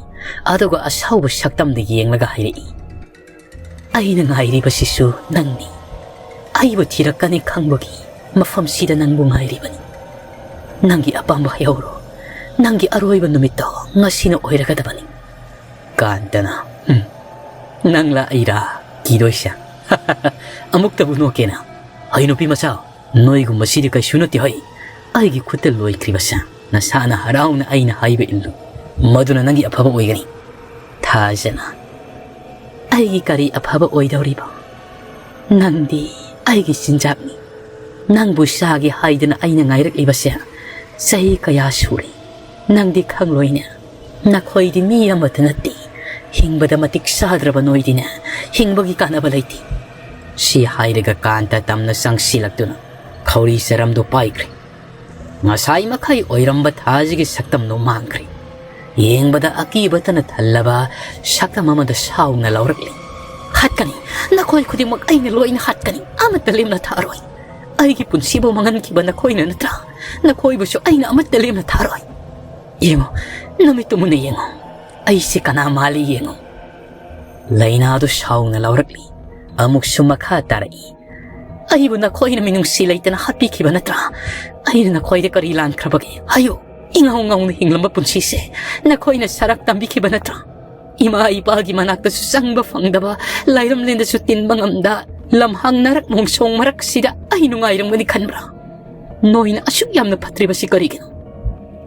ꯑꯗꯨꯒ ꯑꯁꯥꯎꯕ ꯁꯛꯇꯝꯗ ꯌꯦꯡꯂꯒ ꯍꯥꯏꯔꯛꯏ, "ꯑꯩꯅ ꯉꯥꯏꯔꯤꯕꯁꯤꯁꯨ ꯅꯪꯅꯤ꯫ ꯑꯩꯕꯨ ꯊꯤꯔꯛꯀꯅꯤ ꯈꯪꯕꯒꯤ ꯃꯐꯝꯁꯤꯗ ꯅꯪꯕꯨ ꯉꯥꯏꯔꯤꯕꯅꯤ꯫ ꯅꯪꯒꯤ ꯑꯄꯥꯝꯕ ꯍꯥꯏꯍꯧꯔꯣ꯫ ꯅꯪꯒꯤ ꯑꯔꯣꯏꯕ ꯅꯨꯃꯤꯠꯇꯣ ꯉꯁꯤꯅ ꯑꯣꯏꯔꯒꯗꯕꯅꯤ꯫" ꯀꯥꯟꯇꯅ, "ꯎꯝ, ꯅꯪꯂꯥ ꯑꯩꯔꯥ ꯀꯤꯗꯣꯏꯁꯦ? ꯑꯃꯨꯛꯇꯕꯨ ꯅꯣꯛꯀꯦꯅ꯫ ꯍꯩ ꯅꯨꯄꯤ ꯃꯆꯥ, "ꯅꯣꯏꯒꯨꯝꯕꯁꯤꯗꯤ ꯀꯩꯁꯨ ꯅꯠꯇꯦ ꯍꯣꯏ꯫ ꯑꯩꯒꯤ ꯈꯨꯠꯇ ꯂꯣꯏꯈ꯭ꯔꯤꯕꯁꯦ ꯅꯁꯥꯅ ꯍꯔꯥꯎꯅ ꯑꯩꯅ ꯍꯥꯏꯕ ꯏꯜꯂꯨ꯫ ꯃꯗꯨꯅ ꯅꯪꯒꯤ ꯑꯐꯕ ꯑꯣꯏꯒꯅꯤ꯫ ꯊꯥꯖꯅ, ꯑꯩꯒꯤ ꯀꯔꯤ ꯑꯐꯕ ꯑꯣꯏꯗꯧꯔꯤꯕ? ꯅꯪꯗꯤ ꯑꯩꯒꯤ ꯆꯤꯟꯖꯥꯛꯅꯤ꯫ ꯅꯪꯕꯨ ꯆꯥꯒꯦ ꯍꯥꯏꯗꯅ ꯑꯩꯅ ꯉꯥꯏꯔꯛꯂꯤꯕꯁꯦ ꯆꯍꯤ ꯀꯌꯥ ꯁꯨꯔꯦ꯫ ꯅꯪꯗꯤ ꯈꯪꯂꯣꯏꯅꯦ꯫ ꯅꯈꯣꯏꯗꯤ ꯃꯤ ꯑꯃꯠꯇ ꯅꯠꯇꯦ꯫ ꯍꯤꯡꯕꯗ ꯃꯇꯤꯛ ꯆꯥꯗ꯭ꯔꯕ ꯅꯣꯏꯗꯤꯅꯦ, ꯍꯤꯡꯕꯒꯤ ꯀꯥꯟꯅꯕ ꯂꯩꯇꯦ꯫" ꯁꯤ ꯍꯥꯏꯔꯒ ꯀꯥꯟꯇ ꯇꯝꯅ ꯆꯪꯁꯤꯜꯂꯛꯇꯨꯅ ꯈꯧꯔꯤ ꯆꯔꯝꯗꯨ ꯄꯥꯏꯈ꯭ꯔꯦ꯫ ꯉꯁꯥꯏ ꯃꯈꯩ ꯑꯣꯏꯔꯝꯕ ꯊꯥꯖꯒꯤ ꯁꯛꯇꯝꯗꯨ ꯃꯥꯡꯈ꯭ꯔꯦ꯫ ꯌꯦꯡꯕꯗ ꯑꯀꯤꯕꯇꯅ ꯊꯜꯂꯕ ꯁꯛꯇꯝ ꯑꯃꯗ ꯁꯥꯎꯅ ꯂꯧꯔꯛꯂꯤ꯫ "ꯍꯥꯠꯀꯅꯤ, ꯅꯈꯣꯏ ꯈꯨꯗꯤꯡꯃꯛ ꯑꯩꯅ ꯂꯣꯏꯅ ꯍꯥꯠꯀꯅꯤ, ꯑꯃꯠꯇ ꯂꯦꯝꯅ ꯊꯥꯔꯣꯏ꯫ ꯑꯩꯒꯤ ꯄꯨꯟꯁꯤꯕꯨ ꯃꯥꯡꯍꯟꯈꯤꯕ ꯅꯈꯣꯏꯅ ꯅꯠꯇ꯭ꯔꯥ? ꯅꯈꯣꯏꯕꯨꯁꯨ ꯑꯩꯅ ꯑꯃꯠꯇ ꯂꯦꯝꯅ ꯊꯥꯔꯣꯏ꯫ ꯌꯦꯡꯉꯨ, ꯅꯨꯃꯤꯠꯇꯨ ꯃꯨꯟꯅ ꯌꯦꯡꯉꯨ, ꯑꯩꯁꯦ ꯀꯅꯥ ꯃꯥꯜꯂꯤ ꯌꯦꯡꯉꯨ꯫" ꯂꯥꯏꯅꯥꯗꯨ ꯁꯥꯎꯅ ꯂꯧꯔꯛꯂꯤ꯫ ꯑꯃꯨꯛꯁꯨ ꯃꯈꯥ ꯇꯥꯔꯛꯏ꯫ "ꯑꯩꯕꯨ ꯅꯈꯣꯏꯅ ꯃꯤꯅꯨꯡꯁꯤ ꯂꯩꯇꯅ ꯍꯥꯠꯄꯤꯈꯤꯕ ꯅꯠꯇ꯭ꯔꯥ? ꯑꯩꯅ ꯅꯈꯣꯏꯗ ꯀꯔꯤ ꯂꯥꯟꯈ꯭ꯔꯕꯒꯦ? ꯍꯥꯏꯌꯨ, ꯏꯉꯥꯎ ꯉꯥꯎꯅ ꯍꯤꯡꯂꯝꯕ ꯄꯨꯟꯁꯤꯁꯦ ꯅꯈꯣꯏꯅ ꯁꯔꯥꯛ ꯇꯝꯕꯤꯈꯤꯕ ꯅꯠꯇ꯭ꯔꯥ? ꯏꯃꯥ ꯏꯄꯥꯒꯤ ꯃꯅꯥꯛꯇꯁꯨ ꯆꯪꯕ ꯐꯪꯗꯕ, ꯂꯥꯏꯔꯝꯂꯦꯟꯗꯁꯨ ꯇꯤꯟꯕ ꯉꯝꯗ, ꯂꯝꯍꯥꯡ ꯅꯔꯛ ꯃꯣꯡꯁꯣꯡ ꯃꯔꯛꯁꯤꯗ ꯑꯩ ꯅꯨꯡꯉꯥꯏꯔꯝꯒꯅꯤ ꯈꯟꯕ꯭ꯔꯥ? ꯅꯣꯏꯅ ꯑꯁꯨꯛ ꯌꯥꯝꯅ ꯐꯠꯇ꯭ꯔꯤꯕꯁꯤ ꯀꯔꯤꯒꯤꯅꯣ?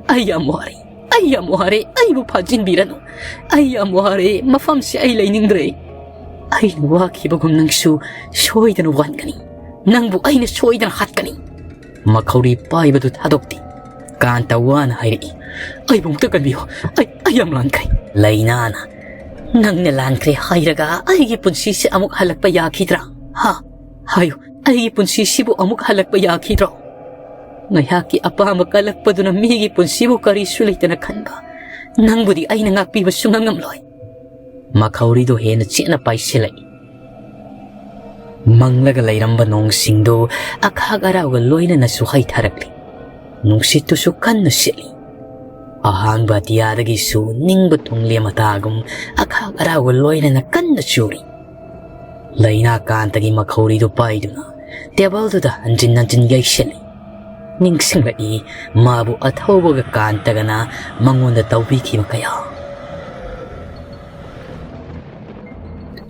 ꯑꯩ ꯌꯥꯝ ꯋꯥꯔꯦ, ꯑꯩ ꯌꯥꯝ ꯋꯥꯔꯦ, ꯑꯩꯕꯨ ꯐꯥꯖꯤꯟꯕꯤꯔꯅꯨ꯫ ꯑꯩ ꯌꯥꯝ ꯋꯥꯔꯦ, ꯃꯐꯝꯁꯤ ꯑꯩ ꯂꯩꯅꯤꯡꯗ꯭ꯔꯦ꯫ ꯑꯩꯅ ꯋꯥꯈꯤꯕꯒꯨꯝ ꯅꯪꯁꯨ ꯁꯣꯏꯗꯅ ꯋꯥꯟꯒꯅꯤ꯫ ꯅꯪꯕꯨ ꯑꯩꯅ ꯁꯣꯏꯗꯅ ꯍꯥꯠꯀꯅꯤ꯫" ꯃꯈꯧꯔꯤ ꯄꯥꯏꯕꯗꯨ ꯊꯥꯗꯣꯛꯇꯦ꯫ ꯀꯥꯟꯇ ꯋꯥꯅ ꯍꯥꯏꯔꯛꯏ, "ꯑꯩꯕꯨ ꯑꯃꯨꯛꯇ ꯀꯟꯕꯤꯌꯨ, ꯑꯩ, ꯑꯩ ꯌꯥꯝ ꯂꯥꯟꯈ꯭ꯔꯦ꯫" ꯂꯥꯏꯅꯥꯅ, "ꯅꯪꯅ ꯂꯥꯟꯈ꯭ꯔꯦ ꯍꯥꯏꯔꯒ ꯑꯩꯒꯤ ꯄꯨꯟꯁꯤꯁꯦ ꯑꯃꯨꯛ ꯍꯜꯂꯛꯄ ꯌꯥꯈꯤꯗ꯭ꯔꯥ? ꯍꯥ? ꯍꯥꯏꯌꯨ, ꯑꯩꯒꯤ ꯄꯨꯟꯁꯤꯁꯤꯕꯨ ꯑꯃꯨꯛ ꯍꯜꯂꯛꯄ ꯌꯥꯈꯤꯗ꯭ꯔꯣ? ꯉꯥꯏꯍꯥꯛꯀꯤ ꯑꯄꯥꯝꯕ ꯀꯜꯂꯛꯄꯗꯨꯅ ꯃꯤꯒꯤ ꯄꯨꯟꯁꯤꯕꯨ ꯀꯔꯤꯁꯨ ꯂꯩꯇꯅ ꯈꯟꯕ ꯅꯪꯕꯨꯗꯤ ꯑꯩꯅ ꯉꯥꯛꯄꯤꯕ ꯁꯨꯡꯉꯝ ꯉꯝꯂꯣꯏ꯫" ꯃꯈꯧꯔꯤꯗꯨ ꯍꯦꯟꯅ ꯆꯦꯠꯅ ꯄꯥꯏꯁꯤꯜꯂꯛꯏ꯫ ꯃꯪꯂꯒ ꯂꯩꯔꯝꯕ ꯅꯣꯡꯁꯤꯡꯗꯨ ꯑꯈꯥꯛ ꯑꯔꯥꯎꯒ ꯂꯣꯏꯅꯅꯁꯨ ꯍꯩꯊꯔꯛꯂꯤ꯫ ꯅꯨꯡꯁꯤꯠꯇꯨꯁꯨ ꯀꯟꯅ ꯁꯤꯠꯂꯤ꯫ ꯑꯍꯥꯡꯕ ꯑꯇꯤꯌꯥꯗꯒꯤꯁꯨ ꯅꯤꯡꯕ ꯊꯨꯡꯂꯦ ꯃꯇꯥꯒꯨꯝ ꯑꯈꯥꯛ ꯑꯔꯥꯎꯒ ꯂꯣꯏꯅꯅ ꯀꯟꯅ ꯆꯨꯔꯤ꯫ ꯂꯥꯏꯅꯥ ꯀꯥꯟꯇꯒꯤ ꯃꯈꯧꯔꯤꯗꯨ ꯄꯥꯏꯗꯨꯅ ꯇꯦꯕꯜꯗꯨꯗ ꯍꯟꯖꯤꯟ ꯍꯟꯖꯤꯟ ꯌꯩꯁꯤꯜꯂꯤ꯫ ꯅꯤꯡꯁꯤꯡꯂꯛꯏ ꯃꯥꯕꯨ ꯑꯊꯧꯕꯒ ꯀꯥꯟꯇꯒꯅ ꯃꯉꯣꯟꯗ ꯇꯧꯕꯤꯈꯤꯕ ꯀꯌꯥ꯫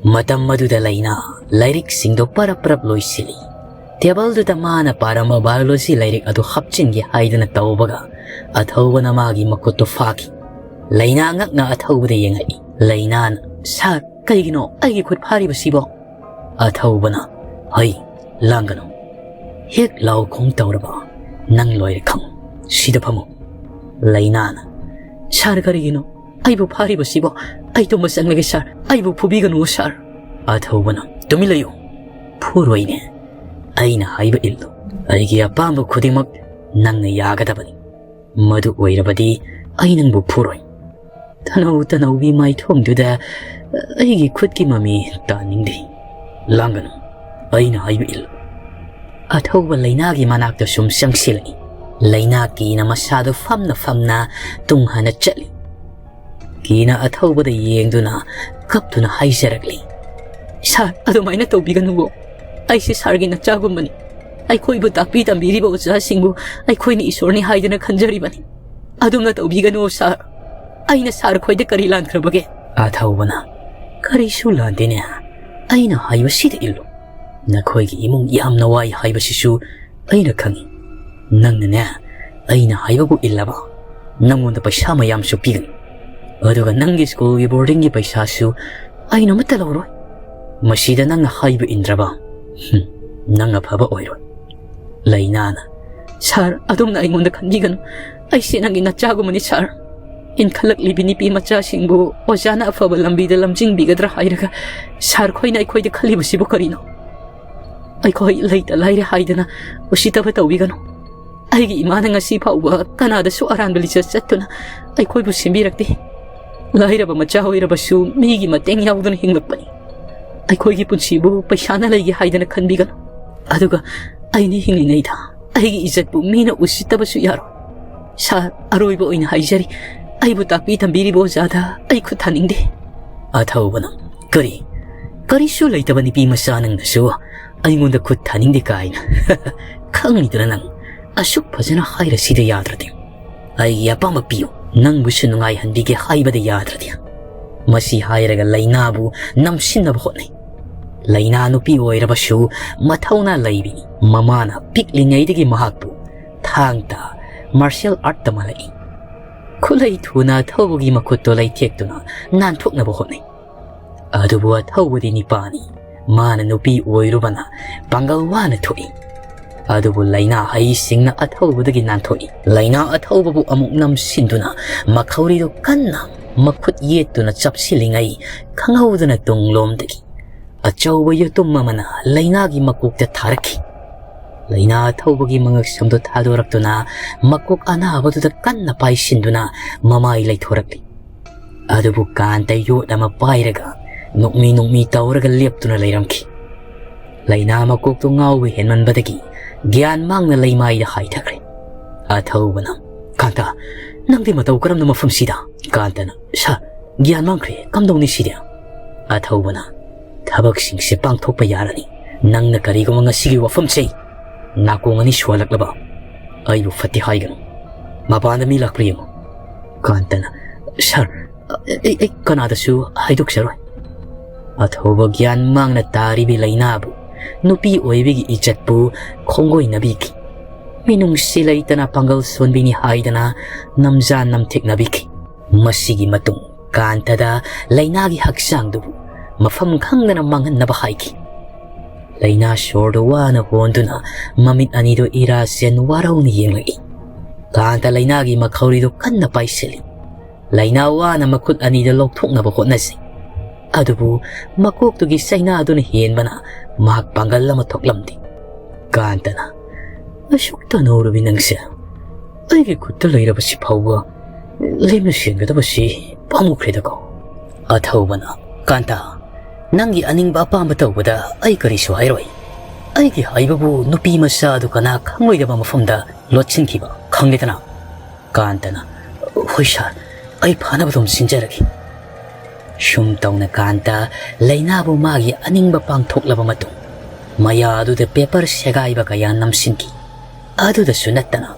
ꯃꯇꯝ ꯑꯗꯨꯗ ꯂꯥꯏꯅꯥ ꯂꯥꯏꯔꯤꯛꯁꯤꯡꯗꯨ ꯄꯔꯞ ꯄꯔꯞ ꯂꯣꯏꯁꯤꯜꯂꯤ꯫ ꯇꯦꯕꯜꯗꯨꯗ ꯃꯥꯅ ꯄꯥꯔꯝꯕ ꯕꯥꯏꯑꯣꯂꯣꯖꯤ ꯂꯥꯏꯔꯤꯛ ꯑꯗꯨ ꯍꯥꯞꯆꯤꯟꯒꯦ ꯍꯥꯏꯗꯨꯅ ꯇꯧꯕꯒ ꯑꯊꯧꯕꯅ ꯃꯥꯒꯤ ꯃꯈꯨꯠꯇꯨ ꯐꯥꯈꯤ꯫ ꯂꯩꯅꯥ ꯉꯛꯅ ꯑꯊꯧꯕꯗ ꯌꯦꯡꯉꯛꯏ꯫ ꯂꯩꯅꯥꯅ, "ꯁꯥꯔ, ꯀꯩꯒꯤꯅꯣ ꯑꯩꯒꯤ ꯈꯨꯠ ꯐꯥꯔꯤꯕꯁꯤꯕꯣ?" ꯑꯊꯧꯕꯅ, "ꯍꯩ, ꯂꯥꯡꯒꯅꯨ꯫ ꯍꯦꯛ ꯂꯥꯎ ꯈꯣꯡ ꯇꯧꯔꯕ ꯅꯪ ꯂꯣꯏꯔꯦ ꯈꯪꯉꯨ꯫ ꯁꯤꯗ ꯐꯝꯃꯨ꯫" ꯂꯩꯅꯥꯅ, "ꯁꯥꯔ, ꯀꯔꯤꯒꯤꯅꯣ ꯑꯩꯕꯨ ꯐꯥꯔꯤꯕꯁꯤꯕꯣ? ꯑꯩ ꯇꯨꯝꯕ ꯆꯪꯂꯒꯦ ꯁꯥꯔ, ꯑꯩꯕꯨ ꯐꯨꯕꯤꯒꯅꯨ ꯁꯥꯔ꯫" ꯑꯊꯧꯕꯅ, "ꯇꯨꯃꯤꯟ ꯂꯩꯌꯨ꯫ ꯐꯨꯔꯣꯏꯅꯦ꯫ ꯑꯩꯅ ꯍꯥꯏꯕ ꯏꯜꯂꯨ꯫ ꯑꯩꯒꯤ ꯑꯄꯥꯝꯕ ꯈꯨꯗꯤꯡꯃꯛ ꯅꯪꯅ ꯌꯥꯒꯗꯕꯅꯤ꯫ ꯃꯗꯨ ꯑꯣꯏꯔꯕꯗꯤ ꯑꯩ ꯅꯪꯕꯨ ꯐꯨꯔꯣꯏ꯫ ꯇꯅꯧ ꯇꯅꯧꯕꯤ ꯃꯥꯏꯊꯣꯡꯗꯨꯗ ꯑꯩꯒꯤ ꯈꯨꯠꯀꯤ ꯃꯃꯤ ꯇꯥꯅꯤꯡꯗꯦ꯫ ꯂꯥꯡꯒꯅꯨ꯫ ꯑꯩꯅ ꯍꯥꯏꯕ ꯏꯜꯂꯨ꯫" ꯑꯊꯧꯕ ꯂꯩꯅꯥꯒꯤ ꯃꯅꯥꯛꯇ ꯁꯨꯝ ꯆꯪꯁꯤꯜꯂꯛꯏ꯫ ꯂꯩꯅꯥ ꯀꯤꯅ ꯃꯁꯥꯗꯨ ꯐꯝꯅ ꯐꯝꯅ ꯇꯨꯡ ꯍꯟꯅ ꯆꯠꯂꯤ꯫ ꯀꯤꯅ ꯑꯊꯧꯕꯗ ꯌꯦꯡꯗꯨꯅ ꯀꯞꯇꯨꯅ ꯍꯥꯏꯖꯔꯛꯂꯤ, "ꯁꯥꯔ, ꯑꯗꯨꯃꯥꯏꯅ ꯇꯧꯕꯤꯒꯅꯨꯋꯣ꯫ ꯑꯩꯁꯦ ꯁꯥꯔꯒꯤ ꯅꯆꯥꯒꯨꯝꯕꯅꯤ꯫ ꯑꯩꯈꯣꯏꯕꯨ ꯇꯥꯛꯄꯤ ꯇꯝꯕꯤꯔꯤꯕ ꯑꯣꯖꯥꯁꯤꯡꯕꯨ ꯑꯩꯈꯣꯏꯅ ꯏꯁꯣꯔꯅꯤ ꯍꯥꯏꯗꯨꯅ ꯈꯟꯖꯔꯤꯕꯅꯤ꯫ ꯑꯗꯨꯝꯅ ꯇꯧꯕꯤꯒꯅꯨ ꯁꯥꯔ꯫ ꯑꯩꯅ ꯁꯥꯔ ꯈꯣꯏꯗ ꯀꯔꯤ ꯂꯥꯟꯈ꯭ꯔꯕꯒꯦ?" ꯑꯊꯧꯕꯅ, "ꯀꯔꯤꯁꯨ ꯂꯥꯟꯗꯦꯅꯦ꯫ ꯑꯩꯅ ꯍꯥꯏꯕꯁꯤꯗ ꯏꯜꯂꯨ꯫ ꯅꯈꯣꯏꯒꯤ ꯏꯃꯨꯡ ꯌꯥꯝꯅ ꯋꯥꯏ ꯍꯥꯏꯕꯁꯤꯁꯨ ꯑꯩꯅ ꯈꯪꯏ꯫ ꯅꯪꯅꯅꯦ, ꯑꯩꯅ ꯍꯥꯏꯕꯕꯨ ꯏꯜꯂꯕ, ꯅꯪꯉꯣꯟꯗ ꯄꯩꯁꯥ ꯃꯌꯥꯝꯁꯨ ꯄꯤꯒꯅꯤ꯫ ꯑꯗꯨꯒ ꯅꯪꯒꯤ ꯁ꯭ꯀꯨꯜꯒꯤ ꯕꯣꯔꯗꯤꯡꯒꯤ ꯄꯩꯁꯥꯁꯨ ꯑꯩꯅ ꯑꯃꯠꯇ ꯂꯧꯔꯣꯏ꯫ ꯃꯁꯤꯗ ꯅꯪꯅ ꯍꯥꯏꯕ ꯏꯟꯗ꯭ꯔꯕ, ꯍꯨꯝ, ꯅꯪ ꯑꯐꯕ ꯑꯣꯏꯔꯣꯏ꯫" ꯂꯩꯅꯥꯅ, "ꯁꯥꯔ, ꯑꯗꯣꯝꯅ ꯑꯩꯉꯣꯟꯗ ꯈꯟꯕꯤꯒꯅꯨ꯫ ꯑꯩꯁꯦ ꯅꯪꯒꯤ ꯅꯆꯥꯒꯨꯝꯕꯅꯤ ꯁꯥꯔ꯫ ꯏꯟꯈꯠꯂꯛꯂꯤꯕꯤ ꯅꯨꯄꯤ ꯃꯆꯥꯁꯤꯡꯕꯨ ꯑꯣꯖꯥꯅ ꯑꯐꯕ ꯂꯝꯕꯤꯗ ꯂꯝꯖꯤꯡꯕꯤꯒꯗ꯭ꯔꯥ ꯍꯥꯏꯔꯒ ꯁꯥꯔ ꯈꯣꯏꯅ ꯑꯩꯈꯣꯏꯗ ꯈꯜꯂꯤꯕꯁꯤꯕꯨ ꯀꯔꯤꯅꯣ? ꯑꯩꯈꯣꯏ ꯂꯩꯇ ꯂꯥꯏꯔꯦ ꯍꯥꯏꯗꯅ ꯎꯁꯤꯠꯇꯕ ꯇꯧꯕꯤꯒꯅꯨ꯫ ꯑꯩꯒꯤ ꯏꯃꯥꯅ ꯉꯁꯤ ꯐꯥꯎꯕ ꯀꯅꯥꯗꯁꯨ ꯑꯔꯥꯟꯕ ꯂꯤꯆꯠ ꯆꯠꯇꯨꯅ ꯑꯩꯈꯣꯏꯕꯨ ꯁꯦꯝꯕꯤꯔꯛꯇꯦ꯫ ꯂꯥꯏꯔꯕ ꯃꯆꯥ ꯑꯣꯏꯔꯕꯁꯨ ꯃꯤꯒꯤ ꯃꯇꯦꯡ ꯌꯥꯎꯗꯨꯅ ꯍꯤꯡꯂꯛꯄꯅꯤ꯫ ꯑꯩꯈꯣꯏꯒꯤ ꯄꯨꯟꯁꯤꯕꯨ ꯄꯩꯁꯥꯅ ꯂꯩꯒꯦ ꯍꯥꯏꯗꯅ ꯈꯟꯕꯤꯒꯅꯨ꯫ ꯑꯗꯨꯒ ꯑꯩꯅ ꯍꯤꯡꯂꯤꯉꯩꯗ ꯑꯩꯒꯤ ꯏꯖꯠꯄꯨ ꯃꯤꯅ ꯎꯁꯤꯠꯇꯕꯁꯨ ꯌꯥꯔꯣꯏ꯫ ꯁꯥꯔ, ꯑꯔꯣꯏꯕ ꯑꯣꯏꯅ ꯍꯥꯏꯖꯔꯤ, ꯑꯩꯕꯨ ꯇꯥꯛꯄꯤ ꯇꯝꯕꯤꯔꯤꯕ ꯑꯣꯖꯥꯗ ꯑꯩ ꯈꯨꯠ ꯊꯥꯅꯤꯡꯗꯦ꯫" ꯑꯊꯧꯕꯅ, "ꯀꯔꯤ? ꯀꯔꯤꯁꯨ ꯂꯩꯇꯕ ꯅꯨꯄꯤ ꯃꯆꯥ ꯅꯪꯅꯁꯨ ꯑꯩꯉꯣꯟꯗ ꯈꯨꯠ ꯊꯥꯅꯤꯡꯗꯦ ꯀꯥꯏꯅ? ꯈꯪꯉꯤꯗꯅ ꯅꯪ꯫ ꯑꯁꯨꯛ ꯐꯖꯅ ꯍꯥꯏꯔꯁꯤꯗ ꯌꯥꯗ꯭ꯔꯗꯤ꯫ ꯑꯩꯒꯤ ꯑꯄꯥꯝꯕ ꯄꯤꯌꯨ꯫ ꯅꯪꯕꯨꯁꯨ ꯅꯨꯡꯉꯥꯏꯍꯟꯕꯤꯒꯦ ꯍꯥꯏꯕꯗ ꯌꯥꯗ꯭ꯔꯗꯤ꯫" ꯃꯁꯤ ꯍꯥꯏꯔꯒ ꯂꯩꯅꯥꯕꯨ ꯅꯝꯁꯤꯟꯅꯕ ꯍꯣꯠꯅꯩ꯫ ꯂꯩꯅꯥ ꯅꯨꯄꯤ ꯑꯣꯏꯔꯕꯁꯨ ꯃꯊꯧꯅꯥ ꯂꯩꯕꯤꯅꯤ꯫ ꯃꯃꯥꯅ ꯄꯤꯛꯂꯤꯉꯩꯗꯒꯤ ꯃꯍꯥꯛꯄꯨ ꯊꯥꯡ ꯇꯥ ꯃꯥꯔꯁꯤꯌꯦꯜ ꯑꯥꯔꯠ ꯇꯝꯍꯜꯂꯛꯏ꯫ ꯈꯨꯠꯂꯩ ꯊꯨꯅ ꯑꯊꯧꯕꯒꯤ ꯃꯈꯨꯠꯇꯣ ꯂꯩꯊꯦꯛꯇꯨꯅ ꯅꯥꯟꯊꯣꯛꯅꯕ ꯍꯣꯠꯅꯩ꯫ ꯑꯗꯨꯕꯨ ꯑꯊꯧꯕꯗꯤ ꯅꯤꯄꯥꯅꯤ꯫ ꯃꯥꯅ ꯅꯨꯄꯤ ꯑꯣꯏꯔꯨꯕꯅ ꯄꯥꯡꯒꯜ ꯋꯥꯅ ꯊꯣꯛꯏ꯫ ꯑꯗꯨꯕꯨ ꯂꯩꯅꯥ ꯍꯩꯁꯤꯡꯅ ꯑꯊꯧꯕꯗꯒꯤ ꯅꯥꯟꯊꯣꯛꯏ꯫ ꯂꯩꯅꯥ ꯑꯊꯧꯕꯕꯨ ꯑꯃꯨꯛ ꯅꯝꯁꯤꯟꯗꯨꯅ ꯃꯈꯧꯔꯤꯗꯨ ꯀꯟꯅ ꯃꯈꯨꯠ ꯌꯦꯠꯇꯨꯅ ꯆꯞꯁꯤꯜꯂꯤꯉꯩ ꯈꯪꯍꯧꯗꯅ ꯇꯨꯡꯂꯣꯝꯗꯒꯤ ꯑꯆꯧꯕ ꯌꯦꯇꯨꯝ ꯑꯃꯅ ꯂꯩꯅꯥꯒꯤ ꯃꯀꯣꯛꯇ ꯊꯥꯔꯛꯈꯤ꯫ ꯂꯩꯅꯥ ꯑꯊꯧꯕꯒꯤ ꯃꯉꯛꯁꯝꯗꯨ ꯊꯥꯗꯣꯔꯛꯇꯨꯅ ꯃꯀꯣꯛ ꯑꯅꯥꯕꯗꯨꯗ ꯀꯟꯅ ꯄꯥꯏꯁꯤꯟꯗꯨꯅ ꯃꯃꯥꯏ ꯂꯩꯊꯣꯔꯛꯂꯤ꯫ ꯑꯗꯨꯕꯨ ꯀꯥꯟꯇ ꯌꯣꯠ ꯑꯃ ꯄꯥꯏꯔꯒ ꯅꯣꯛꯃꯤ ꯅꯣꯛꯃꯤ ꯇꯧꯔꯒ ꯂꯦꯞꯇꯨꯅ ꯂꯩꯔꯝꯈꯤ꯫ ꯂꯩꯅꯥ ꯃꯀꯣꯛꯇꯨ ꯉꯥꯎꯕ ꯍꯦꯟꯃꯟꯕꯗꯒꯤ ꯒ꯭ꯌꯥꯟ ꯃꯥꯡꯅ ꯂꯩꯃꯥꯏꯗ ꯍꯥꯏꯊꯈ꯭ꯔꯦ꯫ ꯑꯊꯧꯕꯅ, "ꯀꯥꯟꯇ, ꯅꯪꯗꯤ ꯃꯇꯧ ꯀꯔꯝꯅ ꯃꯐꯝꯁꯤꯗ?" ꯀꯥꯟꯇꯅ, "ꯁꯥꯔ, ꯒ꯭ꯌꯥꯟ ꯃꯥꯡꯈ꯭ꯔꯦ, ꯀꯝꯗꯧꯅꯤ ꯁꯤꯗꯤ?" ꯑꯊꯧꯕꯅ, "ꯊꯕꯛꯁꯤꯡꯁꯦ ꯄꯥꯡꯊꯣꯛꯄ ꯌꯥꯔꯅꯤ꯫ ꯅꯪꯅ ꯀꯔꯤꯒꯨꯝꯕ ꯉꯁꯤꯒꯤ ꯋꯥꯐꯝꯁꯦ ꯅꯥꯀꯣꯡ ꯑꯅꯤ ꯁꯨꯍꯜꯂꯛꯂꯕ, ꯑꯩꯕꯨ ꯐꯠꯇꯦ ꯍꯥꯏꯒꯅꯨ꯫ ꯃꯄꯥꯟꯗ ꯃꯤ ꯂꯥꯛꯄ꯭ꯔꯥ ꯌꯦꯡꯉꯨ꯫" ꯀꯥꯟꯇꯅ, "ꯁꯥꯔ, ꯑꯩ, ꯑꯩ ꯀꯅꯥꯗꯁꯨ ꯍꯥꯏꯗꯣꯛꯆꯔꯣꯏ꯫" ꯑꯊꯧꯕ ꯒ꯭ꯌꯥꯟ ꯃꯥꯡꯅ ꯇꯥꯔꯤꯕꯤ ꯂꯩꯅꯥꯕꯨ, ꯅꯨꯄꯤ ꯑꯣꯏꯕꯒꯤ ꯏꯖꯠꯄꯨ ꯈꯣꯡꯒꯣꯏꯅꯕꯤꯈꯤ꯫ ꯃꯤꯅꯨꯡꯁꯤ ꯂꯩꯇꯅ ꯄꯥꯡꯒꯜ ꯁꯣꯟꯕꯤꯅꯤ ꯍꯥꯏꯗꯅ ꯅꯝꯖꯥ ꯅꯝꯊꯦꯛꯅꯕꯤꯈꯤ꯫ ꯃꯁꯤꯒꯤ ꯃꯇꯨꯡ ꯀꯥꯟꯇꯗ ꯂꯩꯅꯥꯒꯤ ꯍꯛꯆꯥꯡꯗꯨꯕꯨ ꯃꯐꯝ ꯈꯪꯗꯅ ꯃꯥꯡꯍꯟꯅꯕ ꯍꯥꯏꯈꯤ꯫ ꯂꯩꯅꯥ ꯁꯣꯔꯗꯨ ꯋꯥꯅ ꯍꯣꯟꯗꯨꯅ ꯃꯃꯤꯠ ꯑꯅꯤꯗꯨ ꯏꯔꯥ ꯆꯦꯟ ꯋꯥꯔꯧꯅ ꯌꯦꯡꯂꯛꯏ꯫ ꯀꯥꯟꯇ ꯂꯩꯅꯥꯒꯤ ꯃꯈꯧꯔꯤꯗꯨ ꯀꯟꯅ ꯄꯥꯏꯁꯤꯜꯂꯤ꯫ ꯂꯩꯅꯥ ꯋꯥꯅ ꯃꯈꯨꯠ ꯑꯅꯤꯗ ꯂꯧꯊꯣꯛꯅꯕ ꯍꯣꯠꯅꯖꯩ꯫ ꯑꯗꯨꯕꯨ ꯃꯀꯣꯛꯇꯨꯒꯤ ꯆꯩꯅꯥꯗꯨꯅ ꯍꯦꯟꯕꯅ ꯃꯍꯥꯛ ꯄꯥꯡꯒꯜ ꯑꯃ ꯊꯣꯛꯂꯝꯗꯦ꯫ ꯀꯥꯟꯇꯅ, "ꯑꯁꯨꯛ ꯇꯅꯧꯔꯕꯤ ꯅꯪꯁꯦ, ꯑꯩꯒꯤ ꯈꯨꯠꯇ ꯂꯩꯔꯕꯁꯤ ꯐꯥꯎꯕ ꯂꯦꯝꯅ ꯁꯦꯟꯒꯗꯕꯁꯤ ꯄꯥꯝꯃꯨꯈ꯭ꯔꯦꯗꯀꯣ꯫" ꯑꯊꯧꯕꯅ, "ꯀꯥꯟꯇ, ꯅꯪꯒꯤ ꯑꯅꯤꯡꯕ ꯑꯄꯥꯝꯕ ꯇꯧꯕꯗ ꯑꯩ ꯀꯔꯤꯁꯨ ꯍꯥꯏꯔꯣꯏ꯫ ꯑꯩꯒꯤ ꯍꯥꯏꯕꯕꯨ ꯅꯨꯄꯤ ꯃꯆꯥ ꯑꯗꯨ ꯀꯅꯥ ꯈꯪꯂꯣꯏꯗꯕ ꯃꯐꯝꯗ ꯂꯣꯠꯁꯤꯟꯈꯤꯕ ꯈꯪꯂꯦꯗꯅ?" ꯀꯥꯟꯇꯅ, "ꯍꯣꯏ ꯁꯥꯔ, ꯑꯩ ꯐꯅꯕ ꯑꯗꯨꯝ ꯁꯤꯟꯖꯔꯒꯦ꯫" ꯁꯨꯝ ꯇꯧꯅ ꯀꯥꯟꯇ ꯂꯩꯅꯥꯕꯨ ꯃꯥꯒꯤ ꯑꯅꯤꯡꯕ ꯄꯥꯡꯊꯣꯛꯂꯕ ꯃꯇꯨꯡ, ꯃꯌꯥꯗꯨꯗ ꯄꯦꯄꯔ ꯁꯦꯒꯥꯏꯕ ꯀꯌꯥ ꯅꯝꯁꯤꯟꯈꯤ꯫ ꯑꯗꯨꯗꯁꯨ ꯅꯠꯇꯅ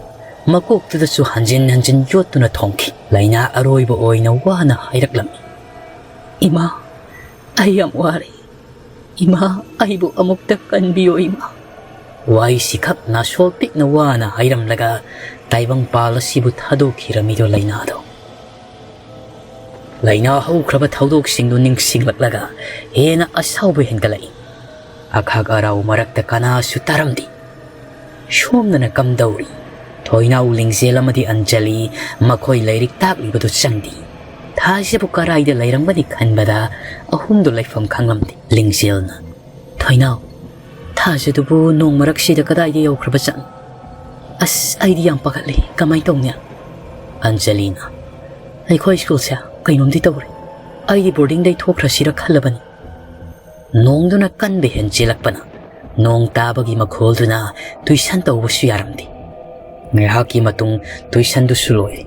ꯃꯀꯣꯛꯇꯨꯗꯁꯨ ꯍꯟꯖꯤꯟ ꯍꯟꯖꯤꯟ ꯌꯣꯠꯇꯨꯅ ꯊꯣꯝꯈꯤ꯫ ꯂꯩꯅꯥ ꯑꯔꯣꯏꯕ ꯑꯣꯏꯅ ꯋꯥꯅ ꯍꯥꯏꯔꯛꯂꯝꯃꯤ, "ꯏꯃꯥ, ꯑꯩ ꯌꯥꯝ ꯋꯥꯔꯦ꯫ "ꯏꯃꯥ, ꯑꯩꯕꯨ ꯑꯃꯨꯛꯇ ꯀꯟꯕꯤꯌꯣ ꯏꯃꯥ"꯫ ꯋꯥꯍꯩꯁꯤꯈꯛ ꯅꯥꯁꯣꯜ ꯄꯤꯛꯅ ꯋꯥꯅ ꯍꯥꯏꯔꯝꯂꯒ ꯇꯥꯏꯕꯪꯄꯥꯜ ꯑꯁꯤꯕꯨ ꯊꯥꯗꯣꯛꯈꯤꯔꯝꯃꯤꯗꯣ ꯂꯩꯅꯥꯗꯣ꯫ ꯂꯩꯅꯥ ꯍꯧꯈ꯭ꯔꯕ ꯊꯧꯗꯣꯛꯁꯤꯡꯗꯨ ꯅꯤꯡꯁꯤꯡꯂꯛꯂꯒ ꯍꯦꯟꯅ ꯑꯁꯥꯎꯕ ꯍꯦꯟꯒꯠꯂꯛꯏ꯫ ꯑꯈꯥꯛ ꯑꯔꯥꯎ ꯃꯔꯛꯇ ꯀꯅꯥꯁꯨ ꯇꯥꯔꯝꯗꯦ꯫ ꯁꯣꯝꯗꯅ ꯀꯝꯗꯧꯔꯤ? ꯊꯣꯏꯅꯥꯎ, ꯂꯤꯡꯖꯦꯜ ꯑꯃꯗꯤ ꯑꯟꯖꯂꯤ ꯃꯈꯣꯏ ꯂꯥꯏꯔꯤꯛ ꯇꯥꯛꯂꯤꯕꯗꯨ ꯆꯪꯗꯦ꯫ ꯊꯥꯖꯕꯨ ꯀꯔꯥꯏꯗ ꯂꯩꯔꯝꯒꯅꯤ ꯈꯟꯕꯗ ꯑꯍꯨꯝꯗꯨ ꯂꯩꯐꯝ ꯈꯪꯂꯝꯗꯦ꯫ ꯂꯤꯡꯖꯦꯜꯅ, "ꯊꯣꯏꯅꯥꯎ, ꯊꯥꯖꯗꯨꯕꯨ ꯅꯣꯡ ꯃꯔꯛꯁꯤꯗ ꯀꯗꯥꯏꯗ ꯌꯧꯈ꯭ꯔꯕ ꯖꯥꯠꯅꯣ? ꯑꯁ, ꯑꯩꯗꯤ ꯌꯥꯝ ꯄꯥꯈꯠꯂꯤ꯫ ꯀꯃꯥꯏ ꯇꯧꯅꯤ?" ꯑꯟꯖꯂꯤꯅ, "ꯑꯩꯈꯣꯏ ꯁ꯭ꯀꯨꯜꯁꯦ ꯀꯩꯅꯣꯝꯗꯤ ꯇꯧꯔꯦ꯫ ꯑꯩꯗꯤ ꯕꯣꯔꯗꯤꯡꯗꯩ ꯊꯣꯛꯈ꯭ꯔꯁꯤꯔ ꯈꯜꯂꯕꯅꯤ"꯫ ꯅꯣꯡꯗꯨꯅ ꯀꯟꯕ ꯍꯦꯟꯖꯤꯜꯂꯛꯄꯅ ꯅꯣꯡ ꯇꯥꯕꯒꯤ ꯃꯈꯣꯜꯗꯨꯅ ꯇꯨꯏꯁꯟ ꯇꯧꯕꯁꯨ ꯌꯥꯔꯝꯗꯦ꯫ ꯉꯥꯏꯍꯥꯛꯀꯤ ꯃꯇꯨꯡ ꯇꯨꯏꯁꯟꯗꯨꯁꯨ ꯂꯣꯏꯔꯦ꯫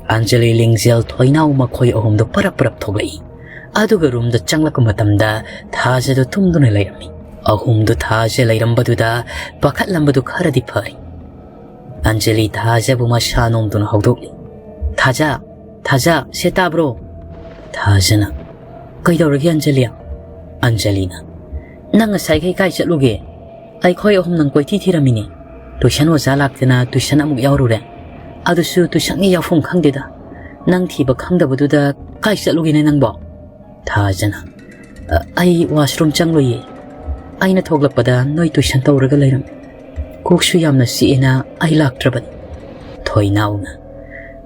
ꯑꯟꯖꯂꯤ, ꯂꯤꯡꯖꯦꯜ, ꯊꯣꯏꯅꯥꯎ ꯃꯈꯣꯏ ꯑꯍꯨꯝꯗꯨ ꯄꯔꯞ ꯄꯔꯞ ꯊꯣꯛꯂꯛꯏ꯫ ꯑꯗꯨꯒ ꯔꯨꯝꯗ ꯆꯪꯂꯛꯄ ꯃꯇꯝꯗ ꯊꯥꯖꯗꯨ ꯇꯨꯝꯗꯨꯅ ꯂꯩꯔꯝꯃꯤ꯫ ꯑꯍꯨꯝꯗꯨ ꯊꯥꯖ ꯂꯩꯔꯝꯕꯗꯨꯗ ꯄꯥꯈꯠꯂꯝꯕꯗꯨ ꯈꯔꯗꯤ ꯐꯔꯤ꯫ ꯑꯟꯖꯂꯤ ꯊꯥꯖꯕꯨ ꯃꯁꯥ ꯅꯣꯝꯗꯨꯅ ꯍꯧꯗꯣꯛꯂꯤ꯫ "ꯊꯥꯖ, ꯊꯥꯖ, ꯁꯦ ꯇꯥꯕ꯭ꯔꯣ?" ꯊꯥꯖꯅ, "ꯀꯩꯗꯧꯔꯒꯦ ꯑꯟꯖꯂꯤ?" ꯑꯟꯖꯂꯤꯅ, "ꯅꯪ ꯉꯁꯥꯏꯈꯩ ꯀꯥꯏ ꯆꯠꯂꯨꯒꯦ? ꯑꯩꯈꯣꯏ ꯑꯍꯨꯝ ꯅꯪ ꯀꯣꯏꯊꯤ ꯊꯤꯔꯝꯃꯤꯅꯦ꯫ ꯇꯨꯏꯁꯟ ꯑꯣꯖꯥ ꯂꯥꯛꯇꯅ ꯇꯨꯏꯁꯟ ꯑꯃꯨꯛ ꯌꯥꯎꯔꯨꯔꯦ꯫ ꯑꯗꯨꯁꯨ ꯇꯨꯏꯁꯟꯒꯤ ꯌꯥꯎꯐꯝ ꯈꯪꯗꯦꯗ꯫ ꯅꯪ ꯊꯤꯕ ꯈꯪꯗꯕꯗꯨꯗ ꯀꯥꯏ ꯆꯠꯂꯨꯒꯦꯅꯦ ꯅꯪꯕꯣ?" ꯊꯥꯖꯅ, "ꯑ, ꯑꯩ ꯋꯥꯁꯔꯨꯝ ꯆꯪꯂꯨꯏꯌꯦ꯫ ꯑꯩꯅ ꯊꯣꯛꯂꯛꯄꯗ ꯅꯣꯏ ꯇꯨꯏꯁꯟ ꯇꯧꯔꯒ ꯂꯩꯔꯝꯃꯦ꯫ ꯀꯣꯛꯁꯨ ꯌꯥꯝꯅ ꯆꯤꯛꯑꯦꯅ ꯑꯩ ꯂꯥꯛꯇ꯭ꯔꯕꯅꯤ"꯫ ꯊꯣꯏꯅꯥꯎꯅ,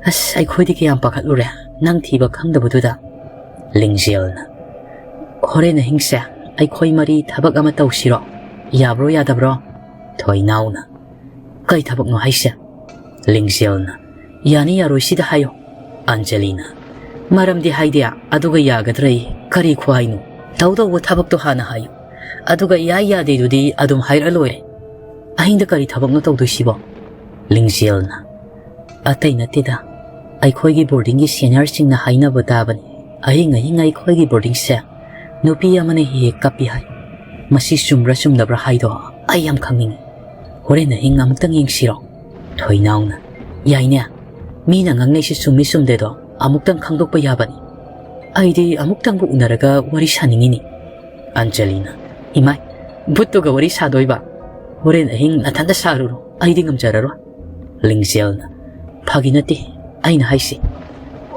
"ꯑꯁ, ꯑꯩꯈꯣꯏꯗꯤ ꯀꯌꯥꯝ ꯄꯥꯈꯠꯂꯨꯔꯦ ꯅꯪ ꯊꯤꯕ ꯈꯪꯗꯕꯗꯨꯗ"꯫ ꯂꯤꯡꯖꯦꯜꯅ, "ꯍꯣꯔꯦꯟ ꯑꯍꯤꯡꯁꯦ ꯑꯩꯈꯣꯏ ꯃꯔꯤ ꯊꯕꯛ ꯑꯃ ꯇꯧꯁꯤꯔꯣ? ꯌꯥꯕ꯭ꯔꯣ ꯌꯥꯗꯕ꯭ꯔꯣ?" ꯊꯣꯏꯅꯥꯎꯅ, "ꯀꯩ ꯊꯕꯛꯅꯣ ꯍꯥꯏꯁꯦ?" ꯂꯤꯡꯖꯦꯜꯅ, "ꯌꯥꯅꯤ ꯌꯥꯔꯣꯏ ꯁꯤꯗ ꯍꯥꯏꯌꯣ"꯫ ꯑꯟꯖꯂꯤꯅ, "ꯃꯔꯝꯗꯤ ꯍꯥꯏꯗꯦ, ꯑꯗꯨꯒ ꯌꯥꯒꯗ꯭ꯔꯌꯦ? ꯀꯔꯤ ꯈꯨꯍꯥꯏꯅꯣ? ꯇꯧꯗꯧꯕ ꯊꯕꯛꯇꯣ ꯍꯥꯟꯅ ꯍꯥꯏꯌꯨ, ꯑꯗꯨꯒ ꯌꯥꯏ ꯌꯥꯗꯦꯗꯨꯗꯤ ꯑꯗꯨꯝ ꯍꯥꯏꯔꯛꯑ ꯂꯣꯏꯔꯦ꯫ ꯑꯍꯤꯡꯗ ꯀꯔꯤ ꯊꯕꯛꯅꯣ ꯇꯧꯗꯣꯏꯁꯤꯕꯣ?" ꯂꯤꯡꯖꯦꯜꯅ, "ꯑꯇꯩ ꯅꯠꯇꯦꯗ, ꯑꯩꯈꯣꯏꯒꯤ ꯕꯣꯔꯗꯤꯡꯒꯤ ꯁꯦꯅꯤꯌꯔꯁꯤꯡꯅ ꯍꯥꯏꯅꯕ ꯇꯥꯕꯅꯤ, ꯑꯍꯤꯡ ꯑꯍꯤꯡ ꯑꯩꯈꯣꯏꯒꯤ ꯕꯣꯔꯗꯤꯡꯁꯦ ꯅꯨꯄꯤ ꯑꯃꯅ ꯍꯦꯛ ꯍꯦꯛ ꯀꯞꯄꯤ ꯍꯥꯏ꯫ ꯃꯁꯤ ꯆꯨꯝꯕ꯭ꯔꯥ ꯆꯨꯝꯗꯕ꯭ꯔꯥ ꯍꯥꯏꯗꯣ ꯑꯩ ꯌꯥꯝ ꯈꯪꯅꯤꯡꯉꯤ꯫ ꯍꯣꯔꯦꯟ ꯑꯍꯤꯡ ꯑꯃꯨꯛꯇꯪ ꯌꯦꯡꯁꯤꯔꯣ?" ꯊꯣꯏꯅꯥꯎꯅ, "ꯌꯥꯏꯅꯦ, ꯃꯤꯅ ꯉꯥꯡꯅꯩꯁꯤ ꯆꯨꯝꯃꯤ ꯆꯨꯝꯗꯦꯗꯣ ꯑꯃꯨꯛꯇꯪ ꯈꯪꯗꯣꯛꯄ ꯌꯥꯕꯅꯤ꯫ ꯑꯩꯗꯤ ꯑꯃꯨꯛꯇꯪꯕꯨ ꯎꯅꯔꯒ ꯋꯥꯔꯤ ꯁꯥꯅꯤꯡꯉꯤꯅꯤ"꯫ ꯑꯟꯖꯂꯤꯅ, "ꯏꯃꯥꯏ, ꯚꯨꯠꯇꯨꯒ ꯋꯥꯔꯤ ꯁꯥꯗꯣꯏꯕ? ꯍꯣꯔꯦꯟ ꯑꯍꯤꯡ ꯅꯊꯟꯇ ꯁꯥꯔꯨꯔꯣ, ꯑꯩꯗꯤ ꯉꯝꯖꯔꯔꯣꯏ꯫" ꯂꯤꯡꯖꯦꯜꯅ, "ꯐꯥꯒꯤ ꯅꯠꯇꯦ ꯑꯩꯅ ꯍꯥꯏꯁꯤ꯫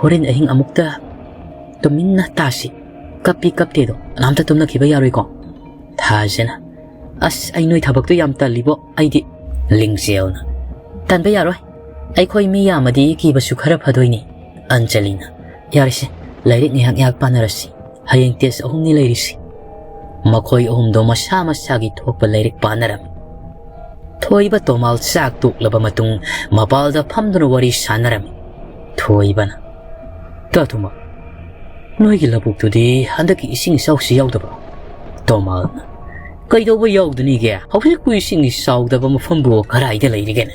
ꯍꯣꯔꯦꯟ ꯑꯍꯤꯡ ꯑꯃꯨꯛꯇ ꯇꯨꯃꯤꯟꯅ ꯇꯥꯁꯤ꯫ ꯀꯞꯄꯤ ꯀꯞꯇꯦꯗꯣ ꯀꯅꯥꯝꯇ ꯇꯨꯝꯅꯈꯤꯕ ꯌꯥꯔꯣꯏꯀꯣ?" ꯊꯥꯖꯅ, "ꯑꯁ, ꯑꯩ ꯅꯣꯏ ꯊꯕꯛꯇꯣ ꯌꯥꯝ ꯇꯜꯂꯤꯕꯣ ꯑꯩꯗꯤ꯫" ꯂꯤꯡꯖꯦꯜꯅ, "ꯇꯟꯕ ꯌꯥꯔꯣꯏ꯫ ꯑꯩꯈꯣꯏ ꯃꯤ ꯌꯥꯝꯃꯗꯤ ꯀꯤꯕꯁꯨ ꯈꯔ ꯐꯗꯣꯏꯅꯤ꯫" ꯑꯟꯖꯂꯤꯅ, "ꯌꯥꯔꯦꯁꯦ, ꯂꯥꯏꯔꯤꯛ ꯉꯥꯏꯍꯥꯛ ꯉꯥꯏꯍꯥꯛ ꯄꯥꯅꯔꯁꯤ꯫ ꯍꯌꯦꯡ ꯇꯦꯁ ꯑꯍꯨꯝꯅꯤ ꯂꯩꯔꯤꯁꯤ꯫" ꯃꯈꯣꯏ ꯑꯍꯨꯝꯗꯣ ꯃꯁꯥ ꯃꯁꯥꯒꯤ ꯊꯣꯛꯄ ꯂꯥꯏꯔꯤꯛ ꯄꯥꯅꯔꯝꯃꯤ꯫ ꯊꯣꯏꯕ ꯇꯣꯃꯥꯜ ꯆꯥꯛ ꯇꯣꯛꯂꯕ ꯃꯇꯨꯡ ꯃꯄꯥꯜꯗ ꯐꯝꯗꯨꯅ ꯋꯥꯔꯤ ꯁꯥꯟꯅꯔꯝꯃꯤ꯫ ꯊꯣꯏꯕꯅ, "ꯇꯥ ꯇꯣꯃꯥꯜ, ꯅꯣꯏꯒꯤ ꯂꯧꯕꯨꯛꯇꯨꯗꯤ ꯍꯟꯗꯛꯀꯤ ꯏꯁꯤꯡ ꯏꯆꯥꯎꯁꯤ ꯌꯥꯎꯗꯕ꯭ꯔꯣ?" ꯇꯣꯃꯥꯜꯅ, "ꯀꯩꯗꯧꯕ ꯌꯥꯎꯗꯅꯤꯒꯦ? ꯍꯧꯖꯤꯛꯄꯨ ꯏꯁꯤꯡ ꯏꯆꯥꯎꯗꯕ ꯃꯐꯝꯕꯨ ꯀꯗꯥꯏꯗ ꯂꯩꯔꯤꯒꯦꯅꯦ?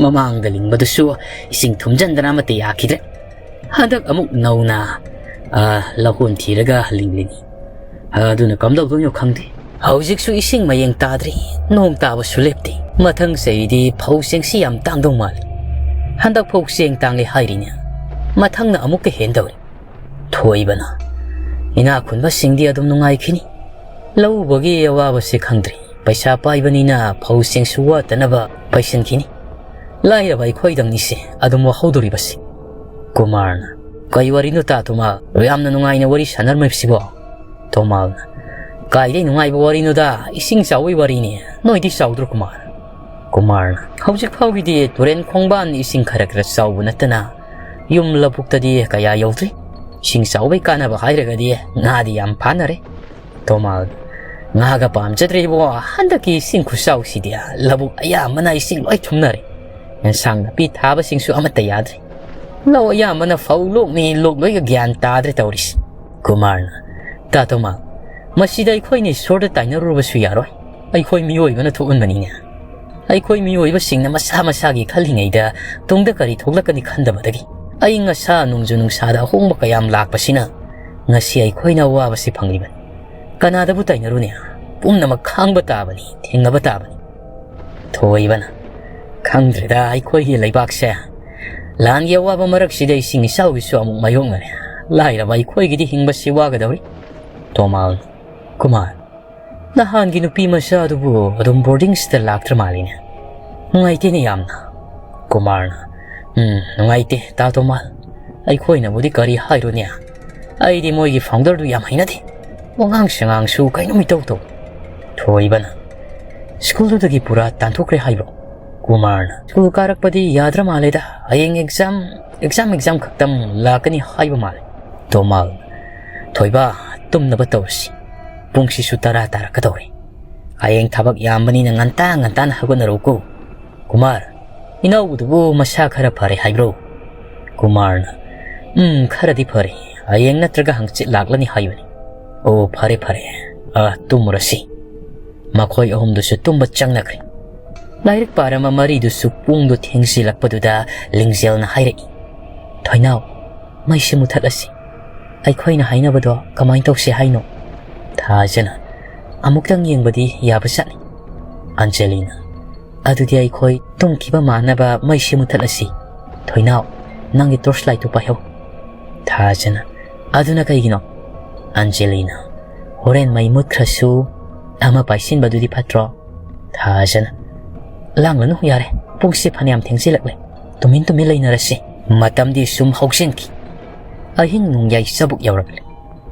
ꯃꯃꯥꯡꯗ ꯂꯤꯡꯕꯗꯨꯁꯨ ꯏꯁꯤꯡ ꯊꯨꯝꯖꯤꯟꯗꯅ ꯑꯃꯠꯇ ꯌꯥꯈꯤꯗ꯭ꯔꯦ꯫ ꯍꯟꯗꯛ ꯑꯃꯨꯛ ꯅꯧꯅ, ꯑ, ꯂꯧꯍꯣꯟ ꯊꯤꯔꯒ ꯂꯤꯡꯂꯤꯅꯤ꯫ ꯑꯗꯨꯅ ꯀꯝꯗꯧꯗꯣꯏꯅꯣ ꯈꯪꯗꯦ꯫ ꯍꯧꯖꯤꯛꯁꯨ ꯏꯁꯤꯡ ꯃꯌꯦꯡ ꯇꯥꯗ꯭ꯔꯤ, ꯅꯣꯡ ꯇꯥꯕꯁꯨ ꯂꯦꯞꯇꯦ꯫ ꯃꯊꯪ ꯆꯍꯤꯗꯤ ꯐꯧ ꯆꯦꯡꯁꯤ ꯌꯥꯝ ꯇꯥꯡꯗꯧ ꯃꯥꯜꯂꯤ꯫ ꯍꯟꯗꯛ ꯐꯧ ꯆꯦꯡ ꯇꯥꯡꯂꯦ ꯍꯥꯏꯔꯤꯅꯦ꯫ ꯃꯊꯪꯅ ꯑꯃꯨꯛꯀ ꯍꯦꯟꯗꯧꯔꯤ꯫" ꯊꯣꯏꯕꯅ, "ꯏꯅꯥꯛ ꯈꯨꯟꯕꯁꯤꯡꯗꯤ ꯑꯗꯨꯝ ꯅꯨꯡꯉꯥꯏꯈꯤꯅꯤ꯫ ꯂꯧ ꯎꯕꯒꯤ ꯑꯋꯥꯕꯁꯤ ꯈꯪꯗ꯭ꯔꯤ꯫ ꯄꯩꯁꯥ ꯄꯥꯏꯕꯅꯤꯅ ꯐꯧ ꯆꯦꯡꯁꯨ ꯋꯥꯠꯇꯅꯕ ꯄꯩꯁꯤꯟꯈꯤꯅꯤ꯫ ꯂꯥꯏꯔꯕ ꯑꯩꯈꯣꯏꯗꯪꯅꯤꯁꯦ ꯑꯗꯨꯝ ꯋꯥꯍꯧꯗꯣꯔꯤꯕꯁꯤ꯫" ꯀꯨꯃꯥꯔꯅ, "ꯀꯩ ꯋꯥꯔꯤꯅꯣ ꯇꯥ ꯇꯣꯃꯥꯜ? ꯌꯥꯝꯅ ꯅꯨꯡꯉꯥꯏꯅ ꯋꯥꯔꯤ ꯁꯥꯟꯅꯔꯝꯃꯤꯕꯁꯤꯕꯣ?" ꯇꯣꯃꯥꯜꯅ, "ꯀꯥꯏꯗꯩ ꯅꯨꯡꯉꯥꯏꯕ ꯋꯥꯔꯤꯅꯣꯗ? ꯏꯁꯤꯡ ꯆꯥꯎꯕꯩ ꯋꯥꯔꯤꯅꯦ꯫ ꯅꯣꯏꯗꯤ ꯆꯥꯎꯗ꯭ꯔꯣ, ꯀꯨꯃꯥꯔ?" ꯀꯨꯃꯥꯔꯅ, "ꯍꯧꯖꯤꯛ ꯐꯥꯎꯒꯤꯗꯤ ꯇꯨꯔꯦꯟ ꯈꯣꯡꯕꯥꯟ ꯏꯁꯤꯡ ꯈꯔ ꯈꯔ ꯆꯥꯎꯕ ꯅꯠꯇꯅ ꯌꯨꯝ ꯂꯧꯕꯨꯛꯇꯗꯤ ꯀꯌꯥ ꯌꯧꯗ꯭ꯔꯤ꯫ ꯏꯁꯤꯡ ꯆꯥꯎꯕꯩ ꯀꯥꯟꯅꯕ ꯍꯥꯏꯔꯒꯗꯤ ꯉꯥꯗꯤ ꯌꯥꯝ ꯐꯥꯅꯔꯦ꯫" ꯇꯣꯃꯥꯜ, "ꯉꯥꯒ ꯄꯥꯝꯖꯗ꯭ꯔꯦ ꯏꯕꯨꯡꯉꯣ, ꯍꯟꯗꯛꯀꯤ ꯏꯁꯤꯡ ꯈꯨꯆꯥꯎꯁꯤꯗꯤ꯫ ꯂꯧꯕꯨꯛ ꯑꯌꯥꯝꯕꯅ ꯏꯁꯤꯡ ꯂꯣꯏ ꯊꯨꯝꯅꯔꯦ꯫ ꯑꯦꯟꯁꯥꯡ ꯅꯥꯄꯤ ꯊꯥꯕꯁꯤꯡꯁꯨ ꯑꯃꯠꯇ ꯌꯥꯗ꯭ꯔꯦ꯫ ꯂꯧ ꯑꯌꯥꯝꯕꯅ ꯐꯧ ꯂꯣꯛꯅꯤ ꯂꯣꯛꯂꯣꯏꯒ ꯒ꯭ꯌꯥꯟ ꯇꯥꯗ꯭ꯔꯦ ꯇꯧꯔꯤꯁꯤ꯫" ꯀꯨꯃꯥꯔꯅ, "ꯇꯥ ꯇꯣꯃꯥꯜ, ꯃꯁꯤꯗ ꯑꯩꯈꯣꯏꯅ ꯏꯁꯣꯔꯗ ꯇꯥꯏꯅꯔꯨꯔꯕꯁꯨ ꯌꯥꯔꯣꯏ꯫ ꯑꯩꯈꯣꯏ ꯃꯤꯑꯣꯏꯕꯅ ꯊꯣꯛꯍꯟꯕꯅꯤꯅꯦ꯫ ꯑꯩꯈꯣꯏ ꯃꯤꯑꯣꯏꯕꯁꯤꯡꯅ ꯃꯁꯥ ꯃꯁꯥꯒꯤ ꯈꯜꯂꯤꯉꯩꯗ ꯇꯨꯡꯗ ꯀꯔꯤ ꯊꯣꯛꯂꯛꯀꯅꯤ ꯈꯟꯗꯕꯗꯒꯤ ꯑꯏꯪ ꯑꯁꯥ, ꯅꯣꯡꯖꯨ ꯅꯨꯡꯁꯥꯗ ꯑꯍꯣꯡꯕ ꯀꯌꯥꯝ ꯂꯥꯛꯄꯁꯤꯅ ꯉꯁꯤ ꯑꯩꯈꯣꯏꯅ ꯑꯋꯥꯕꯁꯤ ꯐꯪꯂꯤꯕꯅꯤ꯫ ꯀꯅꯥꯗꯕꯨ ꯇꯥꯏꯅꯔꯨꯅꯤ? ꯄꯨꯝꯅꯃꯛ ꯈꯥꯡꯕ ꯇꯥꯕꯅꯤ, ꯊꯦꯡꯅꯕ ꯇꯥꯕꯅꯤ꯫" ꯊꯣꯏꯕꯅ, "ꯈꯪꯗ꯭ꯔꯦꯗ, ꯑꯩꯈꯣꯏꯒꯤ ꯂꯩꯕꯥꯛꯁꯦ꯫ ꯂꯥꯟꯒꯤ ꯑꯋꯥꯕ ꯃꯔꯛꯁꯤꯗ ꯏꯁꯤꯡ ꯏꯆꯥꯎꯒꯤꯁꯨ ꯑꯃꯨꯛ ꯃꯥꯌꯣꯛꯅꯔꯦ꯫ ꯂꯥꯏꯔꯕ ꯑꯩꯈꯣꯏꯒꯤꯗꯤ ꯍꯤꯡꯕꯁꯤ ꯋꯥꯒꯗꯧꯔꯤ꯫" ꯇꯣꯃꯥꯜ, ꯀꯨꯃꯥꯔ, ꯅꯍꯥꯟꯒꯤ ꯅꯨꯄꯤ ꯃꯆꯥꯗꯨꯕꯨ ꯑꯗꯨꯝ ꯕꯣꯔꯗꯤꯡꯁꯤꯗ ꯂꯥꯛꯇ꯭ꯔ ꯃꯥꯜꯂꯤꯅꯦ꯫ ꯅꯨꯡꯉꯥꯏꯇꯦꯅꯦ ꯌꯥꯝꯅ꯫ ꯀꯨꯃꯥꯔꯅ, "ꯎꯝ, ꯅꯨꯡꯉꯥꯏꯇꯦ, ꯇꯥ ꯇꯣꯃꯥꯜ꯫ ꯑꯩꯈꯣꯏꯅꯕꯨꯗꯤ ꯀꯔꯤ ꯍꯥꯏꯔꯨꯅꯤ? ꯑꯩꯗꯤ ꯃꯣꯏꯒꯤ ꯐꯥꯎꯟꯗꯔꯗꯨ ꯌꯥꯝ ꯍꯩꯅꯗꯦ꯫ ꯋꯥꯉꯥꯡ ꯁꯉꯥꯡꯁꯨ ꯀꯩꯅꯣꯝ ꯏꯇꯧ ꯇꯧ꯫" ꯊꯣꯏꯕꯅ, "ꯁ꯭ꯀꯨꯜꯗꯨꯗꯒꯤ ꯄꯨꯔꯥ ꯇꯥꯟꯊꯣꯛꯈ꯭ꯔꯦ ꯍꯥꯏꯕ꯭ꯔꯣ?" ꯀꯨꯃꯥꯔꯅ, "ꯁ꯭ꯀꯨꯜ ꯀꯥꯔꯛꯄꯗꯤ ꯌꯥꯗ꯭ꯔ ꯃꯥꯜꯂꯦꯗ꯫ ꯍꯌꯦꯡ ꯑꯦꯛꯖꯥꯝ, ꯑꯦꯛꯖꯥꯝ, ꯑꯦꯛꯖꯥꯝ ꯈꯛꯇꯪ ꯂꯥꯛꯀꯅꯤ ꯍꯥꯏꯕ ꯃꯥꯜꯂꯦ꯫" ꯇꯣꯃꯥꯜ, "ꯊꯣꯏꯕ, ꯇꯨꯝꯅꯕ ꯇꯧꯔꯁꯤ꯫ ꯄꯨꯡꯁꯤꯁꯨ ꯇꯔꯥ ꯇꯥꯔꯛꯀꯗꯧꯔꯦ꯫ ꯍꯌꯦꯡ ꯊꯕꯛ ꯌꯥꯝꯕꯅꯤꯅ ꯉꯟꯇꯥ ꯉꯟꯇꯥꯅ ꯍꯧꯒꯠꯅꯔꯧꯀꯣ꯫ ꯀꯨꯃꯥꯔ, ꯏꯅꯥꯎꯕꯗꯨꯕꯨ ꯃꯁꯥ ꯈꯔ ꯐꯔꯦ ꯍꯥꯏꯕ꯭ꯔꯣ?" ꯀꯨꯃꯥꯔꯅ, "ꯎꯝ, ꯈꯔꯗꯤ ꯐꯔꯦ꯫ ꯍꯌꯦꯡ ꯅꯠꯇ꯭ꯔꯒ ꯍꯪꯆꯤꯠ ꯂꯥꯛꯂꯅꯤ ꯍꯥꯏꯕꯅꯤ꯫" "ꯑꯣ, ꯐꯔꯦ, ꯐꯔꯦ꯫ ꯑ, ꯇꯨꯝꯃꯨꯔꯁꯤ꯫" ꯃꯈꯣꯏ ꯑꯍꯨꯝꯗꯨꯁꯨ ꯇꯨꯝꯕ ꯆꯪꯅꯈ꯭ꯔꯦ꯫ ꯂꯥꯏꯔꯤꯛ ꯄꯥꯔꯝꯕ ꯃꯔꯤꯗꯨꯁꯨ ꯄꯨꯡꯗꯨ ꯊꯦꯡꯖꯤꯜꯂꯛꯄꯗꯨꯗ ꯂꯤꯡꯖꯦꯜꯅ ꯍꯥꯏꯔꯛꯏ, "ꯊꯣꯏꯅꯥꯎ, ꯃꯩꯁꯤ ꯃꯨꯊꯠꯂꯁꯤ꯫ ꯑꯩꯈꯣꯏꯅ ꯍꯥꯏꯅꯕꯗꯣ ꯀꯃꯥꯏꯅ ꯇꯧꯁꯤ ꯍꯥꯏꯅꯣ?" ꯊꯥꯖꯅ, "ꯑꯃꯨꯛꯇꯪ ꯌꯦꯡꯕꯗꯤ ꯌꯥꯕꯖꯥꯠꯅꯤ꯫" ꯑꯟꯖꯂꯤꯅ, "ꯑꯗꯨꯗꯤ ꯑꯩꯈꯣꯏ ꯇꯨꯝꯈꯤꯕ ꯃꯥꯟꯅꯕ ꯃꯩꯁꯤ ꯃꯨꯊꯠꯂꯁꯤ꯫ ꯊꯣꯏꯅꯥꯎ, ꯅꯪꯒꯤ ꯇꯣꯔꯆ ꯂꯥꯏꯠꯇꯨ ꯄꯥꯏꯍꯧ꯫" ꯊꯥꯖꯅ, "ꯑꯗꯨꯅ ꯀꯩꯒꯤꯅꯣ?" ꯑꯟꯖꯂꯤꯅ, "ꯍꯣꯔꯦꯟ ꯃꯩ ꯃꯨꯠꯈ꯭ꯔꯁꯨ ꯑꯃ ꯄꯥꯏꯁꯤꯟꯕꯗꯨꯗꯤ ꯐꯠꯇ꯭ꯔꯣ?" ꯊꯥꯖꯅ, "ꯂꯥꯡꯂꯅꯨ ꯌꯥꯔꯦ, ꯄꯨꯡꯁꯦ ꯐꯅꯌꯥꯝ ꯊꯦꯡꯖꯤꯜꯂꯛꯂꯦ꯫ ꯇꯨꯃꯤꯟ ꯇꯨꯃꯤꯟ ꯂꯩꯅꯔꯁꯤ꯫" ꯃꯇꯝꯗꯤ ꯁꯨꯝ ꯍꯧꯖꯤꯟꯈꯤ꯫ ꯑꯍꯤꯡ ꯅꯣꯡꯌꯥꯏ ꯆꯕꯨꯛ ꯌꯧꯔꯛꯂꯦ꯫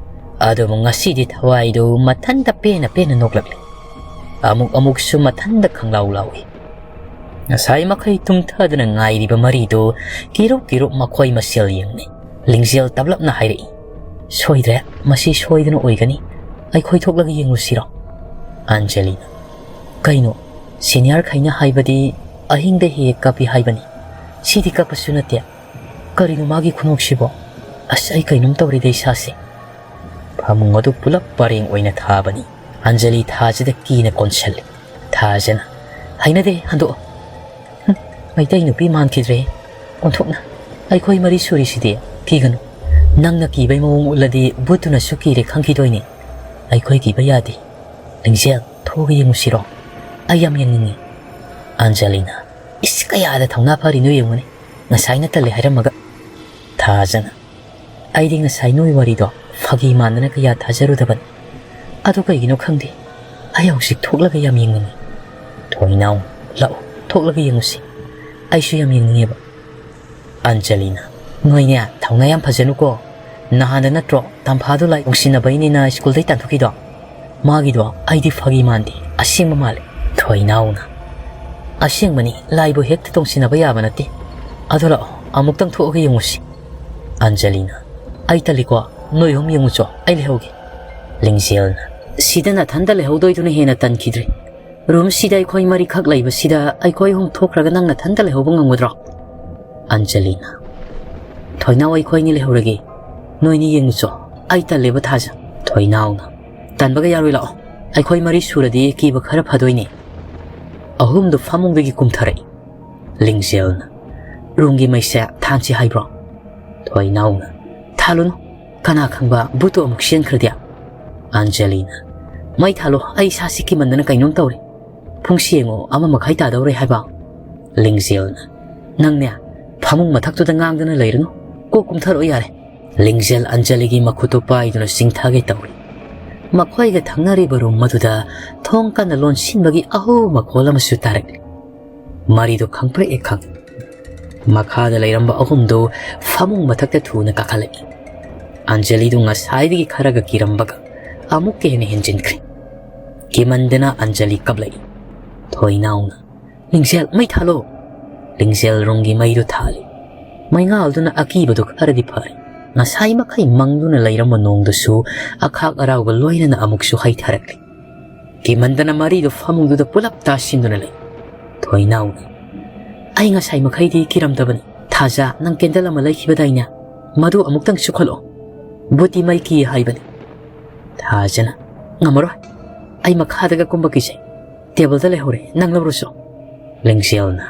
ꯑꯗꯨꯕꯨ ꯉꯁꯤꯗꯤ ꯊꯋꯥꯏꯗꯨ ꯃꯊꯟꯇ ꯄꯦꯟꯅ ꯄꯦꯟꯅ ꯅꯣꯛꯂꯛꯂꯦ꯫ ꯑꯃꯨꯛ ꯑꯃꯨꯛꯁꯨ ꯃꯊꯟꯇ ꯈꯪꯂꯥꯎ ꯂꯥꯎꯏ꯫ ꯉꯁꯥꯏ ꯃꯈꯩ ꯇꯨꯝꯊꯗꯅ ꯉꯥꯏꯔꯤꯕ ꯃꯔꯤꯗꯨ ꯀꯤꯔꯨꯞ ꯀꯤꯔꯨꯞ ꯃꯈꯣꯏ ꯃꯁꯦꯜ ꯌꯦꯡꯅꯩ꯫ ꯂꯤꯡꯖꯦꯜ ꯇꯞꯂꯞꯅ ꯍꯥꯏꯔꯛꯏ, "ꯁꯣꯏꯗ꯭ꯔꯦ, ꯃꯁꯤ ꯁꯣꯏꯗꯅ ꯑꯣꯏꯒꯅꯤ꯫ ꯑꯩꯈꯣꯏ ꯊꯣꯛꯂꯒ ꯌꯦꯡꯂꯨꯁꯤꯔꯣ?" ꯑꯟꯖꯂꯤꯅ, "ꯀꯩꯅꯣ? ꯁꯦꯅꯤꯌꯔꯈꯩꯅ ꯍꯥꯏꯕꯗꯤ ꯑꯍꯤꯡꯗ ꯍꯦꯛ ꯍꯦꯛ ꯀꯥꯞꯄꯤ ꯍꯥꯏꯕꯅꯤ꯫ ꯁꯤꯗꯤ ꯀꯥꯞꯄꯁꯨ ꯅꯠꯇꯦ꯫ ꯀꯔꯤꯅꯣ ꯃꯥꯒꯤ ꯈꯨꯅꯣꯛꯁꯤꯕꯣ? ꯑꯁ, ꯑꯩ ꯀꯩꯅꯣꯝ ꯇꯧꯔꯦꯗ ꯏꯁꯥꯁꯦ꯫" ꯐꯃꯨꯡ ꯑꯗꯨ ꯄꯨꯂꯞ ꯄꯔꯦꯡ ꯑꯣꯏꯅ ꯊꯥꯕꯅꯤ꯫ ꯑꯟꯖꯂꯤ ꯊꯥꯖꯗ ꯀꯤꯅ ꯀꯣꯟꯁꯤꯜꯂꯤ꯫ ꯊꯥꯖꯅ, "ꯍꯩꯅꯗꯦ, ꯍꯟꯗꯣꯛꯑꯣ꯫" "ꯍꯨꯝ, ꯃꯩꯇꯩ ꯅꯨꯄꯤ ꯃꯥꯟꯈꯤꯗ꯭ꯔꯦ꯫ ꯑꯣꯟꯊꯣꯛꯅ꯫ ꯑꯩꯈꯣꯏ ꯃꯔꯤ ꯁꯨꯔꯤꯁꯤꯗꯤ꯫ ꯀꯤꯒꯅꯨ꯫ ꯅꯪꯅ ꯀꯤꯕꯩ ꯃꯑꯣꯡ ꯎꯠꯂꯗꯤ ꯚꯨꯠꯇꯨꯅꯁꯨ ꯀꯤꯔꯦ ꯈꯪꯈꯤꯗꯣꯏꯅꯦ꯫ ꯑꯩꯈꯣꯏ ꯀꯤꯕ ꯌꯥꯗꯦ꯫ ꯂꯤꯡꯖꯦꯜ, ꯊꯣꯛꯑꯒ ꯌꯦꯡꯉꯨꯁꯤꯔꯣ? ꯑꯩ ꯌꯥꯝ ꯌꯦꯡꯅꯤꯡꯉꯤ꯫" ꯑꯟꯖꯂꯤꯅ, "ꯏꯁ, ꯀꯌꯥꯗ ꯊꯧꯅꯥ ꯐꯔꯤꯅꯣ ꯌꯦꯡꯉꯨꯅꯦ꯫ ꯉꯁꯥꯏꯅ ꯇꯜꯂꯦ ꯍꯥꯏꯔꯝꯃꯒ꯫" ꯊꯥꯖꯅ, "ꯑꯩꯗꯤ ꯉꯁꯥꯏ ꯅꯣꯏ ꯋꯥꯔꯤꯗꯣ ꯐꯥꯒꯤ ꯃꯥꯟꯗꯅ ꯀꯌꯥ ꯊꯥꯖꯔꯨꯗꯕꯅꯤ꯫ "ꯑꯗꯨ ꯀꯩꯒꯤꯅꯣ ꯈꯪꯗꯦ, ꯑꯩ ꯍꯧꯖꯤꯛ ꯊꯣꯛꯂꯒ ꯌꯥꯝ ꯌꯦꯡꯅꯤꯡꯉꯤ꯫" ꯊꯣꯏꯅꯥꯎ, "ꯂꯥꯛꯑꯣ, ꯊꯣꯛꯂꯒ ꯌꯦꯡꯉꯨꯁꯤ, ꯑꯩꯁꯨ ꯌꯥꯝ ꯌꯦꯡꯅꯤꯡꯉꯦꯕ꯫" ꯑꯟꯖꯂꯤꯅ, "ꯅꯣꯏꯅꯦ, ꯊꯧꯅꯥ ꯌꯥꯝ ꯐꯖꯅꯨꯀꯣ꯫ ꯅꯍꯥꯟꯗ ꯅꯠꯇ꯭ꯔꯣ ꯇꯝꯐꯥꯗꯣ ꯂꯥꯏ ꯅꯨꯡꯁꯤꯅꯕꯩꯅꯦꯅ ꯁ꯭ꯀꯨꯜꯗꯩ ꯇꯥꯟꯊꯣꯛꯈꯤꯗꯣ? ꯃꯥꯒꯤꯗꯣ ꯑꯩꯗꯤ ꯐꯥꯒꯤ ꯃꯥꯟꯗꯦ, ꯑꯁꯦꯡꯕ ꯃꯥꯜꯂꯦ꯫" ꯊꯣꯏꯅꯥꯎꯅ, "ꯑꯁꯦꯡꯕꯅꯤ, ꯂꯥꯏꯕꯨ ꯍꯦꯛꯇ ꯇꯣꯡꯁꯤꯟꯅꯕ ꯌꯥꯕ ꯅꯠꯇꯦ꯫ ꯑꯗꯣ ꯂꯥꯛꯑꯣ, ꯑꯃꯨꯛꯇꯪ ꯊꯣꯛꯑꯒ ꯌꯦꯡꯉꯨꯁꯤ꯫" ꯑꯟꯖꯂꯤꯅ, "ꯑꯩ ꯇꯜꯂꯤꯀꯣ, ꯅꯣꯏ ꯑꯍꯨꯝ ꯌꯦꯡꯉꯨꯆꯣ, ꯑꯩ ꯂꯩꯍꯧꯒꯦ꯫" ꯂꯤꯡꯖꯦꯜꯅ, "ꯁꯤꯗ ꯅꯊꯟꯗ ꯂꯩꯍꯧꯗꯣꯏꯗꯨꯅ ꯍꯦꯟꯅ ꯇꯟꯈꯤꯗ꯭ꯔꯦ꯫ ꯔꯨꯝꯁꯤꯗ ꯑꯩꯈꯣꯏ ꯃꯔꯤꯈꯛ ꯂꯩꯕꯁꯤꯗ ꯑꯩꯈꯣꯏ ꯑꯍꯨꯝ ꯊꯣꯛꯈ꯭ꯔꯒ ꯅꯪ ꯅꯊꯟꯗ ꯂꯩꯍꯧꯕ ꯉꯝꯒꯗ꯭ꯔꯣ?" ꯑꯟꯖꯂꯤꯅ, "ꯊꯣꯏꯅꯥꯎ, ꯑꯩꯈꯣꯏꯅꯤ ꯂꯩꯍꯧꯔꯒꯦ꯫ ꯅꯣꯏꯅꯤ ꯌꯦꯡꯉꯨꯆꯣ꯫ ꯑꯩ ꯇꯜꯂꯦꯕ ꯊꯥꯖ꯫" ꯊꯣꯏꯅꯥꯎꯅ, "ꯇꯟꯕꯒ ꯌꯥꯔꯣꯏ, ꯂꯥꯛꯑꯣ꯫ ꯑꯩꯈꯣꯏ ꯃꯔꯤ ꯁꯨꯔꯗꯤ ꯀꯤꯕ ꯈꯔ ꯐꯗꯣꯏꯅꯦ꯫" ꯑꯍꯨꯝꯗꯨ ꯐꯃꯨꯡꯗꯒꯤ ꯀꯨꯝꯊꯔꯛꯏ꯫ ꯂꯤꯡꯖꯦꯜꯅ, "ꯔꯨꯝꯒꯤ ꯃꯩꯁꯦ ꯊꯥꯟꯁꯤ ꯍꯥꯏꯕ꯭ꯔꯣ?" ꯊꯣꯏꯅꯥꯎꯅ, "ꯊꯥꯜꯂꯨꯅꯨ, ꯀꯅꯥ ꯈꯪꯕ ꯚꯨꯠꯇꯨ ꯑꯃꯨꯛ ꯆꯦꯟꯈ꯭ꯔꯗꯤ?" ꯑꯟꯖꯂꯤꯅ, "ꯃꯩ ꯊꯥꯜꯂꯣ, ꯑꯩ ꯏꯁꯥꯁꯤ ꯀꯤꯃꯟꯗꯅ ꯀꯩꯅꯣꯝ ꯇꯧꯔꯦ꯫ ꯄꯨꯡꯁꯤ ꯌꯦꯡꯉꯣ, ꯑꯃ ꯃꯈꯥꯏ ꯇꯥꯗꯧꯔꯦ ꯍꯥꯏꯕ꯫" ꯂꯤꯡꯖꯦꯜꯅ, "ꯅꯪꯅꯦ, ꯐꯃꯨꯡ ꯃꯊꯛꯇꯨꯗ ꯉꯥꯡꯗꯅ ꯂꯩꯔꯨꯅꯨ, ꯀꯣꯛ ꯀꯨꯝꯊꯔꯛꯑꯣ ꯌꯥꯔꯦ꯫" ꯂꯤꯡꯖꯦꯜ ꯑꯟꯖꯂꯤꯒꯤ ꯃꯈꯨꯠꯇꯨ ꯄꯥꯏꯗꯨꯅ ꯆꯤꯡꯊꯒꯦ ꯇꯧꯔꯤ꯫ ꯃꯈꯣꯏꯒ ꯊꯪꯅꯔꯤꯕ ꯔꯨꯝ ꯑꯗꯨꯗ ꯊꯣꯡ ꯀꯟꯅ ꯂꯣꯟꯁꯤꯟꯕꯒꯤ ꯑꯍꯧꯕ ꯃꯈꯣꯜ ꯑꯃꯁꯨ ꯇꯥꯔꯛꯂꯤ꯫ ꯃꯔꯤꯗꯨ ꯈꯪꯄ꯭ꯔꯦꯛ ꯍꯦꯛ ꯈꯪꯏ꯫ ꯃꯈꯥꯗ ꯂꯩꯔꯝꯕ ꯑꯍꯨꯝꯗꯨ ꯐꯃꯨꯡ ꯃꯊꯛꯇ ꯊꯨꯅ ꯀꯥꯈꯠꯂꯛꯏ꯫ ꯑꯟꯖꯂꯤꯗꯨ ꯉꯁꯥꯏꯗꯒꯤ ꯈꯔꯒ ꯀꯤꯔꯝꯕꯒ ꯑꯃꯨꯛꯀ ꯍꯦꯟꯅ ꯍꯦꯟꯖꯤꯟꯈ꯭ꯔꯦ꯫ ꯀꯤꯃꯟꯗꯅ ꯑꯟꯖꯂꯤ ꯀꯞꯂꯛꯏ꯫ ꯊꯣꯏꯅꯥꯎꯅ, "ꯂꯤꯡꯖꯦꯜ, ꯃꯩ ꯊꯥꯜꯂꯣ!" ꯂꯤꯡꯖꯦꯜ ꯔꯨꯝꯒꯤ ꯃꯩꯗꯨ ꯊꯥꯜꯂꯤ꯫ ꯃꯩꯉꯥꯜꯗꯨꯅ ꯑꯀꯤꯕꯗꯨ ꯈꯔꯗꯤ ꯐꯔꯦ꯫ ꯉꯁꯥꯏ ꯃꯈꯩ ꯃꯪꯗꯨꯅ ꯂꯩꯔꯝꯕ ꯅꯣꯡꯗꯨꯁꯨ ꯑꯈꯥꯛ ꯑꯔꯥꯎꯒ ꯂꯣꯏꯅꯅ ꯑꯃꯨꯛꯁꯨ ꯍꯩꯊꯔꯛꯂꯤ꯫ ꯀꯤꯃꯟꯗꯅ ꯃꯔꯤꯗꯨ ꯐꯃꯨꯡꯗꯨꯗ ꯄꯨꯂꯞ ꯇꯥꯁꯤꯟꯗꯨꯅ ꯂꯩ꯫ ꯊꯣꯏꯅꯥꯎꯅ, "ꯑꯩ ꯉꯁꯥꯏ ꯃꯈꯩꯗꯤ ꯀꯤꯔꯝꯗꯕꯅꯤ꯫ ꯊꯥꯖ, ꯅꯪ ꯀꯦꯟꯗꯜ ꯑꯃ ꯂꯩꯈꯤꯕꯗꯥꯏꯅꯦ? ꯃꯗꯨ ꯑꯃꯨꯛꯇꯪ ꯆꯨꯈꯠꯂꯣ꯫ ꯕꯨꯠꯇꯤ ꯃꯩ ꯀꯤ ꯍꯥꯏꯕꯅꯤ꯫" ꯊꯥꯖꯅ, "ꯉꯝꯃꯔꯣꯏ꯫ ꯑꯩ ꯃꯈꯥꯗꯒ ꯀꯨꯝꯕ ꯀꯤꯖꯩ꯫ ꯇꯦꯕꯜꯗ ꯂꯩꯍꯧꯔꯦ, ꯅꯪ ꯂꯧꯔꯨꯆꯣ꯫" ꯂꯤꯡꯖꯦꯜꯅ,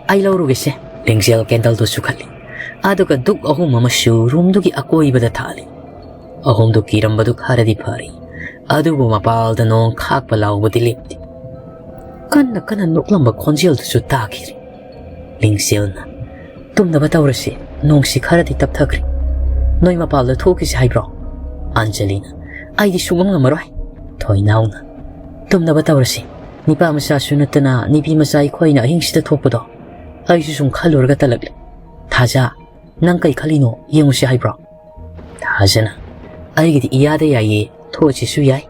"ꯑꯩ ꯂꯧꯔꯨꯒꯦꯁꯦ꯫" ꯂꯤꯡꯖꯦꯜ ꯀꯦꯟꯗꯜꯗꯨ ꯆꯨꯈꯠꯂꯤ꯫ ꯑꯗꯨꯒ ꯙꯨꯛ ꯑꯍꯨꯝ ꯑꯃꯁꯨ ꯔꯨꯝꯗꯨꯒꯤ ꯑꯀꯣꯏꯕꯗ ꯊꯥꯜꯂꯤ꯫ ꯑꯍꯨꯝꯗꯨ ꯀꯤꯔꯝꯕꯗꯨ ꯈꯔꯗꯤ ꯐꯔꯤ, ꯑꯗꯨꯕꯨ ꯃꯄꯥꯜꯗ ꯅꯣꯡ ꯈꯥꯛꯄ ꯂꯥꯎꯕꯗꯤ ꯂꯦꯞꯇꯦ꯫ ꯀꯟꯅ ꯀꯟꯅ ꯅꯣꯛꯂꯝꯕ ꯈꯣꯟꯖꯦꯜꯗꯨꯁꯨ ꯇꯥꯈꯤꯔꯦ꯫ ꯂꯤꯡꯖꯦꯜꯅ, "ꯇꯨꯝꯅꯕ ꯇꯧꯔꯁꯤ, ꯅꯣꯡꯁꯤ ꯈꯔꯗꯤ ꯇꯞꯊꯈ꯭ꯔꯦ꯫ ꯅꯣꯏ ꯃꯄꯥꯜꯗ ꯊꯣꯛꯈꯤꯁꯤ ꯍꯥꯏꯕ꯭ꯔꯣ?" ꯑꯟꯖꯂꯤꯅ, "ꯑꯩꯗꯤ ꯁꯨꯡꯉꯝ ꯉꯝꯃꯔꯣꯏ꯫ ꯊꯣꯏꯅꯥꯎꯅ, "ꯇꯨꯝꯅꯕ ꯇꯧꯔꯁꯤ꯫ ꯅꯤꯄꯥ ꯃꯆꯥꯁꯨ ꯅꯠꯇꯅ ꯅꯨꯄꯤ ꯃꯆꯥ ꯑꯩꯈꯣꯏꯅ ꯑꯍꯤꯡꯁꯤꯗ ꯊꯣꯛꯄꯗꯣ ꯑꯩꯁꯨ ꯁꯨꯝ ꯈꯜꯂꯨꯔꯒ ꯇꯜꯂꯛꯂꯦ꯫ ꯊꯥꯖ, ꯅꯪ ꯀꯩ ꯈꯜꯂꯤꯅꯣ ꯌꯦꯡꯉꯨꯁꯤ ꯍꯥꯏꯕ꯭ꯔꯣ?" ꯊꯥꯖꯅ, "ꯑꯩꯒꯤꯗꯤ ꯏꯌꯥꯗ ꯌꯥꯏꯌꯦ, ꯊꯣꯛꯑꯁꯤꯁꯨ ꯌꯥꯏ꯫"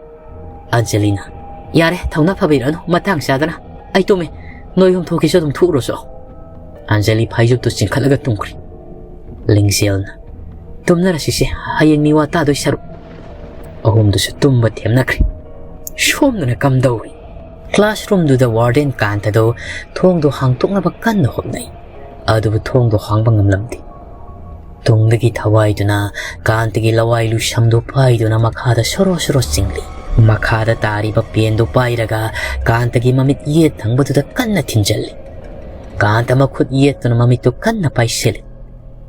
ꯑꯟꯖꯂꯤꯅ, "ꯌꯥꯔꯦ, ꯊꯧꯅꯥ ꯐꯕꯤꯔꯛꯑꯅꯨ, ꯃꯇꯥꯡ ꯆꯥꯗꯅ꯫ ꯑꯩ ꯇꯨꯝꯃꯦ, ꯅꯣꯏ ꯑꯍꯨꯝ ꯊꯣꯛꯀꯦꯁꯨ ꯑꯗꯨꯝ ꯊꯣꯛꯎꯔꯣꯁꯨ꯫" ꯑꯟꯖꯂꯤ ꯐꯥꯏꯖꯨꯞꯇꯨ ꯆꯤꯡꯈꯠꯂꯒ ꯇꯨꯝꯈ꯭ꯔꯦ꯫ ꯂꯤꯡꯖꯦꯜꯅ, "ꯇꯨꯝꯅꯔꯁꯤꯁꯦ, ꯍꯌꯦꯡ ꯃꯤꯋꯥ ꯇꯥꯗꯣꯏ ꯁꯔꯨꯛ꯫" ꯑꯍꯨꯝꯗꯨꯁꯨ ꯇꯨꯝꯕ ꯊꯦꯝꯅꯈ꯭ꯔꯦ꯫ ꯁꯣꯝꯗꯅ ꯀꯝꯗꯧꯔꯤ? ꯀ꯭ꯂꯥꯁꯔꯨꯝꯗꯨꯗ ꯋꯥꯔꯗꯦꯟ ꯀꯥꯟꯇꯗꯣ ꯊꯣꯡꯗꯣ ꯍꯥꯡꯇꯣꯛꯅꯕ ꯀꯟꯅ ꯍꯣꯠꯅꯩ꯫ ꯑꯗꯨꯕꯨ ꯊꯣꯡꯗꯣ ꯍꯥꯡꯕ ꯉꯝꯂꯝꯗꯦ꯫ ꯇꯨꯡꯗꯒꯤ ꯊꯋꯥꯏꯗꯨꯅ ꯀꯥꯟꯇꯒꯤ ꯂꯋꯥꯏ ꯂꯨꯁꯝꯗꯨ ꯄꯥꯏꯗꯨꯅ ꯃꯈꯥꯗ ꯁꯣꯔꯣ ꯁꯣꯔꯣ ꯆꯤꯡꯂꯤ꯫ ꯃꯈꯥꯗ ꯇꯥꯔꯤꯕ ꯄꯦꯟꯗꯨ ꯄꯥꯏꯔꯒ ꯀꯥꯟꯇꯒꯤ ꯃꯃꯤꯠ ꯌꯦꯠ ꯊꯪꯕꯗꯨꯗ ꯀꯟꯅ ꯊꯤꯟꯖꯜꯂꯤ꯫ ꯀꯥꯟꯇ ꯃꯈꯨꯠ ꯌꯦꯠꯇꯨꯅ ꯃꯃꯤꯠꯇꯨ ꯀꯟꯅ ꯄꯥꯏꯁꯤꯜꯂꯤ꯫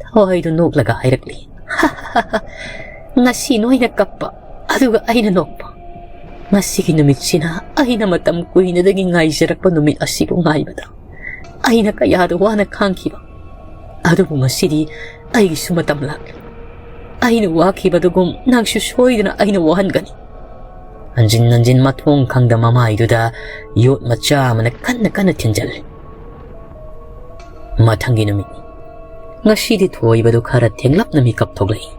ꯊꯋꯥꯏꯗꯨ ꯅꯣꯛꯂꯒ ꯍꯥꯏꯔꯛꯂꯤ, "ꯉꯁꯤ ꯅꯣꯏꯅ ꯀꯞꯄ, ꯑꯗꯨꯒ ꯑꯩꯅ ꯅꯣꯛꯄ꯫ ꯉꯁꯤꯒꯤ ꯅꯨꯃꯤꯠꯁꯤꯅ ꯑꯩꯅ ꯃꯇꯝ ꯀꯨꯏꯅꯗꯒꯤ ꯉꯥꯏꯖꯔꯛꯄ ꯅꯨꯃꯤꯠ ꯑꯁꯤꯕꯨ ꯉꯥꯏꯕꯗ ꯑꯩꯅ ꯀꯌꯥꯗ ꯋꯥꯅ ꯈꯥꯡꯈꯤꯕ꯫ ꯑꯗꯨꯕꯨ ꯉꯁꯤꯗꯤ ꯑꯩꯒꯤꯁꯨ ꯃꯇꯝ ꯂꯥꯛꯂꯦ꯫ ꯑꯩꯅ ꯋꯥꯈꯤꯕꯗꯨꯒꯨꯝ ꯅꯪꯁꯨ ꯁꯣꯏꯗꯅ ꯑꯩꯅ ꯋꯥꯍꯟꯒꯅꯤ꯫" ꯍꯟꯖꯤꯟ ꯍꯟꯖꯤꯟ ꯃꯊꯣꯡ ꯈꯪꯗ ꯃꯃꯥꯏꯗꯨꯗ ꯌꯣꯠ ꯃꯆꯥ ꯑꯃꯅ ꯀꯟꯅ ꯀꯟꯅ ꯊꯤꯟꯖꯜꯂꯤ꯫ ꯃꯊꯪꯒꯤ ꯅꯨꯃꯤꯠꯅꯤ꯫ ꯉꯁꯤꯗꯤ ꯊꯣꯏꯕꯗꯨ ꯈꯔ ꯊꯦꯡꯂꯞꯅ ꯃꯤꯀꯞ ꯊꯣꯛꯂꯛꯏ꯫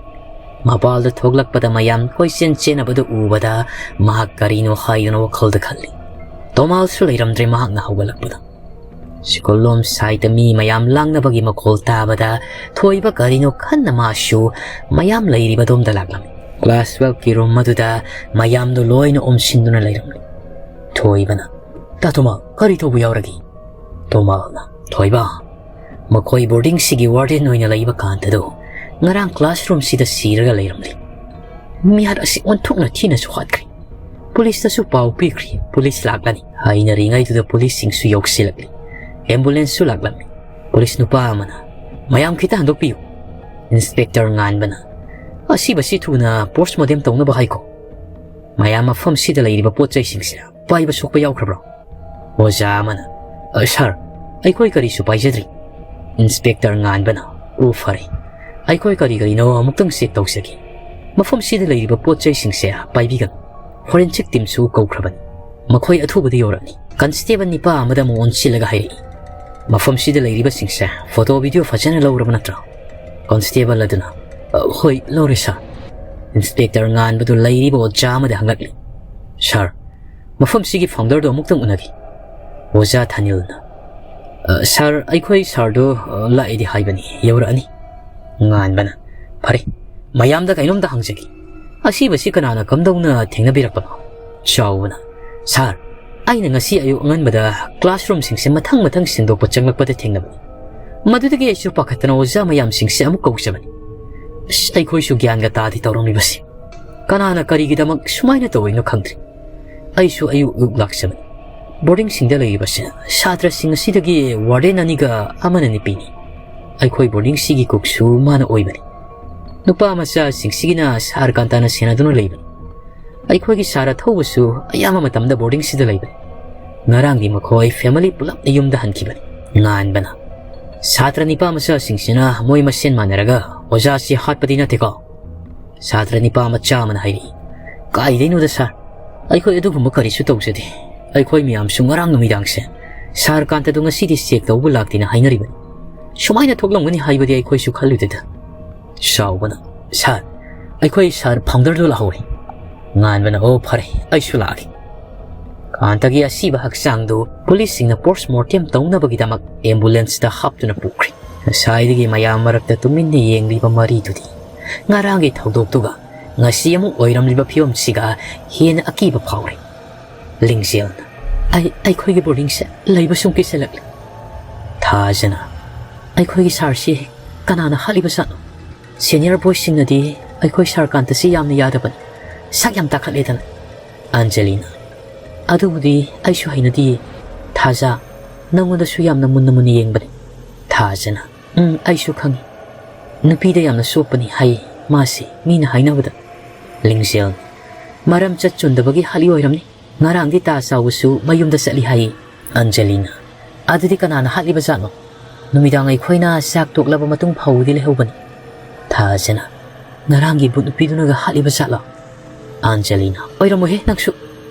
ꯃꯄꯥꯜꯗ ꯊꯣꯛꯂꯛꯄꯗ ꯃꯌꯥꯝ ꯀꯣꯏꯆꯦꯟ ꯆꯦꯟꯅꯕꯗꯨ ꯎꯕꯗ ꯃꯍꯥꯛ ꯀꯔꯤꯅꯣ ꯍꯥꯏꯗꯨꯅ ꯋꯥꯈꯜꯗ ꯈꯜꯂꯤ꯫ ꯇꯣꯃꯥꯜꯁꯨ ꯂꯩꯔꯝꯗ꯭ꯔꯦ ꯃꯍꯥꯛꯅ ꯍꯧꯒꯠꯂꯛꯄꯗ꯫ ꯁ꯭ꯀꯨꯜ ꯂꯣꯝ ꯁꯥꯏꯠꯇ ꯃꯤ ꯃꯌꯥꯝ ꯂꯥꯡꯅꯕꯒꯤ ꯃꯈꯣꯜ ꯇꯥꯕꯗ ꯊꯣꯏꯕ ꯀꯔꯤꯅꯣ ꯈꯟꯅ ꯃꯥꯁꯨ ꯃꯌꯥꯝ ꯂꯩꯔꯤꯕꯗꯣꯝꯗ ꯂꯥꯛꯂꯝꯃꯤ꯫ ꯀ꯭ꯂꯥꯁ ꯇꯨꯋꯦꯜꯐꯀꯤ ꯔꯨꯝ ꯑꯗꯨꯗ ꯃꯌꯥꯝꯗꯨ ꯂꯣꯏꯅ ꯑꯣꯝꯁꯤꯟꯗꯨꯅ ꯂꯩꯔꯝꯂꯤ꯫ ꯊꯣꯏꯕꯅ, "ꯇꯥ ꯇꯣꯃꯥꯜ, ꯀꯔꯤ ꯇꯧꯕ ꯌꯥꯎꯔꯒꯦ?" ꯇꯣꯃꯥꯜꯅ, "ꯊꯣꯏꯕ, ꯃꯈꯣꯏ ꯕꯣꯔꯗꯤꯡꯁꯤꯒꯤ ꯋꯥꯔꯗꯦꯟ ꯑꯣꯏꯅ ꯂꯩꯕ ꯀꯥꯟꯇꯗꯣ ꯉꯔꯥꯡ ꯀ꯭ꯂꯥꯁꯔꯨꯝꯁꯤꯗ ꯁꯤꯔꯒ ꯂꯩꯔꯝꯂꯤ꯫ ꯃꯤꯍꯥꯠ ꯑꯁꯤ ꯑꯣꯟꯊꯣꯛꯅ ꯊꯤꯅꯁꯨ ꯍꯥꯠꯈ꯭ꯔꯦ꯫ ꯄꯨꯂꯤꯁꯇꯁꯨ ꯄꯥꯎ ꯄꯤꯈ꯭ꯔꯤ, ꯄꯨꯂꯤꯁ ꯂꯥꯛꯂꯅꯤ꯫" ꯍꯥꯏꯅꯔꯤꯉꯩꯗꯨꯗ ꯄꯨꯂꯤꯁꯁꯤꯡꯁꯨ ꯌꯧꯁꯤꯜꯂꯛꯂꯤ꯫ ꯑꯦꯝꯕꯨꯂꯦꯟꯁꯁꯨ ꯂꯥꯛꯂꯝꯃꯤ꯫ ꯄꯨꯂꯤꯁ ꯅꯨꯄꯥ ꯑꯃꯅ, "ꯃꯌꯥꯝ ꯈꯤꯇ ꯍꯟꯗꯣꯛꯄꯤꯌꯨ꯫" ꯏꯟꯁꯄꯦꯛꯇꯔ ꯉꯥꯟꯕꯅ, "ꯑꯁꯤꯕꯁꯤ ꯊꯨꯅ ꯄꯣꯁꯃꯣꯔꯇꯦꯝ ꯇꯧꯅꯕ ꯍꯥꯏꯈꯣ꯫ ꯃꯌꯥꯝ ꯃꯐꯝꯁꯤꯗ ꯂꯩꯔꯤꯕ ꯄꯣꯠ ꯆꯩꯁꯤꯡꯁꯦ ꯄꯥꯏꯕ ꯁꯣꯛꯄ ꯌꯥꯎꯈ꯭ꯔꯕ꯭ꯔꯣ?" ꯑꯣꯖꯥ ꯑꯃꯅ, "ꯑ, ꯁꯥꯔ, ꯑꯩꯈꯣꯏ ꯀꯔꯤꯁꯨ ꯄꯥꯏꯖꯗ꯭ꯔꯤ꯫" ꯏꯟꯁꯄꯦꯛꯇꯔ ꯉꯥꯟꯕꯅ, "ꯑꯣ, ꯐꯔꯦ, ꯑꯩꯈꯣꯏ ꯀꯔꯤ ꯀꯔꯤꯅꯣ ꯑꯃꯨꯛꯇꯪ ꯆꯦꯛ ꯇꯧꯖꯒꯦ꯫ ꯃꯐꯝꯁꯤꯗ ꯂꯩꯔꯤꯕ ꯄꯣꯠ ꯆꯩꯁꯤꯡꯁꯦ ꯄꯥꯏꯕꯤꯒꯅꯨ꯫" ꯐꯣꯔꯦꯟꯁꯤꯛ ꯇꯤꯝꯁꯨ ꯀꯧꯈ꯭ꯔꯕꯅꯤ꯫ ꯃꯈꯣꯏ ꯑꯊꯨꯕꯗ ꯌꯧꯔꯛꯂꯤ꯫ ꯀꯟꯁꯇꯦꯕꯜ ꯅꯤꯄꯥ ꯑꯃꯗ ꯑꯃꯨꯛ ꯑꯣꯟꯁꯤꯜꯂꯒ ꯍꯥꯏꯔꯛꯏ, "ꯃꯐꯝꯁꯤꯗ ꯂꯩꯔꯤꯕꯁꯤꯡꯁꯦ ꯐꯣꯇꯣ ꯚꯤꯗꯤꯑꯣ ꯐꯖꯅ ꯂꯧꯔꯕ ꯅꯠꯇ꯭ꯔꯣ?" ꯀꯟꯁꯇꯦꯕꯜ ꯑꯗꯨꯅ, "ꯑ, ꯍꯣꯏ, ꯂꯧꯔꯦ, ꯁꯥꯔ꯫" ꯏꯟꯁꯄꯦꯛꯇꯔ ꯉꯥꯟꯕꯗꯨ ꯂꯩꯔꯤꯕ ꯑꯣꯖꯥ ꯑꯃꯗ ꯍꯪꯂꯛꯂꯤ, "ꯁꯥꯔ, ꯃꯐꯝꯁꯤꯒꯤ ꯐꯥꯎꯟꯗꯔꯗꯨ ꯑꯃꯨꯛꯇꯪ ꯎꯅꯒꯦ꯫" ꯑꯣꯖꯥ ꯊꯥꯅꯤꯜꯅ, "ꯑ, ꯁꯥꯔ, ꯑꯩꯈꯣꯏ ꯁꯥꯔꯗꯨ, ꯑ, ꯂꯥꯛꯑꯦꯗꯤ ꯍꯥꯏꯕꯅꯤ, ꯌꯧꯔꯛꯑꯅꯤ꯫" ꯉꯥꯟꯕꯅ, "ꯐꯔꯦ, ꯃꯌꯥꯝꯗ ꯀꯩꯅꯣꯝꯇ ꯍꯪꯖꯒꯦ꯫ ꯑꯁꯤꯕꯁꯤ ꯀꯅꯥꯅ ꯀꯝꯗꯧꯅ ꯊꯦꯡꯅꯕꯤꯔꯛꯄꯅꯣ?" ꯆꯥꯎꯕꯅ, "ꯁꯥꯔ, ꯑꯩꯅ ꯉꯁꯤ ꯑꯌꯨꯛ ꯑꯉꯟꯕꯗ ꯀ꯭ꯂꯥꯁꯔꯨꯝꯁꯤꯡꯁꯦ ꯃꯊꯪ ꯃꯊꯪ ꯁꯦꯡꯗꯣꯛꯄ ꯆꯪꯂꯛꯄꯗ ꯊꯦꯡꯅꯕꯅꯤ꯫ ꯃꯗꯨꯗꯒꯤ ꯑꯩꯁꯨ ꯄꯥꯈꯠꯇꯅ ꯑꯣꯖꯥ ꯃꯌꯥꯝꯁꯤꯡꯁꯦ ꯑꯃꯨꯛ ꯀꯧꯖꯕꯅꯤ꯫ ꯑꯁ, ꯑꯩꯈꯣꯏꯁꯨ ꯒ꯭ꯌꯥꯟꯒ ꯇꯥꯗꯦ ꯇꯧꯔꯝꯂꯤꯕꯁꯤ꯫ ꯀꯅꯥꯅ ꯀꯔꯤꯒꯤꯗꯃꯛ ꯁꯨꯃꯥꯏꯅ ꯇꯧꯔꯤꯅꯣ ꯈꯪꯗ꯭ꯔꯦ꯫ ꯑꯩꯁꯨ ꯑꯌꯨꯛ ꯑꯌꯨꯛ ꯂꯥꯛꯆꯕꯅꯤ꯫ ꯕꯣꯔꯗꯤꯡꯁꯤꯡꯗ ꯂꯩꯔꯤꯕꯁꯦ ꯁꯥꯇ꯭ꯔꯁꯤꯡ ꯑꯁꯤꯗꯒꯤ ꯋꯥꯔꯗꯦꯟ ꯑꯅꯤꯒ ꯑꯃꯅ ꯅꯨꯄꯤꯅꯤ꯫ ꯑꯩꯈꯣꯏ ꯕꯣꯔꯗꯤꯡꯁꯤꯒꯤ ꯀꯨꯛꯁꯨ ꯃꯥꯅ ꯑꯣꯏꯕꯅꯤ꯫ ꯅꯨꯄꯥ ꯃꯆꯥꯁꯤꯡꯁꯤꯒꯤꯅ ꯁꯥꯔ ꯀꯥꯟꯇꯥꯅ ꯁꯦꯟꯅꯗꯨꯅ ꯂꯩꯕꯅꯤ꯫ ꯑꯩꯈꯣꯏꯒꯤ ꯁꯥꯔ ꯑꯊꯧꯕꯁꯨ ꯑꯌꯥꯝꯕ ꯃꯇꯝꯗ ꯕꯣꯔꯗꯤꯡꯁꯤꯗ ꯂꯩꯕꯅꯤ꯫ ꯉꯔꯥꯡꯗꯤ ꯃꯈꯣꯏ ꯐꯦꯃꯤꯂꯤ ꯄꯨꯂꯞ ꯌꯨꯝꯗ ꯍꯟꯈꯤꯕꯅꯤ꯫" ꯉꯥꯟꯕꯅ, "ꯁꯥꯇ꯭ꯔ ꯅꯤꯄꯥ ꯃꯆꯥꯁꯤꯡꯁꯤꯅ ꯃꯣꯏ ꯃꯁꯦꯟ ꯃꯥꯟꯅꯔꯒ ꯑꯣꯖꯥꯁꯤ ꯍꯥꯠꯄꯗꯤ ꯅꯠꯇꯦꯀꯣ?" ꯁꯥꯇ꯭ꯔ ꯅꯤꯄꯥ ꯃꯆꯥ ꯑꯃꯅ ꯍꯥꯏꯔꯛꯏ, "ꯀꯥꯏꯗꯩꯅꯣꯗ ꯁꯥꯔ, ꯑꯩꯈꯣꯏ ꯑꯗꯨꯒꯨꯝꯕ ꯀꯔꯤꯁꯨ ꯇꯧꯖꯗꯦ꯫ ꯑꯩꯈꯣꯏ ꯃꯌꯥꯝꯁꯨ ꯉꯔꯥꯡ ꯅꯨꯃꯤꯗꯥꯡꯁꯦ ꯁꯥꯔ ꯀꯥꯟꯇꯗꯨ ꯉꯁꯤꯗꯤ ꯆꯦꯛ ꯇꯧꯕ ꯂꯥꯛꯇꯦꯅ ꯍꯥꯏꯅꯔꯤꯕꯅꯤ꯫ ꯁꯨꯃꯥꯏꯅ ꯊꯣꯛꯂꯝꯒꯅꯤ ꯍꯥꯏꯕꯗꯤ ꯑꯩꯈꯣꯏꯁꯨ ꯈꯜꯂꯨꯗꯦꯗ꯫" ꯆꯥꯎꯕꯅ, "ꯁꯥꯔ, ꯑꯩꯈꯣꯏ ꯁꯥꯔ ꯐꯥꯎꯟꯗꯔꯗꯨ ꯂꯥꯛꯍꯧꯔꯦ꯫" ꯉꯥꯟꯕꯅ, "ꯑꯣ, ꯐꯔꯦ, ꯑꯩꯁꯨ ꯂꯥꯛꯑꯒꯦ꯫" ꯀꯥꯟꯇꯒꯤ ꯑꯁꯤꯕ ꯍꯛꯆꯥꯡꯗꯨ ꯄꯨꯂꯤꯁꯁꯤꯡꯅ ꯄꯣꯁꯃꯣꯔꯇꯦꯝ ꯇꯧꯅꯕꯒꯤꯗꯃꯛ ꯑꯦꯝꯕꯨꯂꯦꯟꯁꯇ ꯍꯥꯞꯇꯨꯅ ꯄꯨꯈ꯭ꯔꯦ꯫ ꯉꯁꯥꯏꯗꯒꯤ ꯃꯌꯥꯝ ꯃꯔꯛꯇ ꯇꯨꯃꯤꯟꯅ ꯌꯦꯡꯂꯤꯕ ꯃꯔꯤꯗꯨꯗꯤ ꯉꯔꯥꯡꯒꯤ ꯊꯧꯗꯣꯛꯇꯨꯒ ꯉꯁꯤ ꯑꯃꯨꯛ ꯑꯣꯏꯔꯝꯂꯤꯕ ꯐꯤꯕꯝꯁꯤꯒ ꯍꯦꯟꯅ ꯑꯀꯤꯕ ꯐꯥꯎꯔꯦ꯫ ꯂꯤꯡꯖꯦꯜꯅ, "ꯑꯩ, ꯑꯩꯈꯣꯏꯒꯤ ꯕꯣꯔꯗꯤꯡꯁꯦ ꯂꯩꯕ ꯁꯨꯝ ꯀꯤꯁꯜꯂꯛꯂꯦ꯫" ꯊꯥꯖꯅ, "ꯑꯩꯈꯣꯏꯒꯤ ꯁꯥꯔꯁꯤ ꯀꯅꯥꯅ ꯍꯥꯠꯂꯤꯕꯖꯥꯠꯅꯣ? ꯁꯦꯅꯤꯌꯔ ꯕꯣꯏꯁꯁꯤꯡꯅꯗꯤ ꯑꯩꯈꯣꯏ ꯁꯥꯔ ꯀꯥꯟꯇꯁꯤ ꯌꯥꯝꯅ ꯌꯥꯗꯕꯅꯤ, ꯁꯛ ꯌꯥꯝ ꯇꯥꯈꯠꯂꯦꯗꯅ꯫" ꯑꯟꯖꯂꯤꯅ, "ꯑꯗꯨꯕꯨꯗꯤ ꯑꯩꯁꯨ ꯍꯩꯅꯗꯤꯌꯦ꯫ ꯊꯥꯖ, ꯅꯪꯉꯣꯟꯗꯁꯨ ꯌꯥꯝꯅ ꯃꯨꯟꯅ ꯃꯨꯟꯅ ꯌꯦꯡꯕꯅꯤ꯫" ꯊꯥꯖꯅ, "ꯎꯝ, ꯑꯩꯁꯨ ꯈꯪꯏ꯫ ꯅꯨꯄꯤꯗ ꯌꯥꯝꯅ ꯆꯣꯞꯄꯅꯤ ꯍꯥꯏꯌꯦ ꯃꯥꯁꯦ, ꯃꯤꯅ ꯍꯥꯏꯅꯕꯗ꯫" ꯂꯤꯡꯖꯦꯜ, "ꯃꯔꯝ ꯆꯠ ꯆꯨꯟꯗꯕꯒꯤ ꯍꯥꯠꯂꯤ ꯑꯣꯏꯔꯝꯅꯤ꯫ ꯉꯔꯥꯡꯗꯤ ꯇꯥ ꯆꯥꯎꯕꯁꯨ ꯃꯌꯨꯝꯗ ꯆꯠꯂꯤ ꯍꯥꯏꯌꯦ꯫" ꯑꯟꯖꯂꯤꯅ, "ꯑꯗꯨꯗꯤ ꯀꯅꯥꯅ ꯍꯥꯠꯂꯤꯕ ꯖꯥꯠꯅꯣ? ꯅꯨꯃꯤꯗꯥꯡ ꯑꯩꯈꯣꯏꯅ ꯆꯥꯛ ꯇꯣꯛꯂꯕ ꯃꯇꯨꯡ ꯐꯥꯎꯕꯗꯤ ꯂꯩꯍꯧꯕꯅꯤ꯫" ꯊꯥꯖꯅ, "ꯉꯔꯥꯡꯒꯤ ꯚꯨꯠ ꯅꯨꯄꯤꯗꯨꯅꯒ ꯍꯥꯠꯂꯤꯕ ꯖꯥꯠꯂꯣ?" ꯑꯟꯖꯂꯤꯅ, "ꯑꯣꯏꯔꯝꯃꯣꯏꯍꯦ ꯅꯪꯁꯨ꯫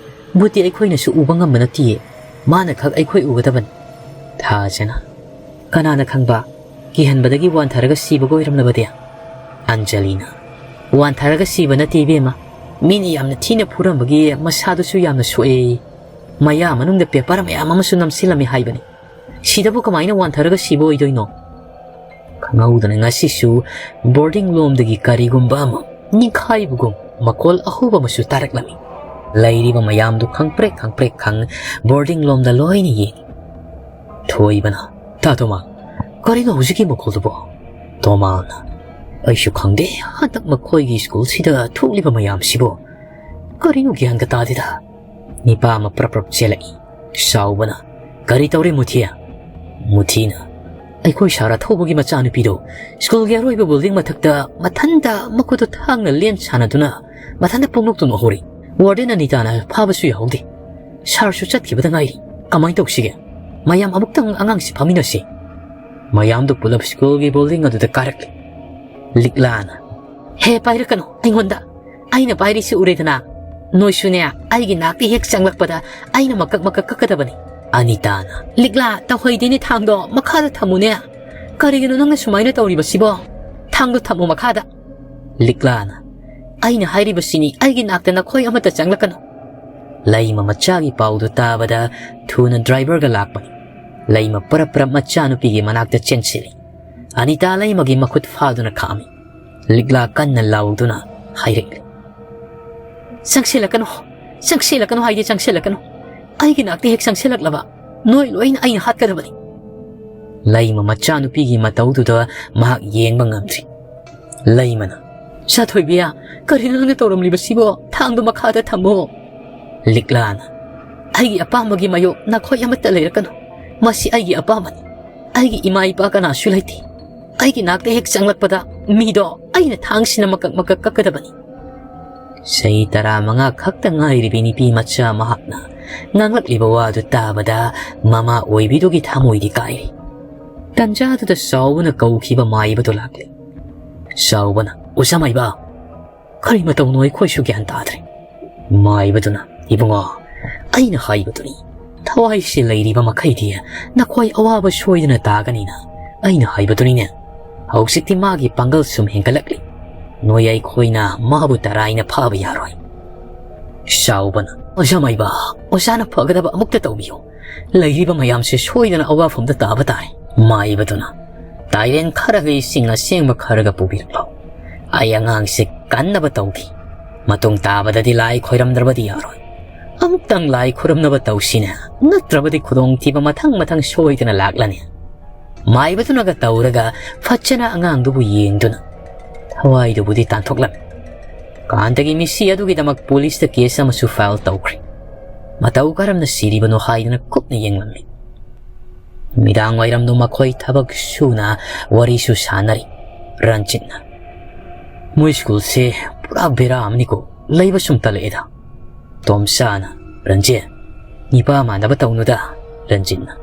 ꯚꯨꯠꯇꯤ ꯑꯩꯈꯣꯏꯅꯁꯨ ꯎꯕ ꯉꯝꯕ ꯅꯠꯇꯤꯌꯦ꯫ ꯃꯥꯅ ꯈꯛ ꯑꯩꯈꯣꯏ ꯎꯒꯗꯕꯅꯤ꯫" ꯊꯥꯖꯅ, "ꯀꯅꯥꯅ ꯈꯪꯕ? ꯀꯤꯍꯟꯕꯗꯒꯤ ꯋꯥꯟꯊꯔꯒ ꯁꯤꯕꯒ ꯑꯣꯏꯔꯝꯂꯕꯗꯤ?" ꯑꯟꯖꯂꯤꯅ, "ꯋꯥꯟꯊꯔꯒ ꯁꯤꯕ ꯅꯠꯇꯦ ꯏꯕꯦꯝꯃ꯫ ꯃꯤꯅ ꯌꯥꯝꯅ ꯊꯤꯅ ꯐꯨꯔꯝꯕꯒꯤ ꯃꯁꯥꯗꯨꯁꯨ ꯌꯥꯝꯅ ꯁꯣꯛꯑꯦ꯫ ꯃꯌꯥ ꯃꯅꯨꯡꯗ ꯄꯦꯄꯔ ꯃꯌꯥꯝ ꯑꯃꯁꯨ ꯅꯝꯁꯤꯜꯂꯝꯃꯤ ꯍꯥꯏꯕꯅꯤ꯫ ꯁꯤꯗꯕꯨ ꯀꯃꯥꯏꯅ ꯋꯥꯟꯊꯔꯒ ꯁꯤꯕ ꯑꯣꯏꯗꯣꯏꯅꯣ?" ꯈꯪꯍꯧꯗꯅ ꯉꯁꯤꯁꯨ ꯕꯣꯔꯗꯤꯡ ꯂꯣꯝꯗꯒꯤ ꯀꯔꯤꯒꯨꯝꯕ ꯑꯃ ꯅꯤꯡꯈꯥꯏꯕꯒꯨꯝ ꯃꯈꯣꯜ ꯑꯍꯧꯕ ꯑꯃꯁꯨ ꯇꯥꯔꯛꯂꯝꯃꯤ꯫ ꯂꯩꯔꯤꯕ ꯃꯌꯥꯝꯗꯨ ꯈꯪꯄ꯭ꯔꯦꯛ ꯈꯪꯄ꯭ꯔꯦꯛ ꯈꯪ ꯕꯣꯔꯗꯤꯡ ꯂꯣꯝꯗ ꯂꯣꯏꯅ ꯌꯦꯡꯉꯤ꯫ ꯊꯣꯏꯕꯅ, "ꯇꯥ ꯇꯣꯃꯥ, ꯀꯔꯤꯅꯣ ꯍꯧꯖꯤꯛꯀꯤ ꯃꯈꯣꯜꯗꯨꯕꯣ?" ꯇꯣꯃꯥꯅ, "ꯑꯩꯁꯨ ꯈꯪꯗꯦ, ꯍꯟꯗꯛ ꯃꯈꯣꯏꯒꯤ ꯁ꯭ꯀꯨꯜꯁꯤꯗ ꯊꯣꯛꯂꯤꯕ ꯃꯌꯥꯝꯁꯤꯕꯨ꯫ ꯀꯔꯤꯅꯣ ꯒ꯭ꯌꯥꯟꯒ ꯇꯥꯗꯦꯗ꯫" ꯅꯤꯄꯥ ꯑꯃ ꯄ꯭ꯔꯞ ꯄ꯭ꯔꯞ ꯆꯦꯜꯂꯛꯏ꯫ ꯆꯥꯎꯕꯅ, "ꯀꯔꯤ ꯇꯧꯔꯦ ꯃꯨꯊꯤ?" ꯃꯨꯊꯤꯅ, "ꯑꯩꯈꯣꯏ ꯁꯥꯔ ꯑꯊꯧꯕꯒꯤ ꯃꯆꯥꯅꯨꯄꯤꯗꯣ ꯁ꯭ꯀꯨꯜꯒꯤ ꯑꯔꯣꯏꯕ ꯕꯤꯜꯗꯤꯡ ꯃꯊꯛꯇ ꯃꯊꯟꯇ ꯃꯈꯨꯠꯇꯣ ꯊꯥꯡꯅ ꯂꯦꯟ ꯁꯥꯟꯅꯗꯨꯅ ꯃꯊꯟꯇ ꯄꯨꯡꯅꯣꯛꯇ ꯅꯣꯛꯍꯧꯔꯤ꯫ ꯋꯥꯔꯗꯦꯟ ꯑꯅꯤꯇꯥꯅ ꯐꯥꯕꯁꯨ ꯌꯥꯍꯧꯗꯦ꯫ ꯁꯥꯔꯁꯨ ꯆꯠꯈꯤꯕꯗ ꯉꯥꯏꯔꯤ꯫ ꯀꯃꯥꯏꯅ ꯇꯧꯁꯤꯒꯦ? ꯃꯌꯥꯝ ꯑꯃꯨꯛꯇꯪ ꯑꯉꯥꯡꯁꯤ ꯐꯥꯃꯤꯟꯅꯁꯤ꯫" ꯃꯌꯥꯝꯗꯨ ꯄꯨꯂꯞ ꯁ꯭ꯀꯨꯜꯒꯤ ꯕꯤꯜꯗꯤꯡ ꯑꯗꯨꯗ ꯀꯥꯔꯛꯂꯤ꯫ ꯂꯤꯛꯂꯥꯅ, "ꯍꯦ, ꯄꯥꯏꯔꯛꯀꯅꯨ ꯑꯩꯉꯣꯟꯗ꯫ ꯑꯩꯅ ꯄꯥꯏꯔꯤꯁꯤ ꯎꯔꯦꯗꯅ꯫ ꯅꯣꯏꯁꯨꯅꯦ, ꯑꯩꯒꯤ ꯅꯥꯛꯇ ꯍꯦꯛ ꯆꯪꯂꯛꯄꯗ ꯑꯩꯅ ꯃꯀꯛ ꯃꯀꯛ ꯀꯛꯀꯗꯕꯅꯤ꯫" ꯑꯅꯤꯇꯥꯅ, "ꯂꯤꯛꯂꯥ, ꯇꯧꯍꯩꯗꯦꯅꯦ, ꯊꯥꯡꯗꯣ ꯃꯈꯥꯗ ꯊꯝꯃꯨꯅꯦ꯫ ꯀꯔꯤꯒꯤꯅꯣ ꯅꯪꯅ ꯁꯨꯃꯥꯏꯅ ꯇꯧꯔꯤꯕꯁꯤꯕꯣ? ꯊꯥꯡꯗꯣ ꯊꯝꯃꯨ ꯃꯈꯥꯗ꯫" ꯂꯤꯛꯂꯥꯅ, "ꯑꯩꯅ ꯍꯥꯏꯔꯤꯕꯁꯤꯅꯤ, ꯑꯩꯒꯤ ꯅꯥꯛꯇ ꯅꯈꯣꯏ ꯑꯃꯠꯇ ꯆꯪꯂꯛꯀꯅꯨ꯫" ꯂꯩꯃ ꯃꯆꯥꯒꯤ ꯄꯥꯎꯗꯨ ꯇꯥꯕꯗ ꯊꯨꯅ ꯗ꯭ꯔꯥꯏꯚꯔꯒ ꯂꯥꯛꯄꯅꯤ꯫ ꯂꯩꯃ ꯄꯔꯞ ꯄꯔꯞ ꯃꯆꯥꯅꯨꯄꯤꯒꯤ ꯃꯅꯥꯛꯇ ꯆꯦꯟꯁꯤꯜꯂꯤ꯫ ꯑꯅꯤꯇꯥ ꯂꯩꯃꯒꯤ ꯃꯈꯨꯠ ꯐꯥꯗꯨꯅ ꯈꯥꯝꯃꯤ꯫ ꯂꯤꯛꯂꯥ ꯀꯟꯅ ꯂꯥꯎꯗꯨꯅ ꯍꯥꯏꯔꯛꯂꯤ, "ꯆꯪꯁꯤꯜꯂꯛꯀꯅꯨ, ꯆꯪꯁꯤꯜꯂꯛꯀꯅꯨ ꯍꯥꯏꯗꯤ ꯆꯪꯁꯤꯜꯂꯛꯀꯅꯨ꯫ ꯑꯩꯒꯤ ꯅꯥꯛꯇ ꯍꯦꯛ ꯆꯪꯁꯤꯜꯂꯛꯂꯕ ꯅꯣꯏ ꯂꯣꯏꯅ ꯑꯩꯅ ꯍꯥꯠꯀꯗꯕꯅꯤ꯫" ꯂꯩꯃ ꯃꯆꯥꯅꯨꯄꯤꯒꯤ ꯃꯇꯧꯗꯨꯗ ꯃꯍꯥꯛ ꯌꯦꯡꯕ ꯉꯝꯗ꯭ꯔꯤ꯫ ꯂꯩꯃꯅ, "ꯁꯥꯊꯣꯏꯕꯤ, ꯀꯔꯤꯅꯣ ꯅꯪꯅ ꯇꯧꯔꯝꯂꯤꯕꯁꯤꯕꯣ? ꯊꯥꯡꯗꯨ ꯃꯈꯥꯗ ꯊꯝꯃꯣ꯫" ꯂꯤꯛꯂꯥꯅ, "ꯑꯩꯒꯤ ꯑꯄꯥꯝꯕꯒꯤ ꯃꯥꯌꯣꯛ ꯅꯈꯣꯏ ꯑꯃꯠꯇ ꯂꯩꯔꯛꯀꯅꯨ꯫ ꯃꯁꯤ ꯑꯩꯒꯤ ꯑꯄꯥꯝꯕꯅꯤ꯫ ꯑꯩꯒꯤ ꯏꯃꯥ ꯏꯄꯥ ꯀꯅꯥꯁꯨ ꯂꯩꯇꯦ꯫ ꯑꯩꯒꯤ ꯅꯥꯛꯇ ꯍꯦꯛ ꯆꯪꯂꯛꯄꯗ ꯃꯤꯗꯣ ꯑꯩꯅ ꯊꯥꯡꯁꯤꯅ ꯃꯀꯛ ꯃꯀꯛ ꯀꯛꯀꯗꯕꯅꯤ꯫" ꯆꯍꯤ ꯇꯔꯥꯃꯉꯥ ꯈꯛꯇ ꯉꯥꯏꯔꯤꯕꯤ ꯅꯨꯄꯤ ꯃꯆꯥ ꯃꯍꯥꯛꯅ ꯉꯥꯡꯂꯛꯂꯤꯕ ꯋꯥꯗꯨ ꯇꯥꯕꯗ ꯃꯃꯥ ꯑꯣꯏꯕꯤꯗꯨꯒꯤ ꯊꯃꯣꯏꯗꯤ ꯀꯥꯏꯔꯤ꯫ ꯇꯟꯖꯥꯗꯨꯗ ꯆꯥꯎꯕꯅ ꯀꯧꯈꯤꯕ ꯃꯥꯏꯕꯗꯨ ꯂꯥꯛꯂꯦ꯫ ꯆꯥꯎꯕꯅ, "ꯑꯣꯖꯥ ꯃꯥꯏꯕ, ꯀꯔꯤ ꯃꯇꯧꯅꯣ ꯑꯩꯈꯣꯏꯁꯨ ꯒ꯭ꯌꯥꯟ ꯇꯥꯗ꯭ꯔꯦ꯫ ꯃꯥꯏꯕꯗꯨꯅ, "ꯏꯕꯨꯡꯉꯣ, ꯑꯩꯅ ꯍꯥꯏꯕꯗꯨꯅꯤ꯫ ꯊꯋꯥꯏꯁꯤ ꯂꯩꯔꯤꯕ ꯃꯈꯩꯗꯤ ꯅꯈꯣꯏ ꯑꯋꯥꯕ ꯁꯣꯏꯗꯅ ꯇꯥꯒꯅꯤꯅ ꯑꯩꯅ ꯍꯥꯏꯕꯗꯨꯅꯤꯅꯦ꯫ ꯍꯧꯖꯤꯛꯇꯤ ꯃꯥꯒꯤ ꯄꯥꯡꯒꯜ ꯁꯨꯝ ꯍꯦꯟꯒꯠꯂꯛꯂꯤ꯫ ꯅꯣꯏ ꯑꯩꯈꯣꯏꯅ ꯃꯥꯕꯨ ꯇꯔꯥꯏꯅ ꯐꯥꯕ ꯌꯥꯔꯣꯏ꯫" ꯆꯥꯎꯕꯅ, "ꯑꯣꯖꯥ ꯃꯥꯏꯕ, ꯑꯣꯖꯥꯅ ꯐꯒꯗꯕ ꯑꯃꯨꯛꯇ ꯇꯧꯕꯤꯌꯨ꯫ ꯂꯩꯔꯤꯕ ꯃꯌꯥꯝꯁꯦ ꯁꯣꯏꯗꯅ ꯑꯋꯥꯐꯝꯗ ꯇꯥꯕ ꯇꯥꯔꯦ꯫" ꯃꯥꯏꯕꯗꯨꯅ, "ꯇꯥꯏꯔꯦꯟ ꯈꯔꯒ ꯏꯁꯤꯡ ꯑꯁꯦꯡꯕ ꯈꯔꯒ ꯄꯨꯕꯤꯔꯛꯂꯣ꯫ ꯑꯩ ꯑꯉꯥꯡꯁꯦ ꯀꯟꯅꯕ ꯇꯧꯈꯤ꯫ ꯃꯇꯨꯡ ꯇꯥꯕꯗꯗꯤ ꯂꯥꯏ ꯈꯣꯏꯔꯝꯗ꯭ꯔꯕꯗꯤ ꯌꯥꯔꯣꯏ꯫ ꯑꯃꯨꯛꯇꯪ ꯂꯥꯏ ꯈꯨꯔꯨꯝꯅꯕ ꯇꯧꯁꯤꯅꯦ, ꯅꯠꯇ꯭ꯔꯕꯗꯤ ꯈꯨꯗꯣꯡꯊꯤꯕ ꯃꯊꯪ ꯃꯊꯪ ꯁꯣꯏꯗꯅ ꯂꯥꯛꯂꯅꯤ꯫" ꯃꯥꯏꯕꯗꯨꯅꯒ ꯇꯧꯔꯒ ꯐꯖꯅ ꯑꯉꯥꯡꯗꯨꯕꯨ ꯌꯦꯡꯗꯨꯅ ꯊꯋꯥꯏꯗꯨꯕꯨꯗꯤ ꯇꯥꯟꯊꯣꯛꯂꯝꯃꯤ꯫ ꯀꯥꯟꯇꯒꯤ ꯃꯤꯁꯤ ꯑꯗꯨꯒꯤꯗꯃꯛ ꯄꯨꯂꯤꯁꯇ ꯀꯦꯁ ꯑꯃꯁꯨ ꯐꯥꯏꯜ ꯇꯧꯈ꯭ꯔꯦ꯫ ꯃꯇꯧ ꯀꯔꯝꯅ ꯁꯤꯔꯤꯕꯅꯣ ꯍꯥꯏꯗꯨꯅ ꯀꯨꯞꯅ ꯌꯦꯡꯂꯝꯃꯤ꯫ ꯅꯨꯃꯤꯗꯥꯡ ꯋꯥꯏꯔꯝꯗꯣ ꯃꯈꯣꯏ ꯊꯕꯛ ꯁꯨꯅ ꯋꯥꯔꯤꯁꯨ ꯁꯥꯟꯅꯔꯤ꯫ ꯔꯟꯖꯤꯠꯅ, "ꯃꯣꯏ ꯁ꯭ꯀꯨꯜꯁꯦ ꯄꯨꯔꯥ ꯕꯦꯔꯥ ꯑꯃꯅꯤꯀꯣ, ꯂꯩꯕ ꯁꯨꯝ ꯇꯜꯂꯛꯑꯦꯗ꯫" ꯇꯣꯝꯆꯥꯅ, "ꯔꯟꯖꯤꯠ, ꯅꯤꯄꯥ ꯃꯥꯟꯅꯕ ꯇꯧꯅꯨꯗ꯫" ꯔꯟꯖꯤꯠꯅ,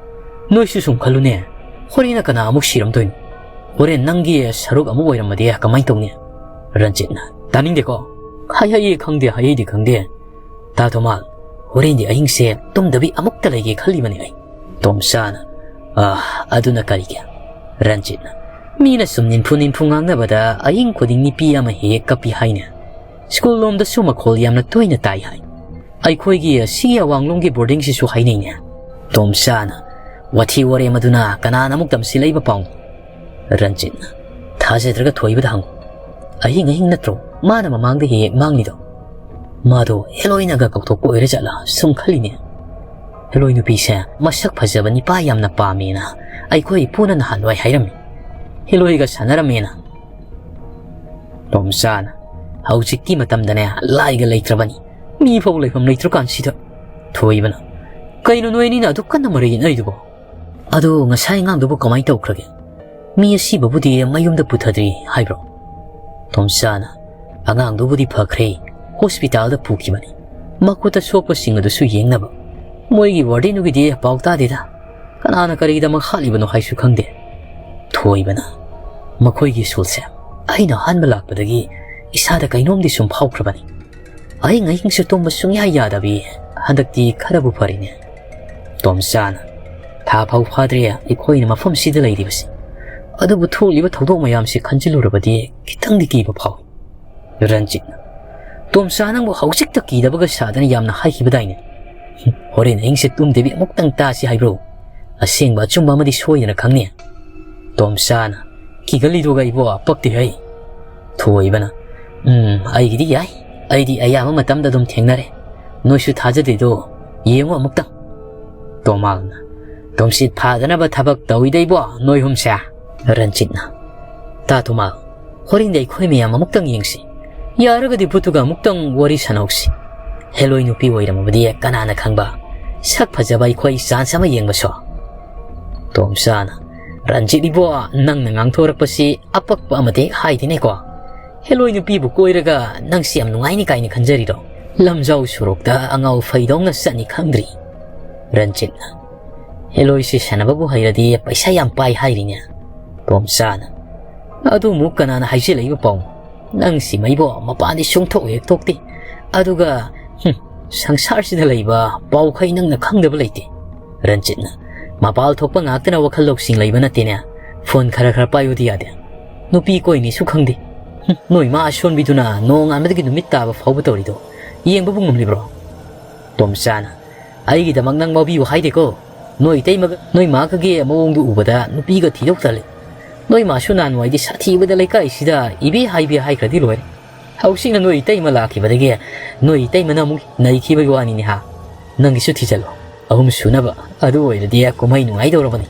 "ꯅꯣꯏꯁꯨ ꯁꯨꯝ ꯈꯜꯂꯨꯅꯦ, ꯍꯣꯔꯦꯟꯅ ꯀꯅꯥ ꯑꯃꯨꯛ ꯁꯤꯔꯝꯗꯣꯏꯅꯣ? ꯍꯣꯔꯦꯟ ꯅꯪꯒꯤ ꯁꯔꯨꯛ ꯑꯃꯨꯛ ꯑꯣꯏꯔꯝꯃꯗꯤ ꯀꯃꯥꯏꯅ ꯇꯧꯅꯤ?" ꯔꯟꯖꯤꯠꯅ, "ꯇꯥꯅꯤꯡꯗꯦꯀꯣ꯫ ꯍꯥꯏꯍꯩꯌꯦ ꯈꯪꯗꯦ, ꯍꯥꯏꯍꯩꯗꯦ ꯈꯪꯗꯦ꯫ ꯇꯥ ꯊꯣꯃꯥꯜ, ꯍꯣꯔꯦꯟꯗꯤ ꯑꯍꯤꯡꯁꯦ ꯇꯨꯝꯗꯕꯤ ꯑꯃꯨꯛꯇ ꯂꯩꯒꯦ ꯈꯜꯂꯤꯕꯅꯤ ꯑꯩ꯫" ꯇꯣꯝꯆꯥꯅ, "ꯑꯥ, ꯑꯗꯨꯅ ꯀꯔꯤꯒꯤ?" ꯔꯟꯖꯤꯠꯅ, "ꯃꯤꯅ ꯁꯨꯝ ꯅꯤꯟꯐꯨ ꯅꯤꯟꯐꯨ ꯉꯥꯡꯅꯕꯗ ꯑꯍꯤꯡ ꯈꯨꯗꯤꯡ ꯅꯤꯄꯤ ꯑꯃ ꯍꯦꯛ ꯍꯦꯛ ꯀꯞꯄꯤ ꯍꯥꯏꯅꯦ꯫ ꯁ꯭ꯀꯨꯜ ꯂꯣꯝꯗꯁꯨ ꯃꯈꯣꯜ ꯌꯥꯝꯅ ꯇꯣꯏꯅ ꯇꯥꯏ ꯍꯥꯏ꯫ ꯑꯩꯈꯣꯏꯒꯤ ꯁꯤꯒꯤ ꯑꯋꯥꯡꯂꯣꯝꯒꯤ ꯕꯣꯔꯗꯤꯡꯁꯤꯁꯨ ꯍꯥꯏꯅꯩꯅꯦ꯫" ꯇꯣꯝꯆꯥꯅ, "ꯋꯥꯊꯤ ꯋꯥꯔꯦꯝ ꯑꯗꯨꯅ ꯀꯅꯥꯅ ꯑꯃꯨꯛ ꯇꯝꯁꯤꯜꯂꯛꯏꯕ ꯄꯥꯎꯅꯣ?" ꯔꯟꯖꯤꯠꯅ, "ꯊꯥꯖꯗ꯭ꯔꯒ ꯊꯣꯏꯕꯗ ꯍꯪꯉꯨ꯫ ꯑꯍꯤꯡ ꯑꯍꯤꯡ ꯅꯠꯇ꯭ꯔꯣ ꯃꯥꯅ ꯃꯃꯥꯡꯗ ꯍꯦꯛ ꯍꯦꯛ ꯃꯥꯡꯂꯤꯗꯣ? ꯃꯥꯗꯣ ꯍꯦꯂꯣꯏꯅꯒ ꯀꯧꯊꯣꯛꯄ ꯑꯣꯏꯔ ꯖꯥꯠꯂꯥ ꯁꯨꯝ ꯈꯜꯂꯤꯅꯦ꯫ ꯍꯦꯂꯣꯏ ꯅꯨꯄꯤꯁꯦ ꯃꯁꯛ ꯐꯖꯕ ꯅꯤꯄꯥ ꯌꯥꯝꯅ ꯄꯥꯝꯃꯦꯅ ꯑꯩꯈꯣꯏ ꯏꯄꯨꯅ ꯅꯍꯥꯟꯋꯥꯏ ꯍꯥꯏꯔꯝꯃꯤ꯫ ꯍꯦꯂꯣꯏꯒ ꯁꯥꯟꯅꯔꯝꯃꯦꯅ꯫" ꯇꯣꯝꯆꯥꯅ, "ꯍꯧꯖꯤꯛꯀꯤ ꯃꯇꯝꯗꯅꯦ ꯂꯥꯏꯒ ꯂꯩꯇ꯭ꯔꯕꯅꯤ꯫ ꯃꯤ ꯐꯥꯎ ꯂꯩꯐꯝ ꯂꯩꯇ꯭ꯔꯀꯥꯟꯁꯤꯗ꯫" ꯊꯣꯏꯕꯅ, "ꯀꯩꯅꯣ ꯅꯣꯏ ꯑꯅꯤꯅ ꯑꯗꯨꯛ ꯀꯟꯅ ꯃꯔꯩ ꯌꯦꯠꯅꯔꯤꯗꯨꯕꯣ? ꯑꯗꯣ ꯉꯁꯥꯏ ꯑꯉꯥꯡꯗꯨꯕꯨ ꯀꯃꯥꯏꯅ ꯇꯧꯈ꯭ꯔꯒꯦ? ꯃꯤ ꯑꯁꯤꯕꯕꯨꯗꯤ ꯃꯌꯨꯝꯗ ꯄꯨꯊꯗ꯭ꯔꯤ ꯍꯥꯏꯕ꯭ꯔꯣ?" ꯇꯣꯝꯆꯥꯅ, "ꯑꯉꯥꯡꯗꯨꯕꯨꯗꯤ ꯐꯈ꯭ꯔꯦ, ꯍꯣꯁꯄꯤꯇꯥꯜꯗ ꯄꯨꯈꯤꯕꯅꯤ꯫ ꯃꯈꯨꯠꯇ ꯁꯣꯛꯄꯁꯤꯡ ꯑꯗꯨꯁꯨ ꯌꯦꯡꯅꯕ꯫ ꯃꯣꯏꯒꯤ ꯋꯥꯔꯗꯦꯟꯗꯨꯒꯤꯗꯤ ꯄꯥꯎ ꯇꯥꯗꯦꯗ꯫ ꯀꯅꯥꯅ ꯀꯔꯤꯒꯤꯗꯃꯛ ꯍꯥꯠꯂꯤꯕꯅꯣ ꯍꯥꯏꯁꯨ ꯈꯪꯗꯦ꯫" ꯊꯣꯏꯕꯅ, "ꯃꯈꯣꯏꯒꯤ ꯁ꯭ꯀꯨꯜꯁꯦ ꯑꯩꯅ ꯑꯍꯥꯟꯕ ꯂꯥꯛꯄꯗꯒꯤ ꯏꯁꯥꯗ ꯀꯩꯅꯣꯝꯗꯤ ꯁꯨꯝ ꯐꯥꯎꯈ꯭ꯔꯕꯅꯤ꯫ ꯑꯍꯤꯡ ꯑꯍꯤꯡꯁꯨ ꯇꯨꯝꯕ ꯁꯨꯡꯌꯥ ꯌꯥꯗꯕꯤ꯫ ꯍꯟꯗꯛꯇꯤ ꯈꯔꯕꯨ ꯐꯔꯤꯅꯦ꯫ ꯇꯣꯝꯆꯥꯅ, "ꯊꯥ ꯐꯥꯎ ꯐꯥꯗ꯭ꯔꯤ ꯑꯩꯈꯣꯏꯅ ꯃꯐꯝꯁꯤꯗ ꯂꯩꯔꯤꯕꯁꯤ꯫ ꯑꯗꯨꯕꯨ ꯊꯣꯛꯂꯤꯕ ꯊꯧꯗꯣꯛ ꯃꯌꯥꯝꯁꯤ ꯈꯟꯖꯤꯜꯂꯨꯔꯕꯗꯤ ꯈꯤꯇꯪꯗꯤ ꯀꯤꯕ ꯐꯥꯎꯏ꯫" ꯔꯟꯖꯤꯠꯅ, "ꯇꯣꯝꯆꯥ, ꯅꯪꯕꯨ ꯍꯧꯖꯤꯛꯇ ꯀꯤꯗꯕꯒ ꯁꯥꯗꯅ ꯌꯥꯝꯅ ꯍꯥꯏꯈꯤꯕꯗꯥꯏꯅꯦ? ꯍꯣꯔꯦꯟ ꯑꯍꯤꯡꯁꯦ ꯇꯨꯝꯗꯕꯤ ꯑꯃꯨꯛꯇꯪ ꯇꯥꯁꯤ ꯍꯥꯏꯕ꯭ꯔꯣ? ꯑꯁꯦꯡꯕ ꯑꯆꯨꯝꯕ ꯑꯃꯗꯤ ꯁꯣꯏꯗꯅ ꯈꯪꯅꯤ꯫" ꯇꯣꯝꯆꯥꯅ, "ꯀꯤꯒꯜꯂꯤꯗꯨꯒ ꯏꯕꯣ, ꯄꯛꯇꯦ ꯍꯩ꯫" ꯊꯣꯏꯕꯅ, "ꯎꯝ, ꯑꯩꯒꯤꯗꯤ ꯌꯥꯏ꯫ ꯑꯩꯗꯤ ꯑꯌꯥꯝꯕ ꯃꯇꯝꯗ ꯑꯗꯨꯝ ꯊꯦꯡꯅꯔꯦ꯫ ꯅꯣꯏꯁꯨ ꯊꯥꯖꯗꯦꯗꯣ, ꯌꯦꯡꯉꯨ ꯑꯃꯨꯛꯇꯪ꯫" ꯇꯣꯃꯥꯜꯅ, "ꯇꯨꯝꯁꯤꯠ ꯐꯥꯗꯅꯕ ꯊꯕꯛ ꯇꯧꯏꯗ ꯏꯕꯣ, ꯅꯣꯏ ꯍꯨꯝꯁꯦ꯫" ꯔꯟꯖꯤꯠꯅ, "ꯇꯥ ꯇꯣꯃꯥꯜ, ꯍꯣꯔꯦꯟꯗꯤ ꯑꯩꯈꯣꯏ ꯃꯌꯥꯝ ꯑꯃꯨꯛꯇꯪ ꯌꯦꯡꯁꯤ꯫ ꯌꯥꯔꯒꯗꯤ ꯚꯨꯠꯇꯨꯒ ꯑꯃꯨꯛꯇꯪ ꯋꯥꯔꯤ ꯁꯥꯟꯅꯍꯧꯁꯤ꯫ ꯍꯦꯂꯣꯏ ꯅꯨꯄꯤ ꯑꯣꯏꯔꯝꯃꯕꯗꯤ ꯀꯅꯥꯅ ꯈꯪꯕ? ꯁꯛ ꯐꯖꯕ ꯑꯩꯈꯣꯏ ꯆꯥꯟꯁ ꯑꯃ ꯌꯦꯡꯕꯁꯣ꯫" ꯇꯣꯝꯆꯥꯅ, "ꯔꯟꯖꯤꯠ ꯏꯕꯣ, ꯅꯪꯅ ꯉꯥꯡꯊꯣꯔꯛꯄꯁꯤ ꯑꯄꯛꯄ ꯑꯃꯗꯤ ꯍꯥꯏꯗꯦꯅꯦꯀꯣ꯫ ꯍꯦꯂꯣꯏ ꯅꯨꯄꯤꯕꯨ ꯀꯣꯏꯔꯒ ꯅꯪꯁꯤ ꯌꯥꯝ ꯅꯨꯡꯉꯥꯏꯅꯤ ꯀꯥꯏꯅ ꯈꯟꯖꯔꯤꯔꯣ? ꯂꯝꯖꯥꯎ ꯁꯣꯔꯣꯛꯇ ꯑꯉꯥꯎ ꯐꯩꯗꯧꯅ ꯆꯠꯅꯤ ꯈꯪꯗ꯭ꯔꯤ꯫" ꯔꯟꯖꯤꯠꯅ, "ꯍꯦꯂꯣꯏꯁꯤ ꯁꯥꯟꯅꯕꯕꯨ ꯍꯩꯔꯗꯤ ꯄꯩꯁꯥ ꯌꯥꯝ ꯄꯥꯏ ꯍꯥꯏꯔꯤꯅꯦ꯫" ꯇꯣꯝꯆꯥꯅ, "ꯑꯗꯨꯃꯨꯛ ꯀꯅꯥꯅ ꯍꯥꯏꯖꯤꯜꯂꯛꯏꯕ ꯄꯥꯎ? ꯅꯪꯁꯤ ꯃꯩꯕꯣ ꯃꯄꯥꯟꯗꯤ ꯁꯨꯡꯊꯣꯛ ꯍꯦꯛ ꯊꯣꯛꯇꯦ꯫ ꯑꯗꯨꯒ, ꯍꯨꯝ, ꯁꯪꯁꯥꯔꯁꯤꯗ ꯂꯩꯕ ꯄꯥꯎꯈꯩ ꯅꯪꯅ ꯈꯪꯗꯕ ꯂꯩꯇꯦ꯫" ꯔꯟꯖꯤꯠꯅ, "ꯃꯄꯥꯜ ꯊꯣꯛꯄ ꯉꯥꯛꯇꯅ ꯋꯥꯈꯜ ꯂꯧꯁꯤꯡ ꯂꯩꯕ ꯅꯠꯇꯦꯅꯦ꯫ ꯐꯣꯟ ꯈꯔ ꯈꯔ ꯄꯥꯏꯌꯨꯗꯤ ꯌꯥꯗꯦ꯫ ꯅꯨꯄꯤ ꯀꯣꯏꯅꯤꯁꯨ ꯈꯪꯗꯦ꯫ ꯍꯨꯝ, ꯅꯣꯏ ꯃꯥ ꯑꯁꯣꯟꯕꯤꯗꯨꯅ ꯅꯣꯡꯉꯥꯟꯕꯗꯒꯤ ꯅꯨꯃꯤꯠ ꯇꯥꯕ ꯐꯥꯎꯕ ꯇꯧꯔꯤꯗꯣ ꯌꯦꯡꯕꯕꯨ ꯉꯝꯂꯤꯕ꯭ꯔꯣ?" ꯇꯣꯝꯆꯥꯅ, "ꯑꯩꯒꯤꯗꯃꯛ ꯅꯪ ꯋꯥꯕꯤꯌꯨ ꯍꯥꯏꯗꯦꯀꯣ꯫ ꯅꯣꯏ ꯏꯇꯩꯃꯒ ꯅꯣꯏ ꯃꯥꯒꯒꯤ ꯃꯑꯣꯡꯗꯨ ꯎꯕꯗ ꯅꯨꯄꯤꯒ ꯊꯤꯗꯣꯛ ꯇꯜꯂꯤ꯫ ꯅꯣꯏ ꯃꯥꯁꯨ ꯅꯍꯥꯟꯋꯥꯏꯗꯤ ꯁꯥꯊꯤꯕꯗ ꯂꯩꯀꯥꯏꯁꯤꯗ ꯏꯕꯤ ꯍꯥꯏꯕꯤ ꯍꯥꯏꯈ꯭ꯔꯗꯤ ꯂꯣꯏꯔꯦ꯫ ꯍꯧꯖꯤꯛꯅ ꯅꯣꯏ ꯏꯇꯩꯃ ꯂꯥꯛꯈꯤꯕꯗꯒꯤ ꯅꯣꯏ ꯏꯇꯩꯃꯅ ꯑꯃꯨꯛ ꯅꯩꯈꯤꯕꯒꯤ ꯋꯥꯅꯤꯅꯦ ꯍꯥ꯫ ꯅꯪꯒꯤꯁꯨ ꯊꯤꯖꯜꯂꯣ꯫ ꯑꯍꯨꯝ ꯁꯨꯅꯕ ꯑꯗꯨ ꯑꯣꯏꯔꯗꯤ ꯀꯨꯝꯍꯩ ꯅꯨꯡꯉꯥꯏꯗꯧꯔꯕꯅꯤ꯫"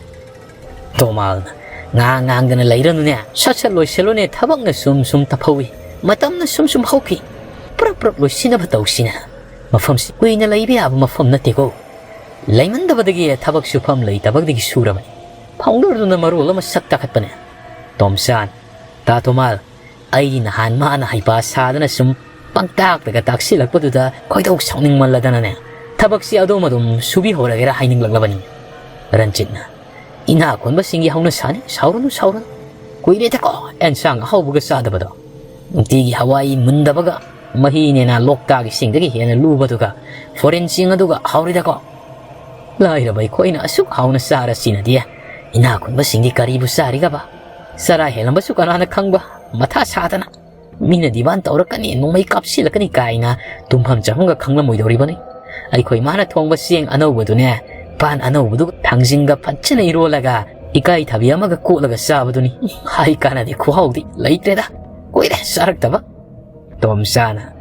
ꯇꯣꯃꯥꯜꯅ, "ꯉꯥꯡ ꯉꯥꯡꯗꯅ ꯂꯩꯔꯅꯨꯅꯦ꯫ ꯁꯠ ꯁꯠ ꯂꯣꯏꯁꯤꯜꯂꯨꯅꯦ꯫ ꯊꯕꯛꯅ ꯁꯨꯝ ꯁꯨꯝ ꯇꯞꯍꯧꯏ꯫ ꯃꯇꯝꯅ ꯁꯨꯝ ꯁꯨꯝ ꯍꯧꯈꯤ꯫ ꯄ꯭ꯔꯞ ꯄ꯭ꯔꯞ ꯂꯣꯏꯁꯤꯟꯅꯕ ꯇꯧꯁꯤꯅꯦ꯫ ꯃꯐꯝꯁꯤ ꯀꯨꯏꯅ ꯂꯩꯕ ꯌꯥꯕ ꯃꯐꯝ ꯅꯠꯇꯦꯀꯣ꯫ ꯂꯩꯃꯟꯗꯕꯗꯒꯤ ꯊꯕꯛ ꯁꯨꯐꯝ ꯂꯩꯇꯕꯗꯒꯤ ꯁꯨꯔꯕꯅꯤ꯫ ꯐꯥꯎꯟꯗꯔꯗꯨꯅ ꯃꯔꯣꯜ ꯑꯃ ꯁꯛ ꯇꯥꯈꯠꯄꯅꯦ꯫" ꯇꯣꯝꯆꯥꯅ, "ꯇꯥ ꯇꯣꯃꯥꯜ, ꯑꯩꯗꯤ ꯅꯍꯥꯟ ꯃꯥꯅ ꯍꯩꯄꯥ ꯁꯥꯗꯅ ꯁꯨꯝ ꯄꯪꯇꯥꯛꯇꯒ ꯇꯥꯛꯁꯤꯜꯂꯛꯄꯗꯨꯗ ꯈꯣꯏꯗꯧ ꯁꯥꯎꯅꯤꯡꯃꯜꯂꯗꯅꯅꯦ, ꯊꯕꯛꯁꯤ ꯑꯗꯣꯝ ꯑꯗꯨꯝ ꯁꯨꯕꯤꯍꯧꯔꯒꯦꯔꯥ ꯍꯥꯏꯅꯤꯡꯂꯛꯂꯕꯅꯤ꯫" ꯔꯟꯖꯤꯠꯅ, "ꯏꯅꯥꯛ ꯈꯨꯟꯕꯁꯤꯡꯒꯤ ꯍꯧꯅꯁꯥꯅꯤ, ꯁꯥꯎꯔꯨꯅꯨ, ꯁꯥꯎꯔꯨꯅꯨ꯫ ꯀꯨꯏꯔꯦꯗꯀꯣ ꯑꯦꯟꯁꯥꯡ ꯑꯍꯥꯎꯕꯒ ꯆꯥꯗꯕꯗꯣ꯫ ꯅꯨꯡꯇꯤꯒꯤ ꯍꯋꯥꯏ ꯃꯨꯟꯗꯕꯒ ꯃꯍꯤꯅꯦꯅ ꯂꯣꯛꯇꯥꯛꯀꯤ ꯏꯁꯤꯡꯗꯒꯤ ꯍꯦꯟꯅ ꯂꯨꯕꯗꯨꯒ foreign ꯆꯦꯡ ꯑꯗꯨꯒ ꯍꯥꯎꯔꯤꯗꯀꯣ꯫ ꯂꯥꯏꯔꯕ ꯑꯩꯈꯣꯏꯅ ꯑꯁꯨꯛ ꯍꯥꯎꯅ ꯆꯥꯔ ꯁꯤꯅꯗꯤ, ꯏꯅꯥꯛ ꯈꯨꯟꯕꯁꯤꯡꯗꯤ ꯀꯔꯤꯕꯨ ꯆꯥꯔꯤꯒꯕ? ꯆꯔꯥ ꯍꯦꯜꯂꯝꯕꯁꯨ ꯀꯅꯥꯅ ꯈꯪꯕ? ꯃꯊꯥ ꯁꯥꯗꯅ꯫ ꯃꯤꯅ demand ꯇꯧꯔꯛꯀꯅꯤ, ꯅꯣꯡꯃꯩ ꯀꯥꯞꯁꯤꯜꯂꯛꯀꯅꯤ ꯀꯥꯏꯅ ꯇꯨꯝꯐꯝ ꯆꯥꯐꯝꯒ ꯈꯪꯂꯝꯃꯣꯏꯗꯧꯔꯤꯕꯅꯤ꯫ ꯑꯩꯈꯣꯏ ꯃꯥꯅ ꯊꯣꯡꯕ ꯆꯦꯡ ꯑꯅꯧꯕꯗꯨꯅꯦ, ꯄꯥꯟ ꯑꯅꯧꯕꯗꯨꯒ ꯊꯥꯡꯖꯤꯡꯒ ꯐꯖꯅ ꯏꯔꯣꯜꯂꯒ ꯏꯀꯥꯏꯊꯕꯤ ꯑꯃꯒ ꯀꯣꯠꯂꯒ ꯆꯥꯕꯗꯨꯅꯤ꯫ ꯍꯥꯏ ꯀꯥꯟꯅꯗꯦ, ꯈꯨꯍꯥꯎꯗꯤ ꯂꯩꯇ꯭ꯔꯦꯗ꯫ ꯀꯨꯏꯔꯦ ꯆꯥꯔꯛꯇꯕ꯫ ꯇꯣꯝꯆꯥꯅ,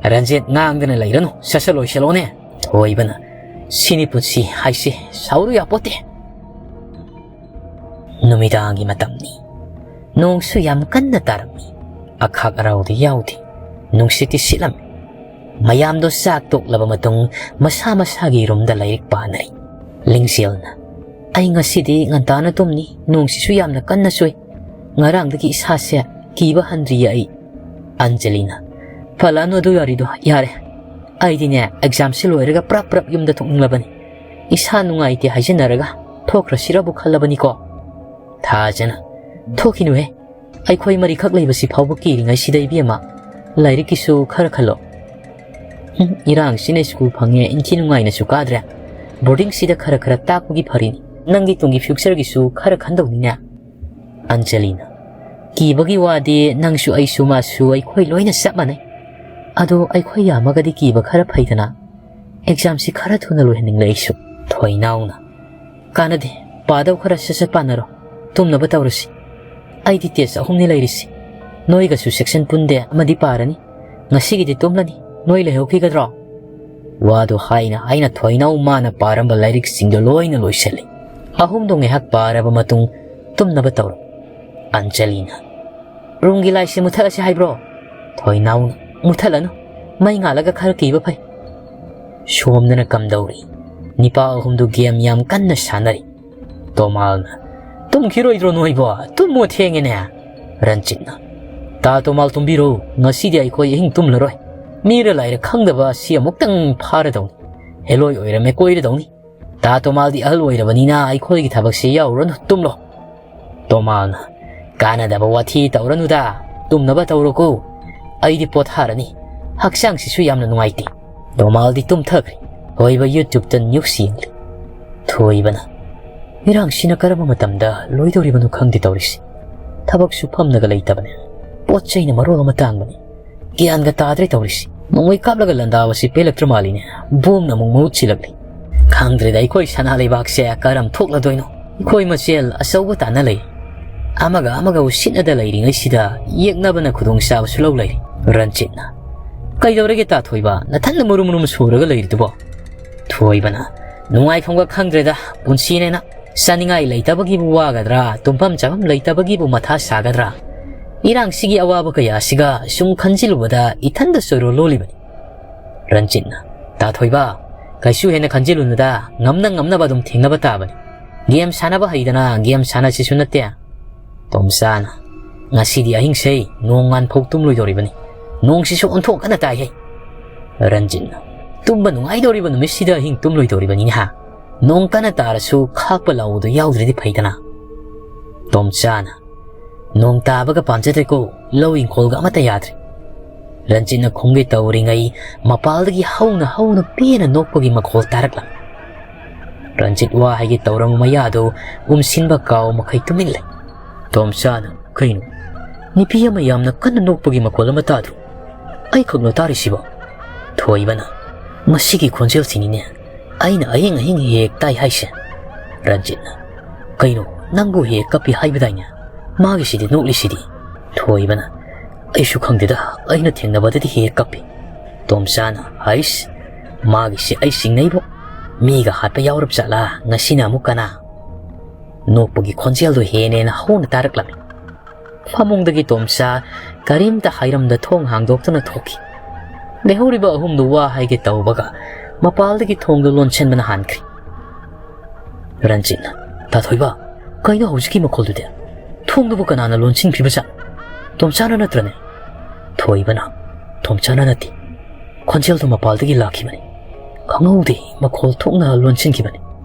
"ꯔꯟꯖꯤꯠ, ꯉꯥꯡꯗꯅ ꯂꯩꯔꯅꯨ, ꯁꯠ ꯁꯠ ꯂꯣꯏꯁꯤꯜꯂꯣꯅꯦ꯫" ꯊꯣꯏꯕꯅ, "ꯁꯤꯅꯤ ꯄꯨꯟꯁꯤ ꯍꯥꯏꯁꯦ, ꯁꯥꯎꯔꯨ ꯌꯥꯄꯣꯠꯇꯦ꯫" ꯅꯨꯃꯤꯗꯥꯡꯒꯤ ꯃꯇꯝꯅꯤ꯫ ꯅꯣꯡꯁꯨ ꯌꯥꯝ ꯀꯟꯅ ꯇꯥꯔꯝꯃꯤ꯫ ꯑꯈꯥꯛ ꯑꯔꯥꯎꯗꯤ ꯌꯥꯎꯗꯦ꯫ ꯅꯨꯡꯁꯤꯠꯇꯤ ꯁꯤꯠꯂꯝꯃꯤ꯫ ꯃꯌꯥꯝꯗꯣ ꯆꯥꯛ ꯇꯣꯛꯂꯕ ꯃꯇꯨꯡ ꯃꯁꯥ ꯃꯁꯥꯒꯤ ꯔꯨꯝꯗ ꯂꯥꯏꯔꯤꯛ ꯄꯥꯅꯔꯤ꯫ ꯂꯤꯡꯖꯦꯜꯅ, "ꯑꯩ ꯉꯁꯤꯗꯤ ꯉꯟꯇꯥꯅ ꯇꯨꯝꯅꯤ, ꯅꯣꯡꯁꯤꯁꯨ ꯌꯥꯝꯅ ꯀꯟꯅ ꯆꯨꯏ꯫ ꯉꯔꯥꯡꯗꯒꯤ ꯏꯁꯥꯁꯦ ꯀꯤꯕ ꯍꯟꯗ꯭ꯔꯤꯌꯦ ꯑꯩ꯫" ꯑꯟꯖꯂꯤꯅ, "ꯐꯠꯂꯛꯑꯅꯨ ꯑꯗꯨ ꯋꯥꯔꯤꯗꯣ, ꯌꯥꯔꯦ꯫ ꯑꯩꯗꯤꯅꯦ, examꯁꯦ ꯂꯣꯏꯔꯒ ꯄ꯭ꯔꯞ ꯄ꯭ꯔꯞ ꯌꯨꯝꯗ ꯊꯣꯛꯅꯤꯡꯂꯕꯅꯤ꯫ ꯏꯁꯥ ꯅꯨꯡꯉꯥꯏꯇꯦ ꯍꯥꯏꯖꯟꯅꯔꯒ ꯊꯣꯛꯈ꯭ꯔꯁꯤꯔꯕꯨ ꯈꯜꯂꯕꯅꯤꯀꯣ꯫" ꯊꯥꯖꯅ, "ꯊꯣꯛꯈꯤꯅꯨꯍꯦ꯫ ꯑꯩꯈꯣꯏ ꯃꯔꯤꯈꯛ ꯂꯩꯕꯁꯤ ꯐꯥꯎꯕ ꯀꯤꯔꯤꯉꯩꯁꯤꯗ, ꯏꯕꯦꯝꯃ, ꯂꯥꯏꯔꯤꯛꯀꯤꯁꯨ ꯈꯔ ꯈꯜꯂꯣ꯫ ꯍꯨꯝ, ꯏꯔꯥꯡꯁꯤꯅ ꯁ꯭ꯀꯨꯜ ꯐꯪꯉꯦ, ꯏꯟꯊꯤ ꯅꯨꯡꯉꯥꯏꯅꯁꯨ ꯀꯥꯗ꯭ꯔꯦ꯫ ꯕꯣꯔꯗꯤꯡꯁꯤꯗ ꯈꯔ ꯈꯔ ꯇꯥꯛꯄꯒꯤ ꯐꯔꯤꯅꯤ꯫ ꯅꯪꯒꯤ ꯇꯨꯡꯒꯤ futureꯒꯤꯁꯨ ꯈꯔ ꯈꯟꯗꯧꯅꯤꯅꯦ꯫" ꯑꯟꯖꯂꯤꯅ, "ꯀꯤꯕꯒꯤ ꯋꯥꯗꯤ ꯅꯪꯁꯨ ꯑꯩꯁꯨ ꯃꯥꯁꯨ ꯑꯩꯈꯣꯏ ꯂꯣꯏꯅ ꯆꯞ ꯃꯥꯟꯅꯩ꯫ ꯑꯗꯣ ꯑꯩꯈꯣꯏ ꯌꯥꯝꯃꯒꯗꯤ ꯀꯤꯕ ꯈꯔ ꯐꯩꯗꯅ꯫ Examꯁꯤ ꯈꯔ ꯊꯨꯅ ꯂꯣꯏꯍꯟꯅꯤꯡꯂꯦ ꯑꯩꯁꯨ꯫" ꯊꯣꯏꯅꯥꯎꯅ, "ꯀꯥꯟꯅꯗꯦ, ꯄꯥꯗꯧ ꯈꯔ ꯁꯠ ꯁꯠ ꯄꯥꯅꯔꯣ꯫ ꯇꯨꯝꯅꯕ ꯇꯧꯔꯁꯤ꯫ ꯑꯩꯗꯤ test ꯑꯍꯨꯝꯅꯤ ꯂꯩꯔꯤꯁꯤ꯫ ꯅꯣꯏꯒꯁꯨ section ꯄꯨꯟꯗꯦ, ꯑꯃꯗꯤ ꯄꯥꯔꯅꯤ꯫ ꯉꯁꯤꯒꯤꯗꯤ ꯇꯨꯝꯂꯅꯤ꯫ ꯅꯣꯏ ꯂꯩꯍꯧꯈꯤꯒꯗ꯭ꯔꯣ?" ꯋꯥꯗꯨ ꯍꯥꯏꯅ ꯍꯥꯏꯅ ꯊꯣꯏꯅꯥꯎ ꯃꯥꯅ ꯄꯥꯔꯝꯕ ꯂꯥꯏꯔꯤꯛꯁꯤꯡꯗꯣ ꯂꯣꯏꯅ ꯂꯣꯏꯁꯤꯜꯂꯤ꯫ ꯑꯍꯨꯝꯗꯣ ꯉꯥꯏꯍꯥꯛ ꯄꯥꯔꯕ ꯃꯇꯨꯡ ꯇꯨꯝꯅꯕ ꯇꯧꯔꯣ꯫ ꯑꯟꯖꯂꯤꯅ, "ꯔꯨꯝꯒꯤ ꯂꯥꯏꯠꯁꯦ ꯃꯨꯊꯠꯂꯁꯤ ꯍꯥꯏꯕ꯭ꯔꯣ?" ꯊꯣꯏꯅꯥꯎꯅ, "ꯃꯨꯊꯠꯂꯅꯨ꯫ ꯃꯩ ꯉꯥꯜꯂꯒ ꯈꯔ ꯀꯤꯕ ꯐꯩ꯫" ꯁꯣꯝꯗꯅ ꯀꯝꯗꯧꯔꯤ? ꯅꯤꯄꯥ ꯑꯍꯨꯝꯗꯨ game ꯌꯥꯝ ꯀꯟꯅ ꯁꯥꯟꯅꯔꯤ꯫ ꯇꯣꯃꯥꯜꯅ, "ꯇꯨꯝꯈꯤꯔꯣꯏꯗ꯭ꯔꯣ ꯅꯣꯏꯕꯣ? ꯇꯨꯝꯃꯣ, ꯊꯦꯡꯉꯦꯅꯦ꯫" ꯔꯟꯖꯤꯠꯅ, "ꯇꯥ ꯇꯣꯃꯥꯜ, ꯇꯨꯝꯕꯤꯔꯣ꯫ ꯉꯁꯤꯗꯤ ꯑꯩꯈꯣꯏ ꯑꯍꯤꯡ ꯇꯨꯝꯂꯔꯣꯏ꯫ ꯃꯤꯔ ꯂꯥꯏꯔ ꯈꯪꯗꯕ ꯑꯁꯤ ꯑꯃꯨꯛꯇꯪ ꯐꯥꯔꯗꯧꯅꯤ꯫ ꯍꯦꯂꯣꯏ ꯑꯣꯏꯔꯝꯃꯦ ꯀꯣꯏꯔꯗꯧꯅꯤ꯫ ꯇꯥ ꯇꯣꯃꯥꯜꯗꯤ ꯑꯍꯜ ꯑꯣꯏꯔꯕꯅꯤꯅ ꯑꯩꯈꯣꯏꯒꯤ ꯊꯕꯛꯁꯤ ꯌꯥꯎꯔꯨꯔꯅꯨ, ꯇꯨꯝꯂꯣ꯫" ꯇꯣꯃꯥꯜꯅ, "ꯀꯥꯟꯅꯗꯕ ꯋꯥꯊꯤ ꯇꯧꯔꯅꯨꯗ, ꯇꯨꯝꯅꯕ ꯇꯧꯔꯣꯀꯣ꯫ ꯑꯩꯗꯤ ꯄꯣꯊꯥꯔꯅꯤ꯫ ꯍꯛꯆꯥꯡꯁꯤꯁꯨ ꯌꯥꯝꯅ ꯅꯨꯡꯉꯥꯏꯇꯦ꯫ ꯅꯣꯡꯃꯥꯜꯗꯤ ꯇꯨꯝꯊꯈ꯭ꯔꯦ꯫ ꯊꯣꯏꯕ YouTube-ꯇ news ꯌꯦꯡꯂꯤ꯫ ꯊꯣꯏꯕꯅ, "ꯏꯔꯥꯡꯁꯤꯅ ꯀꯔꯝꯕ ꯃꯇꯝꯗ ꯂꯣꯏꯗꯧꯔꯤꯕꯅꯣ ꯈꯪꯗꯦ ꯇꯧꯔꯤꯁꯤ꯫ ꯊꯕꯛꯁꯨ ꯐꯝꯅꯒ ꯂꯩꯇꯕꯅꯦ꯫ ꯄꯣꯠ ꯆꯩꯅ ꯃꯔꯣꯜ ꯑꯃ ꯇꯥꯡꯕꯅꯦ꯫ ꯒ꯭ꯌꯥꯟꯒ ꯇꯥꯗ꯭ꯔꯦ ꯇꯧꯔꯤꯁꯤ꯫ ꯅꯣꯡꯃꯩ ꯀꯥꯞꯂꯒ ꯂꯥꯟꯗꯥꯕꯁꯤ ꯄꯦꯜꯂꯛꯇ꯭ꯔ ꯃꯥꯜꯂꯤꯅꯦ꯫ ꯕꯣꯝꯅ ꯑꯃꯨꯛ ꯃꯍꯨꯠ ꯁꯤꯜꯂꯛꯂꯤ꯫ ꯈꯪꯗ꯭ꯔꯦꯗ, ꯑꯩꯈꯣꯏ ꯁꯅꯥ ꯂꯩꯕꯥꯛꯁꯦ ꯀꯔꯝ ꯊꯣꯛꯂꯗꯣꯏꯅꯣ? ꯑꯩꯈꯣꯏ ꯃꯁꯦꯜ ꯑꯆꯧꯕ ꯇꯥꯟꯅ ꯂꯩ꯫ ꯑꯃꯒ ꯑꯃꯒ ꯎꯁꯤꯠꯅꯗ ꯂꯩꯔꯤꯉꯩꯁꯤꯗ ꯌꯦꯛꯅꯕꯅ ꯈꯨꯗꯣꯡꯆꯥꯕꯁꯨ ꯂꯧ ꯂꯩꯔꯦ꯫" ꯔꯟꯖꯤꯠꯅ, "ꯀꯩꯗꯧꯔꯒꯦ ꯇꯥꯊꯣꯏꯕ? ꯅꯊꯟꯗ ꯃꯨꯔꯨꯝ ꯃꯨꯔꯨꯝ ꯁꯨꯔꯒ ꯂꯩꯔꯤꯗꯨꯕꯣ?" ꯊꯣꯏꯕꯅ, "ꯅꯨꯡꯉꯥꯏꯐꯝꯒ ꯈꯪꯗ꯭ꯔꯦꯗ, ꯄꯨꯟꯁꯤꯅꯦꯅ꯫ ꯆꯥꯅꯤꯡꯉꯥꯏ ꯂꯩꯇꯕꯒꯤꯕꯨ ꯋꯥꯒꯗ꯭ꯔꯥ, ꯇꯨꯝꯐꯝ ꯆꯥꯐꯝ ꯂꯩꯇꯕꯒꯤꯕꯨ ꯃꯊꯥ ꯁꯥꯒꯗ꯭ꯔꯥ? ꯏꯔꯥꯡꯁꯤꯒꯤ ꯑꯋꯥꯕ ꯀꯌꯥꯁꯤꯒ ꯁꯨꯝ ꯈꯟꯖꯤꯜꯂꯨꯕꯗ ꯏꯊꯟꯗ ꯆꯣꯏꯔꯣ ꯂꯣꯜꯂꯤꯕꯅꯤ꯫" ꯔꯟꯖꯤꯠꯅ, "ꯇꯥꯊꯣꯏꯕ, ꯀꯩꯁꯨ ꯍꯦꯟꯅ ꯈꯟꯖꯤꯜꯂꯨꯅꯨꯗ, ꯉꯝꯅ ꯉꯝꯅꯕ ꯑꯗꯨꯝ ꯊꯦꯡꯅꯕ ꯇꯥꯕꯅꯤ꯫ ꯒꯦꯝ ꯁꯥꯟꯅꯕ ꯍꯩꯗꯅ ꯒꯦꯝ ꯁꯥꯟꯅꯁꯤꯁꯨ ꯅꯠꯇꯦ꯫" ꯇꯣꯝꯆꯥꯅ, "ꯉꯁꯤꯗꯤ ꯑꯍꯤꯡꯁꯩ ꯅꯣꯡ ꯉꯥꯟꯐꯧ ꯇꯨꯝꯂꯣꯏꯗꯧꯔꯤꯕꯅꯤ꯫ ꯅꯣꯡꯁꯤꯁꯨ ꯑꯣꯟꯊꯣꯛ ꯀꯟꯅ ꯇꯥꯏꯍꯦ꯫" ꯔꯟꯖꯤꯠꯅ, "ꯇꯨꯝꯕ ꯅꯨꯡꯉꯥꯏꯗꯧꯔꯤꯕ ꯅꯨꯃꯤꯠꯁꯤꯗ ꯑꯍꯤꯡ ꯇꯨꯝꯂꯣꯏꯗꯧꯔꯤꯕꯅꯤ ꯍꯥ? ꯅꯣꯡ ꯀꯟꯅ ꯇꯥꯔꯁꯨ ꯈꯥꯛꯄ ꯂꯥꯎꯕꯗꯨ ꯌꯥꯎꯗ꯭ꯔꯗꯤ ꯐꯩꯗꯅ꯫" ꯇꯣꯝꯆꯥꯅ, "ꯅꯣꯡ ꯇꯥꯕꯒ ꯄꯥꯝꯖꯗ꯭ꯔꯦꯀꯣ, ꯂꯧ ꯏꯪꯈꯣꯜꯒ ꯑꯃꯠꯇ ꯌꯥꯗ꯭ꯔꯦ꯫" ꯔꯟꯖꯤꯠꯅ ꯈꯨꯝꯒꯦ ꯇꯧꯔꯤꯉꯩ ꯃꯄꯥꯜꯗꯒꯤ ꯍꯧꯅ ꯍꯧꯅ ꯄꯦꯟꯅ ꯅꯣꯛꯄꯒꯤ ꯃꯈꯣꯜ ꯇꯥꯔꯛꯂꯝꯃꯤ꯫ ꯔꯟꯖꯤꯠ ꯋꯥ ꯍꯥꯏꯒꯦ ꯇꯧꯔꯝꯕ ꯃꯌꯥꯗꯨ ꯎꯝꯁꯤꯟꯕ ꯀꯥꯎ ꯃꯈꯩ ꯇꯨꯃꯤꯟ ꯂꯩ꯫ ꯇꯣꯝꯆꯥꯅ, "ꯀꯩꯅꯣ? ꯅꯨꯄꯤ ꯑꯃ ꯌꯥꯝꯅ ꯀꯟꯅ ꯅꯣꯛꯄꯒꯤ ꯃꯈꯣꯜ ꯑꯃ ꯇꯥꯗ꯭ꯔꯣ? ꯑꯩꯈꯛꯂꯣ ꯇꯥꯔꯤꯁꯤꯕꯣ?" ꯊꯣꯏꯕꯅ, "ꯃꯁꯤꯒꯤ ꯈꯣꯟꯖꯦꯜꯁꯤꯅꯤꯅꯦ ꯑꯩꯅ ꯑꯍꯤꯡ ꯑꯍꯤꯡ ꯍꯦꯛ ꯍꯦꯛ ꯇꯥꯏ ꯍꯥꯏꯁꯦ꯫" ꯔꯟꯖꯤꯠꯅ, "ꯀꯩꯅꯣ, ꯅꯪꯕꯨ ꯍꯦꯛ ꯀꯞꯄꯤ ꯍꯥꯏꯕꯗꯥꯏꯅꯦ? ꯃꯥꯒꯤꯁꯤꯗꯤ ꯅꯣꯛꯂꯤꯁꯤꯗꯤ꯫" ꯊꯣꯏꯕꯅ, "ꯑꯩꯁꯨ ꯈꯪꯗꯦꯗ, ꯑꯩꯅ ꯊꯦꯡꯅꯕꯗꯗꯤ ꯍꯦꯛ ꯍꯦꯛ ꯀꯞꯄꯤ꯫" ꯇꯣꯝꯆꯥꯅ, "ꯍꯩꯁ, ꯃꯥꯒꯤꯁꯤ ꯑꯩ ꯆꯤꯡꯅꯩꯕꯣ꯫ ꯃꯤꯒ ꯍꯥꯠꯄ ꯌꯥꯎꯔꯕ ꯖꯥꯠꯂꯥ? ꯉꯁꯤꯅ ꯑꯃꯨꯛ ꯀꯅꯥ?" ꯅꯣꯛꯄꯒꯤ ꯈꯣꯟꯖꯦꯜꯗꯨ ꯍꯦꯟꯅ ꯍꯦꯟꯅ ꯍꯧꯅ ꯇꯥꯔꯛꯂꯝꯃꯤ꯫ ꯐꯃꯨꯡꯗꯒꯤ ꯇꯣꯝꯆꯥ ꯀꯔꯤꯝꯇ ꯍꯥꯏꯔꯝꯗ ꯊꯣꯡ ꯍꯥꯡꯗꯣꯛꯇꯨꯅ ꯊꯣꯛꯈꯤ꯫ ꯂꯩꯍꯧꯔꯤꯕ ꯑꯍꯨꯝꯗꯨ ꯋꯥ ꯍꯥꯏꯒꯦ ꯇꯧꯕꯒ ꯃꯄꯥꯜꯗꯒꯤ ꯊꯣꯡꯗꯨ ꯂꯣꯟꯁꯤꯟꯕꯅ ꯍꯥꯟꯈ꯭ꯔꯤ꯫ ꯔꯟꯖꯤꯠꯅ, "ꯇꯥꯊꯣꯏꯕ, ꯀꯩꯅꯣ ꯍꯧꯖꯤꯛꯀꯤ ꯃꯈꯣꯜꯗꯨꯗꯤ? ꯊꯣꯡꯗꯨꯕꯨ ꯀꯅꯥꯅ ꯂꯣꯟꯁꯤꯟꯈ꯭ꯔꯤꯕꯖꯥꯠꯅꯣ? ꯇꯣꯝꯆꯥꯅ ꯅꯠꯇ꯭ꯔꯅꯦ?" ꯊꯣꯏꯕꯅ, "ꯇꯣꯝꯆꯥꯅ ꯅꯠꯇꯦ꯫ ꯈꯣꯟꯖꯦꯜꯗꯨ ꯃꯄꯥꯜꯗꯒꯤ ꯂꯥꯛꯈꯤꯕꯅꯤ꯫ ꯈꯪꯍꯧꯗꯦ, ꯃꯈꯣꯜ ꯊꯣꯛꯅ ꯂꯣꯟꯁꯤꯟꯈꯤꯕꯅꯤ꯫"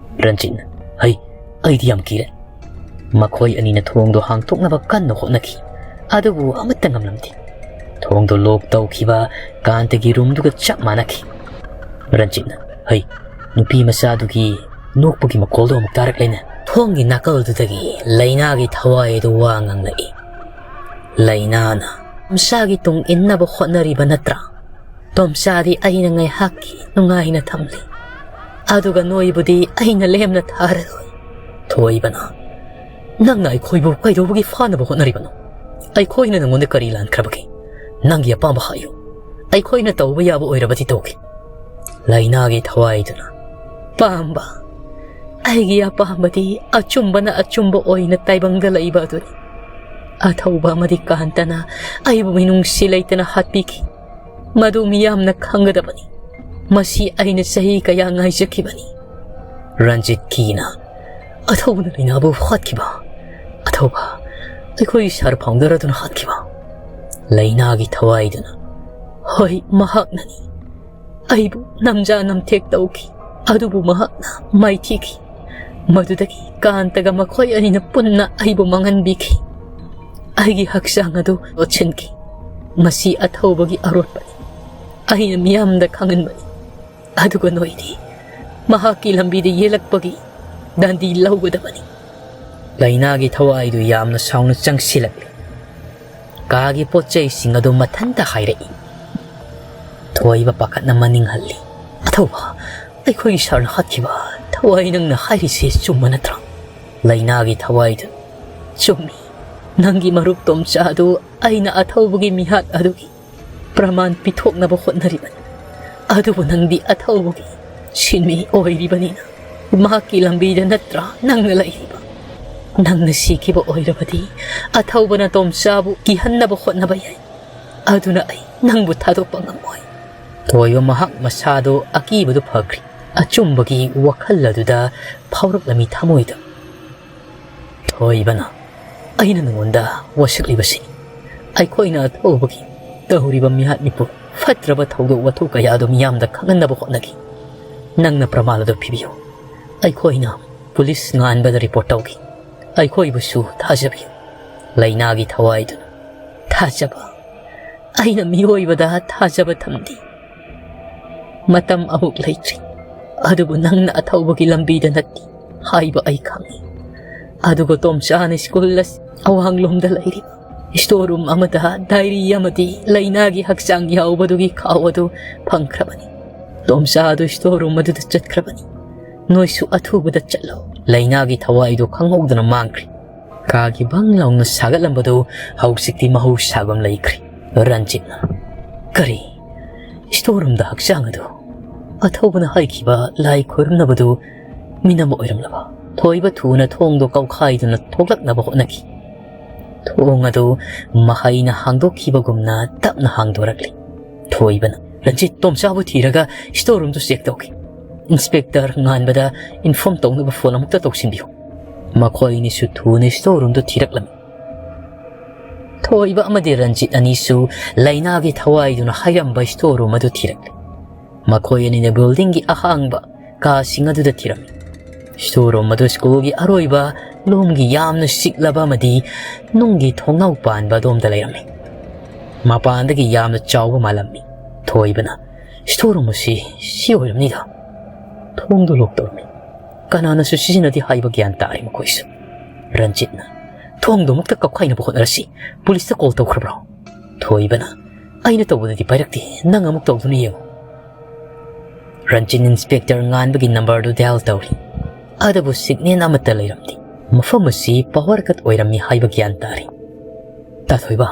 ꯔꯟꯖꯤꯠꯅ, "ꯍꯩ, ꯑꯩꯗꯤ ꯌꯥꯝ ꯀꯤꯔꯦ꯫" ꯃꯈꯣꯏ ꯑꯅꯤꯅ ꯊꯣꯡꯗꯨ ꯍꯥꯡꯗꯣꯛꯅꯕ ꯀꯟꯅ ꯍꯣꯠꯅꯈꯤ꯫ ꯑꯗꯨꯕꯨ ꯑꯃꯠꯇ ꯉꯝꯂꯝꯗꯦ꯫ ꯊꯣꯡꯗꯣ ꯂꯣꯛ ꯇꯧꯈꯤꯕ ꯀꯥꯟꯇꯒꯤ ꯔꯨꯝꯗꯨꯒ ꯆꯞ ꯃꯥꯟꯅꯈꯤ꯫ ꯔꯟꯖꯤꯠꯅ, "ꯍꯩ, ꯅꯨꯄꯤ ꯃꯆꯥꯗꯨꯒꯤ ꯅꯣꯛꯄꯒꯤ ꯃꯈꯣꯜꯗꯣ ꯑꯃꯨꯛ ꯇꯥꯔꯛꯂꯦꯅꯦ꯫" ꯊꯣꯡꯒꯤ ꯅꯥꯀꯜꯗꯨꯗꯒꯤ ꯂꯩꯅꯥꯒꯤ ꯊꯋꯥꯏ ꯑꯗꯨ ꯋꯥ ꯉꯥꯡꯂꯛꯏ꯫ ꯂꯩꯅꯥꯅ, "ꯇꯣꯝꯆꯥꯒꯤ ꯇꯨꯡ ꯏꯟꯅꯕ ꯍꯣꯠꯅꯔꯤꯕ ꯅꯠꯇ꯭ꯔꯥ? ꯇꯣꯝꯆꯥꯗꯤ ꯑꯩꯅ ꯉꯥꯏꯍꯥꯛꯀꯤ ꯅꯨꯡꯉꯥꯏꯅ ꯊꯝꯂꯤ꯫ ꯑꯗꯨꯒ ꯅꯣꯏꯕꯨꯗꯤ ꯑꯩꯅ ꯂꯦꯝꯅ ꯊꯥꯔꯔꯣꯏ꯫" ꯊꯣꯏꯕꯅ, "ꯅꯪꯅ ꯑꯩꯈꯣꯏꯕꯨ ꯀꯩꯗꯧꯕꯒꯤ ꯐꯥꯅꯕ ꯍꯣꯠꯅꯔꯤꯕꯅꯣ? ꯑꯩꯈꯣꯏꯅ ꯅꯪꯉꯣꯟꯗ ꯀꯔꯤ ꯂꯥꯟꯈ꯭ꯔꯕꯒꯦ? ꯅꯪꯒꯤ ꯑꯄꯥꯝꯕ ꯍꯥꯏꯌꯨ꯫ ꯑꯩꯈꯣꯏꯅ ꯇꯧꯕ ꯌꯥꯕ ꯑꯣꯏꯔꯕꯗꯤ ꯇꯧꯒꯦ꯫" ꯂꯩꯅꯥꯒꯤ ꯊꯋꯥꯏꯗꯨꯅ, "ꯄꯥꯝꯕ? ꯑꯩꯒꯤ ꯑꯄꯥꯝꯕꯗꯤ ꯑꯆꯨꯝꯕꯅ ꯑꯆꯨꯝꯕ ꯑꯣꯏꯅ ꯇꯥꯏꯕꯪꯗ ꯂꯩꯕ ꯑꯗꯨꯅꯤ꯫ ꯑꯊꯧꯕ ꯑꯃꯗꯤ ꯀꯥꯟꯇꯅ ꯑꯩꯕꯨ ꯃꯤꯅꯨꯡꯁꯤ ꯂꯩꯇꯅ ꯍꯥꯠꯄꯤꯈꯤ꯫ ꯃꯗꯨ ꯃꯤꯌꯥꯝꯅ ꯈꯪꯒꯗꯕꯅꯤ꯫ ꯃꯁꯤ ꯑꯩꯅ ꯆꯍꯤ ꯀꯌꯥ ꯉꯥꯏꯖꯈꯤꯕꯅꯤ꯫" ꯔꯟꯖꯤꯠ ꯀꯤꯅ, "ꯑꯊꯧꯕꯅ ꯂꯩꯅꯥꯕꯨ ꯍꯥꯠꯈꯤꯕ? ꯑꯊꯧꯕ, ꯑꯩꯈꯣꯏꯒꯤ ꯁꯥꯔ ꯐꯥꯎꯟꯗꯔ ꯑꯗꯨꯅ ꯍꯥꯠꯈꯤꯕ?" ꯂꯩꯅꯥꯒꯤ ꯊꯋꯥꯏꯗꯨꯅ, "ꯍꯣꯏ, ꯃꯍꯥꯛꯅꯅꯤ꯫ ꯑꯩꯕꯨ ꯅꯝꯖꯥ ꯅꯝꯊꯦꯛ ꯇꯧꯈꯤ, ꯑꯗꯨꯕꯨ ꯃꯍꯥꯛꯅ ꯃꯥꯏꯊꯤꯈꯤ꯫ ꯃꯗꯨꯗꯒꯤ ꯀꯥꯟꯇꯒ ꯃꯈꯣꯏ ꯑꯅꯤꯅ ꯄꯨꯟꯅ ꯑꯩꯕꯨ ꯃꯥꯡꯍꯟꯕꯤꯈꯤ꯫ ꯑꯩꯒꯤ ꯍꯛꯆꯥꯡ ꯑꯗꯨ ꯂꯣꯠꯁꯤꯟꯈꯤ꯫ ꯃꯁꯤ ꯑꯊꯧꯕꯒꯤ ꯑꯔꯣꯠꯄꯅꯤ꯫ ꯑꯩꯅ ꯃꯤꯌꯥꯝꯗ ꯈꯪꯍꯟꯕꯅꯤ꯫ ꯑꯗꯨꯒ ꯅꯣꯏꯗꯤ ꯃꯍꯥꯛꯀꯤ ꯂꯝꯕꯤꯗ ꯌꯦꯜꯂꯛꯄꯒꯤ ꯗꯟꯗꯤ ꯂꯧꯒꯗꯕꯅꯤ꯫" ꯂꯩꯅꯥꯒꯤ ꯊꯋꯥꯏꯗꯨ ꯌꯥꯝꯅ ꯁꯥꯎꯅ ꯆꯪꯁꯤꯜꯂꯛꯂꯤ꯫ ꯀꯥꯒꯤ ꯄꯣꯠ ꯆꯩꯁꯤꯡ ꯑꯗꯨ ꯃꯊꯟꯇ ꯍꯥꯏꯔꯛꯏ꯫ ꯊꯣꯏꯕ ꯄꯥꯈꯠꯅ ꯃꯅꯤꯡ ꯍꯜꯂꯤ꯫ "ꯑꯊꯧꯕ, ꯑꯩꯈꯣꯏꯒꯤ ꯁꯥꯔꯅ ꯍꯥꯠꯈꯤꯕ ꯊꯋꯥꯏ ꯅꯪꯅ ꯍꯥꯏꯔꯤꯁꯦ ꯆꯨꯝꯕ ꯅꯠꯇ꯭ꯔꯥ?" ꯂꯩꯅꯥꯒꯤ ꯊꯋꯥꯏꯗꯨ, "ꯆꯨꯝꯃꯤ꯫ ꯅꯪꯒꯤ ꯃꯔꯨꯞ ꯇꯣꯝꯆꯥ ꯑꯗꯨ ꯑꯩꯅ ꯑꯊꯧꯕꯒꯤ ꯃꯤꯍꯥꯠ ꯑꯗꯨꯒꯤ ꯄ꯭ꯔꯃꯥꯟ ꯄꯤꯊꯣꯛꯅꯕ ꯍꯣꯠꯅꯔꯤꯕꯅꯤ꯫ ꯑꯗꯨꯕꯨ ꯅꯪꯗꯤ ꯑꯊꯧꯕꯒꯤ ꯁꯤꯟꯃꯤ ꯑꯣꯏꯔꯤꯕꯅꯤꯅ ꯃꯍꯥꯛꯀꯤ ꯂꯝꯕꯤꯗ ꯅꯠꯇ꯭ꯔꯥ ꯅꯪꯅ ꯂꯩꯔꯤꯕ? ꯅꯪꯅ ꯁꯤꯈꯤꯕ ꯑꯣꯏꯔꯕꯗꯤ ꯑꯊꯧꯕꯅ ꯇꯣꯝꯆꯥꯕꯨ ꯀꯤꯍꯟꯅꯕ ꯍꯣꯠꯅꯕ ꯌꯥꯏ꯫ ꯑꯗꯨꯅ ꯑꯩ ꯅꯪꯕꯨ ꯊꯥꯗꯣꯛꯄ ꯉꯝꯃꯣꯏ꯫" ꯊꯣꯏꯕ ꯃꯍꯥꯛ ꯃꯁꯥꯗꯣ ꯑꯀꯤꯕꯗꯨ ꯐꯈ꯭ꯔꯦ꯫ ꯑꯆꯨꯝꯕꯒꯤ ꯋꯥꯈꯜ ꯑꯗꯨꯗ ꯐꯥꯎꯔꯛꯂꯝꯃꯤ ꯊꯃꯣꯏꯗ꯫ ꯊꯣꯏꯕꯅ, "ꯑꯩꯅ ꯅꯉꯣꯟꯗ ꯋꯥꯁꯛꯂꯤꯕꯁꯤ ꯑꯩꯈꯣꯏꯅ ꯑꯊꯧꯕꯒꯤ ꯇꯧꯔꯤꯕ ꯃꯤꯍꯥꯠ ꯃꯤꯄꯨꯟ, ꯐꯠꯇ꯭ꯔꯕ ꯊꯧꯗꯣꯛ ꯋꯥꯊꯣꯛ ꯀꯌꯥ ꯑꯗꯨ ꯃꯤꯌꯥꯝꯗ ꯈꯪꯍꯟꯅꯕ ꯍꯣꯠꯅꯈꯤ꯫ ꯅꯪꯅ ꯄ꯭ꯔꯃꯥꯟ ꯑꯗꯨ ꯄꯤꯕꯤꯌꯨ꯫ ꯑꯩꯈꯣꯏꯅ ꯄꯨꯂꯤꯁ ꯉꯥꯟꯕꯗ ꯔꯤꯄꯣꯔꯠ ꯇꯧꯈꯤ꯫ ꯑꯩꯈꯣꯏꯕꯨꯁꯨ ꯊꯥꯖꯕꯤꯌꯨ꯫" ꯂꯩꯅꯥꯒꯤ ꯊꯋꯥꯏꯗꯨꯅ, "ꯊꯥꯖꯕ? ꯑꯩꯅ ꯃꯤꯑꯣꯏꯕꯗ ꯊꯥꯖꯕ ꯊꯝꯗꯦ꯫ ꯃꯇꯝ ꯑꯃꯨꯛ ꯂꯩꯇ꯭ꯔꯤ꯫ ꯑꯗꯨꯕꯨ ꯅꯪꯅ ꯑꯊꯧꯕꯒꯤ ꯂꯝꯕꯤꯗ ꯅꯠꯇꯦ ꯍꯥꯏꯕ ꯑꯩ ꯈꯪꯏ꯫ ꯑꯗꯨꯒ ꯇꯣꯝꯆꯥꯅ ꯁ꯭ꯀꯨꯜ ꯑꯁꯤ ꯑꯋꯥꯡꯂꯣꯝꯗ ꯂꯩꯔꯤꯕ ꯁ꯭ꯇꯣꯔ ꯔꯨꯝ ꯑꯃꯗ ꯗꯥꯏꯔꯤ ꯑꯃꯗꯤ ꯂꯩꯅꯥꯒꯤ ꯍꯛꯆꯥꯡ ꯌꯥꯎꯕꯗꯨꯒꯤ ꯈꯥꯎ ꯑꯗꯨ ꯐꯪꯈ꯭ꯔꯕꯅꯤ꯫ ꯇꯣꯝꯆꯥ ꯑꯗꯨ ꯁ꯭ꯇꯣꯔ ꯔꯨꯝ ꯑꯗꯨꯗ ꯆꯠꯈ꯭ꯔꯕꯅꯤ꯫ ꯅꯣꯏꯁꯨ ꯑꯊꯨꯕꯗ ꯆꯠꯂꯣ꯫ ꯂꯩꯅꯥꯒꯤ ꯊꯋꯥꯏꯗꯨ ꯈꯪꯍꯧꯗꯅ ꯃꯥꯡꯈ꯭ꯔꯦ꯫ ꯀꯥꯒꯤ ꯕꯪ ꯂꯥꯎꯅ ꯁꯥꯒꯠꯂꯝꯕꯗꯨ ꯍꯧꯖꯤꯛꯇꯤ ꯃꯍꯧꯁꯥꯒꯨꯝ ꯂꯩꯈ꯭ꯔꯦ꯫ ꯔꯟꯖꯤꯠꯅ, "ꯀꯔꯤ? ꯁ꯭ꯇꯣꯔ ꯔꯨꯝꯗ ꯍꯛꯆꯥꯡ ꯑꯗꯨ?" ꯑꯊꯧꯕꯅ ꯍꯥꯏꯈꯤꯕ ꯂꯥꯏ ꯈꯣꯏꯔꯝꯅꯕꯗꯨ ꯃꯤꯅꯝ ꯑꯣꯏꯔꯝꯂꯕ? ꯊꯣꯏꯕ ꯊꯨꯅ ꯊꯣꯡꯗꯣ ꯀꯧꯈꯥꯏꯗꯨꯅ ꯊꯣꯛꯂꯛꯅꯕ ꯍꯣꯠꯅꯈꯤ꯫ ꯊꯣꯡ ꯑꯗꯨ ꯃꯍꯩꯅ ꯍꯥꯡꯗꯣꯛꯈꯤꯕꯒꯨꯝꯅ ꯇꯞꯅ ꯍꯥꯡꯗꯣꯔꯛꯂꯤ꯫ ꯊꯣꯏꯕꯅ, "ꯔꯟꯖꯤꯠ, ꯇꯣꯝꯆꯥꯕꯨ ꯊꯤꯔꯒ ꯁ꯭ꯇꯣꯔ ꯔꯨꯝꯗꯨ ꯆꯦꯛ ꯇꯧꯈꯤ꯫ ꯏꯟꯁꯄꯦꯛꯇꯔ ꯉꯥꯟꯕꯗ ꯏꯟꯐꯣꯔꯝ ꯇꯧꯅꯕ ꯐꯣꯟ ꯑꯃꯨꯛꯇ ꯇꯧꯁꯤꯟꯕꯤꯌꯨ꯫" ꯃꯈꯣꯏ ꯑꯅꯤꯁꯨ ꯊꯨꯅ ꯁ꯭ꯇꯣꯔ ꯔꯨꯝꯗꯨ ꯊꯤꯔꯛꯂꯝꯃꯤ꯫ ꯊꯣꯏꯕ ꯑꯃꯗꯤ ꯔꯟꯖꯤꯠ ꯑꯅꯤꯁꯨ ꯂꯩꯅꯥꯒꯤ ꯊꯋꯥꯏꯗꯨꯅ ꯍꯥꯏꯔꯝꯕ ꯁ꯭ꯇꯣꯔ ꯔꯨꯝ ꯑꯗꯨ ꯊꯤꯔꯛꯂꯤ꯫ ꯃꯈꯣꯏ ꯑꯅꯤꯅ ꯕꯤꯜꯗꯤꯡꯒꯤ ꯑꯍꯥꯡꯕ ꯀꯥꯁꯤꯡ ꯑꯗꯨꯗ ꯊꯤꯔꯝꯃꯤ꯫ ꯁ꯭ꯇꯣꯔ ꯔꯨꯝ ꯑꯗꯨ ꯁ꯭ꯀꯨꯜꯒꯤ ꯑꯔꯣꯏꯕ ꯂꯣꯝꯒꯤ ꯌꯥꯝꯅ ꯁꯤꯛꯂꯕ ꯑꯃꯗꯤ ꯅꯨꯡꯒꯤ ꯊꯣꯡꯅꯥꯎ ꯄꯥꯟꯕ ꯑꯗꯣꯝꯗ ꯂꯩꯔꯝꯃꯤ꯫ ꯃꯄꯥꯟꯗꯒꯤ ꯌꯥꯝꯅ ꯆꯥꯎꯕ ꯃꯥꯜꯂꯝꯃꯤ꯫ ꯊꯣꯏꯕꯅ, "ꯁ꯭ꯇꯣꯔ ꯔꯨꯝ ꯑꯁꯤ ꯁꯤ ꯑꯣꯏꯔꯝꯅꯤꯗ꯫ ꯊꯣꯡꯗꯨ ꯂꯣꯛ ꯇꯧꯔꯝꯃꯤ꯫ ꯀꯅꯥꯅꯁꯨ ꯁꯤꯖꯤꯟꯅꯗꯦ ꯍꯥꯏꯕ ꯒ꯭ꯌꯥꯟ ꯇꯥꯔꯦ ꯃꯈꯣꯏꯁꯨ꯫" ꯔꯟꯖꯤꯠꯅ, "ꯊꯣꯡꯗꯨꯃꯛꯇ ꯀꯧꯈꯥꯏꯅꯕ ꯍꯣꯠꯅꯔꯁꯤ꯫ ꯄꯨꯂꯤꯁꯇ ꯀꯣꯜ ꯇꯧꯈ꯭ꯔꯕ꯭ꯔꯣ?" ꯊꯣꯏꯕꯅ, "ꯑꯩꯅ ꯇꯧꯕꯗꯗꯤ ꯄꯥꯏꯔꯛꯇꯦ, ꯅꯪ ꯑꯃꯨꯛ ꯇꯧꯗꯨꯅ ꯌꯦꯡꯉꯨ꯫" ꯔꯟꯖꯤꯠ ꯏꯟꯁꯄꯦꯛꯇꯔ ꯉꯥꯟꯕꯒꯤ ꯅꯝꯕꯔꯗꯨ ꯗꯥꯏꯜ ꯇꯧꯔꯤ꯫ ꯑꯗꯨꯕꯨ ꯁꯤꯒꯅꯦꯜ ꯑꯃꯠꯇ ꯂꯩꯔꯝꯗꯦ꯫ ꯃꯐꯝ ꯑꯁꯤ ꯄꯥꯋꯔ ꯀꯠ ꯑꯣꯏꯔꯝꯃꯤ ꯍꯥꯏꯕ ꯒ꯭ꯌꯥꯟ ꯇꯥꯔꯤ꯫ "ꯇꯥꯊꯣꯏꯕ,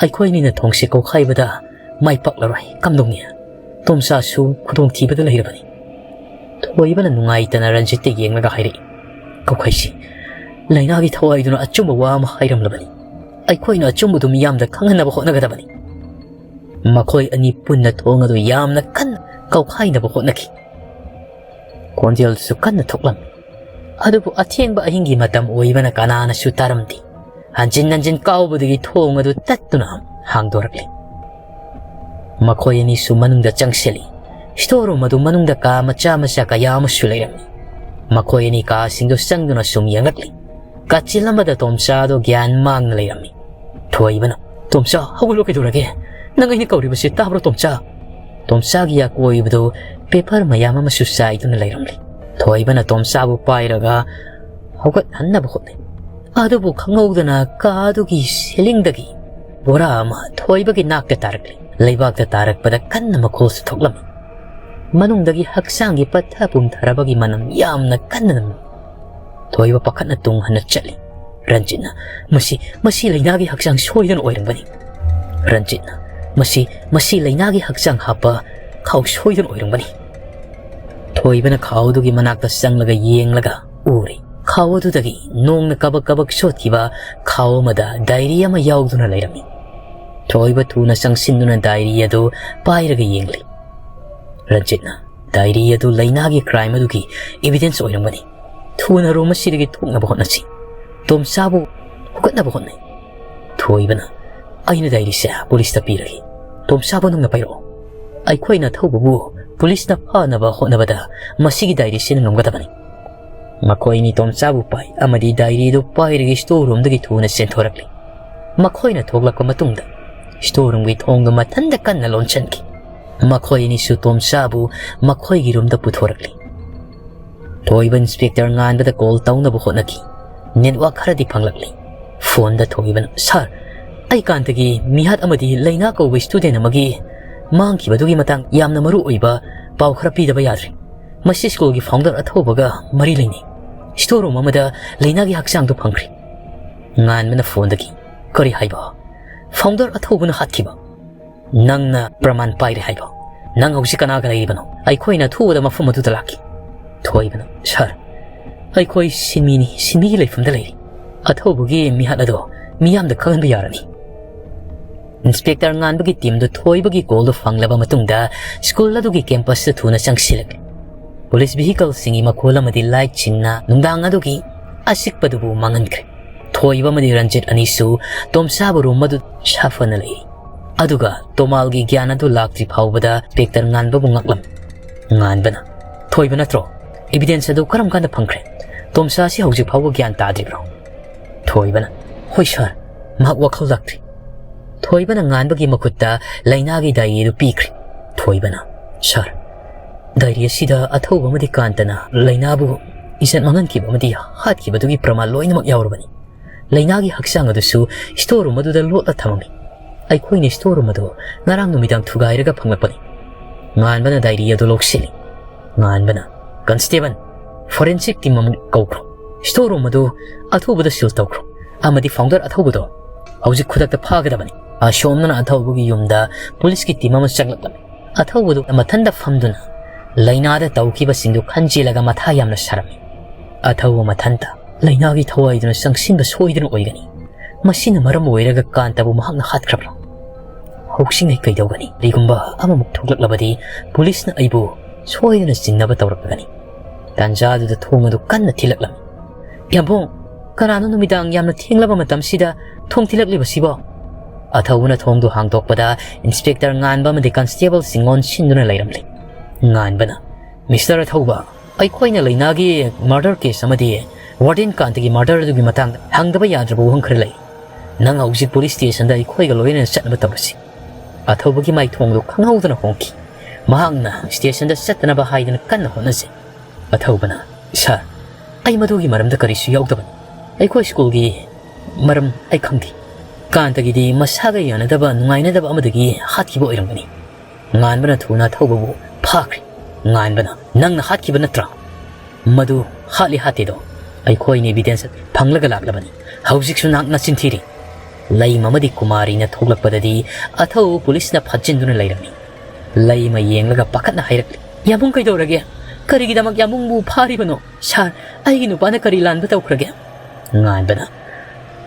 ꯑꯩꯈꯣꯏ ꯑꯅꯤꯅ ꯊꯣꯡꯁꯦ ꯀꯧꯈꯥꯏꯕꯗ ꯃꯥꯏ ꯄꯥꯛꯂꯔꯣꯏ꯫ ꯀꯝꯗꯧꯅꯤ? ꯇꯣꯝꯆꯥꯁꯨ ꯈꯨꯗꯣꯡꯊꯤꯕꯗ ꯂꯩꯔꯕꯅꯤ꯫" ꯊꯣꯏꯕꯅ ꯅꯨꯡꯉꯥꯏꯇꯅ ꯔꯟꯖꯤꯠꯇ ꯌꯦꯡꯂꯒ ꯍꯥꯏꯔꯛꯏ, "ꯀꯧꯈꯥꯏꯁꯤ꯫ ꯂꯩꯅꯥꯒꯤ ꯊꯋꯥꯏꯗꯨꯅ ꯑꯆꯨꯝꯕ ꯋꯥ ꯑꯃ ꯍꯥꯏꯔꯝꯂꯕꯅꯤ꯫ ꯑꯩꯈꯣꯏꯅ ꯑꯆꯨꯝꯕꯗꯨ ꯃꯤꯌꯥꯝꯗ ꯈꯪꯍꯟꯅꯕ ꯍꯣꯠꯅꯒꯗꯕꯅꯤ꯫" ꯃꯈꯣꯏ ꯑꯅꯤ ꯄꯨꯟꯅ ꯊꯣꯡ ꯑꯗꯨ ꯌꯥꯝꯅ ꯀꯟꯅ ꯀꯧꯈꯥꯏꯅꯕ ꯍꯣꯠꯅꯈꯤ꯫ ꯈꯣꯟꯖꯦꯜꯁꯨ ꯀꯟꯅ ꯊꯣꯛꯂꯝꯃꯤ꯫ ꯑꯗꯨꯕꯨ ꯑꯊꯦꯡꯕ ꯑꯍꯤꯡꯒꯤ ꯃꯇꯝ ꯑꯣꯏꯕꯅ ꯀꯅꯥꯅꯁꯨ ꯇꯥꯔꯝꯗꯦ꯫ ꯍꯟꯖꯤꯟ ꯍꯟꯖꯤꯟ ꯀꯥꯎꯕꯗꯒꯤ ꯊꯣꯡ ꯑꯗꯨ ꯇꯠꯇꯨꯅ ꯍꯥꯡꯗꯣꯔꯛꯂꯤ꯫ ꯃꯈꯣꯏ ꯑꯅꯤꯁꯨ ꯃꯅꯨꯡꯗ ꯆꯪꯁꯤꯜꯂꯤ꯫ ꯁ꯭ꯇꯣꯔ ꯔꯨꯝ ꯑꯗꯨ ꯃꯅꯨꯡꯗ ꯀꯥ ꯃꯆꯥ ꯃꯆꯥ ꯀꯌꯥ ꯑꯃꯁꯨ ꯂꯩꯔꯝꯃꯤ꯫ ꯃꯈꯣꯏ ꯑꯅꯤ ꯀꯥꯁꯤꯡꯗꯨ ꯆꯪꯗꯨꯅ ꯁꯨꯝ ꯌꯦꯡꯂꯛꯂꯤ꯫ ꯀꯥꯆꯤꯜ ꯑꯃꯗ ꯇꯣꯝꯆꯥꯗꯣ ꯒ꯭ꯌꯥꯟ ꯃꯥꯡꯅ ꯂꯩꯔꯝꯃꯤ꯫ ꯊꯣꯏꯕꯅ, "ꯇꯣꯝꯆꯥ, ꯍꯧꯒꯠꯂꯣ, ꯀꯩꯗꯧꯔꯒꯦ? "ꯅꯪ ꯑꯩꯅ ꯀꯧꯔꯤꯕꯁꯤ ꯇꯥꯕ꯭ꯔꯣ, ꯇꯣꯝꯆꯥ?" ꯇꯣꯝꯆꯥꯒꯤ ꯑꯀꯣꯏꯕꯗꯨ ꯄꯦꯄꯔ ꯃꯌꯥꯝ ꯑꯃꯁꯨ ꯆꯥꯏꯗꯨꯅ ꯂꯩꯔꯝꯂꯤ꯫ ꯊꯣꯏꯕꯅ ꯇꯣꯝꯆꯥꯕꯨ ꯄꯥꯏꯔꯒ ꯍꯧꯒꯠꯍꯟꯅꯕ ꯍꯣꯠꯅꯩ꯫ ꯑꯗꯨꯕꯨ ꯈꯪꯍꯧꯗꯅ ꯀꯥ ꯑꯗꯨꯒꯤ ꯁꯤꯂꯤꯡꯗꯒꯤ ꯕꯣꯔꯥ ꯑꯃ ꯊꯣꯏꯕꯒꯤ ꯅꯥꯛꯇ ꯇꯥꯔꯛꯂꯤ꯫ ꯂꯩꯕꯥꯛꯇ ꯇꯥꯔꯛꯄꯗ ꯀꯟꯅ ꯃꯈꯣꯜꯁꯨ ꯊꯣꯛꯂꯝꯃꯤ꯫ ꯃꯅꯨꯡꯗꯒꯤ ꯍꯛꯆꯥꯡꯒꯤ ꯄꯠꯊ ꯄꯨꯝꯊꯔꯕꯒꯤ ꯃꯅꯝ ꯌꯥꯝꯅ ꯀꯟꯅ ꯅꯝꯃꯤ꯫ ꯊꯣꯏꯕ ꯄꯥꯈꯠꯅ ꯇꯨꯡ ꯍꯟꯅ ꯆꯠꯂꯤ꯫ ꯔꯟꯖꯤꯠꯅ, "ꯃꯁꯤ, ꯃꯁꯤ ꯂꯩꯅꯥꯒꯤ ꯍꯛꯆꯥꯡ ꯁꯣꯏꯗꯅ ꯑꯣꯏꯔꯝꯒꯅꯤ꯫" ꯔꯟꯖꯤꯠꯅ, "ꯃꯁꯤ, ꯃꯁꯤ ꯂꯩꯅꯥꯒꯤ ꯍꯛꯆꯥꯡ ꯍꯥꯞꯄ ꯈꯥꯎ ꯁꯣꯏꯗꯅ ꯑꯣꯏꯔꯝꯒꯅꯤ꯫" ꯊꯣꯏꯕꯅ ꯈꯥꯎ ꯑꯗꯨꯒꯤ ꯃꯅꯥꯛꯇ ꯆꯪꯂꯒ ꯌꯦꯡꯂꯒ ꯎꯔꯦ꯫ ꯈꯥꯎ ꯑꯗꯨꯗꯒꯤ ꯅꯣꯡꯅ ꯀꯕꯛ ꯀꯕꯛ ꯆꯣꯠꯈꯤꯕ ꯈꯥꯎ ꯑꯃꯗ ꯗꯥꯏꯔꯤ ꯑꯃ ꯌꯥꯎꯗꯨꯅ ꯂꯩꯔꯝꯃꯤ꯫ ꯊꯣꯏꯕ ꯊꯨꯅ ꯆꯪꯁꯤꯟꯗꯨꯅ ꯗꯥꯏꯔꯤ ꯑꯗꯨ ꯄꯥꯏꯔꯒ ꯌꯦꯡꯂꯤ꯫ ꯔꯟꯖꯤꯠꯅ, "ꯗꯥꯏꯔꯤ ꯑꯗꯨ ꯂꯩꯅꯥꯒꯤ ꯀ꯭ꯔꯥꯏꯝ ꯑꯗꯨꯒꯤ ꯏꯕꯤꯗꯦꯟꯁ ꯑꯣꯏꯔꯝꯒꯅꯤ꯫ ꯊꯨꯅ ꯔꯨꯝ ꯑꯁꯤꯗꯒꯤ ꯊꯣꯛꯅꯕ ꯍꯣꯠꯅꯁꯤ꯫" ꯇꯣꯝꯆꯥꯕꯨ ꯍꯧꯒꯠꯅꯕ ꯍꯣꯠꯅꯩ꯫ ꯊꯣꯏꯕꯅ, "ꯑꯩꯅ ꯗꯥꯏꯔꯤꯁꯦ ꯄꯨꯂꯤꯁꯇ ꯄꯤꯔꯒꯦ꯫ ꯇꯣꯝꯆꯥꯕꯨ ꯅꯪꯅ ꯄꯥꯏꯔꯛꯑꯣ꯫ ꯑꯩꯈꯣꯏꯅ ꯊꯧꯕꯕꯨ ꯄꯨꯂꯤꯁꯅ ꯐꯥꯅꯕ ꯍꯣꯠꯅꯕꯗ ꯃꯁꯤꯒꯤ ꯗꯥꯏꯔꯤꯁꯤꯅ ꯉꯝꯒꯗꯕꯅꯤ꯫" ꯃꯈꯣꯏ ꯑꯅꯤ ꯇꯣꯝꯆꯥꯕꯨ ꯄꯥꯏ ꯑꯃꯗꯤ ꯗꯥꯏꯔꯤꯗꯨ ꯄꯥꯏꯔꯒ ꯁ꯭ꯇꯣꯔ ꯔꯨꯝꯗꯒꯤ ꯊꯨꯅ ꯆꯦꯟꯊꯣꯔꯛꯂꯤ꯫ ꯃꯈꯣꯏꯅ ꯊꯣꯛꯂꯛꯄ ꯃꯇꯨꯡꯗ ꯁ꯭ꯇꯣꯔ ꯔꯨꯝꯒꯤ ꯊꯣꯡꯗꯨ ꯃꯊꯟꯇ ꯀꯟꯅ ꯂꯣꯟꯁꯤꯟꯈꯤ꯫ ꯃꯈꯣꯏ ꯑꯅꯤꯁꯨ ꯇꯣꯝꯆꯥꯕꯨ ꯃꯈꯣꯏꯒꯤ ꯔꯨꯝꯗ ꯄꯨꯊꯣꯔꯛꯂꯤ꯫ ꯊꯣꯏꯕ ꯏꯟꯁꯄꯦꯛꯇꯔ ꯉꯥꯟꯕꯗ ꯀꯣꯜ ꯇꯧꯅꯕ ꯍꯣꯠꯅꯈꯤ꯫ ꯅꯦꯠꯋꯥꯛ ꯈꯔꯗꯤ ꯐꯪꯂꯛꯂꯤ꯫ ꯐꯣꯟꯗ ꯊꯣꯏꯕꯅ, "ꯁꯥꯔ, ꯑꯩ ꯀꯥꯟꯇꯒꯤ ꯃꯤꯍꯥꯠ ꯑꯃꯗꯤ ꯂꯩꯅꯥ ꯀꯧꯕ ꯁ꯭ꯇꯨꯗꯦꯟ ꯑꯃꯒꯤ ꯃꯥꯡꯈꯤꯕꯗꯨꯒꯤ ꯃꯇꯥꯡ ꯌꯥꯝꯅ ꯃꯔꯨ ꯑꯣꯏꯕ ꯄꯥꯎ ꯈꯔ ꯄꯤꯗꯕ ꯌꯥꯗ꯭ꯔꯦ꯫ ꯃꯁꯤ ꯁ꯭ꯀꯨꯜꯒꯤ ꯐꯥꯎꯟꯗꯔ ꯑꯊꯧꯕꯒ ꯃꯔꯤ ꯂꯩꯅꯩ꯫ ꯁ꯭ꯇꯣꯔ ꯔꯨꯝ ꯑꯃꯗ ꯂꯩꯅꯥꯒꯤ ꯍꯛꯆꯥꯡꯗꯨ ꯐꯪꯈ꯭ꯔꯦ꯫" ꯉꯥꯟꯕꯅ ꯐꯣꯟꯗꯒꯤ, "ꯀꯔꯤ ꯍꯥꯏꯕ? ꯐꯥꯎꯟꯗꯔ ꯑꯊꯧꯕꯅ ꯍꯥꯠꯈꯤꯕ? ꯅꯪꯅ ꯄ꯭ꯔꯃꯥꯟ ꯄꯥꯏꯔꯦ ꯍꯥꯏꯕ? ꯅꯪ ꯍꯧꯖꯤꯛ ꯀꯅꯥꯒ ꯂꯩꯔꯤꯕꯅꯣ? ꯑꯩꯈꯣꯏꯅ ꯑꯊꯨꯕꯗ ꯃꯐꯝ ꯑꯗꯨꯗ ꯂꯥꯛꯈꯤ꯫" ꯊꯣꯏꯕꯅ, "ꯁꯥꯔ, ꯑꯩꯈꯣꯏ ꯁꯤꯟꯃꯤꯅꯤ, ꯁꯤꯟꯃꯤꯒꯤ ꯂꯩꯐꯝꯗ ꯂꯩꯔꯤ꯫ ꯑꯊꯧꯕꯒꯤ ꯃꯤꯍꯥꯠ ꯑꯗꯣ ꯃꯤꯌꯥꯝꯗ ꯈꯪꯍꯟꯕ ꯌꯥꯔꯅꯤ꯫" ꯏꯟꯁꯄꯦꯛꯇꯔ ꯉꯥꯟꯕꯒꯤ ꯇꯤꯝꯗꯨ ꯊꯣꯏꯕꯒꯤ ꯀꯣꯜꯗꯨ ꯐꯪꯂꯕ ꯃꯇꯨꯡꯗ ꯁ꯭ꯀꯨꯜ ꯑꯗꯨꯒꯤ ꯀꯦꯝꯄꯁꯇ ꯊꯨꯅ ꯆꯪꯁꯤꯜꯂꯛꯂꯤ꯫ ꯄꯨꯂꯤꯁ ꯚꯤꯍꯤꯀꯜꯁꯤꯡꯒꯤ ꯃꯈꯣꯜ ꯑꯃꯗꯤ ꯂꯥꯏꯠꯁꯤꯡꯅ ꯅꯨꯡꯗꯥꯡ ꯑꯗꯨꯒꯤ ꯑꯆꯤꯛꯄꯗꯨꯕꯨ ꯃꯥꯡꯍꯟꯈ꯭ꯔꯦ꯫ ꯊꯣꯏꯕ ꯑꯃꯗꯤ ꯔꯟꯖꯤꯠ ꯑꯅꯤꯁꯨ ꯇꯣꯝꯆꯥꯕ ꯔꯨꯝ ꯑꯗꯨ ꯁꯥꯐꯅ ꯂꯩꯔꯤ꯫ ꯑꯗꯨꯒ ꯇꯣꯃꯥꯜꯒꯤ ꯒ꯭ꯌꯥꯟ ꯑꯗꯨ ꯂꯥꯛꯇ꯭ꯔꯤ ꯐꯥꯎꯕꯗ ꯏꯟꯁꯄꯦꯛꯇꯔ ꯉꯥꯟꯕꯕꯨ ꯉꯛꯂꯝꯃꯤ꯫ ꯉꯥꯟꯕꯅ, "ꯊꯣꯏꯕ ꯅꯠꯇ꯭ꯔꯣ? ꯏꯕꯤꯗꯦꯟꯁ ꯑꯗꯨ ꯀꯔꯝ ꯀꯥꯟꯗ ꯐꯪꯈ꯭ꯔꯦ? ꯇꯣꯝꯆꯥ ꯑꯁꯤ ꯍꯧꯖꯤꯛ ꯐꯥꯎꯕ ꯒ꯭ꯌꯥꯟ ꯇꯥꯗ꯭ꯔꯤꯕ꯭ꯔꯣ?" ꯊꯣꯏꯕꯅ, "ꯍꯣꯏ ꯁꯥꯔ, ꯃꯍꯥꯛ ꯋꯥꯈꯜ ꯂꯥꯛꯇ꯭ꯔꯤ꯫" ꯊꯣꯏꯕꯅ ꯉꯥꯟꯕꯒꯤ ꯃꯈꯨꯠꯇ ꯂꯩꯅꯥꯒꯤ ꯗꯥꯏꯔꯤ ꯑꯗꯨ ꯄꯤꯈ꯭ꯔꯦ꯫ ꯊꯣꯏꯕꯅ, "ꯁꯥꯔ, ꯗꯥꯏꯔꯤ ꯑꯁꯤꯗ ꯑꯊꯧꯕ ꯑꯃꯗꯤ ꯀꯥꯟꯇꯅ ꯂꯩꯅꯥꯕꯨ ꯏꯖꯠ ꯃꯥꯡꯍꯟꯈꯤꯕ ꯑꯃꯗꯤ ꯍꯥꯠꯈꯤꯕꯗꯨꯒꯤ ꯄ꯭ꯔꯃꯥꯟ ꯂꯣꯏꯅꯃꯛ ꯌꯥꯎꯔꯕꯅꯤ꯫ ꯂꯩꯅꯥꯒꯤ ꯍꯛꯆꯥꯡ ꯑꯗꯨꯁꯨ ꯁ꯭ꯇꯣꯔ ꯔꯨꯝ ꯑꯗꯨꯗ ꯂꯣꯠꯂ ꯊꯝꯃꯝꯃꯤ꯫ ꯑꯩꯈꯣꯏꯅ ꯁ꯭ꯇꯣꯔ ꯔꯨꯝ ꯑꯗꯨ ꯉꯔꯥꯡ ꯅꯨꯃꯤꯗꯥꯡ ꯊꯨꯒꯥꯏꯔꯒ ꯐꯪꯂꯛꯄꯅꯤ꯫" ꯉꯥꯟꯕꯅ ꯗꯥꯏꯔꯤ ꯑꯗꯨ ꯂꯧꯁꯤꯜꯂꯤ꯫ ꯉꯥꯟꯕꯅ, "ꯀꯟꯁꯇꯦꯕꯜ, ꯐꯣꯔꯦꯟꯁꯤꯛ ꯇꯤꯝ ꯑꯃꯨꯛ ꯀꯧꯈ꯭ꯔꯣ꯫ ꯁ꯭ꯇꯣꯔ ꯔꯨꯝ ꯑꯗꯨ ꯑꯊꯨꯕꯗ ꯁꯤꯜ ꯇꯧꯈ꯭ꯔꯣ꯫ ꯑꯃꯗꯤ ꯐꯥꯎꯟꯗꯔ ꯑꯊꯧꯕꯗꯣ ꯍꯧꯖꯤꯛ ꯈꯨꯗꯛꯇ ꯐꯥꯒꯗꯕꯅꯤ꯫" ꯑꯁꯣꯝꯗꯅ ꯑꯊꯧꯕꯒꯤ ꯌꯨꯝꯗ ꯄꯨꯂꯤꯁꯀꯤ ꯇꯤꯝ ꯑꯃ ꯆꯪꯂꯛꯂꯝꯃꯤ꯫ ꯑꯊꯧꯕꯗꯨ ꯃꯊꯟꯇ ꯐꯝꯗꯨꯅ ꯂꯩꯅꯥꯗ ꯇꯧꯈꯤꯕꯁꯤꯡꯗꯨ ꯈꯟꯖꯤꯜꯂꯒ ꯃꯊꯥ ꯌꯥꯝꯅ ꯁꯥꯔꯝꯃꯤ꯫ ꯑꯊꯧꯕ ꯃꯊꯟꯇ ꯂꯩꯅꯥꯒꯤ ꯊꯋꯥꯏꯗꯨꯅ ꯆꯪꯁꯤꯟꯕ ꯁꯣꯏꯗꯅ ꯑꯣꯏꯒꯅꯤ꯫ ꯃꯁꯤꯅ ꯃꯔꯝ ꯑꯣꯏꯔꯒ ꯀꯥꯟꯇꯕꯨ ꯃꯍꯥꯛꯅ ꯍꯥꯠꯈ꯭ꯔꯕ꯭ꯔꯥ? ꯍꯧꯖꯤꯛꯅ ꯀꯩꯗꯧꯒꯅꯤ? ꯀꯔꯤꯒꯨꯝꯕ ꯑꯃꯃꯨꯛ ꯊꯣꯛꯂꯛꯂꯕꯗꯤ ꯄꯨꯂꯤꯁꯅ ꯑꯩꯕꯨ ꯁꯣꯏꯗꯅ ꯆꯤꯡꯅꯕ ꯇꯧꯔꯛꯂꯒꯅꯤ꯫ ꯇꯥꯟꯖꯥꯗꯨꯗ ꯊꯣꯡ ꯑꯗꯨ ꯀꯟꯅ ꯊꯤꯜꯂꯛꯂꯝꯃꯤ꯫ "ꯌꯥꯝꯕꯨꯡ, ꯀꯅꯥꯅꯣ ꯅꯨꯃꯤꯗꯥꯡ ꯌꯥꯝꯅ ꯊꯦꯡꯂꯕ ꯃꯇꯝꯁꯤꯗ ꯊꯣꯡ ꯊꯤꯜꯂꯛꯂꯤꯕꯁꯤꯕꯣ?" ꯑꯊꯧꯕꯅ ꯊꯣꯡꯗꯨ ꯍꯥꯡꯗꯣꯛꯄꯗ ꯏꯟꯁꯄꯦꯛꯇꯔ ꯉꯥꯟꯕ ꯑꯃꯗꯤ ꯀꯟꯁꯇꯦꯕꯜꯁꯤꯡ ꯑꯣꯟꯁꯤꯟꯗꯨꯅ ꯂꯩꯔꯝꯂꯤ꯫ ꯉꯥꯟꯕꯅ, "ꯃꯤꯁꯇꯔ ꯑꯊꯧꯕ, ꯑꯩꯈꯣꯏꯅ ꯂꯩꯅꯥꯒꯤ ꯃꯔꯗꯔ ꯀꯦꯁ ꯑꯃꯗꯤ ꯋꯥꯔꯗꯦꯟ ꯀꯥꯟꯇꯒꯤ ꯃꯔꯗꯔ ꯑꯗꯨꯒꯤ ꯃꯇꯥꯡꯗ ꯍꯪꯗꯕ ꯌꯥꯗ꯭ꯔꯕ ꯋꯥꯍꯪ ꯈꯔ ꯂꯩ꯫ ꯅꯪ ꯍꯧꯖꯤꯛ ꯄꯨꯂꯤꯁ ꯁ꯭ꯇꯦꯁꯟꯗ ꯑꯩꯈꯣꯏꯒ ꯂꯣꯏꯅꯅ ꯆꯠꯅꯕ ꯇꯧꯔꯁꯤ꯫" ꯑꯊꯧꯕꯒꯤ ꯃꯥꯏꯊꯣꯡꯗꯨ ꯈꯪꯍꯧꯗꯅ ꯍꯣꯡꯈꯤ꯫ ꯃꯍꯥꯛꯅ ꯁ꯭ꯇꯦꯁꯟꯗ ꯆꯠꯇꯅꯕ ꯍꯥꯏꯗꯅ ꯀꯟꯅ ꯍꯣꯠꯅꯖꯩ꯫ ꯑꯊꯧꯕꯅ, "ꯁꯥꯔ, ꯑꯩ ꯃꯗꯨꯒꯤ ꯃꯔꯝꯗ ꯀꯔꯤꯁꯨ ꯌꯥꯎꯗꯕꯅꯤ꯫ ꯑꯩꯈꯣꯏ ꯁ꯭ꯀꯨꯜꯒꯤ ꯃꯔꯝ ꯑꯩ ꯈꯪꯗꯦ꯫ ꯀꯥꯟꯇꯒꯤꯗꯤ ꯃꯁꯥꯒ ꯌꯥꯅꯗꯕ, ꯅꯨꯡꯉꯥꯏꯅꯗꯕ ꯑꯃꯗꯒꯤ ꯍꯥꯠꯈꯤꯕ ꯑꯣꯏꯔꯝꯒꯅꯤ꯫" ꯉꯥꯟꯕꯅ ꯊꯨꯅ ꯑꯊꯧꯕꯕꯨ ꯐꯥꯈ꯭ꯔꯦ꯫ ꯉꯥꯟꯕꯅ, "ꯅꯪꯅ ꯍꯥꯠꯈꯤꯕ ꯅꯠꯇ꯭ꯔꯥ? ꯃꯗꯨ ꯍꯥꯠꯂꯤ ꯍꯥꯠꯇꯦꯗꯣ ꯑꯩꯈꯣꯏꯅ ꯏꯕꯤꯗꯦꯟꯁ ꯐꯪꯂꯒ ꯂꯥꯛꯂꯕꯅꯤ꯫ ꯍꯧꯖꯤꯛꯁꯨ ꯅꯍꯥꯛ ꯅꯆꯤꯟ ꯊꯤꯔꯤ꯫" ꯂꯩꯃ ꯑꯃꯗꯤ ꯀꯨꯃꯥꯔꯤꯅ ꯊꯣꯛꯂꯛꯄꯗꯗꯤ ꯑꯊꯧꯕ ꯄꯨꯂꯤꯁꯅ ꯐꯥꯖꯤꯟꯗꯨꯅ ꯂꯩꯔꯝꯃꯤ꯫ ꯂꯩꯃ ꯌꯦꯡꯂꯒ ꯄꯥꯈꯠꯅ ꯍꯥꯏꯔꯛꯂꯤ, "ꯌꯥꯝꯕꯨꯡ ꯀꯩꯗꯧꯔꯒꯦ? ꯀꯔꯤꯒꯤꯗꯃꯛ ꯌꯥꯝꯕꯨꯡꯕꯨ ꯐꯥꯔꯤꯕꯅꯣ? ꯁꯥꯔ, ꯑꯩꯒꯤ ꯅꯨꯄꯥꯅ ꯀꯔꯤ ꯂꯥꯟꯕ ꯇꯧꯈ꯭ꯔꯒꯦ?" ꯉꯥꯟꯕꯅ,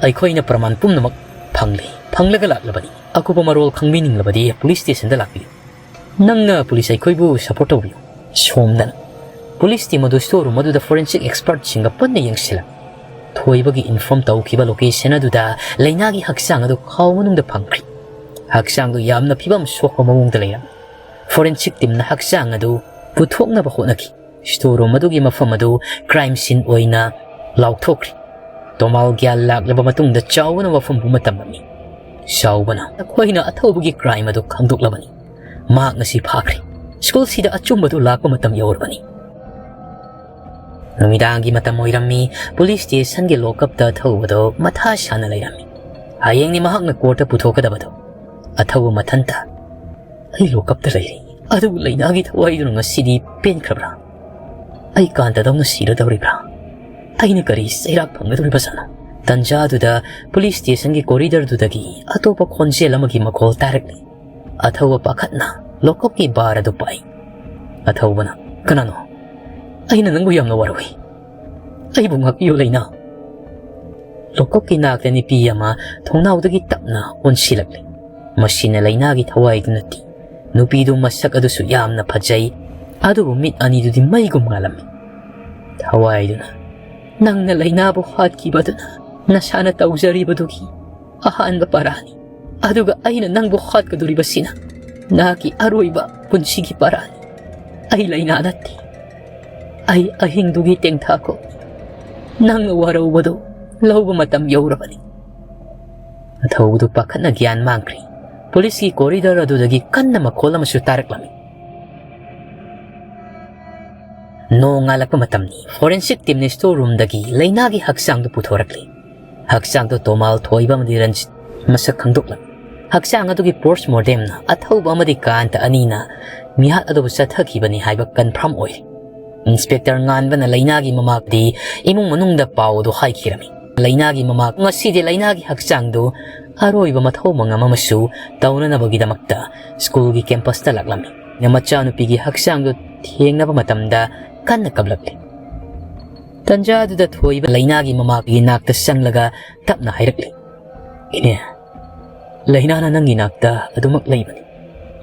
"ꯑꯩꯈꯣꯏꯅ ꯄ꯭ꯔꯃꯥꯟ ꯄꯨꯝꯅꯃꯛ ꯐꯪꯂꯦ, ꯐꯪꯂꯒ ꯂꯥꯛꯂꯕꯅꯤ꯫ ꯑꯀꯨꯞꯄ ꯃꯔꯣꯜ ꯈꯪꯕꯤꯅꯤꯡꯂꯕꯗꯤ ꯄꯨꯂꯤꯁ ꯁ꯭ꯇꯦꯁꯟꯗ ꯂꯥꯛꯄꯤꯌꯨ꯫ ꯅꯪꯅ ꯄꯨꯂꯤꯁ ꯑꯩꯈꯣꯏꯕꯨ ꯁꯄꯣꯔꯠ ꯇꯧꯕꯤꯌꯨ꯫" ꯁꯣꯝꯗꯅ ꯄꯨꯂꯤꯁ ꯇꯤꯝ ꯑꯗꯨ ꯁ꯭ꯇꯣꯔ ꯔꯨꯝ ꯑꯗꯨꯗ ꯐꯣꯔꯦꯟꯁꯤꯛ ꯑꯦꯛꯁꯄꯔꯠꯁꯤꯡꯒ ꯄꯨꯟꯅ ꯌꯦꯡꯁꯤꯜꯂꯝꯃꯤ꯫ ꯊꯣꯏꯕꯒꯤ ꯏꯟꯐꯣꯔꯝ ꯇꯧꯈꯤꯕ ꯂꯣꯀꯦꯁꯟ ꯑꯗꯨꯗ ꯂꯩꯅꯥꯒꯤ ꯍꯛꯆꯥꯡ ꯑꯗꯨ ꯈꯥꯎ ꯃꯅꯨꯡꯗ ꯐꯪꯈ꯭ꯔꯤ꯫ ꯍꯛꯆꯥꯡꯗꯨ ꯌꯥꯝꯅ ꯐꯤꯕꯝ ꯁꯣꯛꯄ ꯃꯑꯣꯡꯗ ꯂꯩꯔꯝꯃꯤ꯫ ꯐꯣꯔꯦꯟꯁꯤꯛ ꯇꯤꯝꯅ ꯍꯛꯆꯥꯡ ꯑꯗꯨ ꯄꯨꯊꯣꯛꯅꯕ ꯍꯣꯠꯅꯈꯤ꯫ ꯁ꯭ꯇꯣꯔ ꯔꯨꯝ ꯑꯗꯨꯒꯤ ꯃꯐꯝ ꯑꯗꯨ ꯀ꯭ꯔꯥꯏꯝ ꯁꯤꯟ ꯑꯣꯏꯅ ꯂꯥꯎꯊꯣꯛꯈ꯭ꯔꯤ꯫ ꯇꯣꯃꯥꯜ ꯒ꯭ꯌꯥꯟ ꯂꯥꯛꯂꯕ ꯃꯇꯨꯡꯗ ꯆꯥꯎꯅ ꯋꯥꯐꯝ ꯄꯨꯝꯕ ꯇꯝꯂꯝꯃꯤ꯫ ꯆꯥꯎꯕꯅ, "ꯑꯩꯈꯣꯏꯅ ꯑꯊꯧꯕꯒꯤ crime ꯑꯗꯨ ꯈꯪꯗꯣꯛꯂꯕꯅꯤ꯫ ꯃꯍꯥꯛ ꯉꯁꯤ ꯐꯥꯈ꯭ꯔꯦ꯫ ꯁ꯭ꯀꯨꯜꯁꯤꯗ ꯑꯆꯨꯝꯕꯗꯨ ꯂꯥꯛꯄ ꯃꯇꯝ ꯌꯧꯔꯕꯅꯤ꯫" ꯅꯨꯃꯤꯗꯥꯡꯒꯤ ꯃꯇꯝ ꯑꯣꯏꯔꯝꯃꯤ꯫ ꯄꯨꯂꯤꯁ ꯁ꯭ꯇꯦꯁꯟꯒꯤ ꯂꯣꯀꯞꯇ ꯑꯊꯧꯕꯗꯣ ꯃꯊꯥ ꯁꯥꯅ ꯂꯩꯔꯝꯃꯤ꯫ ꯍꯌꯦꯡꯅꯤ ꯃꯍꯥꯛꯅ ꯀꯣꯔꯠꯇ ꯄꯨꯊꯣꯛꯀꯗꯕꯗꯣ꯫ ꯑꯊꯧꯕ ꯃꯊꯟꯇ, "ꯑꯩ ꯂꯣꯀꯞꯇ ꯂꯩꯔꯤ, ꯑꯗꯨꯕꯨ ꯂꯩꯅꯥꯒꯤ ꯊꯋꯥꯏꯗꯨꯅ ꯉꯁꯤꯗꯤ ꯄꯦꯟꯈ꯭ꯔꯕ꯭ꯔꯥ? ꯑꯩ ꯀꯥꯟꯇꯗꯧꯅ ꯁꯤꯔꯗꯧꯔꯤꯕ꯭ꯔꯥ? ꯑꯩꯅ ꯀꯔꯤ ꯆꯩꯔꯥꯛ ꯐꯪꯒꯗꯧꯔꯤꯕꯖꯥꯠꯅꯣ?" ꯇꯟꯖꯥꯗꯨꯗ ꯄꯨꯂꯤꯁ ꯁ꯭ꯇꯦꯁꯟꯒꯤ ꯀꯣꯔꯤꯗꯔꯗꯨꯗꯒꯤ ꯑꯇꯣꯞꯄ ꯈꯣꯟꯖꯦꯜ ꯑꯃꯒꯤ ꯃꯈꯣꯜ ꯇꯥꯔꯛꯂꯤ꯫ ꯑꯊꯧꯕ ꯄꯥꯈꯠꯅ ꯂꯣꯀꯞꯀꯤ ꯕꯥꯔ ꯑꯗꯨ ꯄꯥꯏ꯫ ꯑꯊꯧꯕꯅ, "ꯀꯅꯥꯅꯣ? ꯑꯩꯅ ꯅꯪꯕꯨ ꯌꯥꯝꯅ ꯋꯥꯔꯧꯏ꯫ ꯑꯩꯕꯨ ꯉꯥꯛꯄꯤꯌꯨ, ꯂꯩꯅꯥ꯫" ꯂꯣꯀꯞꯀꯤ ꯅꯥꯛꯇ ꯅꯨꯄꯤ ꯑꯃ ꯊꯣꯡꯅꯥꯎꯗꯒꯤ ꯇꯞꯅ ꯑꯣꯟꯁꯤꯜꯂꯛꯂꯤ꯫ ꯃꯁꯤꯅ ꯂꯩꯅꯥꯒꯤ ꯊꯋꯥꯏꯗꯨ ꯅꯠꯇꯦ꯫ ꯅꯨꯄꯤꯗꯨ ꯃꯁꯛ ꯑꯗꯨꯁꯨ ꯌꯥꯝꯅ ꯐꯖꯩ, ꯑꯗꯨꯕꯨ ꯃꯤꯠ ꯑꯅꯤꯗꯨꯗꯤ ꯃꯩꯒꯨꯝ ꯉꯥꯜꯂꯝꯃꯤ꯫ ꯊꯋꯥꯏꯗꯨꯅ, "ꯅꯪꯅ ꯂꯩꯅꯥꯕꯨ ꯍꯥꯠꯈꯤꯕꯗꯨꯅ ꯅꯁꯥꯅ ꯇꯧꯖꯔꯤꯕꯗꯨꯒꯤ ꯑꯍꯥꯟꯕ ꯄꯔꯥꯅꯤ꯫ ꯑꯗꯨꯒ ꯑꯩꯅ ꯅꯪꯕꯨ ꯍꯥꯠꯀꯗꯧꯔꯤꯕꯁꯤꯅ ꯅꯍꯥꯛꯀꯤ ꯑꯔꯣꯏꯕ ꯄꯨꯟꯁꯤꯒꯤ ꯄꯔꯥꯅꯤ꯫ ꯑꯩ ꯂꯩꯅꯥ ꯅꯠꯇꯦ꯫ ꯑꯩ ꯑꯍꯤꯡꯗꯨꯒꯤ ꯇꯦꯡꯊꯥꯈꯣꯛ꯫ ꯅꯪꯅ ꯋꯥꯔꯧꯕꯗꯨ ꯂꯧꯕ ꯃꯇꯝ ꯌꯧꯔꯕꯅꯤ꯫" ꯑꯊꯧꯕꯗꯨ ꯄꯥꯈꯠꯅ ꯒ꯭ꯌꯥꯟ ꯃꯥꯡꯈ꯭ꯔꯦ꯫ ꯄꯨꯂꯤꯁꯀꯤ ꯀꯣꯔꯤꯗꯣꯔ ꯑꯗꯨꯗꯒꯤ ꯀꯟꯅ ꯃꯈꯣꯜ ꯑꯃꯁꯨ ꯇꯥꯔꯛꯂꯝꯃꯤ꯫ ꯅꯣꯡ ꯉꯥꯜꯂꯛꯄ ꯃꯇꯝꯅꯤ꯫ Forensic ꯇꯤꯝꯅ store ꯔꯨꯝꯗꯒꯤ ꯂꯩꯅꯥꯒꯤ ꯍꯛꯆꯥꯡꯗꯨ ꯄꯨꯊꯣꯔꯛꯂꯤ꯫ ꯍꯛꯆꯥꯡꯗꯨ ꯇꯣꯃꯥꯜ, ꯊꯣꯏꯕ ꯑꯃꯗꯤ ꯔꯟꯖꯤꯠ ꯃꯁꯛ ꯈꯪꯗꯣꯛꯂꯝꯃꯤ꯫ ꯍꯛꯆꯥꯡ ꯑꯗꯨꯒꯤ ꯄꯣꯁꯃꯣꯔꯇꯦꯝꯅ ꯑꯊꯧꯕ ꯑꯃꯗꯤ ꯀꯥꯟꯇ ꯑꯅꯤꯅ ꯃꯤꯍꯥꯠ ꯑꯗꯨꯕꯨ ꯆꯠꯊꯈꯤꯕꯅꯤ ꯍꯥꯏꯕ ꯀꯟꯐꯥꯔꯝ ꯑꯣꯏꯔꯦ꯫ ꯏꯟꯁꯄꯦꯛꯇꯔ ꯉꯥꯟꯕꯅ ꯂꯩꯅꯥꯒꯤ ꯃꯃꯥꯗꯤ ꯏꯃꯨꯡ ꯃꯅꯨꯡꯗ ꯄꯥꯎ ꯑꯗꯨ ꯍꯥꯏꯈꯤꯔꯝꯃꯤ꯫ ꯂꯩꯅꯥꯒꯤ ꯃꯃꯥ ꯉꯁꯤꯗꯤ ꯂꯩꯅꯥꯒꯤ ꯍꯛꯆꯥꯡꯗꯨ ꯑꯔꯣꯏꯕ ꯃꯊꯧ ꯃꯉꯝ ꯑꯃꯁꯨ ꯇꯧꯅꯅꯕꯒꯤꯗꯃꯛꯇ ꯁ꯭ꯀꯨꯜꯒꯤ ꯀꯦꯝꯄꯁꯇ ꯂꯥꯛꯂꯝꯃꯤ꯫ ꯃꯆꯥꯅꯨꯄꯤꯒꯤ ꯍꯛꯆꯥꯡꯗꯨ ꯊꯦꯡꯅꯕ ꯃꯇꯝꯗ ꯀꯟꯅ ꯀꯞꯂꯛꯂꯤ꯫ ꯇꯟꯖꯥ ꯑꯗꯨꯗ ꯊꯣꯏꯕ ꯂꯩꯅꯥꯒꯤ ꯃꯃꯥꯒꯤ ꯅꯥꯛꯇ ꯆꯪꯂꯒ ꯇꯞꯅ ꯍꯥꯏꯔꯛꯂꯤ, "ꯏꯅꯦ, ꯂꯩꯅꯥꯅ ꯅꯪꯒꯤ ꯅꯥꯛꯇ ꯑꯗꯨꯃꯛ ꯂꯩꯕꯅꯤ꯫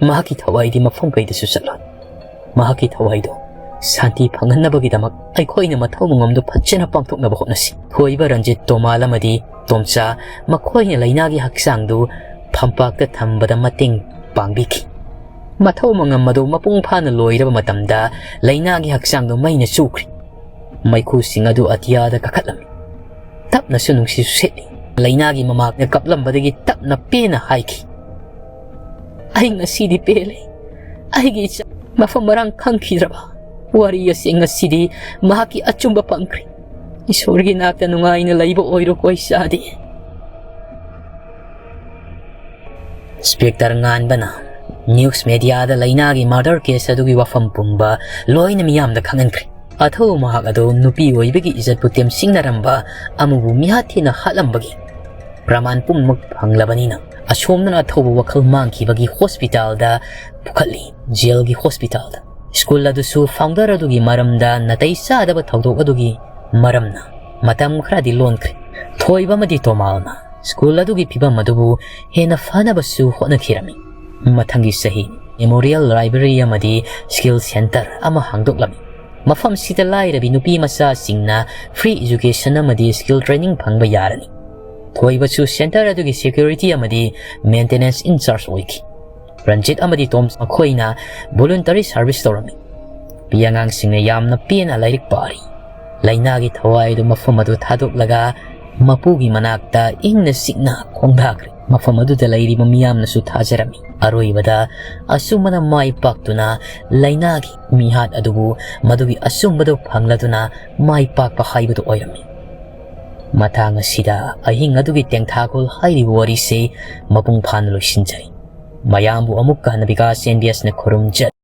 ꯃꯍꯥꯛꯀꯤ ꯊꯋꯥꯏꯗꯤ ꯃꯐꯝ ꯀꯩꯗꯁꯨ ꯆꯠꯂꯣꯏ꯫ ꯃꯍꯥꯛꯀꯤ ꯊꯋꯥꯏꯗꯣ ꯁꯥꯟꯇꯤ ꯐꯪꯍꯟꯅꯕꯒꯤꯗꯃꯛ ꯑꯩꯈꯣꯏꯅ ꯃꯊꯧ ꯃꯉꯝꯗꯨ ꯐꯖꯅ ꯄꯥꯡꯊꯣꯛꯅꯕ ꯍꯣꯠꯅꯁꯤ꯫" ꯊꯣꯏꯕ, ꯔꯟꯖꯤꯠ, ꯇꯣꯃꯥꯜ ꯑꯃꯗꯤ ꯇꯣꯝꯆꯥ ꯃꯈꯣꯏꯅ ꯂꯩꯅꯥꯒꯤ ꯍꯛꯆꯥꯡꯗꯨ ꯐꯝꯄꯥꯛꯇ ꯊꯝꯕꯗ ꯃꯇꯦꯡ ꯄꯥꯡꯕꯤꯈꯤ꯫ ꯃꯊꯧ ꯃꯉꯝ ꯑꯗꯨ ꯃꯄꯨꯡ ꯐꯥꯅ ꯂꯣꯏꯔꯕ ꯃꯇꯝꯗ ꯂꯩꯅꯥꯒꯤ ꯍꯛꯆꯥꯡꯗꯨ ꯃꯩꯅ ꯆꯨꯈ꯭ꯔꯦ꯫ ꯃꯩꯈꯨꯁꯤꯡ ꯑꯗꯨ ꯑꯇꯤꯌꯥꯗ ꯀꯥꯈꯠꯂꯝꯃꯤ꯫ ꯇꯞꯅꯁꯨ ꯅꯨꯡꯁꯤꯠꯁꯨ ꯁꯤꯠꯂꯤ꯫ ꯂꯥꯏꯅꯥꯒꯤ ꯃꯃꯥꯅ ꯀꯞꯂꯝꯕꯗꯒꯤ ꯇꯞꯅ ꯄꯦꯟꯅ ꯍꯥꯏꯈꯤ, "ꯑꯩ ꯉꯁꯤꯗꯤ ꯄꯦꯜꯂꯦ꯫ ꯑꯩꯒꯤ ꯏꯆꯥ ꯃꯐꯝ ꯃꯔꯥꯡ ꯈꯪꯈꯤꯗ꯭ꯔꯕ ꯋꯥꯔꯤ ꯑꯁꯤ ꯉꯁꯤꯗꯤ ꯃꯍꯥꯛꯀꯤ ꯑꯆꯨꯝꯕ ꯐꯪꯈ꯭ꯔꯦ꯫ ꯏꯁꯣꯔꯒꯤ ꯅꯥꯛꯇ ꯅꯨꯡꯉꯥꯏꯅ ꯂꯩꯕ ꯑꯣꯏꯔꯣꯀꯣ ꯏꯆꯥꯗꯤ"꯫ ꯏꯟꯁꯄꯦꯛꯇꯔ ꯉꯥꯟꯕꯅ ꯅ꯭ꯌꯨꯁ ꯃꯦꯗꯤꯌꯥꯗ ꯂꯥꯏꯅꯥꯒꯤ ꯃꯔꯗꯔ ꯀꯦꯁ ꯑꯗꯨꯒꯤ ꯋꯥꯐꯝ ꯄꯨꯝꯕ ꯂꯣꯏꯅ ꯃꯤꯌꯥꯝꯗ ꯈꯪꯍꯟꯈ꯭ꯔꯦ꯫ ꯑꯊꯧꯕ ꯃꯍꯥꯛ ꯑꯗꯨ ꯅꯨꯄꯤ ꯑꯣꯏꯕꯒꯤ ꯏꯖꯠꯄꯨ ꯇꯦꯝꯁꯤꯡꯅꯔꯝꯕ ꯑꯃꯕꯨ ꯃꯤꯍꯥꯠ ꯊꯤꯅ ꯍꯥꯠꯂꯝꯕꯒꯤ ꯄ꯭ꯔꯃꯥꯟ ꯄꯨꯝꯅꯃꯛ ꯐꯪꯂꯕꯅꯤꯅ, ꯑꯁꯣꯝꯗꯅ ꯑꯊꯧꯕ ꯋꯥꯈꯜ ꯃꯥꯡꯈꯤꯕꯒꯤ ꯍꯣꯁꯄꯤꯇꯥꯜꯗ ꯄꯨꯈꯠꯂꯤ, ꯖꯦꯜꯒꯤ ꯍꯣꯁꯄꯤꯇꯥꯜꯗ꯫ ꯁ꯭ꯀꯨꯜ ꯑꯗꯨꯁꯨ ꯐꯥꯎꯟꯗꯔ ꯑꯗꯨꯒꯤ ꯃꯔꯝꯗ ꯅꯥꯇꯩ ꯆꯥꯗꯕ ꯊꯧꯗꯣꯛ ꯑꯗꯨꯒꯤ ꯃꯔꯝꯅ ꯃꯇꯝ ꯈꯔꯗꯤ ꯂꯣꯟꯈ꯭ꯔꯦ꯫ ꯊꯣꯏꯕ ꯑꯃꯗꯤ ꯇꯣꯃꯥꯜꯅ ꯁ꯭ꯀꯨꯜ ꯑꯗꯨꯒꯤ ꯐꯤꯕꯝ ꯑꯗꯨꯕꯨ ꯍꯦꯟꯅ ꯐꯅꯕꯁꯨ ꯍꯣꯠꯅꯈꯤꯔꯝꯃꯤ꯫ ꯃꯊꯪꯒꯤ ꯆꯍꯤ ꯃꯦꯃꯣꯔꯤꯌꯦꯜ ꯂꯥꯏꯕ꯭ꯔꯦꯔꯤ ꯑꯃꯗꯤ ꯁ꯭ꯀꯤꯜ ꯁꯦꯟꯇꯔ ꯑꯃ ꯍꯥꯡꯗꯣꯛꯂꯝꯃꯤ꯫ ꯃꯐꯝꯁꯤꯗ ꯂꯥꯏꯔꯕꯤ ꯅꯨꯄꯤ ꯃꯆꯥꯁꯤꯡꯅ ꯐ꯭ꯔꯤ ꯑꯦꯖꯨꯀꯦꯁꯟ ꯑꯃꯗꯤ ꯁ꯭ꯀꯤꯜ ꯇ꯭ꯔꯦꯅꯤꯡ ꯐꯪꯕ ꯌꯥꯔꯅꯤ꯫ ꯊꯣꯏꯕꯁꯨ ꯁꯦꯟꯇꯔ ꯑꯗꯨꯒꯤ ꯁꯦꯀ꯭ꯌꯨꯔꯤꯇꯤ ꯑꯃꯗꯤ ꯃꯦꯟꯇꯦꯅꯦꯟꯁ ꯏꯟꯆꯥꯔꯖ ꯑꯣꯏꯈꯤ꯫ ꯔꯟꯖꯤꯠ ꯑꯃꯗꯤ ꯇꯣꯝ ꯃꯈꯣꯏꯅ ꯚꯣꯂꯨꯟꯇꯔꯤ ꯁꯔꯚꯤꯁ ꯇꯧꯔꯝꯃꯤ꯫ ꯅꯨꯄꯤ ꯑꯉꯥꯡꯁꯤꯡꯅ ꯌꯥꯝꯅ ꯄꯦꯟꯅ ꯂꯥꯏꯔꯤꯛ ꯄꯥꯔꯤ꯫ ꯂꯥꯏꯅꯥꯒꯤ ꯊꯋꯥꯏ ꯑꯗꯨ ꯃꯐꯝ ꯑꯗꯨ ꯊꯥꯗꯣꯛꯂꯒ ꯃꯄꯨꯒꯤ ꯃꯅꯥꯛꯇ ꯏꯪꯅ ꯆꯤꯛꯅ ꯈꯣꯡꯗꯥꯈ꯭ꯔꯦ꯫ ꯃꯐꯝ ꯑꯗꯨꯗ ꯂꯩꯔꯤꯕ ꯃꯤꯌꯥꯝꯅꯁꯨ ꯊꯥꯖꯔꯝꯃꯤ꯫ ꯑꯔꯣꯏꯕꯗ ꯑꯆꯨꯝꯕꯅ ꯃꯥꯏ ꯄꯥꯛꯇꯨꯅ ꯂꯥꯏꯅꯥꯒꯤ ꯃꯤꯍꯥꯠ ꯑꯗꯨꯕꯨ ꯃꯗꯨꯒꯤ ꯑꯆꯨꯝꯕꯗꯨ ꯐꯪꯂꯗꯨꯅ ꯃꯥꯏ ꯄꯥꯛꯄ ꯍꯥꯏꯕꯗꯨ ꯑꯣꯏꯔꯝꯃꯤ꯫ ꯃꯇꯥꯡ ꯑꯁꯤꯗ ꯑꯍꯤꯡ ꯑꯗꯨꯒꯤ ꯇꯦꯡꯊꯥꯈꯣꯜ ꯍꯥꯏꯔꯤꯕ ꯋꯥꯔꯤꯁꯤ ꯃꯄꯨꯡ ꯐꯥꯅ ꯂꯣꯏꯁꯤꯟꯖꯔꯤ꯫ ꯃꯌꯥꯝꯕꯨ ꯑꯃꯨꯛꯀ ꯍꯟꯅ ꯕꯤꯀꯥꯁ ꯑꯦꯟ ꯕꯤ ꯑꯦꯁꯅ ꯈꯨꯔꯨꯝꯖꯔꯤ꯫